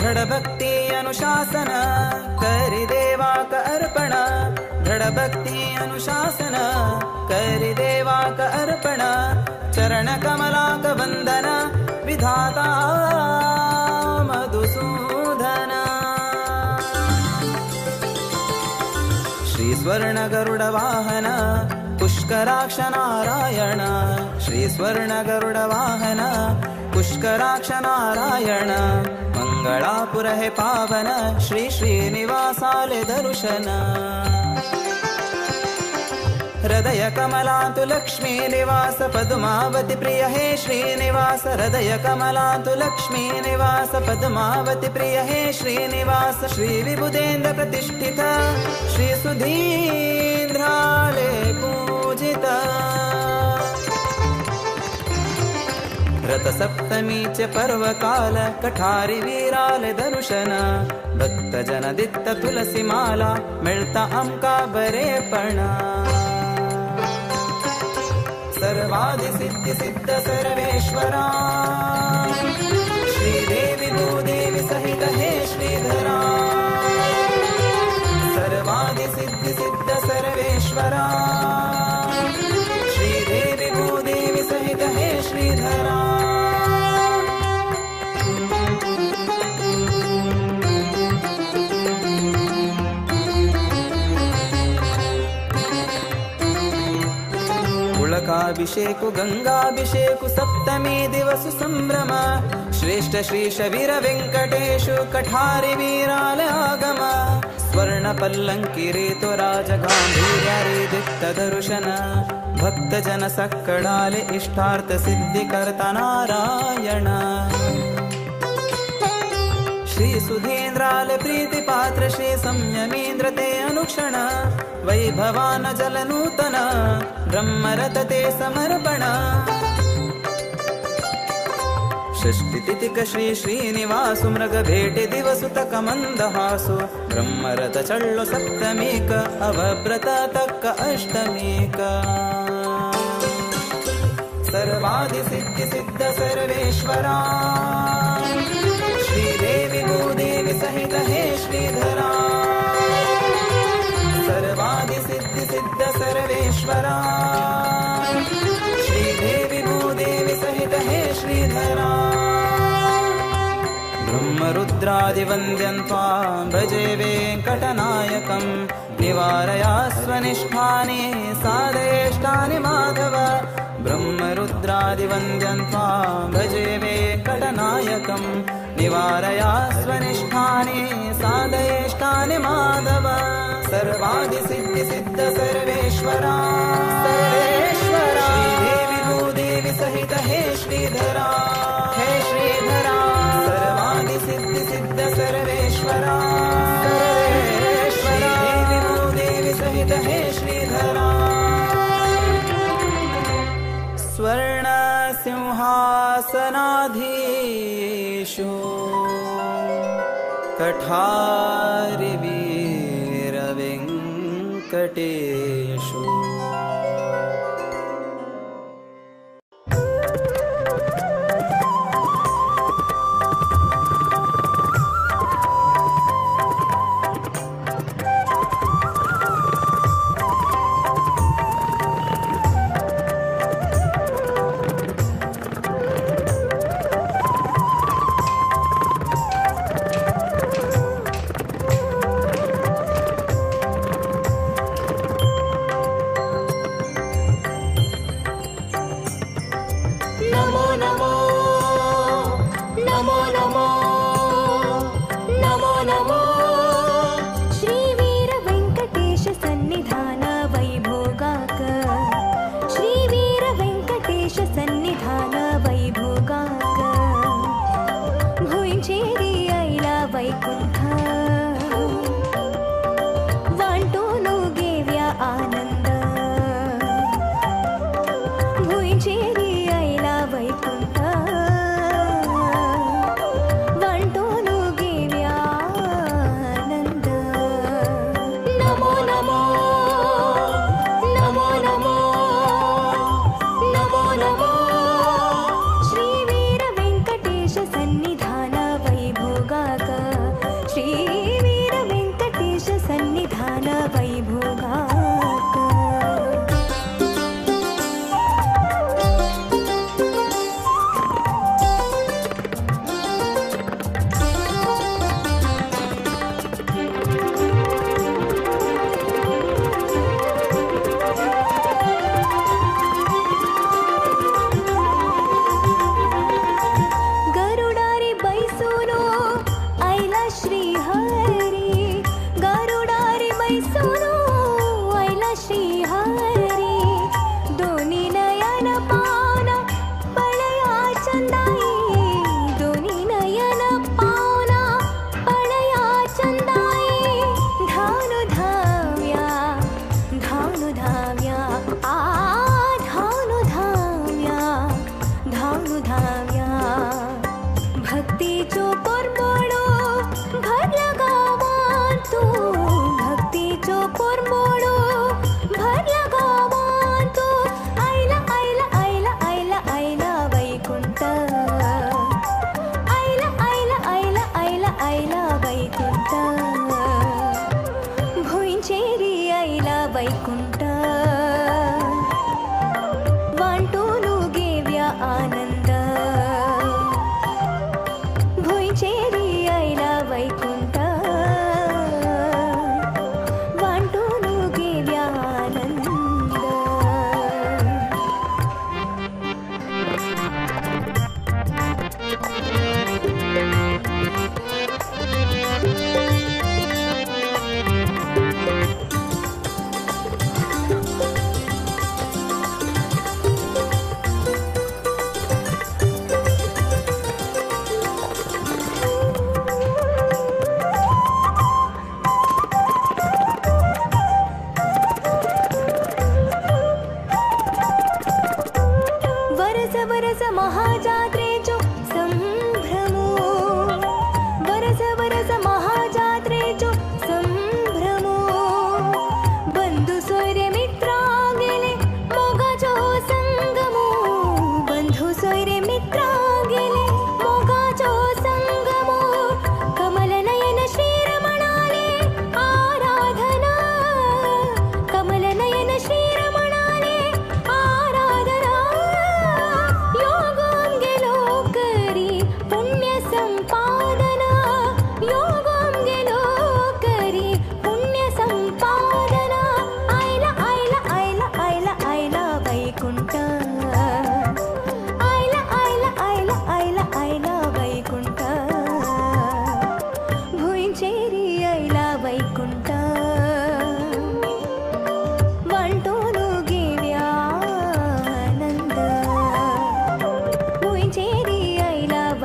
[SPEAKER 10] दृढ़भक्ति अनुशासन करि देवाक अर्पण. दृढ़भक्ति अनुशासन करि देवाक अर्पण. चरण कमलाक वंदन विधाता मधुसूदन. श्री स्वर्ण गरुड़ वाहन पुष्कराक्ष नारायण. श्री स्वर्ण गरुड़ वाहन पुष्कराक्ष नारायण. मंगळापुर हे पावन श्री श्रीनिवासाले दर्शन. हृदय कमलांतु लक्ष्मी निवास पद्मावती प्रिय हे श्रीनिवास. हृदय कमलांतु लक्ष्मी निवास पद्मावती प्रिय हे श्रीनिवास. श्री विबुधेन्द्र प्रतिष्ठित श्री सुधीन्द्राले पूजित. रथसप्तमीचे पर्वकाल कठारी वीराल दर्शन. भक्त जन दित्त तुलसी माला मिळता आमका बरेपण. सर्वादि सिद्धि सिद्ध सर्वेश्वरा श्रीदेवी भूदेवी सहित हे श्रीधरा. सर्वादि सिद्धि सिद्ध सर्वेश्वरा श्रीदेवी भूदेवी सहित हे श्रीधरा. ಕ್ಷೀರಾಭಿಷೇಕು ಗಂಗಾಭಿಷೇಕು ಸಪ್ತಮಿ ದಿವಸ ಸಂಭ್ರಮ ಶ್ರೇಷ್ಠ ಶ್ರೀಶ ವೀರ ವೆಂಕಟೇಶು ಕಠಾರಿ ವೀರಾಲ ಆಗಮ ಸ್ವರ್ಣ ಪಲ್ಲಂಕಿ ರೇತು ರಾಜ ಗಾಂಭೀರ್ಯ ರೇ ದಿತ್ತ ದರುಶನ ಭಕ್ತ ಜನ ಸಕ್ಕಡಾಲೆ ಇಷ್ಟಾರ್ಥ ಸಿದ್ಧಿ ಕರ್ತ ನಾರಾಯಣ ಶ್ರೀ ಸುಧೀಂದ್ರಾಲ ಪ್ರೀತಿ ಪಾತ್ರ ಶ್ರೀ ಸಂಯಮೀಂದ್ರ ತೇ ಅನುಕ್ಷಣ ವೈಭವಾನ ಜಲನೂತನ ಬ್ರಹ್ಮರಥ ತೇ ಸಮರ್ಪಣ ಷಷ್ಠಿ ತಿಥಿಕ ಶ್ರೀ ಶ್ರೀನಿವಾಸು ಮೃಗ ಭೇಟೆ ದಿವಸು ತಕ ಮಂದಹಾಸು ಬ್ರಹ್ಮರಥ ಚಳ್ಳು ಸಪ್ತಮೀಕ ಅವವ್ರತ ತಕ್ಕ ಅಷ್ಟಮೀಕ ಸರ್ವಾದಿ ಸಿದ್ಧಿ ಸಿದ್ಧ ಸರ್ವೇಶ್ವರ श्रीदेवी भूदेवी सहित हे श्रीधरा सर्वादि सिद्धि सिद्ध सर्वेश्वरा श्रीदेवी भूदेवी सहित हे श्रीधरा ब्रह्मरुद्रादिवन्द्यं त्वां भजे वेङ्कटनायकं निवारया स्वनिष्ठानि साधयेष्टानि माधव ब्रह्मरुद्रादिवन्द्यं त्वां भजे वेङ्कटनायकं निवारया स्वनिष्ठानि साधयेष्टानि माधव सर्वादि सिद्धि सिद्ध सर्वेश्वरा सर्वेश्वरा श्रीदेवी भूदेवी सहित हे श्रीधरा हे श्रीधरा सर्वादि सिद्धि सिद्ध सर्वेश्वरा सर्वेश्वरा श्रीदेवी भूदेवी सहित हे श्रीधरा स्वर्ण सिंहासनाधीशु कठारि वीर वेङ्कटेशु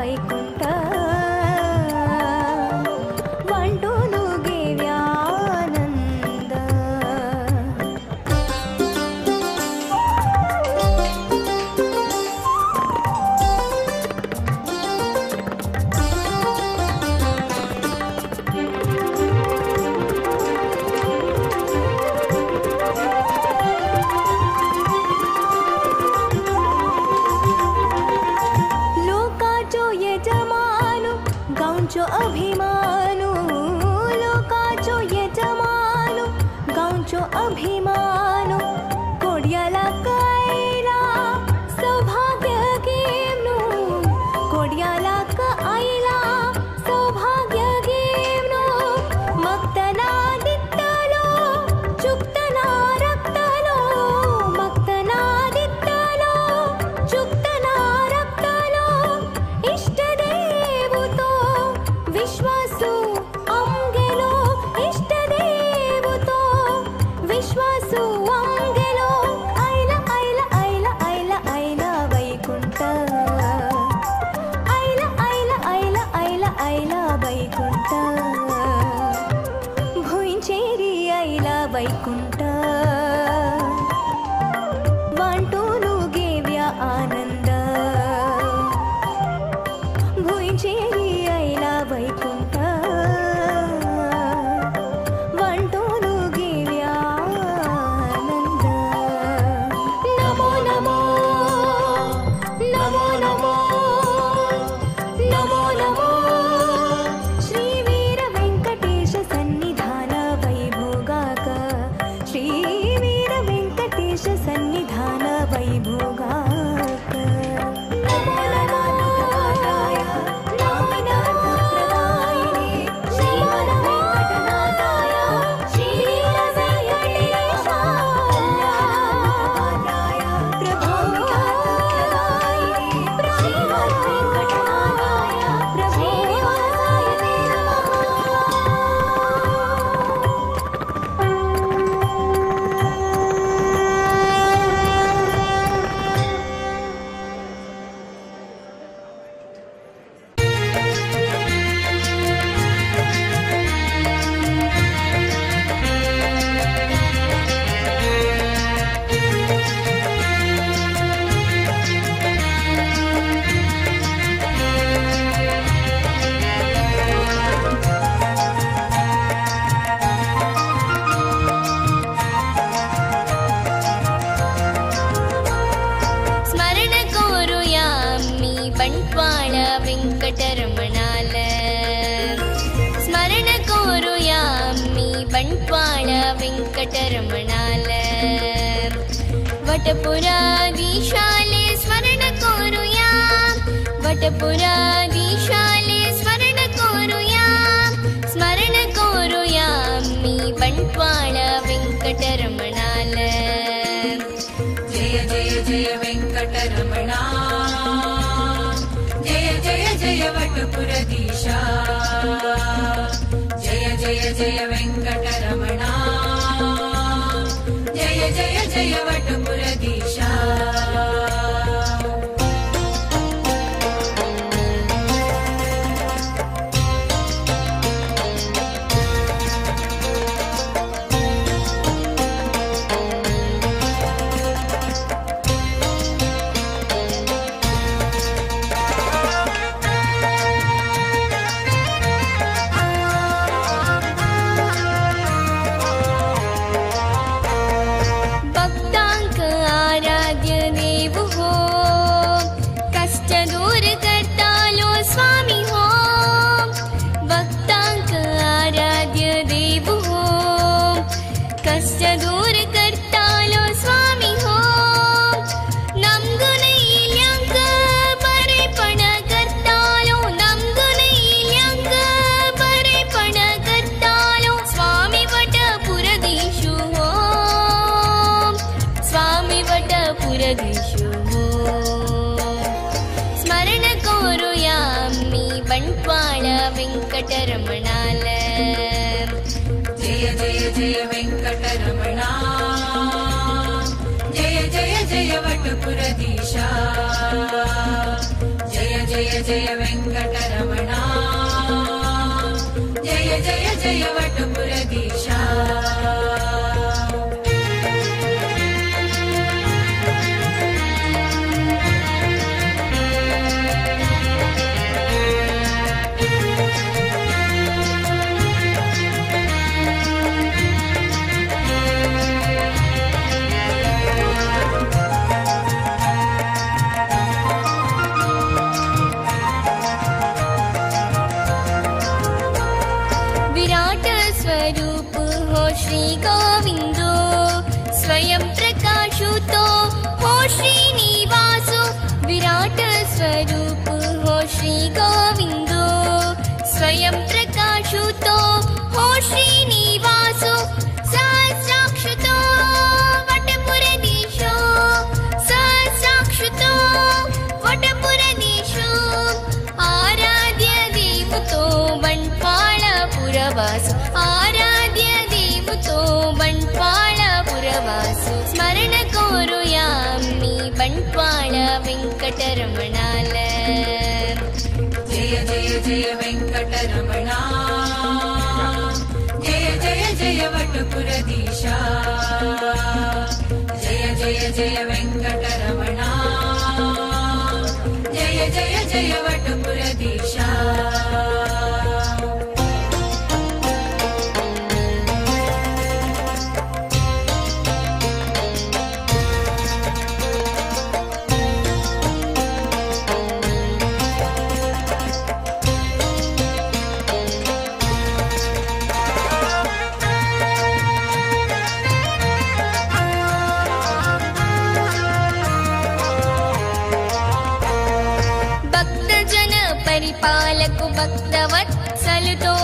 [SPEAKER 11] वैकुंठ वांटून घेव्या आनंद. लोकाचो यजमानु गांवचो अभिमानु, लोकाचो यजमानु गांवचो अभिमानु, कोड्याला कैला सौभाग्य घेवनु, कोड्याला आयला सौभाग्य घेवनु, मगतना दितलो चुकतना रखतलो, मगतना दितलो चुकतना रखतलो, इष्ट देव तो विश्वासु आमगेलो, इष्ट देव तो विश्वासु आमगेलो. आयला आयला आयला आयला आयला वैकुंठ, आयला आयला आयला आयला आयला वैकुंठ, भुंयचेरी आयला वैकुंठ वांटून घेव्या आनंद, भुंयचेरी आयला वैकुंठ वांटून घेव्या आनंद. नमो नमो नमो नमो नमो नमो श्री वीर वेंकटेश सन्निधान वैभोगाक, श्री वीर वेंकटेश सन्निधान वैभोगाक. नमो नमो नमो नमो श्रीमद् वेंकटनाथाय श्री वेंकटेशाय प्रभो श्रीमद् वेंकटनाथाय प्रभो नमः.
[SPEAKER 12] स्मरण कोरुया मी बंटवाळ वेंकटरमणाल, स्मरण कोरुया मी बंटवाळ वेंकटरमणाल, वटपुराधीशाले स्मरण कोरुया, वटपुराधीशाले स्मरण कोरुया, स्मरण कोरुया मी बंटवाळ वेंकटरमणाल.
[SPEAKER 7] जय जय जय वेंकटरमणा, जय जय जय वटपुरधीशा, जय जय जय वेंकटरमणा, जय जय जय वटपुरधीशा.
[SPEAKER 12] भक्तांक आराध्य देव हो, कष्ट दूर करतालो स्वामी हो, भक्तांक आराध्य देव हो, कष्ट दूर करतालो स्वामी हो, नमगुनैल्यांक बरेपण करतालो, नमगुनैल्यांक बरेपण करतालो, स्वामी वटपुरधीशु हो, स्वामी वटपुरधीशु हो. स्मरण कोरुया मी बंटवाळ वेंकटरमणाल,
[SPEAKER 7] जय जय जय वेंकटरमणा, जय जय जय वटपुरधीशा, जय जय जय. वेङ्कटरमणा जय जय जय वटपुरधीशा.
[SPEAKER 12] विराट स्वरूप हो श्री गोविंदो स्वयं प्रकाशुतो हो श्रीनिवासो. विराट स्वरूप हो श्री गोविंदो स्वयं प्रकाशुतो हो श्रीनिवासो. सहस्राक्षुतो वटपुरधीशो सहस्राक्षुतो वटपुरधीशो. आराध्य देवतो बण्ट्वाळपुरवासो आराध्य देवतो बण्ट्वाळपुरवासो. स्मरण कोरुयामि बण्ट्वाळ वेङ्कटरमणाल.
[SPEAKER 7] जय जय जय वेङ्कटरमणा जय जय जय वटपुरधीशा. जय जय जय वेङ्कटरमणा जय जय जय वटपुरधीशा.
[SPEAKER 12] परिपालकु भक्तवत्सलुतो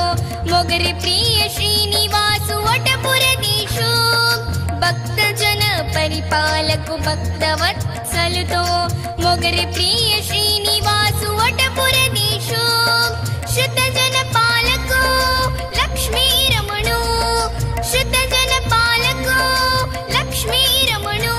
[SPEAKER 12] मोगरे प्रिय श्रीनिवासु वटपुरधीशो. भक्तजन परिपालकु भक्तवत्सलुतो मोगरे प्रिय श्रीनिवासु वटपुरधीशो. श्रुतजन पालको लक्ष्मी रमणो श्रुतजन पालको लक्ष्मी रमणो.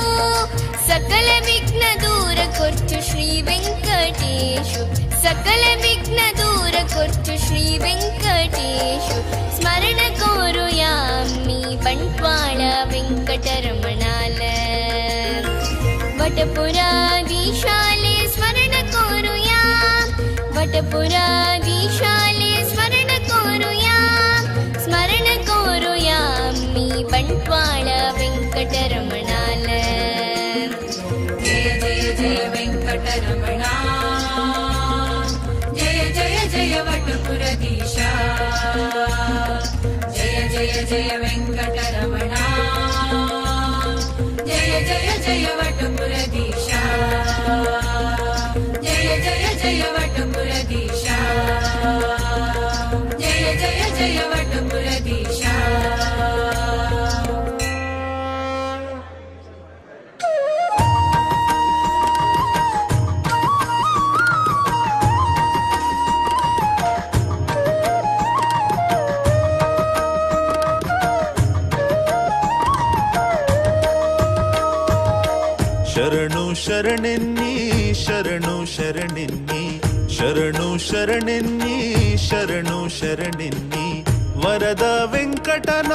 [SPEAKER 12] सकल विघ्न दूर कोर्चु श्री वेङ्कटेशु सकल विघ्न दूर कोर्चु श्री वेङ्कटेशु. स्मरण कोरुयामि बण्ट्वाळ वेङ्कटरमणाल. वटपुराधीशाले स्मरण कोरुया वटपुराधीशाले स्मरण कोरुया स्मरण कोरुयामि बण्ट्वाळ वेङ्कटरमणाल.
[SPEAKER 7] जय जय जय वेङ्कटरमणा जय जय जय वटपुरधीशा. जय जय जय वेङ्कटरमणा जय जय जय वटपुरधीशा. जय जय जय वटपुरधीशा जय जय जय वटपुरधीशा.
[SPEAKER 13] ಶರಣು ಶರಣೆನ್ನಿ ಶರಣು ಶರಣೆನ್ನಿ ಶರಣು ಶರಣೆನ್ನಿ ಶರಣು ಶರಣೆನ್ನಿ ವರದ ವೆಂಕಟನ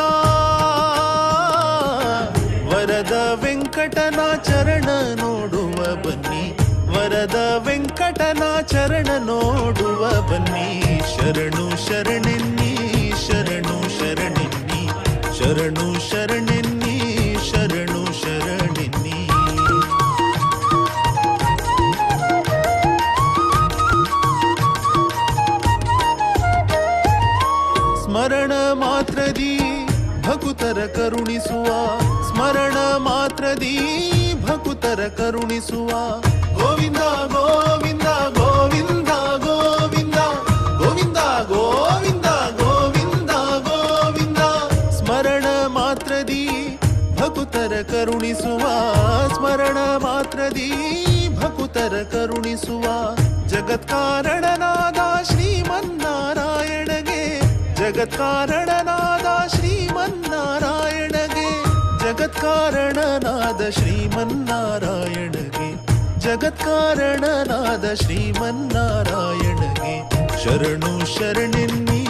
[SPEAKER 13] ವರದ ವೆಂಕಟನ ಚರಣ ನೋಡುವ ಬನ್ನಿ ವರದ ವೆಂಕಟನ ಚರಣ ನೋಡುವ ಬನ್ನಿ. ಶರಣು ಶರಣೆನ್ನಿ ಶರಣು ಶರಣೆನ್ನಿ ಶರಣು ಶರಣೆನ್ನಿ ಶರಣು ಶರಣೆನ್ನಿ. ಸ್ಮರಣ ಮಾತ್ರದಿ ಭಕುತರ ಕರುಣಿಸುವ ಸ್ಮರಣ ಮಾತ್ರದಿ ಭಕುತರ ಕರುಣಿಸುವ ಗೋವಿಂದ ಗೋವಿಂದ ಗೋವಿಂದ ಗೋವಿಂದ ಗೋವಿಂದ ಗೋವಿಂದ ಗೋವಿಂದ ಗೋವಿಂದ. ಸ್ಮರಣ ಮಾತ್ರದಿ ಭಕುತರ ಕರುಣಿಸುವ ಸ್ಮರಣ ಮಾತ್ರದಿ ಭಕುತರ ಕರುಣಿಸುವ ಜಗತ್ಕಾರಣನಾದ ಶ್ರೀಮನ್ನಾರಾಯಣಗೆ ಜಗತ್ಕಾರಣನಾದ ಶ್ರೀಮನ್ನಾರಾಯಣಗೆ ಜಗತ್ಕಾರಣನಾದ ಶ್ರೀಮನ್ನಾರಾಯಣಗೆ ಜಗ ಜಗತ್ಕಾರಣನಾದ ಶ್ರೀಮನ್ನಾರಾಯಣಗೆ ಶರಣು ಶರಣಿನ್ನಿ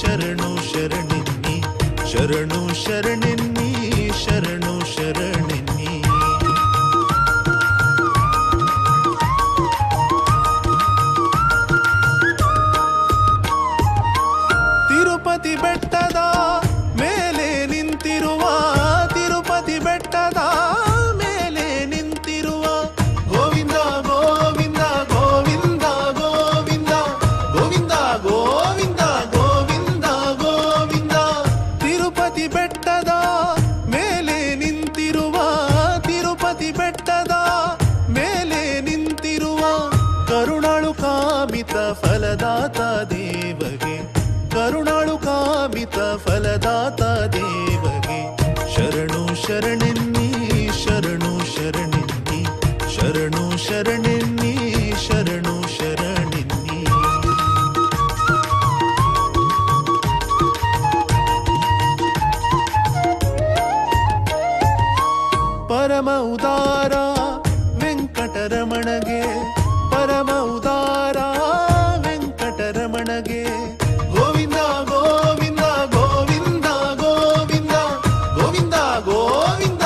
[SPEAKER 13] ಶರಣು ಶರಣಿನ್ನಿ ಶರಣು ಶರಣಿನ್ನಿ ಶರಣು ಶರಣಿನ್ನಿ. ತಿರುಪತಿ ಬೆಟ್ಟದ ಮೇಲೆ ನಿಂತಿರುವ ತಿರುಪತಿ ಬೆಟ್ಟದ ಮೇಲೆ ನಿಂತಿರುವ ಗೋವಿಂದ ಗೋವಿಂದ ಗೋವಿಂದ ಗೋವಿಂದ ಗೋವಿಂದ ಗೋವಿಂದ ಗೋವಿಂದ ಗೋವಿಂದ. ತಿರುಪತಿ ಬೆಟ್ಟದ ಮೇಲೆ ನಿಂತಿರುವ ತಿರುಪತಿ ಬೆಟ್ಟದ ಮೇಲೆ ನಿಂತಿರುವ ಕರುಣಾಳು ಕಾಮಿತ ಫಲದಾತ ದೇವಗೆ ಕರುಣಾಳು ಕಾಮಿತ ಫಲದಾತ ದೇವಗೆ ಶರಣು ಶರಣಿನ್ನಿ ಶರಣು ಶರಣಿನ್ನಿ ಶರಣು ಶರಣಿನ್ನಿ ಶರಣು ಶರಣಿನ್ನಿ. ಪರಮ ಉದಾರ ವೆಂಕಟರಮಣಗೆ ಪರಮ ಉದಾರ ವೆಂಕಟರಮಣಗೆ ಗೋವಿಂದ ಗೋವಿಂದ ಗೋವಿಂದ ಗೋವಿಂದ ಗೋವಿಂದ ಗೋವಿಂದ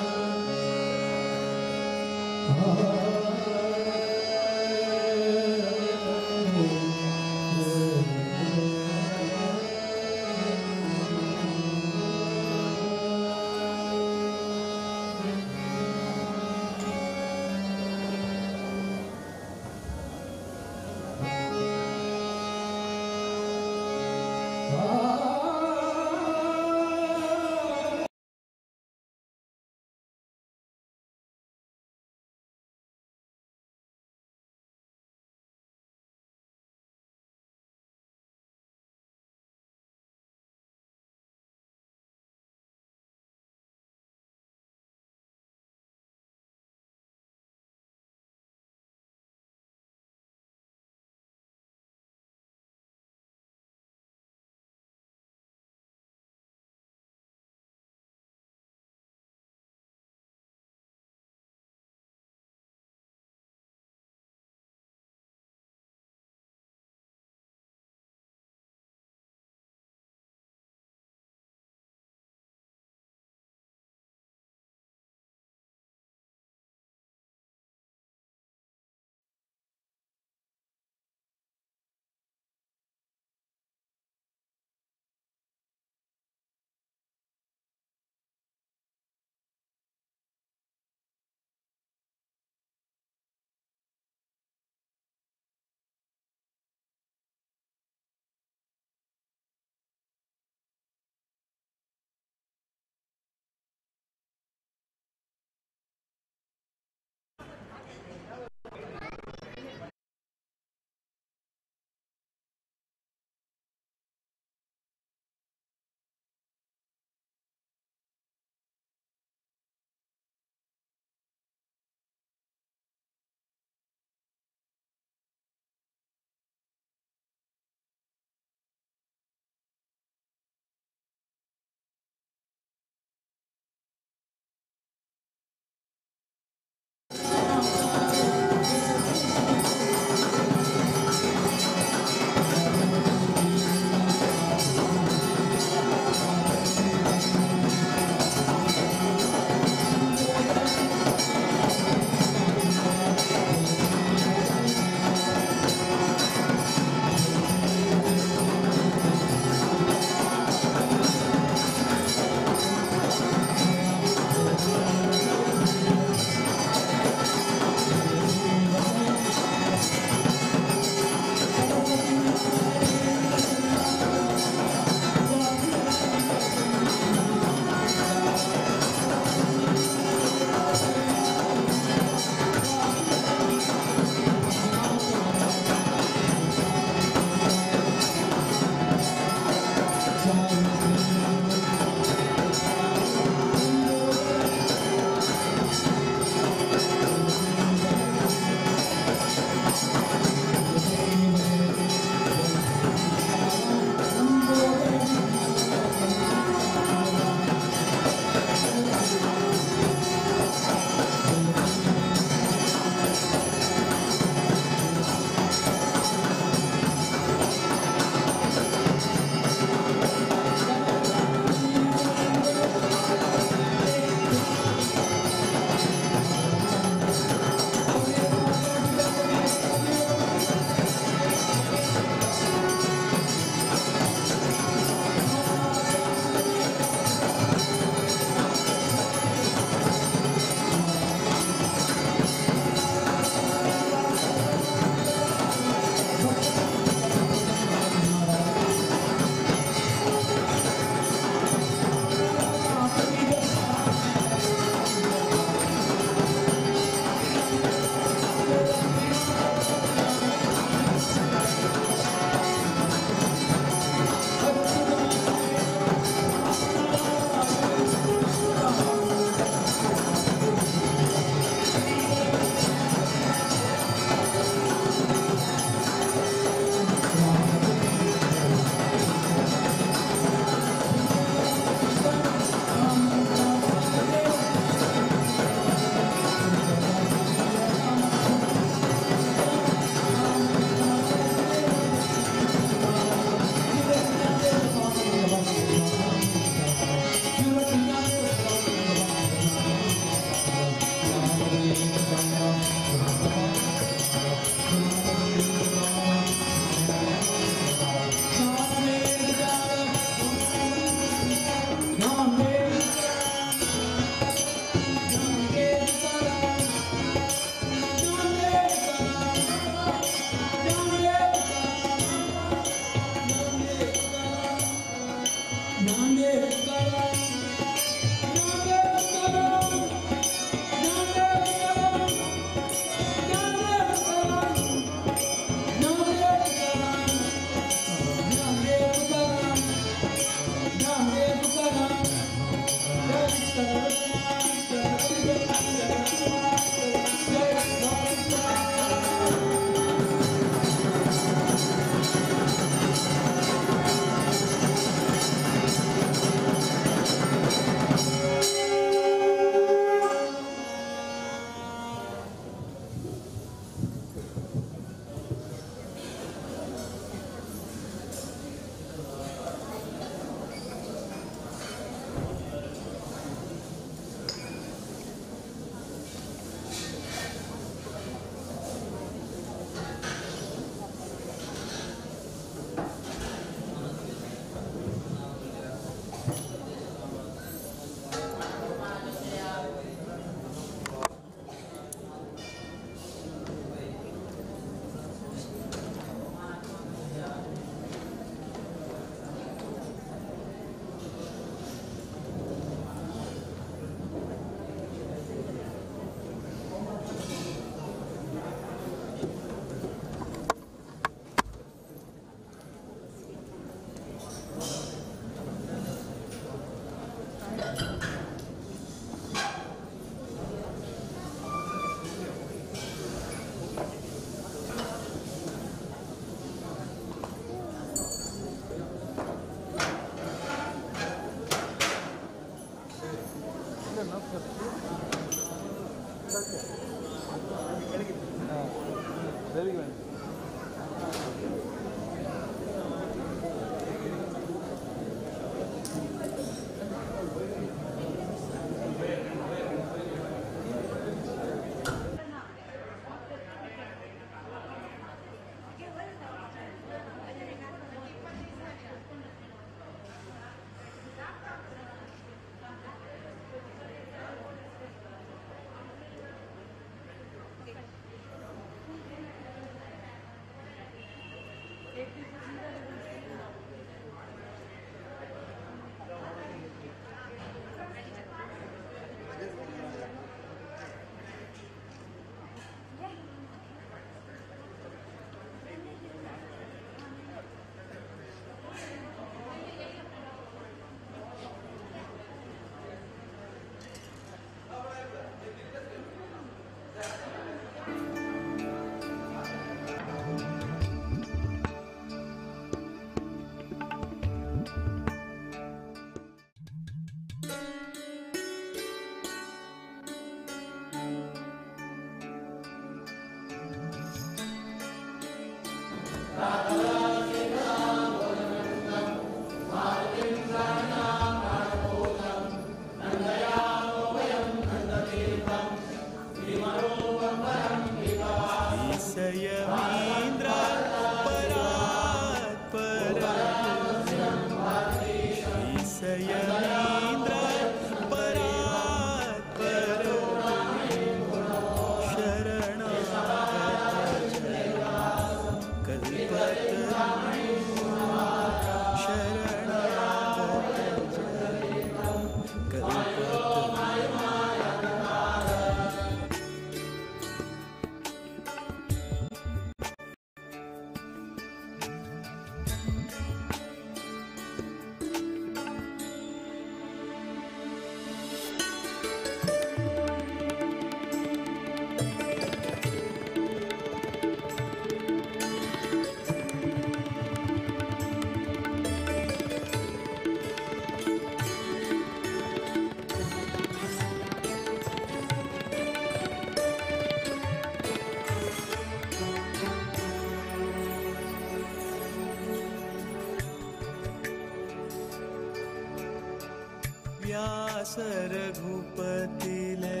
[SPEAKER 9] व्यास रघुपतिले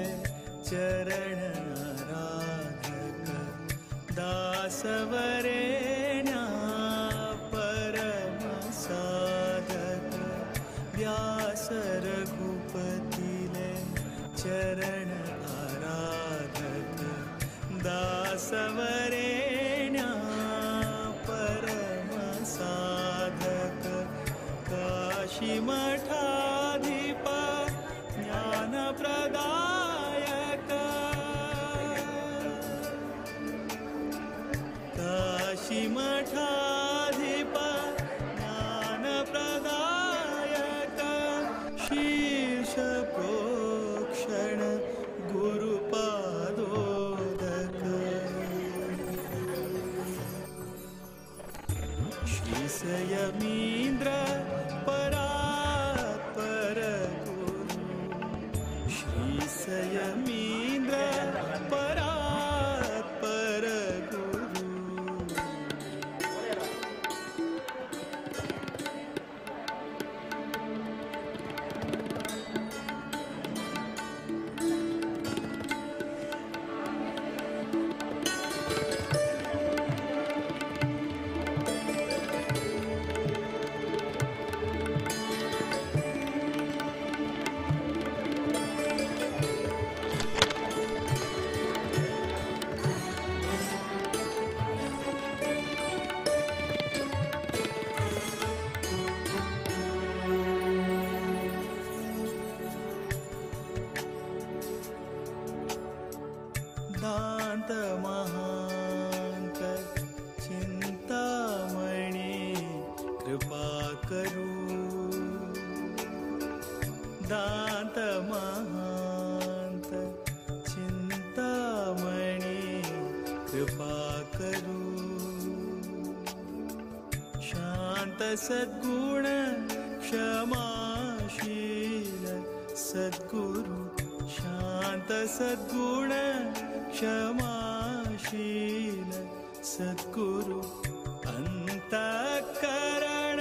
[SPEAKER 9] चरण आराधक दासवरेण्या परम साधक। व्यास रघुपतिले चरण आराधक दासवरेण्या परम साधक। काशी मठाधिप ज्ञान प्रदायक काशी मठाधिप ज्ञान प्रदायक। शीर्ष प्रोक्षण गुरुपादोदक श्री सयमीन्द्र परात्पर गुरु श्री सयमीन्द्र परात्पर गुरु। दांत महांत चिंतामणि कृपा करू। दांत महांत चिंतामणि कृपा करू। शांत सद्गुण क्षमाशील सद्गुरु शांत सद्गुण क्षमाशील सद्गुरु अंतःकरण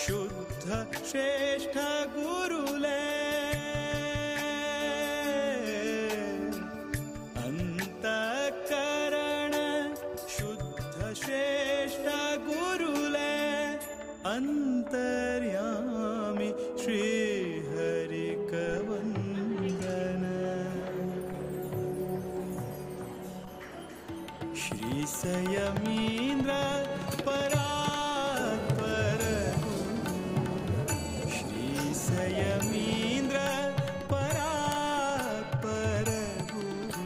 [SPEAKER 9] शुद्ध श्रेष्ठ गुरुले अंतःकरण शुद्ध श्रेष्ठ गुरुले अंतर्यामी श्री हरि कवंदन श्री संयमींद्र परात्पर श्री संयमींद्र परात्पर गुरु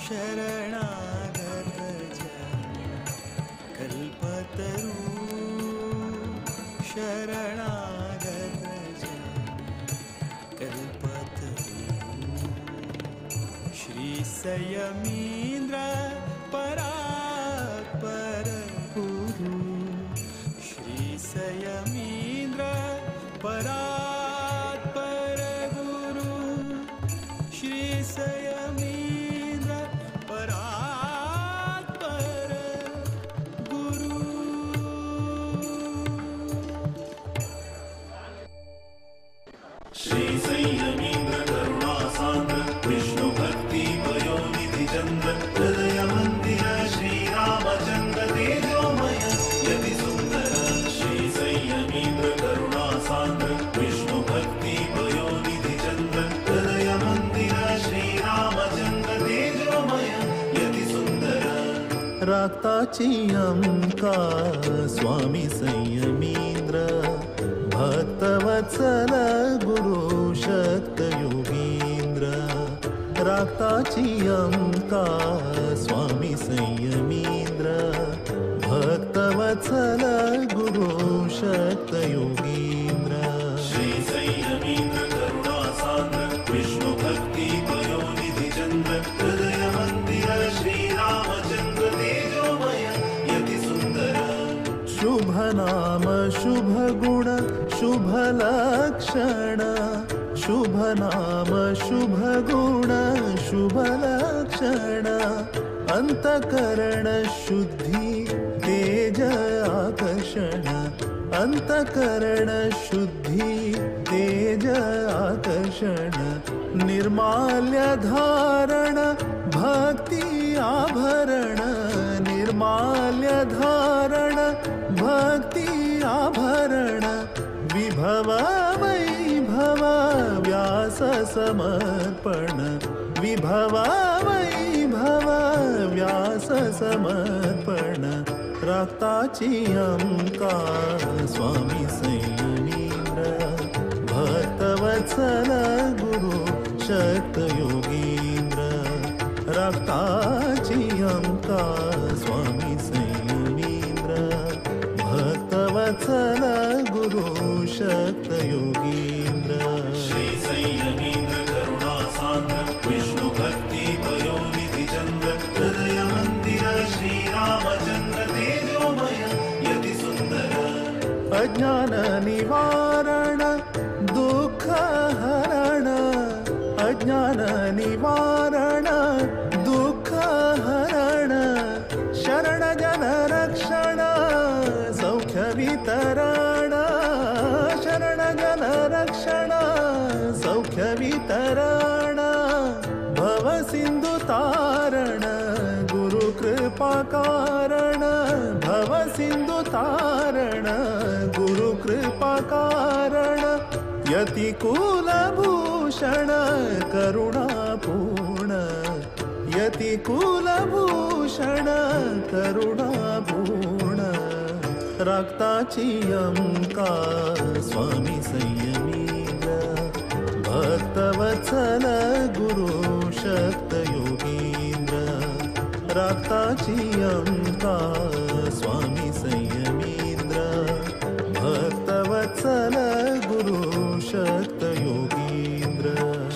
[SPEAKER 9] शरणागत जन कल्पतरु शरणागत जन कल्पतरु श्री संयमींद्र परात्पर गुरु श्री संयमींद्र परात्पर गुरु श्री संयमींद्र परात्पर गुरु.
[SPEAKER 6] श्री संयमींद्र करुणा सान्द्र विष्णु भक्ति पयोनिधि चंद्र हृदय मंदिर श्री रामचंद्र तेजोमय यति सुंदर. श्री संयमींद्र करुणा सान्द्र विष्णु भक्ति पयोनिधि चंद्र हृदय मंदिर श्री रामचंद्र तेजोमय यति सुंदर.
[SPEAKER 13] राताची अमका स्वामी संयमींद्र भक्तवत्सल गुरु शक्त योगींद्र. राताची अमका स्वामी संयमींद्र भक्तवत्सल गुरु शक्त योगींद्र.
[SPEAKER 6] श्री संयमींद्र करुणा सान्द्र विष्णु भक्ति पयोनिधि चंद्र हृदय मंदिर श्री रामचंद्र तेजोमय यति सुंदर.
[SPEAKER 13] शुभ नाम शुभ गुण शुभ लक्षण शुभ नाम शुभ गुण शुभ लक्षण अंतकरण शुद्धि तेज आकर्षण अंतकरण शुद्धि तेज आकर्षण निर्माल्य धारण भक्ति आभरण निर्माल्य धारण भक्ति आभरण विभव वैभव व्यास समर्पण विभव वैभव व्यास समर्पण. राताची अमका स्वामी संयमींद्र भक्तवत्सल गुरु शक्त योगींद्र. राताची अमका स्वामी संयमींद्र भक्तवत्सल गुरु शक्त योगींद्र.
[SPEAKER 6] श्री संयमींद्र करुणा सान्द्र विष्णु भक्ति पयोनिधि चंद्र हृदय मंदिर श्री रामचंद्र तेजोमय यति सुंदर.
[SPEAKER 13] अज्ञान निवारण दुःख हरण अज्ञान निवारण दुःख हरण शरण जन रक्षण सौख्य वितरण शरण जन रक्षण सौख्य वितरण भव सिंधु तारण गुरु कृपा कारण भव सिंधु तारण गुरु कृपा कारण यति कुलभूषण करुणापूर्ण यति कुलभूषण करुणापूर्ण. राताची अमका स्वामी संयमींद्र भक्तवत्सल गुरु शक्त योगींद्र. राताची अमका स्वामी संयमींद्र भक्तवत्सल गुरु शक्त योगींद्र.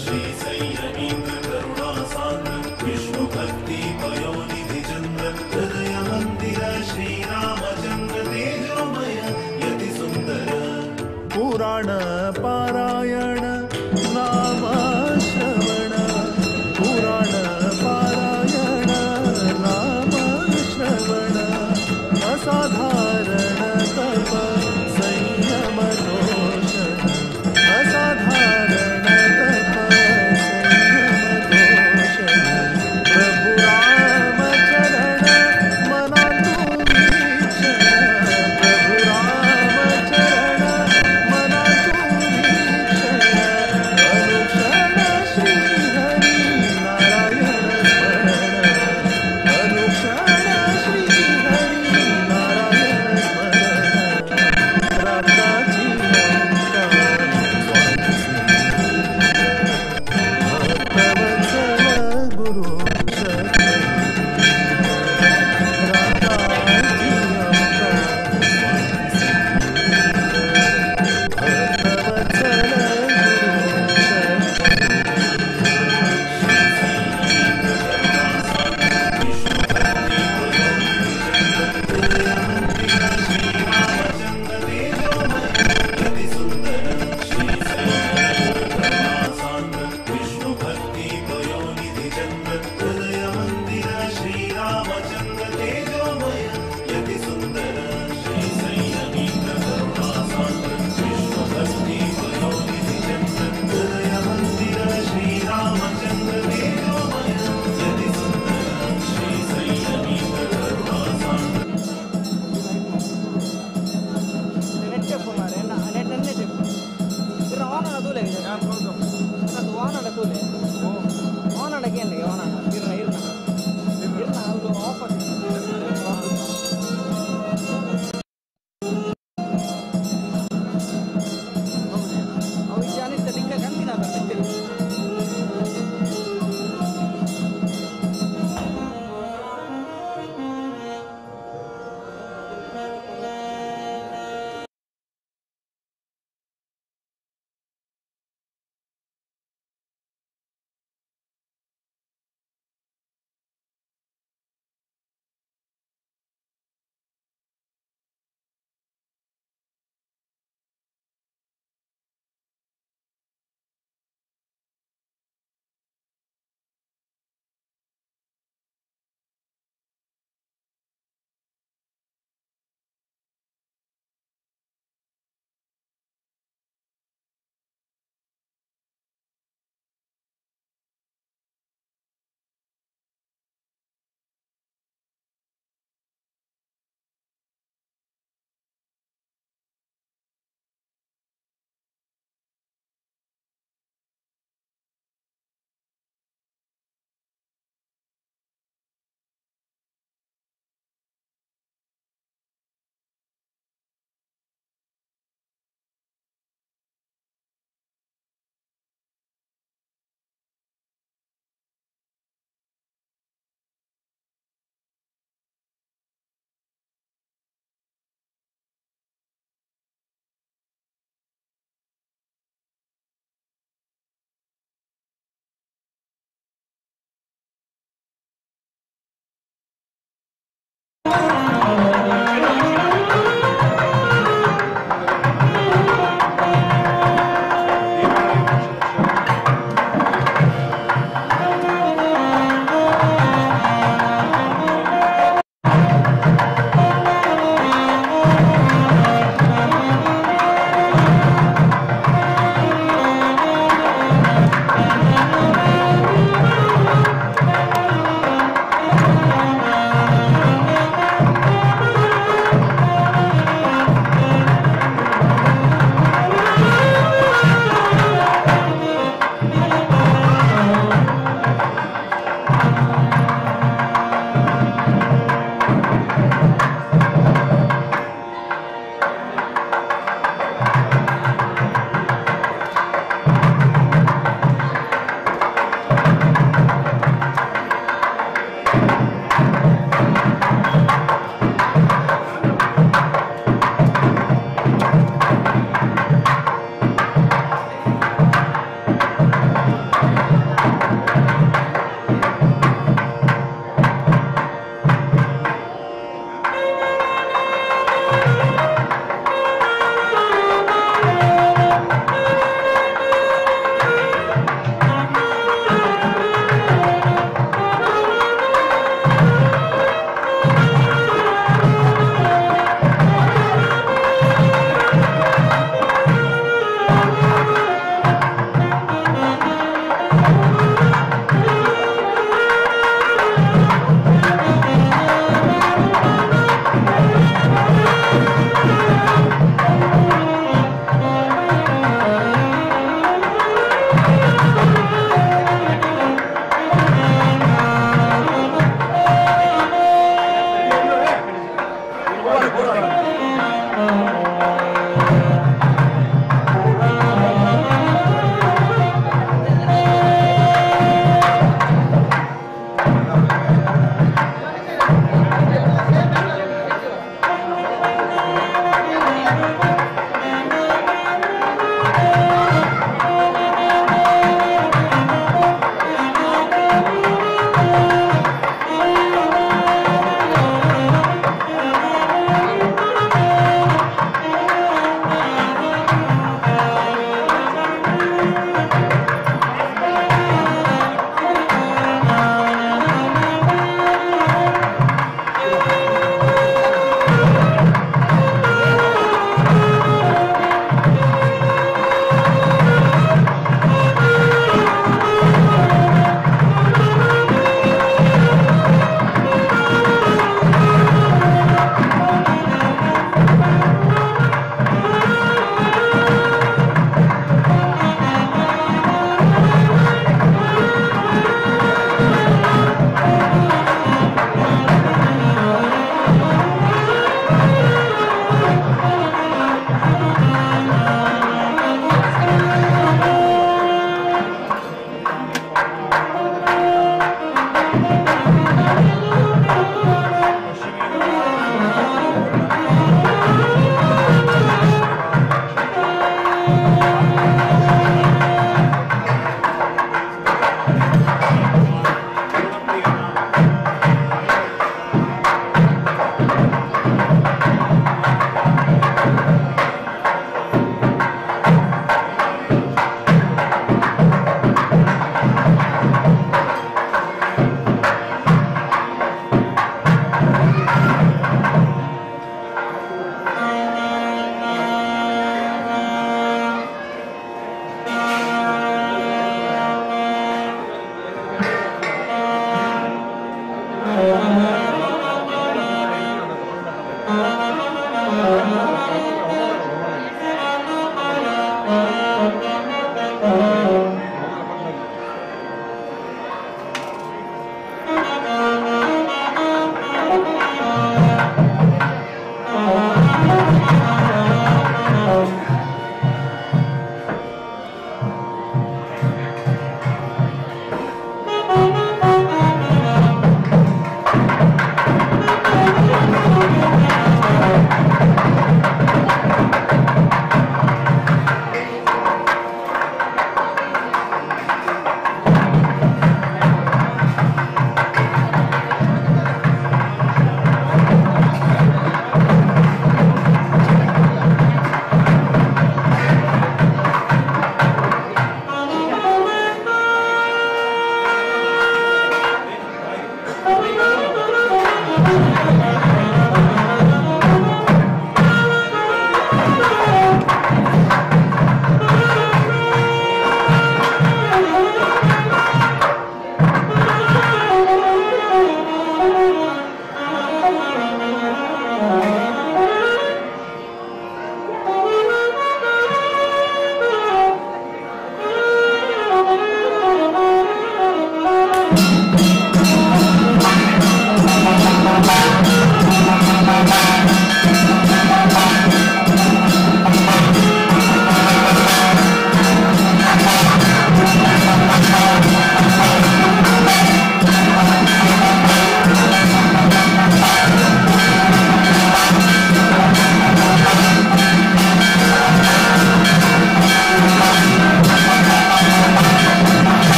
[SPEAKER 6] श्री संयमींद्र करुणा सान्द्र विष्णु भक्ति पयोनिधि चंद्र हृदय मंदिर श्री रामचंद्र तेजोमय यति सुंदर.
[SPEAKER 13] पुराण पारायण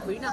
[SPEAKER 8] खंय ना.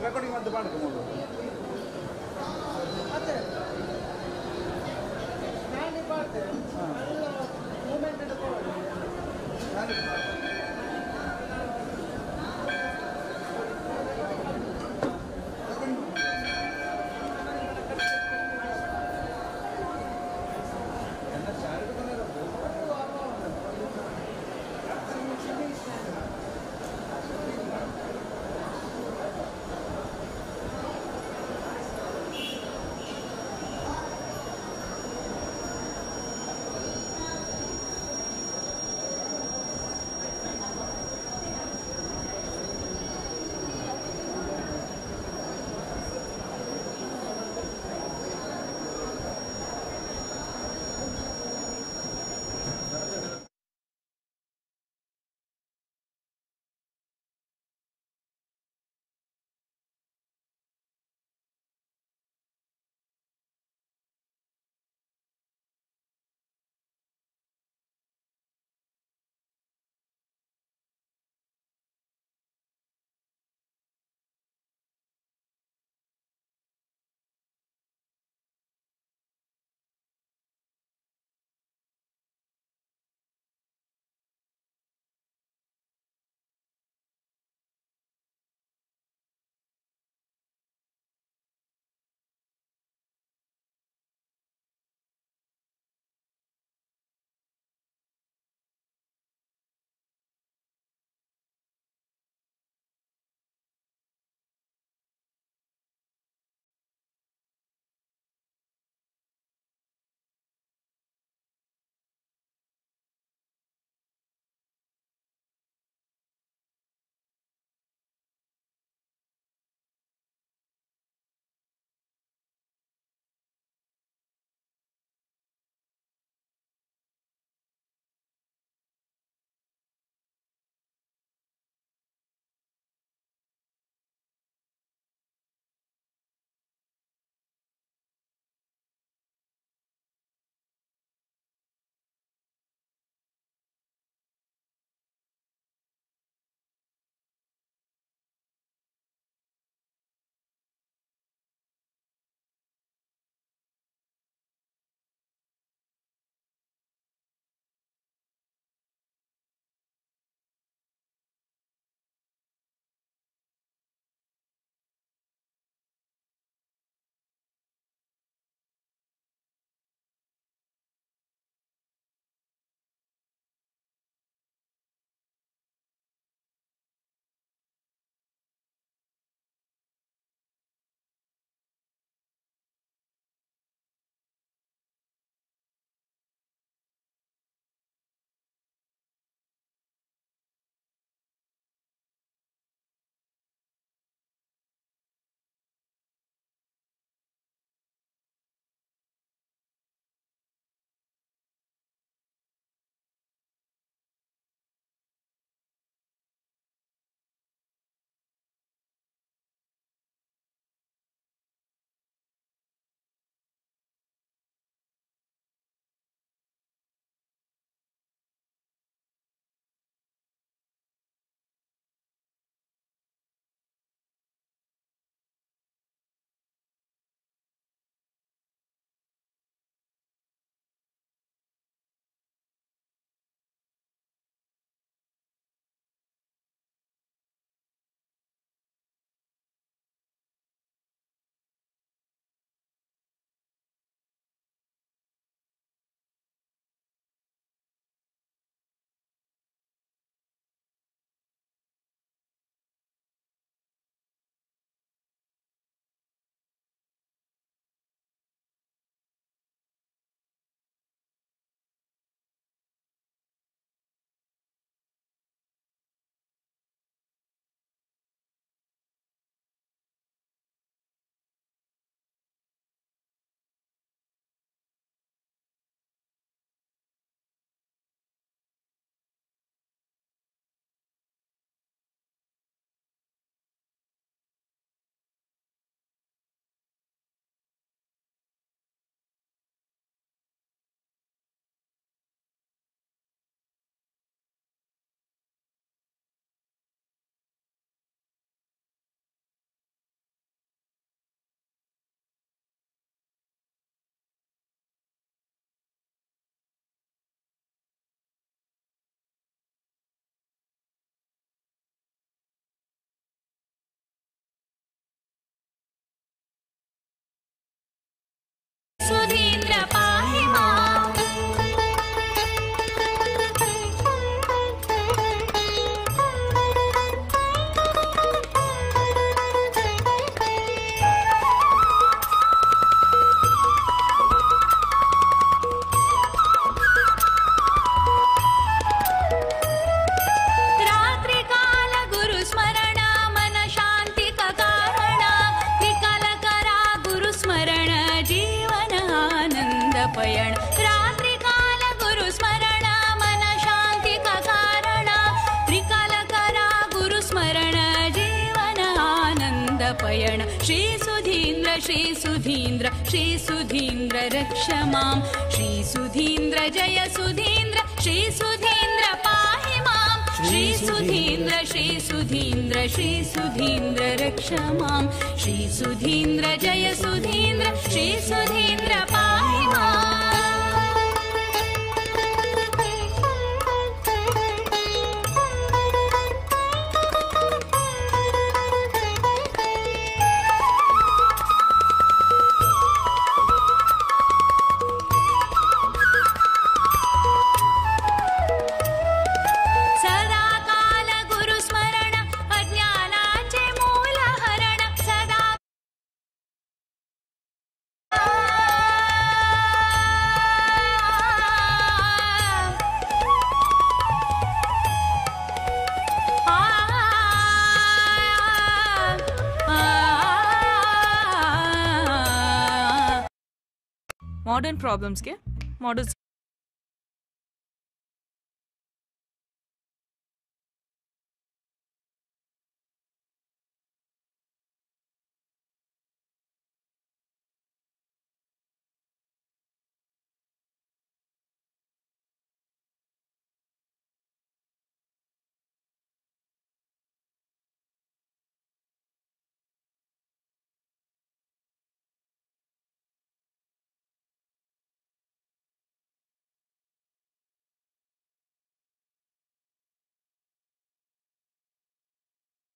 [SPEAKER 22] ರೆಕಾರ್ಡಿಂಗ್ ಅಂತ ಮಾಡ್ಕೊಂಡು
[SPEAKER 8] श्री सुधीन्द्र श्री सुधीन्द्र श्री सुधीन्द्र रक्ष मां श्री सुधीन्द्र जय सुधीन्द्र श्री सुधीन्द्र पाहि मां श्री सुधीन्द्र श्री सुधीन्द्र श्री सुधीन्द्र रक्ष मां श्री सुधीन्द्र जय सुधीन्द्र श्री सुधीन्द्र पाहि मां।
[SPEAKER 17] Modern problems K model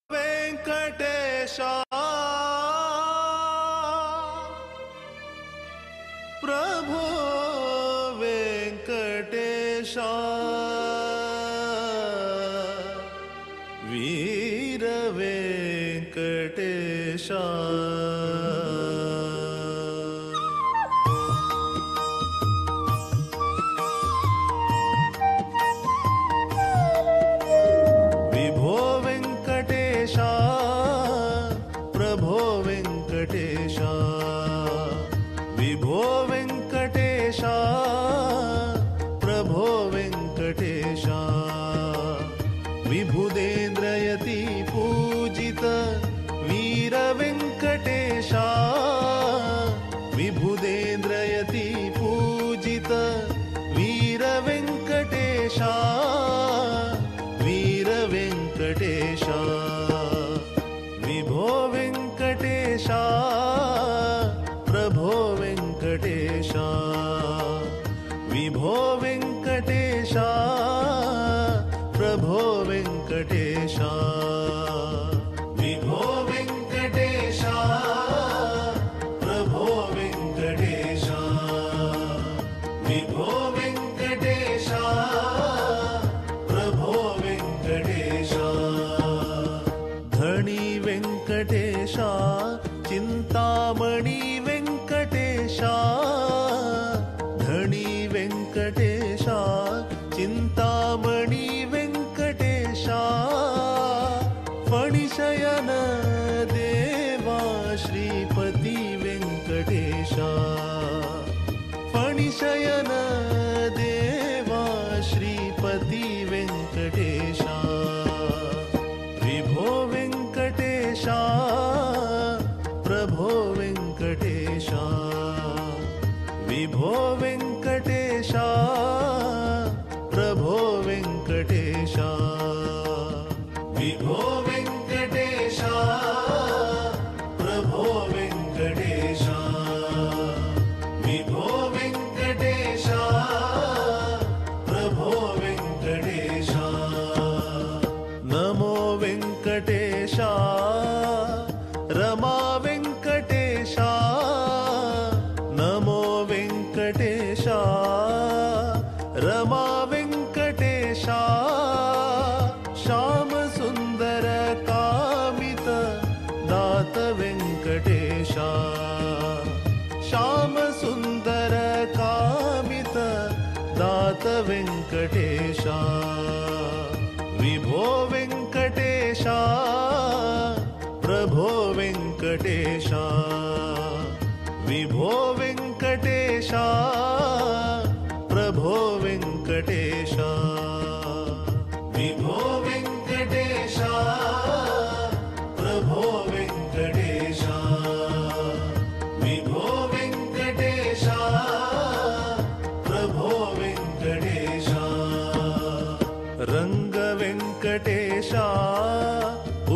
[SPEAKER 13] Venkatesha प्रभो वेंकटेशा वीर वेंकटेशा। विभो वेंकटेशा प्रभो वेंकटेशा विभो वेंकटेशा प्रभो वेंकटेशा विभुदेन्द्रयति पूजित वीर वेंकटेशा विभुदेन्द्रयति पूजित वीर वेंकटेशा वीर वेंकटेशा विभो वेंकटेशा प्रभो वेंकटेशा विभो वेंकटेशा प्रभो वेंकटेशा विभो वेंकटेशा प्रभो वेंकटेशा विभो वेंकटेशा प्रभो वेंकटेशा धणी वेंकटेशा चिंतामणि वेंकटेशा धणी वेंकटेशा चिंतामणि वेंकटेशा फणिशयन देवा श्रीपति वेंकटेशा फणिशयन देवा श्रीपति वेंकटेशा विभो वेंकटेशा प्रभो वेंकटेशा विभो वेंकटेशा प्रभो वेंकटेशा विभो वेंकटेशा प्रभो वेंकटेशा विभो वेंकटेशा प्रभो वेंकटेशा नमो वेंकटेशा रमा वेंकटेशा नमो वेंकटेशा रमा वेंकटेशा श्याम सुंदर कामित दात वेंकटेशा श्याम सुंदर कामित दात वेंकटेशा विभो वेंकटेशा प्रभो वेंकटेशा विभो वेंकटेशा प्रभो वेंकटेशा विभो वेंकटेशा प्रभो वेंकटेशा। वेङ्कटेश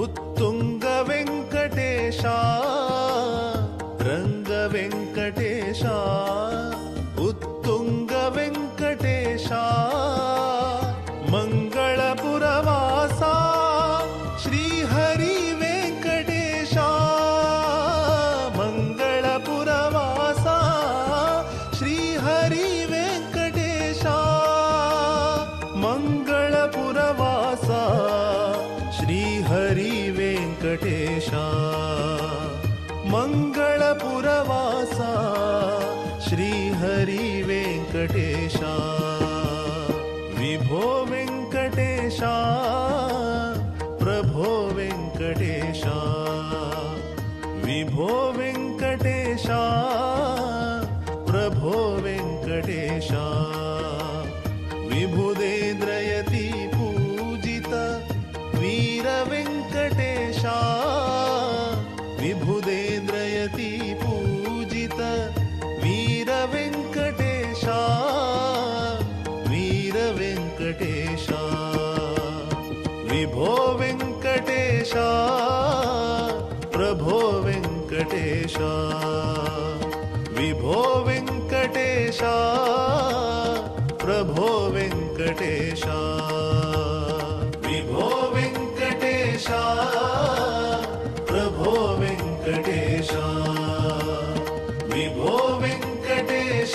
[SPEAKER 13] उत्तुङ्ग वेङ्कटेश रङ्ग वेङ्कटेश उत्तुङ्ग वेङ्कटेश मङ्गलपुरवासा श्रीहरि वेङ्कटेश मङ्गलपुरवासा श्रीहरि वेङ्कटेश मङ्गलपुरवासा श्रीहरि वेङ्कटेश मङ्गलपुरवासा श्रीहरि वेङ्कटेश विभो वेङ्कटेश प्रभो वेङ्कटेश विभो वेङ्कटेश प्रभो वेङ्कटेश विबुधेन्द्रयति पूजित वीर वेङ्कटेश विबुधेन्द्रयति पूजित वीर वेङ्कटेश वीर वेङ्कटेश विभो वेङ्कटेश प्रभो वेङ्कटेश विभो वेङ्कटेश प्रभो वेङ्कटेश विभो वेङ्कटेश प्रभो वेङ्कटेश विभो वेङ्कटेश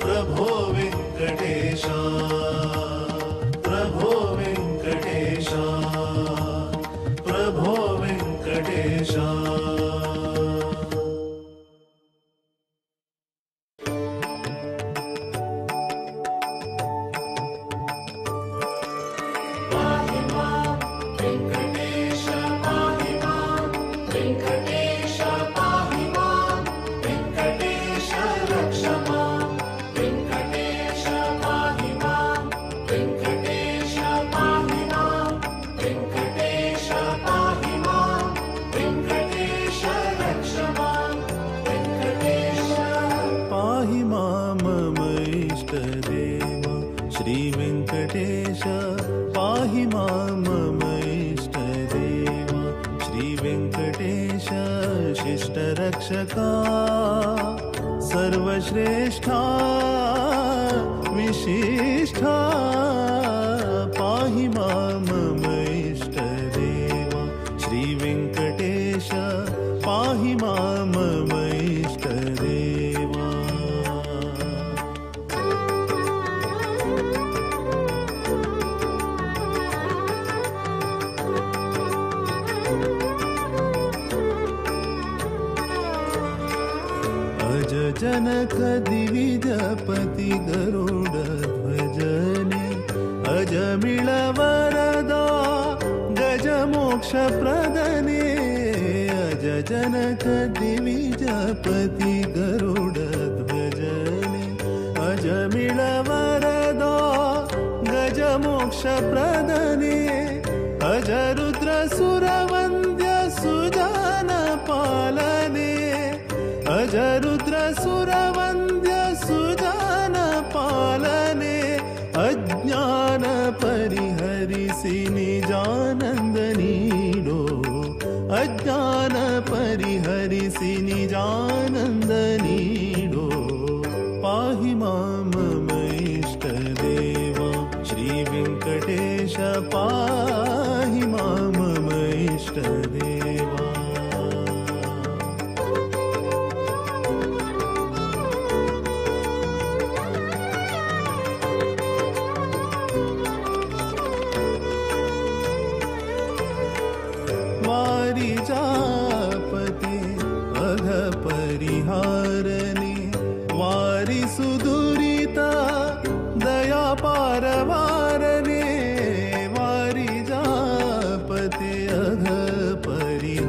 [SPEAKER 13] प्रभो वेङ्कटेश प्रभो वेङ्कटेश प्रभो वेङ्कटेश।
[SPEAKER 7] वेङ्कटेश पाहि मां वेङ्कटेश पाहि मां वेङ्कटेश रक्ष मां वेङ्कटेश पाहि मां वेङ्कटेश पाहि मां वेङ्कटेश पाहि मां वेङ्कटेश रक्ष मां वेङ्कटेश
[SPEAKER 13] पाहि मां मम इष्टदेव श्रीवेङ्कटेश पाहि मां मम इष्टदेव श्रीवेङ्कटेश शिष्टरक्षका सर्वश्रेष्ठा विशिष्ठा पाहि मां मम इष्टदेव श्रीवेङ्कटेश पाहि मां मम इष्टदेव। अज जनक दिविजपति गरुड ध्वजने अजमिळ वरदा गज मोक्ष प्रदने अज जनक दिविजपति गरुड ध्वजने अजमिळ वरदा गज मोक्ष प्रदने अज रुद्र सुरवन्द्य सुजान पालने अज रुद्र सुरवन्द्य सुजान पालने अज्ञान परिहरिसि निजानन्द नीडो अज्ञान परिहरिसि निजानन्द नीडो पाहि मां मम इष्टदेव श्रीवेङ्कटेश पाहि मां मम इष्टदेव। वारिजापते अघ परिहारने वारि सुदुरिता दया पारवारने वारिजापते अघ परिहारने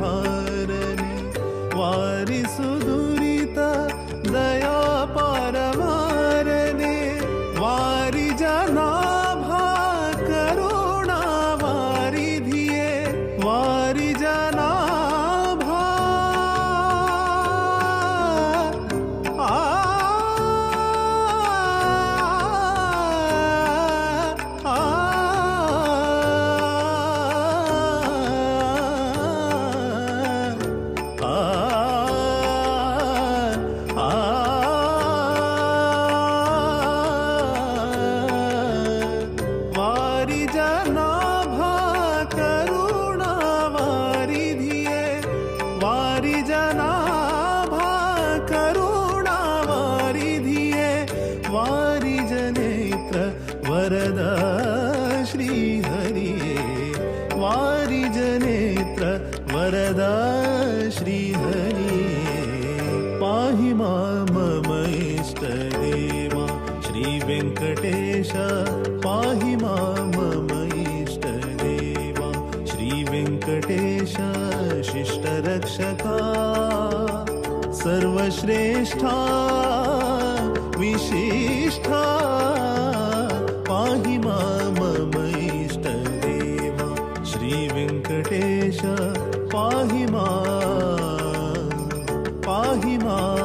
[SPEAKER 13] रक्षका सर्वश्रेष्ठा विशिष्ठा पाहि मां मम इष्टदेवा श्री वेङ्कटेश पाहि मां पाहि मां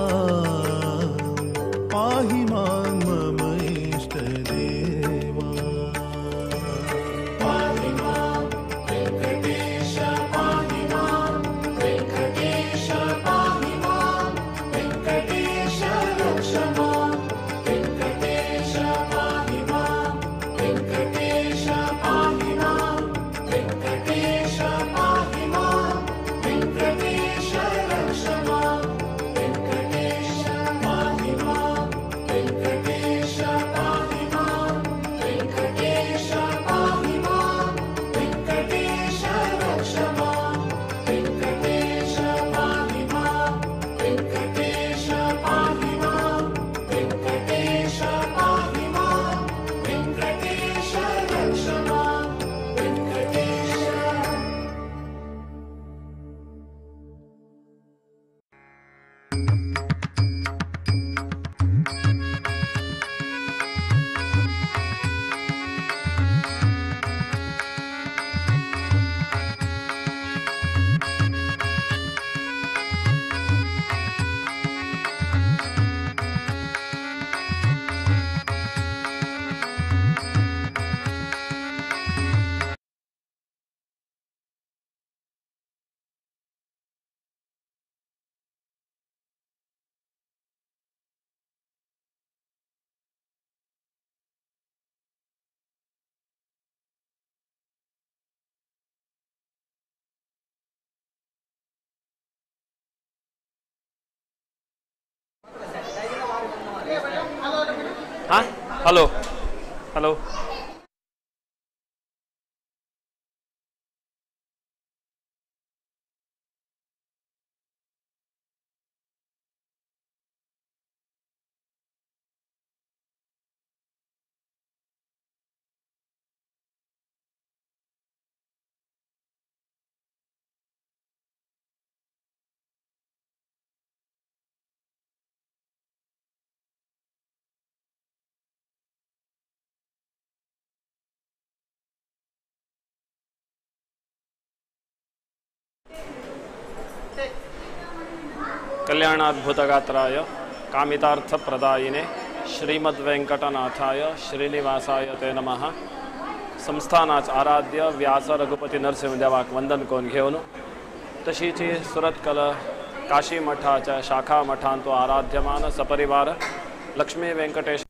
[SPEAKER 13] पाहि मां मम इष्टदेवा
[SPEAKER 7] पाहि मां वेङ्कटेश पाहि मां वेङ्कटेश पाहि मां वेङ्कटेश रक्ष मां वेङ्कटेश पाहि मां वेङ्कटेश पाहि मां वेङ्कटेश पाहि मां वेङ्कटेश रक्ष मां वेङ्कटेश पाहि मां वेङ्कटेश पाहि मां वेङ्कटेश पाहि मां वेङ्कटेश रक्ष मां वेङ्कटेश पाहि मां वेङ्कटेश पाहि मां वेङ्कटेश पाहि मां वेङ्कटेश रक्ष मां वेङ्कटेश.
[SPEAKER 20] हाँ, हॅलो हॅलो. कल्याणाद्भुतगात्राय कामितार्थप्रदायिने श्रीमद्वेङ्कटनाथाय श्रीनिवासाय ते नमः. संस्थानाच आराध्य व्यास रघुपती नरसिंहदेवाक वंदन करून घेवन तशीची सुरतकल काशी मठाच्या शाखा मठांतो आराध्यमान सपरिवार लक्ष्मी वेंकटेश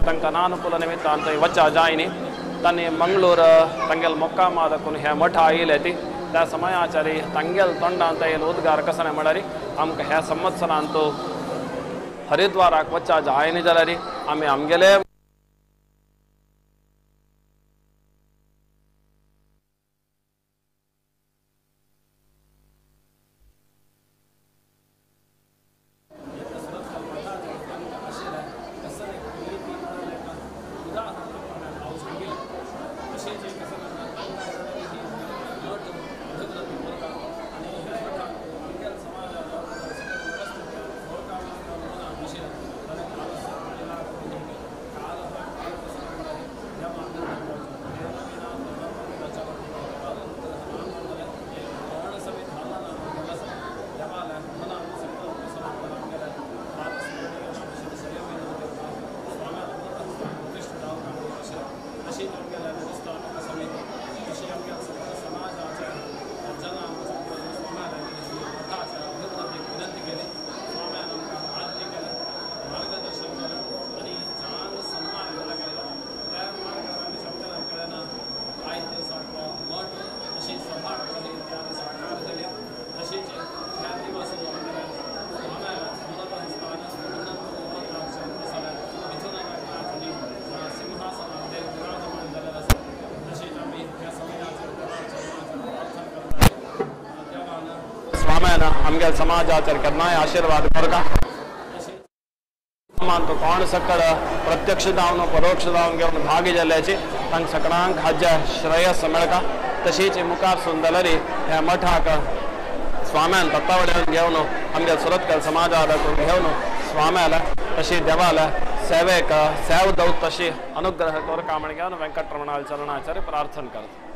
[SPEAKER 20] तांकां नानुकूल निमित्तान थंय वच्चा जायनी तांणी मंगळूर तांगेल मोक्कामादकून हे मठा आयिल्ले ती त्या समयाचारी तांगेल तोंडान येयल उद्गार कसने म्हळ्यार आमकां ह्या संवत्सरांत हरिद्वाराक वच्चा जायनी जाल्यार आमी आमगेले आमगेल समाजाचेर केन्नाय आशिर्वाद करता तो कोण सकळ प्रत्यक्ष जावन परोक्ष जावन घेवन भागी जाल्ल्याची तांकां सगळ्यांक हाज्या श्रेयस मेळटा. तशीच मुखार सून जाल्यार ह्या मठाक स्वाम्यान तत्वावड्यान घेवन आमगेल सुरतकल समाजाक घेवन स्वाम्याला तशी देवाला सेवेक सेव दौत तशी अनुग्रह करता म्हण घेवन वेंकटरमणाल चरणाचार्य प्रार्थना करता.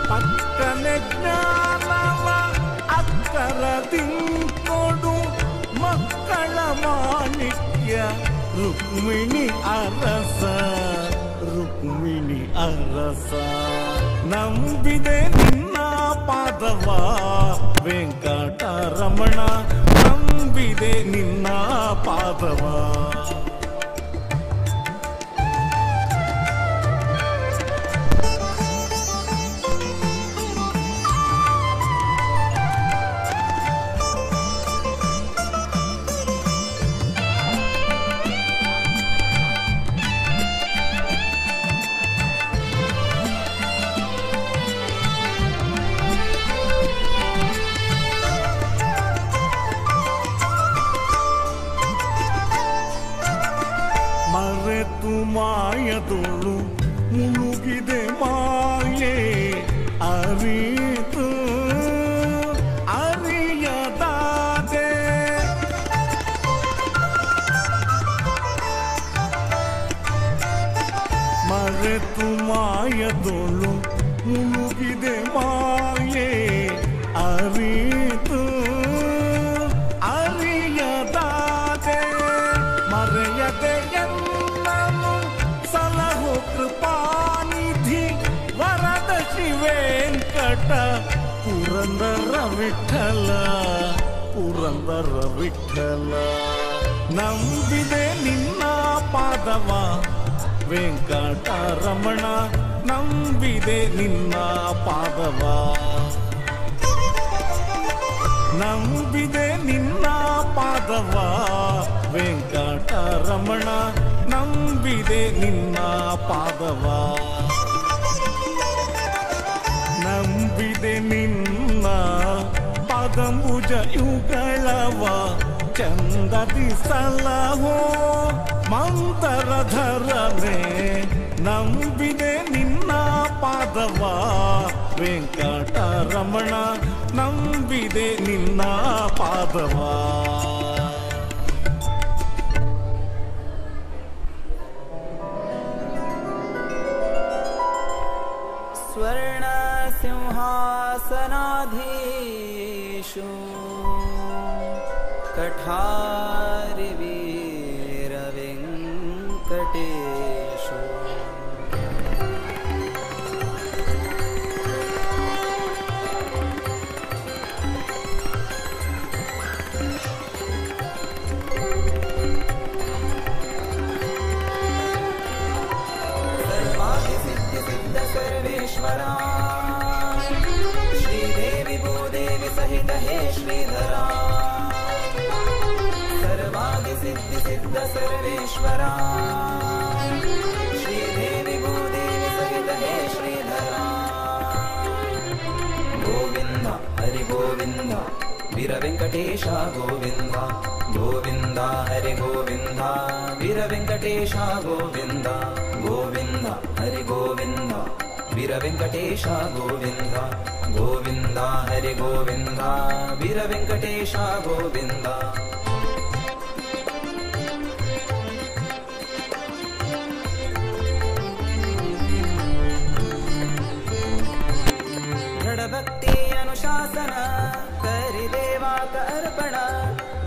[SPEAKER 4] ಪಕ್ಕನೆ ಜ್ಞಾನವ ಅಕ್ಕರದಿಂಕೊಡು ಮಕ್ಕಳ ಮಾಣಿಕ್ಯ ರುಕ್ಮಿಣಿ ಅರಸ, ರುಕ್ಮಿಣಿ ಅರಸ. ನಂಬಿದೆ ನಿನ್ನ ಪಾದವ ವೆಂಕಟರಮಣ, ನಂಬಿದೆ ನಿನ್ನ ಪಾದವ. ಮರೆತು ಮಾಯದೋಳು ಮುಳುಗಿದೆ ಮಾಯೆ ಅರಿತು ಅರಿಯದಾದೆ. ಮರೆತು ಮಾಯದೋಳು ಮುಳುಗಿದೆ ಮಾಯೆ ಅರಿತು ಅರಿಯದಾದೆ. ಮರೆಯದೆ ಎನ್ನನು ಸಲಹು ಕೃಪಾನಿಧಿ ವರದ ಶ್ರೀ ವೆಂಕಟ ಪುರಂದರ ವಿಠಲ, ಪುರಂದರ ವಿಠಲ. ನಂಬಿದೆ ನಿನ್ನ ಪಾದವ ವೆಂಕಟರಮಣ, ನಂಬಿದೆ ನಿನ್ನ ಪಾದವ. ನಂಬಿದೆ ನಿನ್ನ ಪಾದವ ವೆಂಕಟರಮಣ, ನಂಬಿದೆ ನಿನ್ನ ಪಾದವ. ನಂಬಿದೆ ನಿನ್ನ ಪಾದಂಬುಜ ಯುಗಳವ ಚಂದದಿ ಸಲಹೋ ಮಂತರಧರನೆ. ನಂಬಿದೆ ನಿನ್ನ ಪಾದವ ವೆಂಕಟರಮಣ, ನಂಬಿದೆ ನಿನ್ನ ಪಾದವ.
[SPEAKER 10] ಸ್ವರ್ಣ ಸಿಂಹಾಸನಾಧೀಶು ಕಠಾರಿ ವೀರ ವೆಂಕಟೇಶು. ಸರ್ವಾಧಿ ಸಿದ್ಧಿ ಸಿದ್ಧ ಸರ್ವೇಶ್ವರ ಶ್ರೀದೇವಿ ಭೂದೇವಿ ಸಹಿತ ಹೇ ಶ್ರೀಧರ. ಸರ್ವಾಧಿ ಸಿದ್ಧಿ ಸಿದ್ಧ ಸರ್ವೇಶ್ವರ ಶ್ರೀದೇವಿ ಭೂದೇವಿ ಸಹಿತ ಹೇ ಶ್ರೀಧರ. ಗೋವಿಂದ ಹರಿ ಗೋವಿಂದ ವೀರ ವೆಂಕಟೇಶ ಗೋವಿಂದ, ಗೋವಿಂದ ಹರಿ ಗೋವಿಂದ ವೀರ ವೆಂಕಟೇಶ ಗೋವಿಂದ, ಗೋವಿಂದ ಹರಿ ಗೋವಿಂದ ವೀರ ವೆಂಕಟೇಶ ಗೋವಿಂದ, ಗೋವಿಂದ ಹರಿ ಗೋವಿಂದ ವೀರ ವೆಂಕಟೇಶ ಗೋವಿಂದ. ದೃಢಭಕ್ತಿ ಅನುಶಾಸನ ಕರಿದೇವಾಕ ಅರ್ಪಣ,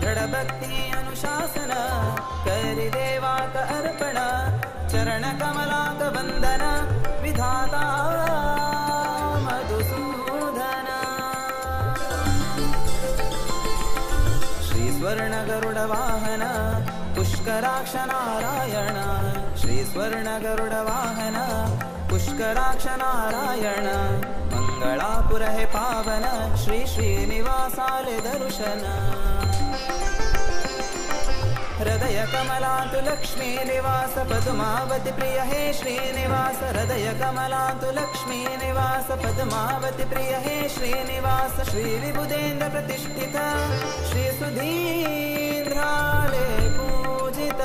[SPEAKER 10] ದೃಢಭಕ್ತಿ ಅನುಶಾಸನ ಕರಿದೇವಾಕ ಅರ್ಪಣ. ಚರಣ ಕಮಲಾಕ ವಂದನ ವಿಧಾತ ಮಧುಸೂದನ. ಶ್ರೀ ಸ್ವರ್ಣ ಗರುಡ ವಾಹನ ಪುಷ್ಕರಾಕ್ಷ ನಾರಾಯಣ, ಶ್ರೀ ಸ್ವರ್ಣ ಗರುಡ ವಾಹನ ಪುಷ್ಕರಾಕ್ಷ ನಾರಾಯಣ. ಮಂಗಳಾಪುರ ಹೇ ಪಾವನ ಶ್ರೀ ಶ್ರೀನಿವಾಸಾಲೆ ದರ್ಶನ. ಹೃದಯ ಕಮಲಾಂತು ಲಕ್ಷ್ಮೀ ನಿವಾಸ ಪದ್ಮಾವತಿ ಪ್ರಿಯ ಹೇ ಶ್ರೀನಿವಾಸ. ಹೃದಯ ಕಮಲಾಂತು ಲಕ್ಷ್ಮೀ ನಿವಾಸ ಪದ್ಮಾವತಿ ಪ್ರಿಯ ಹೇ ಶ್ರೀನಿವಾಸ. ಶ್ರೀ ವಿಬುಧೇಂದ್ರ ಪ್ರತಿಷ್ಠಿತ ಶ್ರೀ ಸುಧೀಂದ್ರಾಲೇ ಪೂಜಿತ.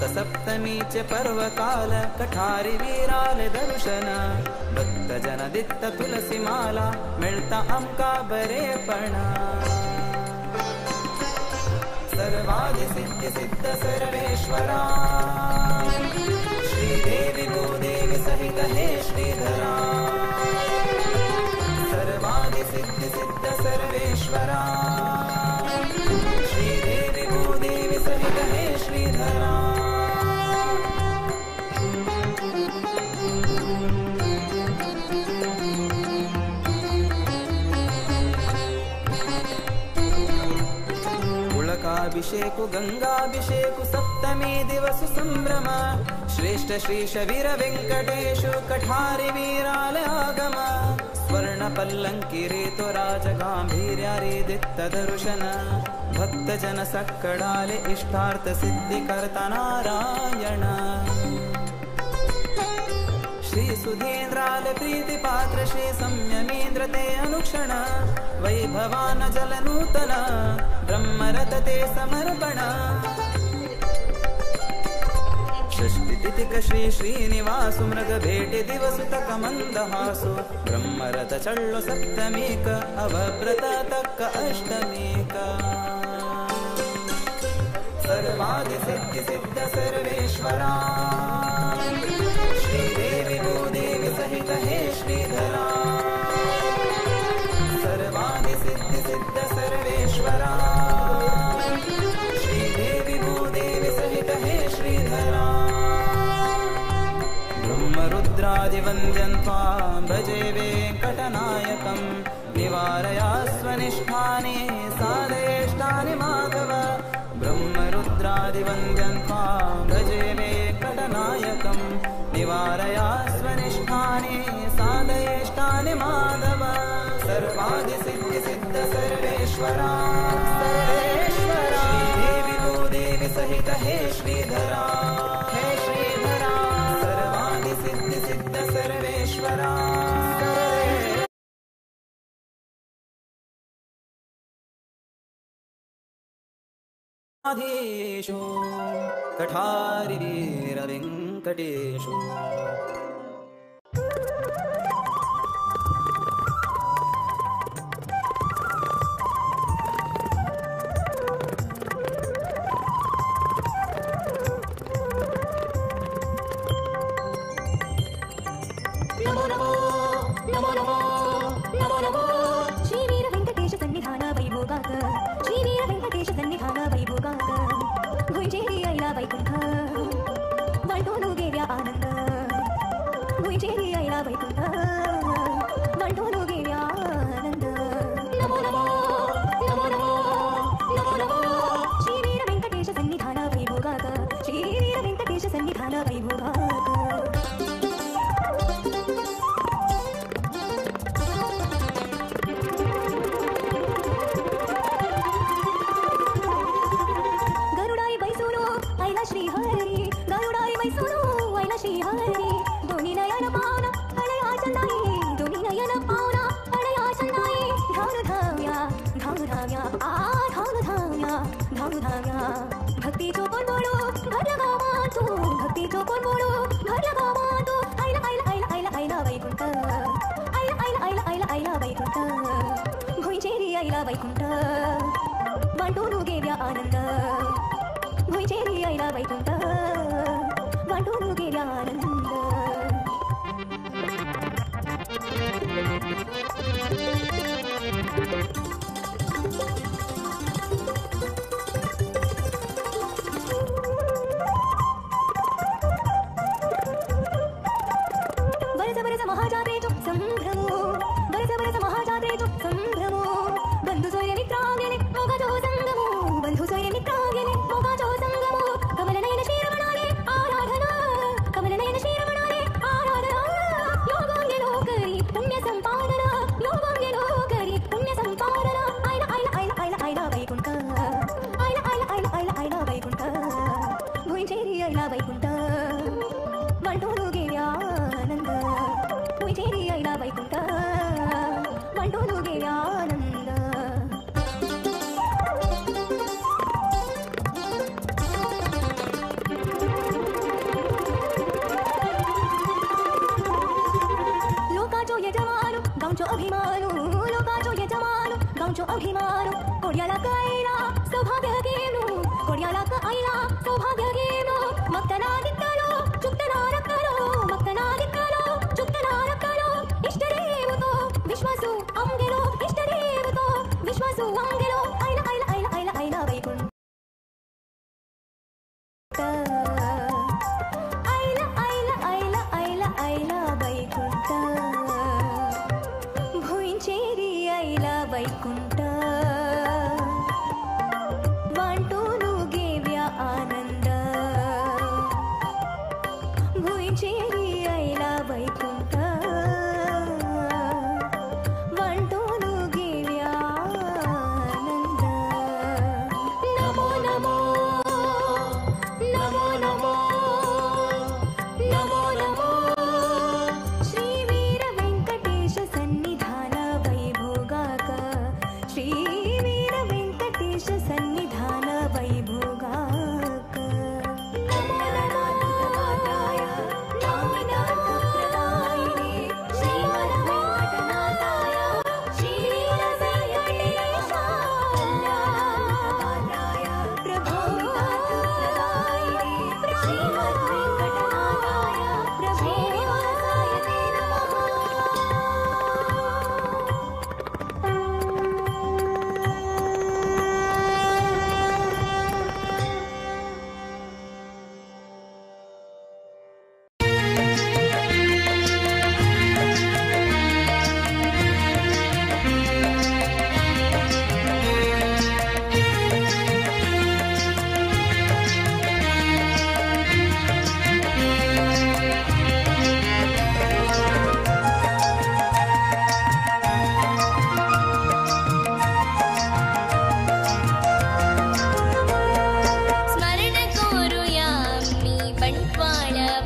[SPEAKER 10] रथसप्तमीचे पर्वकाल कठारी वीराले दर्शन भक्तजन दित्त तुलसी माला मेळता आमकां बरेपण सर्वादि सिद्धि सिद्ध सर्वेश्वरा श्रीदेवी भूदेवी सहित हे श्रीधरा सर्वादि सिद्धि सिद्ध सर्वेश्वरा श्रीदेवी भूदेवी सहित हे श्रीधरा। उळकाभिषेक गंगाभिषेक सप्तमी दिवस संभ्रम श्रेष्ठ श्रीश वीर वेंकटेशु कठारी वीराल आगम स्वर्ण पल्लंकी रेतो राज गांभीर्या रे दित्त दर्शन भक्तजन सक्कडाले इष्टार्थ सिद्धि करता नारायण। श्री सुधेन्द्राल प्रीति पात्र श्री संयमेन्द्र ते अनुक्षण वैभवान जल नूतन ब्रह्मरथ ते समर्पण। षष्टि तिथिक श्री श्रीनिवासु मृग भेटे दिवसु तक मंदहासु ब्रह्मरथ चळ्ळु सप्तमीक अवव्रत तक्क अष्टमीक। सर्वादि सिद्धि सिद्ध सर्वेश्वरा श्रीदेवी भूदेवी सहित हे श्रीधरा सर्वादि सिद्धि सिद्ध सर्वेश्वरा श्रीदेवी भूदेवी सहित हे श्रीधरा। ब्रह्मरुद्रादिवन्द्यं त्वां भजे वेङ्कटनायकं निवारया स्वनिष्ठानि साधयेष्टानि माधव। ब्रह्मरुद्रादिवन्द्यं त्वां भजे वेङ्कटनायकं निवारया स्वनिष्ठानि साधयेष्टानि माधव। सर्वादि सिद्धि सिद्ध सर्वेश्वरा सर्वेश्वरा श्रीदेवी भूदेवी सहित हे श्रीधरा हे श्रीधरा सर्वादि सिद्धि सिद्ध सर्वेश्वरा। आधीशो कठारी वीर वेंकटेशो।
[SPEAKER 16] नमो नमो नमो नमो नमो नमो श्री वीर वेंकटेश सन्निधान वैभोगाक श्री वीर वेंकटेश सन्निधान वैभोगाक भुंजेरी आयला वैकुंठ वांटून गेल्या आनंद भुंजेरी आयला वैकुंठ वांटून गेल्या आनंद। नमो नमो नमो नमो नमो नमो श्री वीर वेंकटेश सन्निधान वैभोगाक श्री वीर वेंकटेश सन्निधान वैभोगाक। श्री हरी गरुडाई मैसूरू आयला श्री हरी दोन्ही नयन पावना अळया चंदाई दोन्ही नयन पावना अळया चंदाई धावून धाव्या धावून धाव्या आ धावून धाव्या धावून धाव्या भक्तीचो परवळो भरला गावांतू भक्तीचो परवळो भरला गावांतू आयला आयला आयला आयला आयला वैकुंठ आयला आयला आयला आयला आयला वैकुंठ भुंयचेरी आयला वैकुंठ वांटून गेल्या आनंद भुंयचेरी आयला वैकुंठ वांटून गेल्या आनंद। बरस बरस महाजात्रेचो संभ्रमो बरस बरस महाजात्रेचो संभ्रमो बंधु सोयरे मित्रांगेले मोगाचो संगमो बंधु सोयरे मित्रांगेले मोगाचो संगमो कमलनयन श्रीरमणाले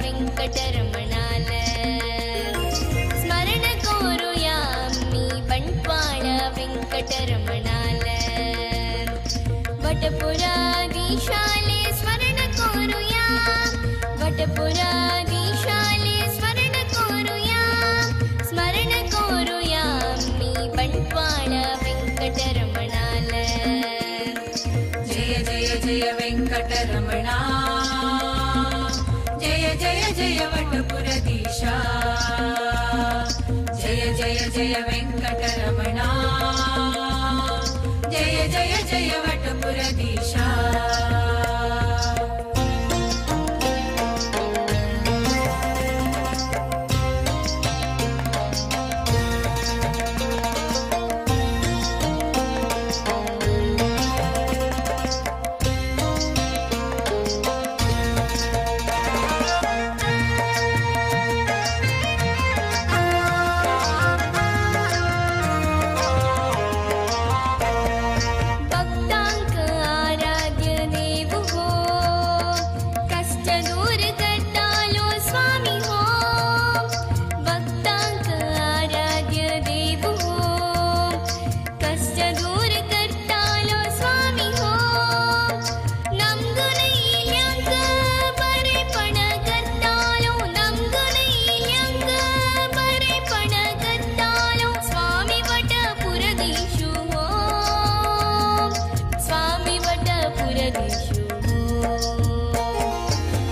[SPEAKER 12] वेंकटरमणाल स्मरण करूया मी बंटवाळ वेंकटरमणाल वटपुराधीशाले स्मरण करूया वटपुराधीशाले स्मरण करूया स्मरण करूया मी बंटवाळ वेंकटरमणाल
[SPEAKER 7] जय जय जय वेंकटरमणा जय जय जय वटपुरधीशा जय जय जय वेंकटरमणा जय जय जय वटपुरधीशा।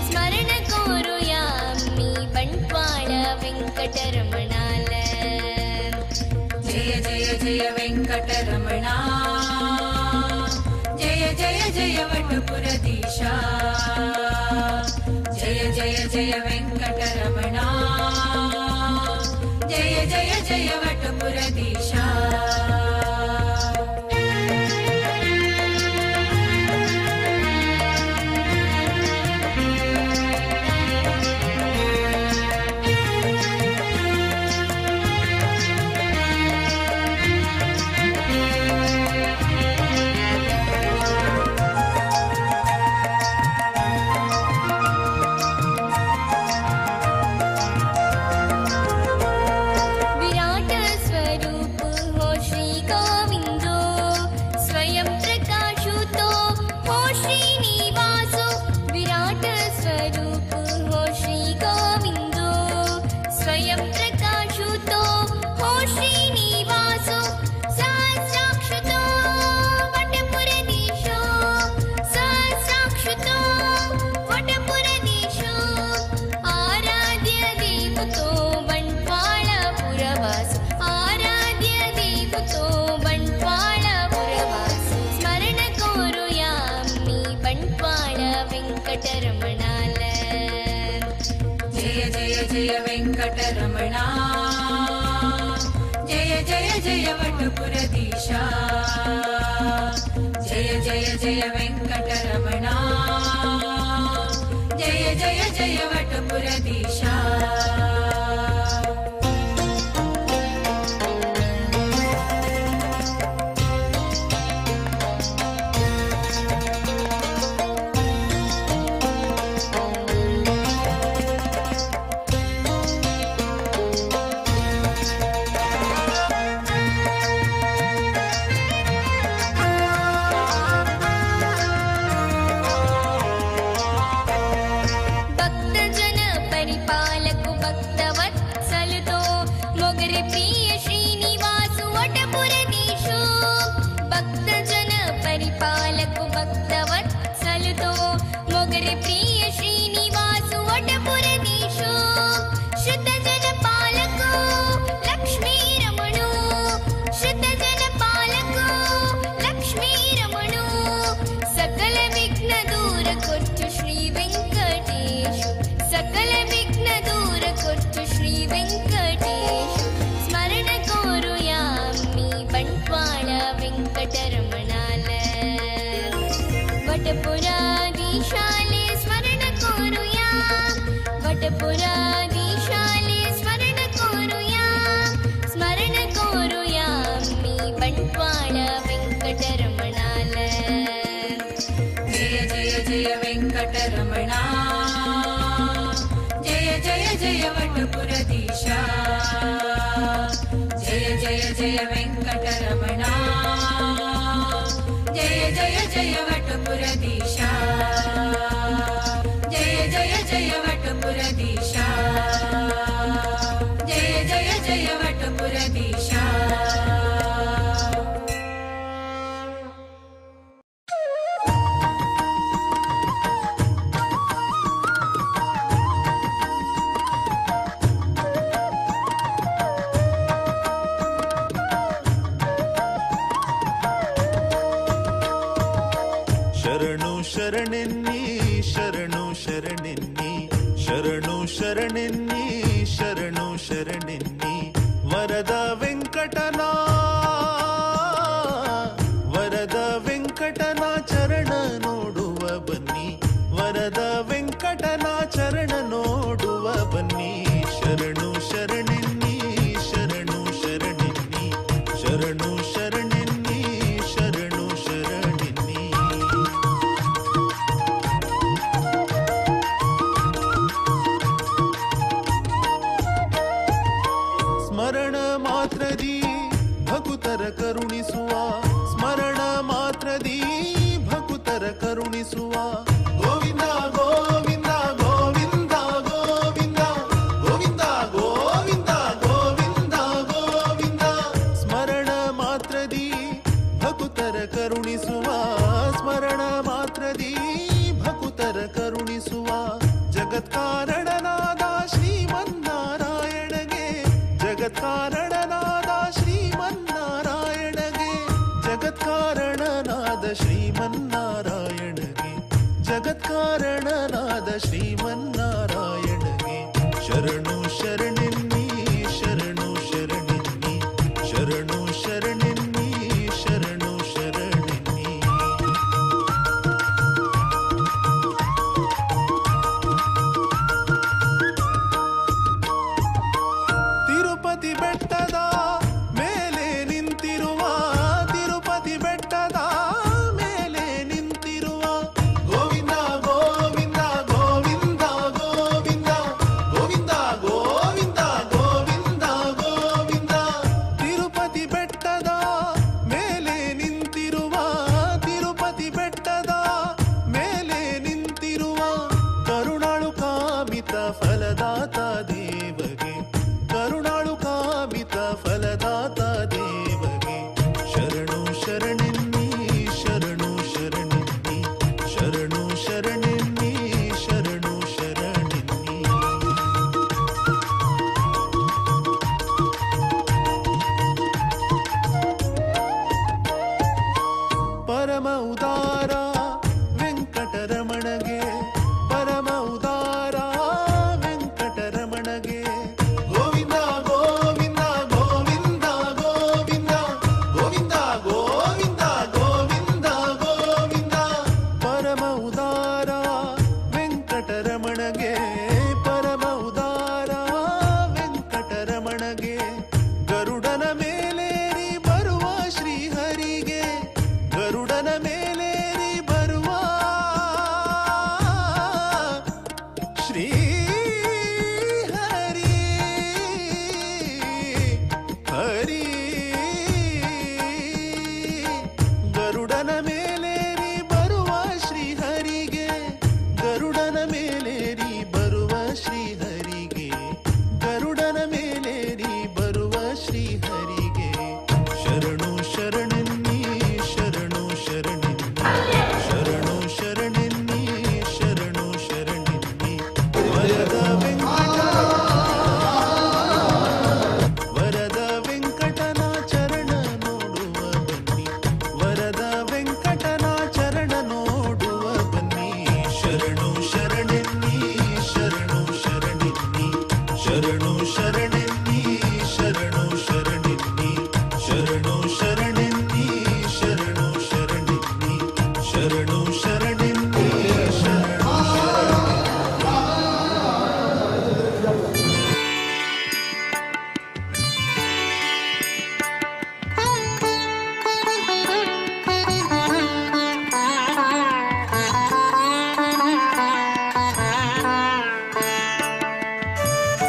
[SPEAKER 12] स्मरण करूया मी बंटवाळ वेंकटरमणाल
[SPEAKER 7] जय जय जय वेंकटरमणा जय जय जय वटपुरधीशा जय जय जय वेंकटरमणा जय जय जय वटपुरधीशा।
[SPEAKER 12] वेंकटरमणाल
[SPEAKER 7] जय जय जय वेंकटरमणा जय जय जय वटपुरधीशा जय जय जय वेंकटरमणा जय जय जय वटपुरधीशा।
[SPEAKER 12] प्रिय श्रीनिवास वटपुरधीशो श्रुतजन पालको लक्ष्मी रमणो श्रुतजन पालको लक्ष्मी रमणो सकल विघ्न दूर करचो श्री वेंकटेश सकल विघ्न दूर करचो श्री वेंकटेश स्मरण करूया मी बंटवाळ वेंकटरमणाल वटपुराधीशाले स्मरण करूया वटपुराधीशाले स्मरण करूया स्मरण करूया मी बंटवाळ वेंकटरमणाल
[SPEAKER 7] जय जय जय वेंकटरमणा। जय वटपुरधीश जय जय जय वेङ्कटरमण जय जय जय वटपुरधीश जय जय जय वटपुरधीश जय जय जय वटपुरधीश।
[SPEAKER 13] ಶರಣು ಶರಣೆನ್ನಿ ಶರಣು ಶರಣೆನ್ನಿ ಶರಣು ಶರಣೆನ್ನಿ ಶರಣು ಶರಣೆನ್ನಿ ವರದ ವೆಂಕಟನ ವರದ ವೆಂಕಟನ ಚರಣ ನೋಡುವ ಬನ್ನಿ ವರದ ವೆಂಕಟನ ಚರಣ ನೋಡುವ ಬನ್ನಿ ಶರಣು ಶರಣೆನ್ನಿ ಶರಣು ಶರಣೆನ್ನಿ ಶರಣು ಶರಣೆನ್ನಿ ಶರಣು ಶರಣೆನ್ನಿ. ಸ್ಮರಣ ಮಾತ್ರದಿ ಭಕುತರ ಕರುಣಿಸುವ ಸ್ಮರಣ ಮಾತ್ರದಿ ಭಕುತರ ಕರುಣಿಸುವ ಗೋವಿಂದ ಗೋವಿಂದ ಗೋವಿಂದ ಗೋವಿಂದ ಗೋವಿಂದ ಗೋವಿಂದ ಗೋವಿಂದ ಗೋವಿಂದ ಸ್ಮರಣ ಮಾತ್ರದಿ ಭಕುತರ ಕರುಣಿಸುವ ಸ್ಮರಣ ಮಾತ್ರದಿ ಭಕುತರ ಕರುಣಿಸುವ ಜಗತ್ಕಾರಣನಾದ ಶ್ರೀಮನ್ನಾರಾಯಣಗೆ ಜಗತ್ಕಾರಣನಾದ ಶ್ರೀಮನ್ನಾರಾಯಣಗೆ ಜಗತ್ಕಾರಣನಾದ ಶ್ರೀಮನ್ನಾರಾಯಣಗೆ ಜಗತ್ಕಾರಣನಾದ ಶ್ರೀಮನ್ನಾರಾಯಣಗೆ ಶರಣು ಶರಣೆನ್ನಿ ಶರಣು ಶರಣೆನ್ನಿ ಶರಣು ಶರಣೆನ್ನಿ ಶರಣು ಶರಣೆನ್ನಿ. ತಿರುಪತಿ ಬೆಟ್ಟದ ಮೇಲೆ ನಿಂತಿರುವ ತಿರುಪತಿ ಬೆಟ್ಟದ ಮೇಲೆ ನಿಂತಿರುವ ಗೋವಿಂದ ಗೋವಿಂದ ಗೋವಿಂದ ಗೋವಿಂದ ಗೋವಿಂದ ಗೋವಿಂದ ಗೋವಿಂದ ಗೋವಿಂದ ತಿರುಪತಿ ಬೆಟ್ಟದ ಮೇಲೆ ನಿಂತಿರುವ ತಿರುಪತಿ ಬೆಟ್ಟದ ಮೇಲೆ ನಿಂತಿರುವ ಕರುಣಾಳು ಕಾಮಿತ ಫಲದಾತ ದೇವಗೆ ಕರುಣಾಳು ಕಾಮಿತ ಫಲದಾತ ದೇವಗೆ ಶರಣು ಶರಣೆನ್ನಿ ಶರಣು ಶರಣೆನ್ನಿ ಶರಣು ಶರಣೆನ್ನಿ ಶರಣು ಶರಣೆನ್ನಿ. ಪರಮ ಉದಾರ ವೆಂಕಟರಮಣಗೆ ಪರಮ ಉದಾರ ವೆಂಕಟರಮಣಗೆ ಗೋವಿಂದ ಗೋವಿಂದ ಗೋವಿಂದ ಗೋವಿಂದ ಗೋವಿಂದ ಗೋವಿಂದ ಗೋವಿಂದ ಗೋವಿಂದ ಪರಮ ಉದಾರ ವೆಂಕಟರಮಣಗೆ ಪರಮ ಉದಾರ ವೆಂಕಟರಮಣಗೆ ಗರುಡನ ಮೇಲೇರಿ ಬರುವ ಶ್ರೀಹರಿಗೆ ಗರುಡನ ಮೇಲೇರಿ ಬರುವ ಶ್ರೀ ಹರಿ ಹರಿ ಗರುಡನ ಮೇಲೇರಿ ಬರುವ ಶ್ರೀಹರಿಗೆ ಗರುಡನ ಮೇಲೇರಿ ಬರುವ ಶ್ರೀಹರಿಗೆ ಗರುಡನ ಮೇಲೇರಿ ಬರುವ ಶ್ರೀಹರಿಗೆ ಶರಣು ಶರಣೆನ್ನಿ ಶರಣು ಶರಣೆನ್ನಿ ಶರಣು ಶರಣೆನ್ನಿ ಶರಣು ಶರಣೆನ್ನಿ ವರದ ವೆಂಕಟ ವರದ ವೆಂಕಟನ ಚರಣ ನೋಡುವ ಬನ್ನಿ ವರದ ವೆಂಕಟನ ಚರಣ ನೋಡುವ ಬನ್ನಿ ಶರಣು ಶರಣೆನ್ನಿ ಶರಣು ಶರಣೆನ್ನಿ ಶರಣು ಶರಣೆನ್ನಿ ಶರಣು ಶರಣೆನ್ನಿ ಶರಣು ಶರಣೆನ್ನಿ ಶರಣು ಶರಣೆನ್ನಿ ಶರಣು ಶರಣೆನ್ನಿ ಶರಣು.
[SPEAKER 7] Thank you.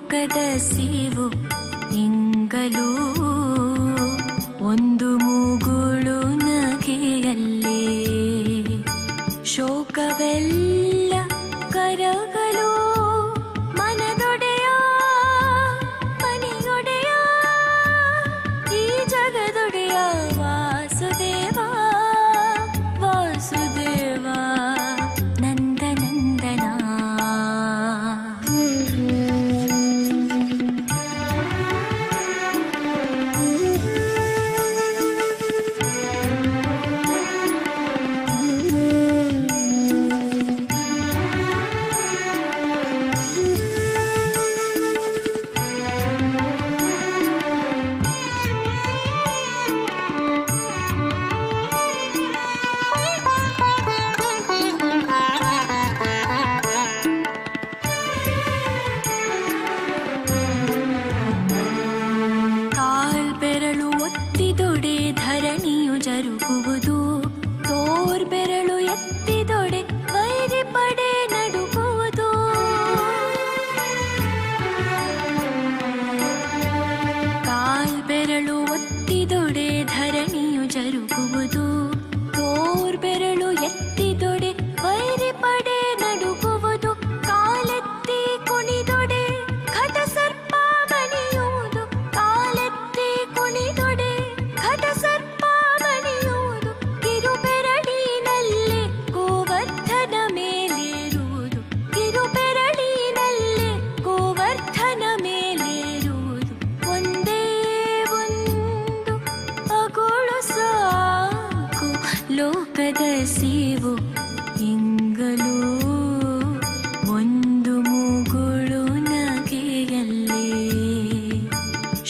[SPEAKER 15] ಲೋಕದ ಸೇವು ಇಂಗಲೂ ಒಂದು ಮುಗುಳು ನಗೆಯಲ್ಲೇ ಶೋಕವೆಲ್ಲ ಕರಗಲು ಮನದೊಡೆಯ ಮನೆಯೊಡೆಯ ಈ ಜಗದೊಡೆಯ ವಾಸುದೇವ ವಾಸುದೇವ ನಂದನಂದನ. ಕಾಲ್ಬೆರಳು ಒತ್ತಿದೊಡೆ ಧರಣಿಯು ಜರುಗುವುದು, ತೋರ್ಬೆರಳು ಎತ್ತಿದೊಡೆ ವೈರಿ ಪಡೆ ನಡುಗುವುದು. ಕಾಲ್ಬೆರಳು ಒತ್ತಿದೊಡೆ ಧರಣಿಯು ಜರುಗುವುದು, ತೋರ್ಬೆರಳು ಎತ್ತಿದೊಡೆ ವೈರಿ ಪಡೆ ನಡುಗುವುದು. ಕಾಲೆತ್ತಿ ಕುಣಿದೊಡೆ ಘಟ ಸರ್ಪ ಮಣಿಯುವುದು, ಕಾಲೆತ್ತಿ ಕುಣಿದೊಡೆ ಘಟ ಸರ್ಪ ಮಣಿಯುವುದು. ಕಿರುಬೆರಳಿನಲ್ಲೇ ಗೋವರ್ಧನ ಮೇಲೇರುವುದು, ಕಿರುಬೆರಳಿನಲ್ಲೇ ಗೋವರ್ಧನ ಮೇಲೇರುವುದು. ಒಂದೇ ಒಂದು ಅಗುಳು ಸಾಕು ಲೋಕದ ಸೇವು ಇಂಗಲೂ ಒಂದು ಮುಗುಳು ನಗೆಯಲ್ಲೇ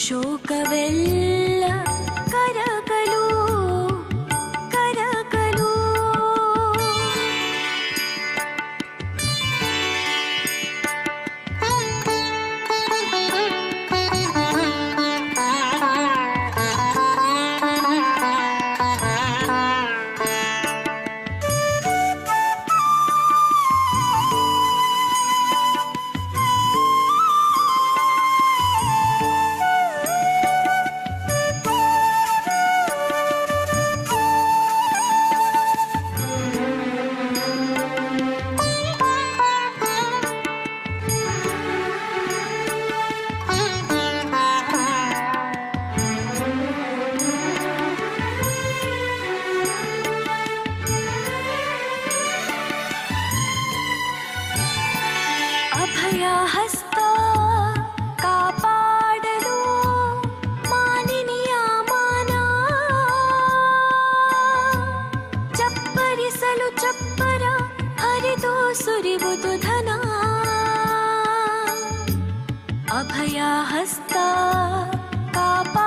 [SPEAKER 15] ಶೋಕವೆಲ್ಲ ಕರಗಲು ಕರಗಲು. ಅಭಯ ಹಸ್ತ ಕಾಪಾಡಲು ಮಾನಿನಿಯ ಮಾನ, ಚಪ್ಪರಿಸಲು ಚಪ್ಪರ ಹರಿದು ಸುರಿವುದು ಧನ. ಅಭಯ ಹಸ್ತ ಕಾಪಾಡಲು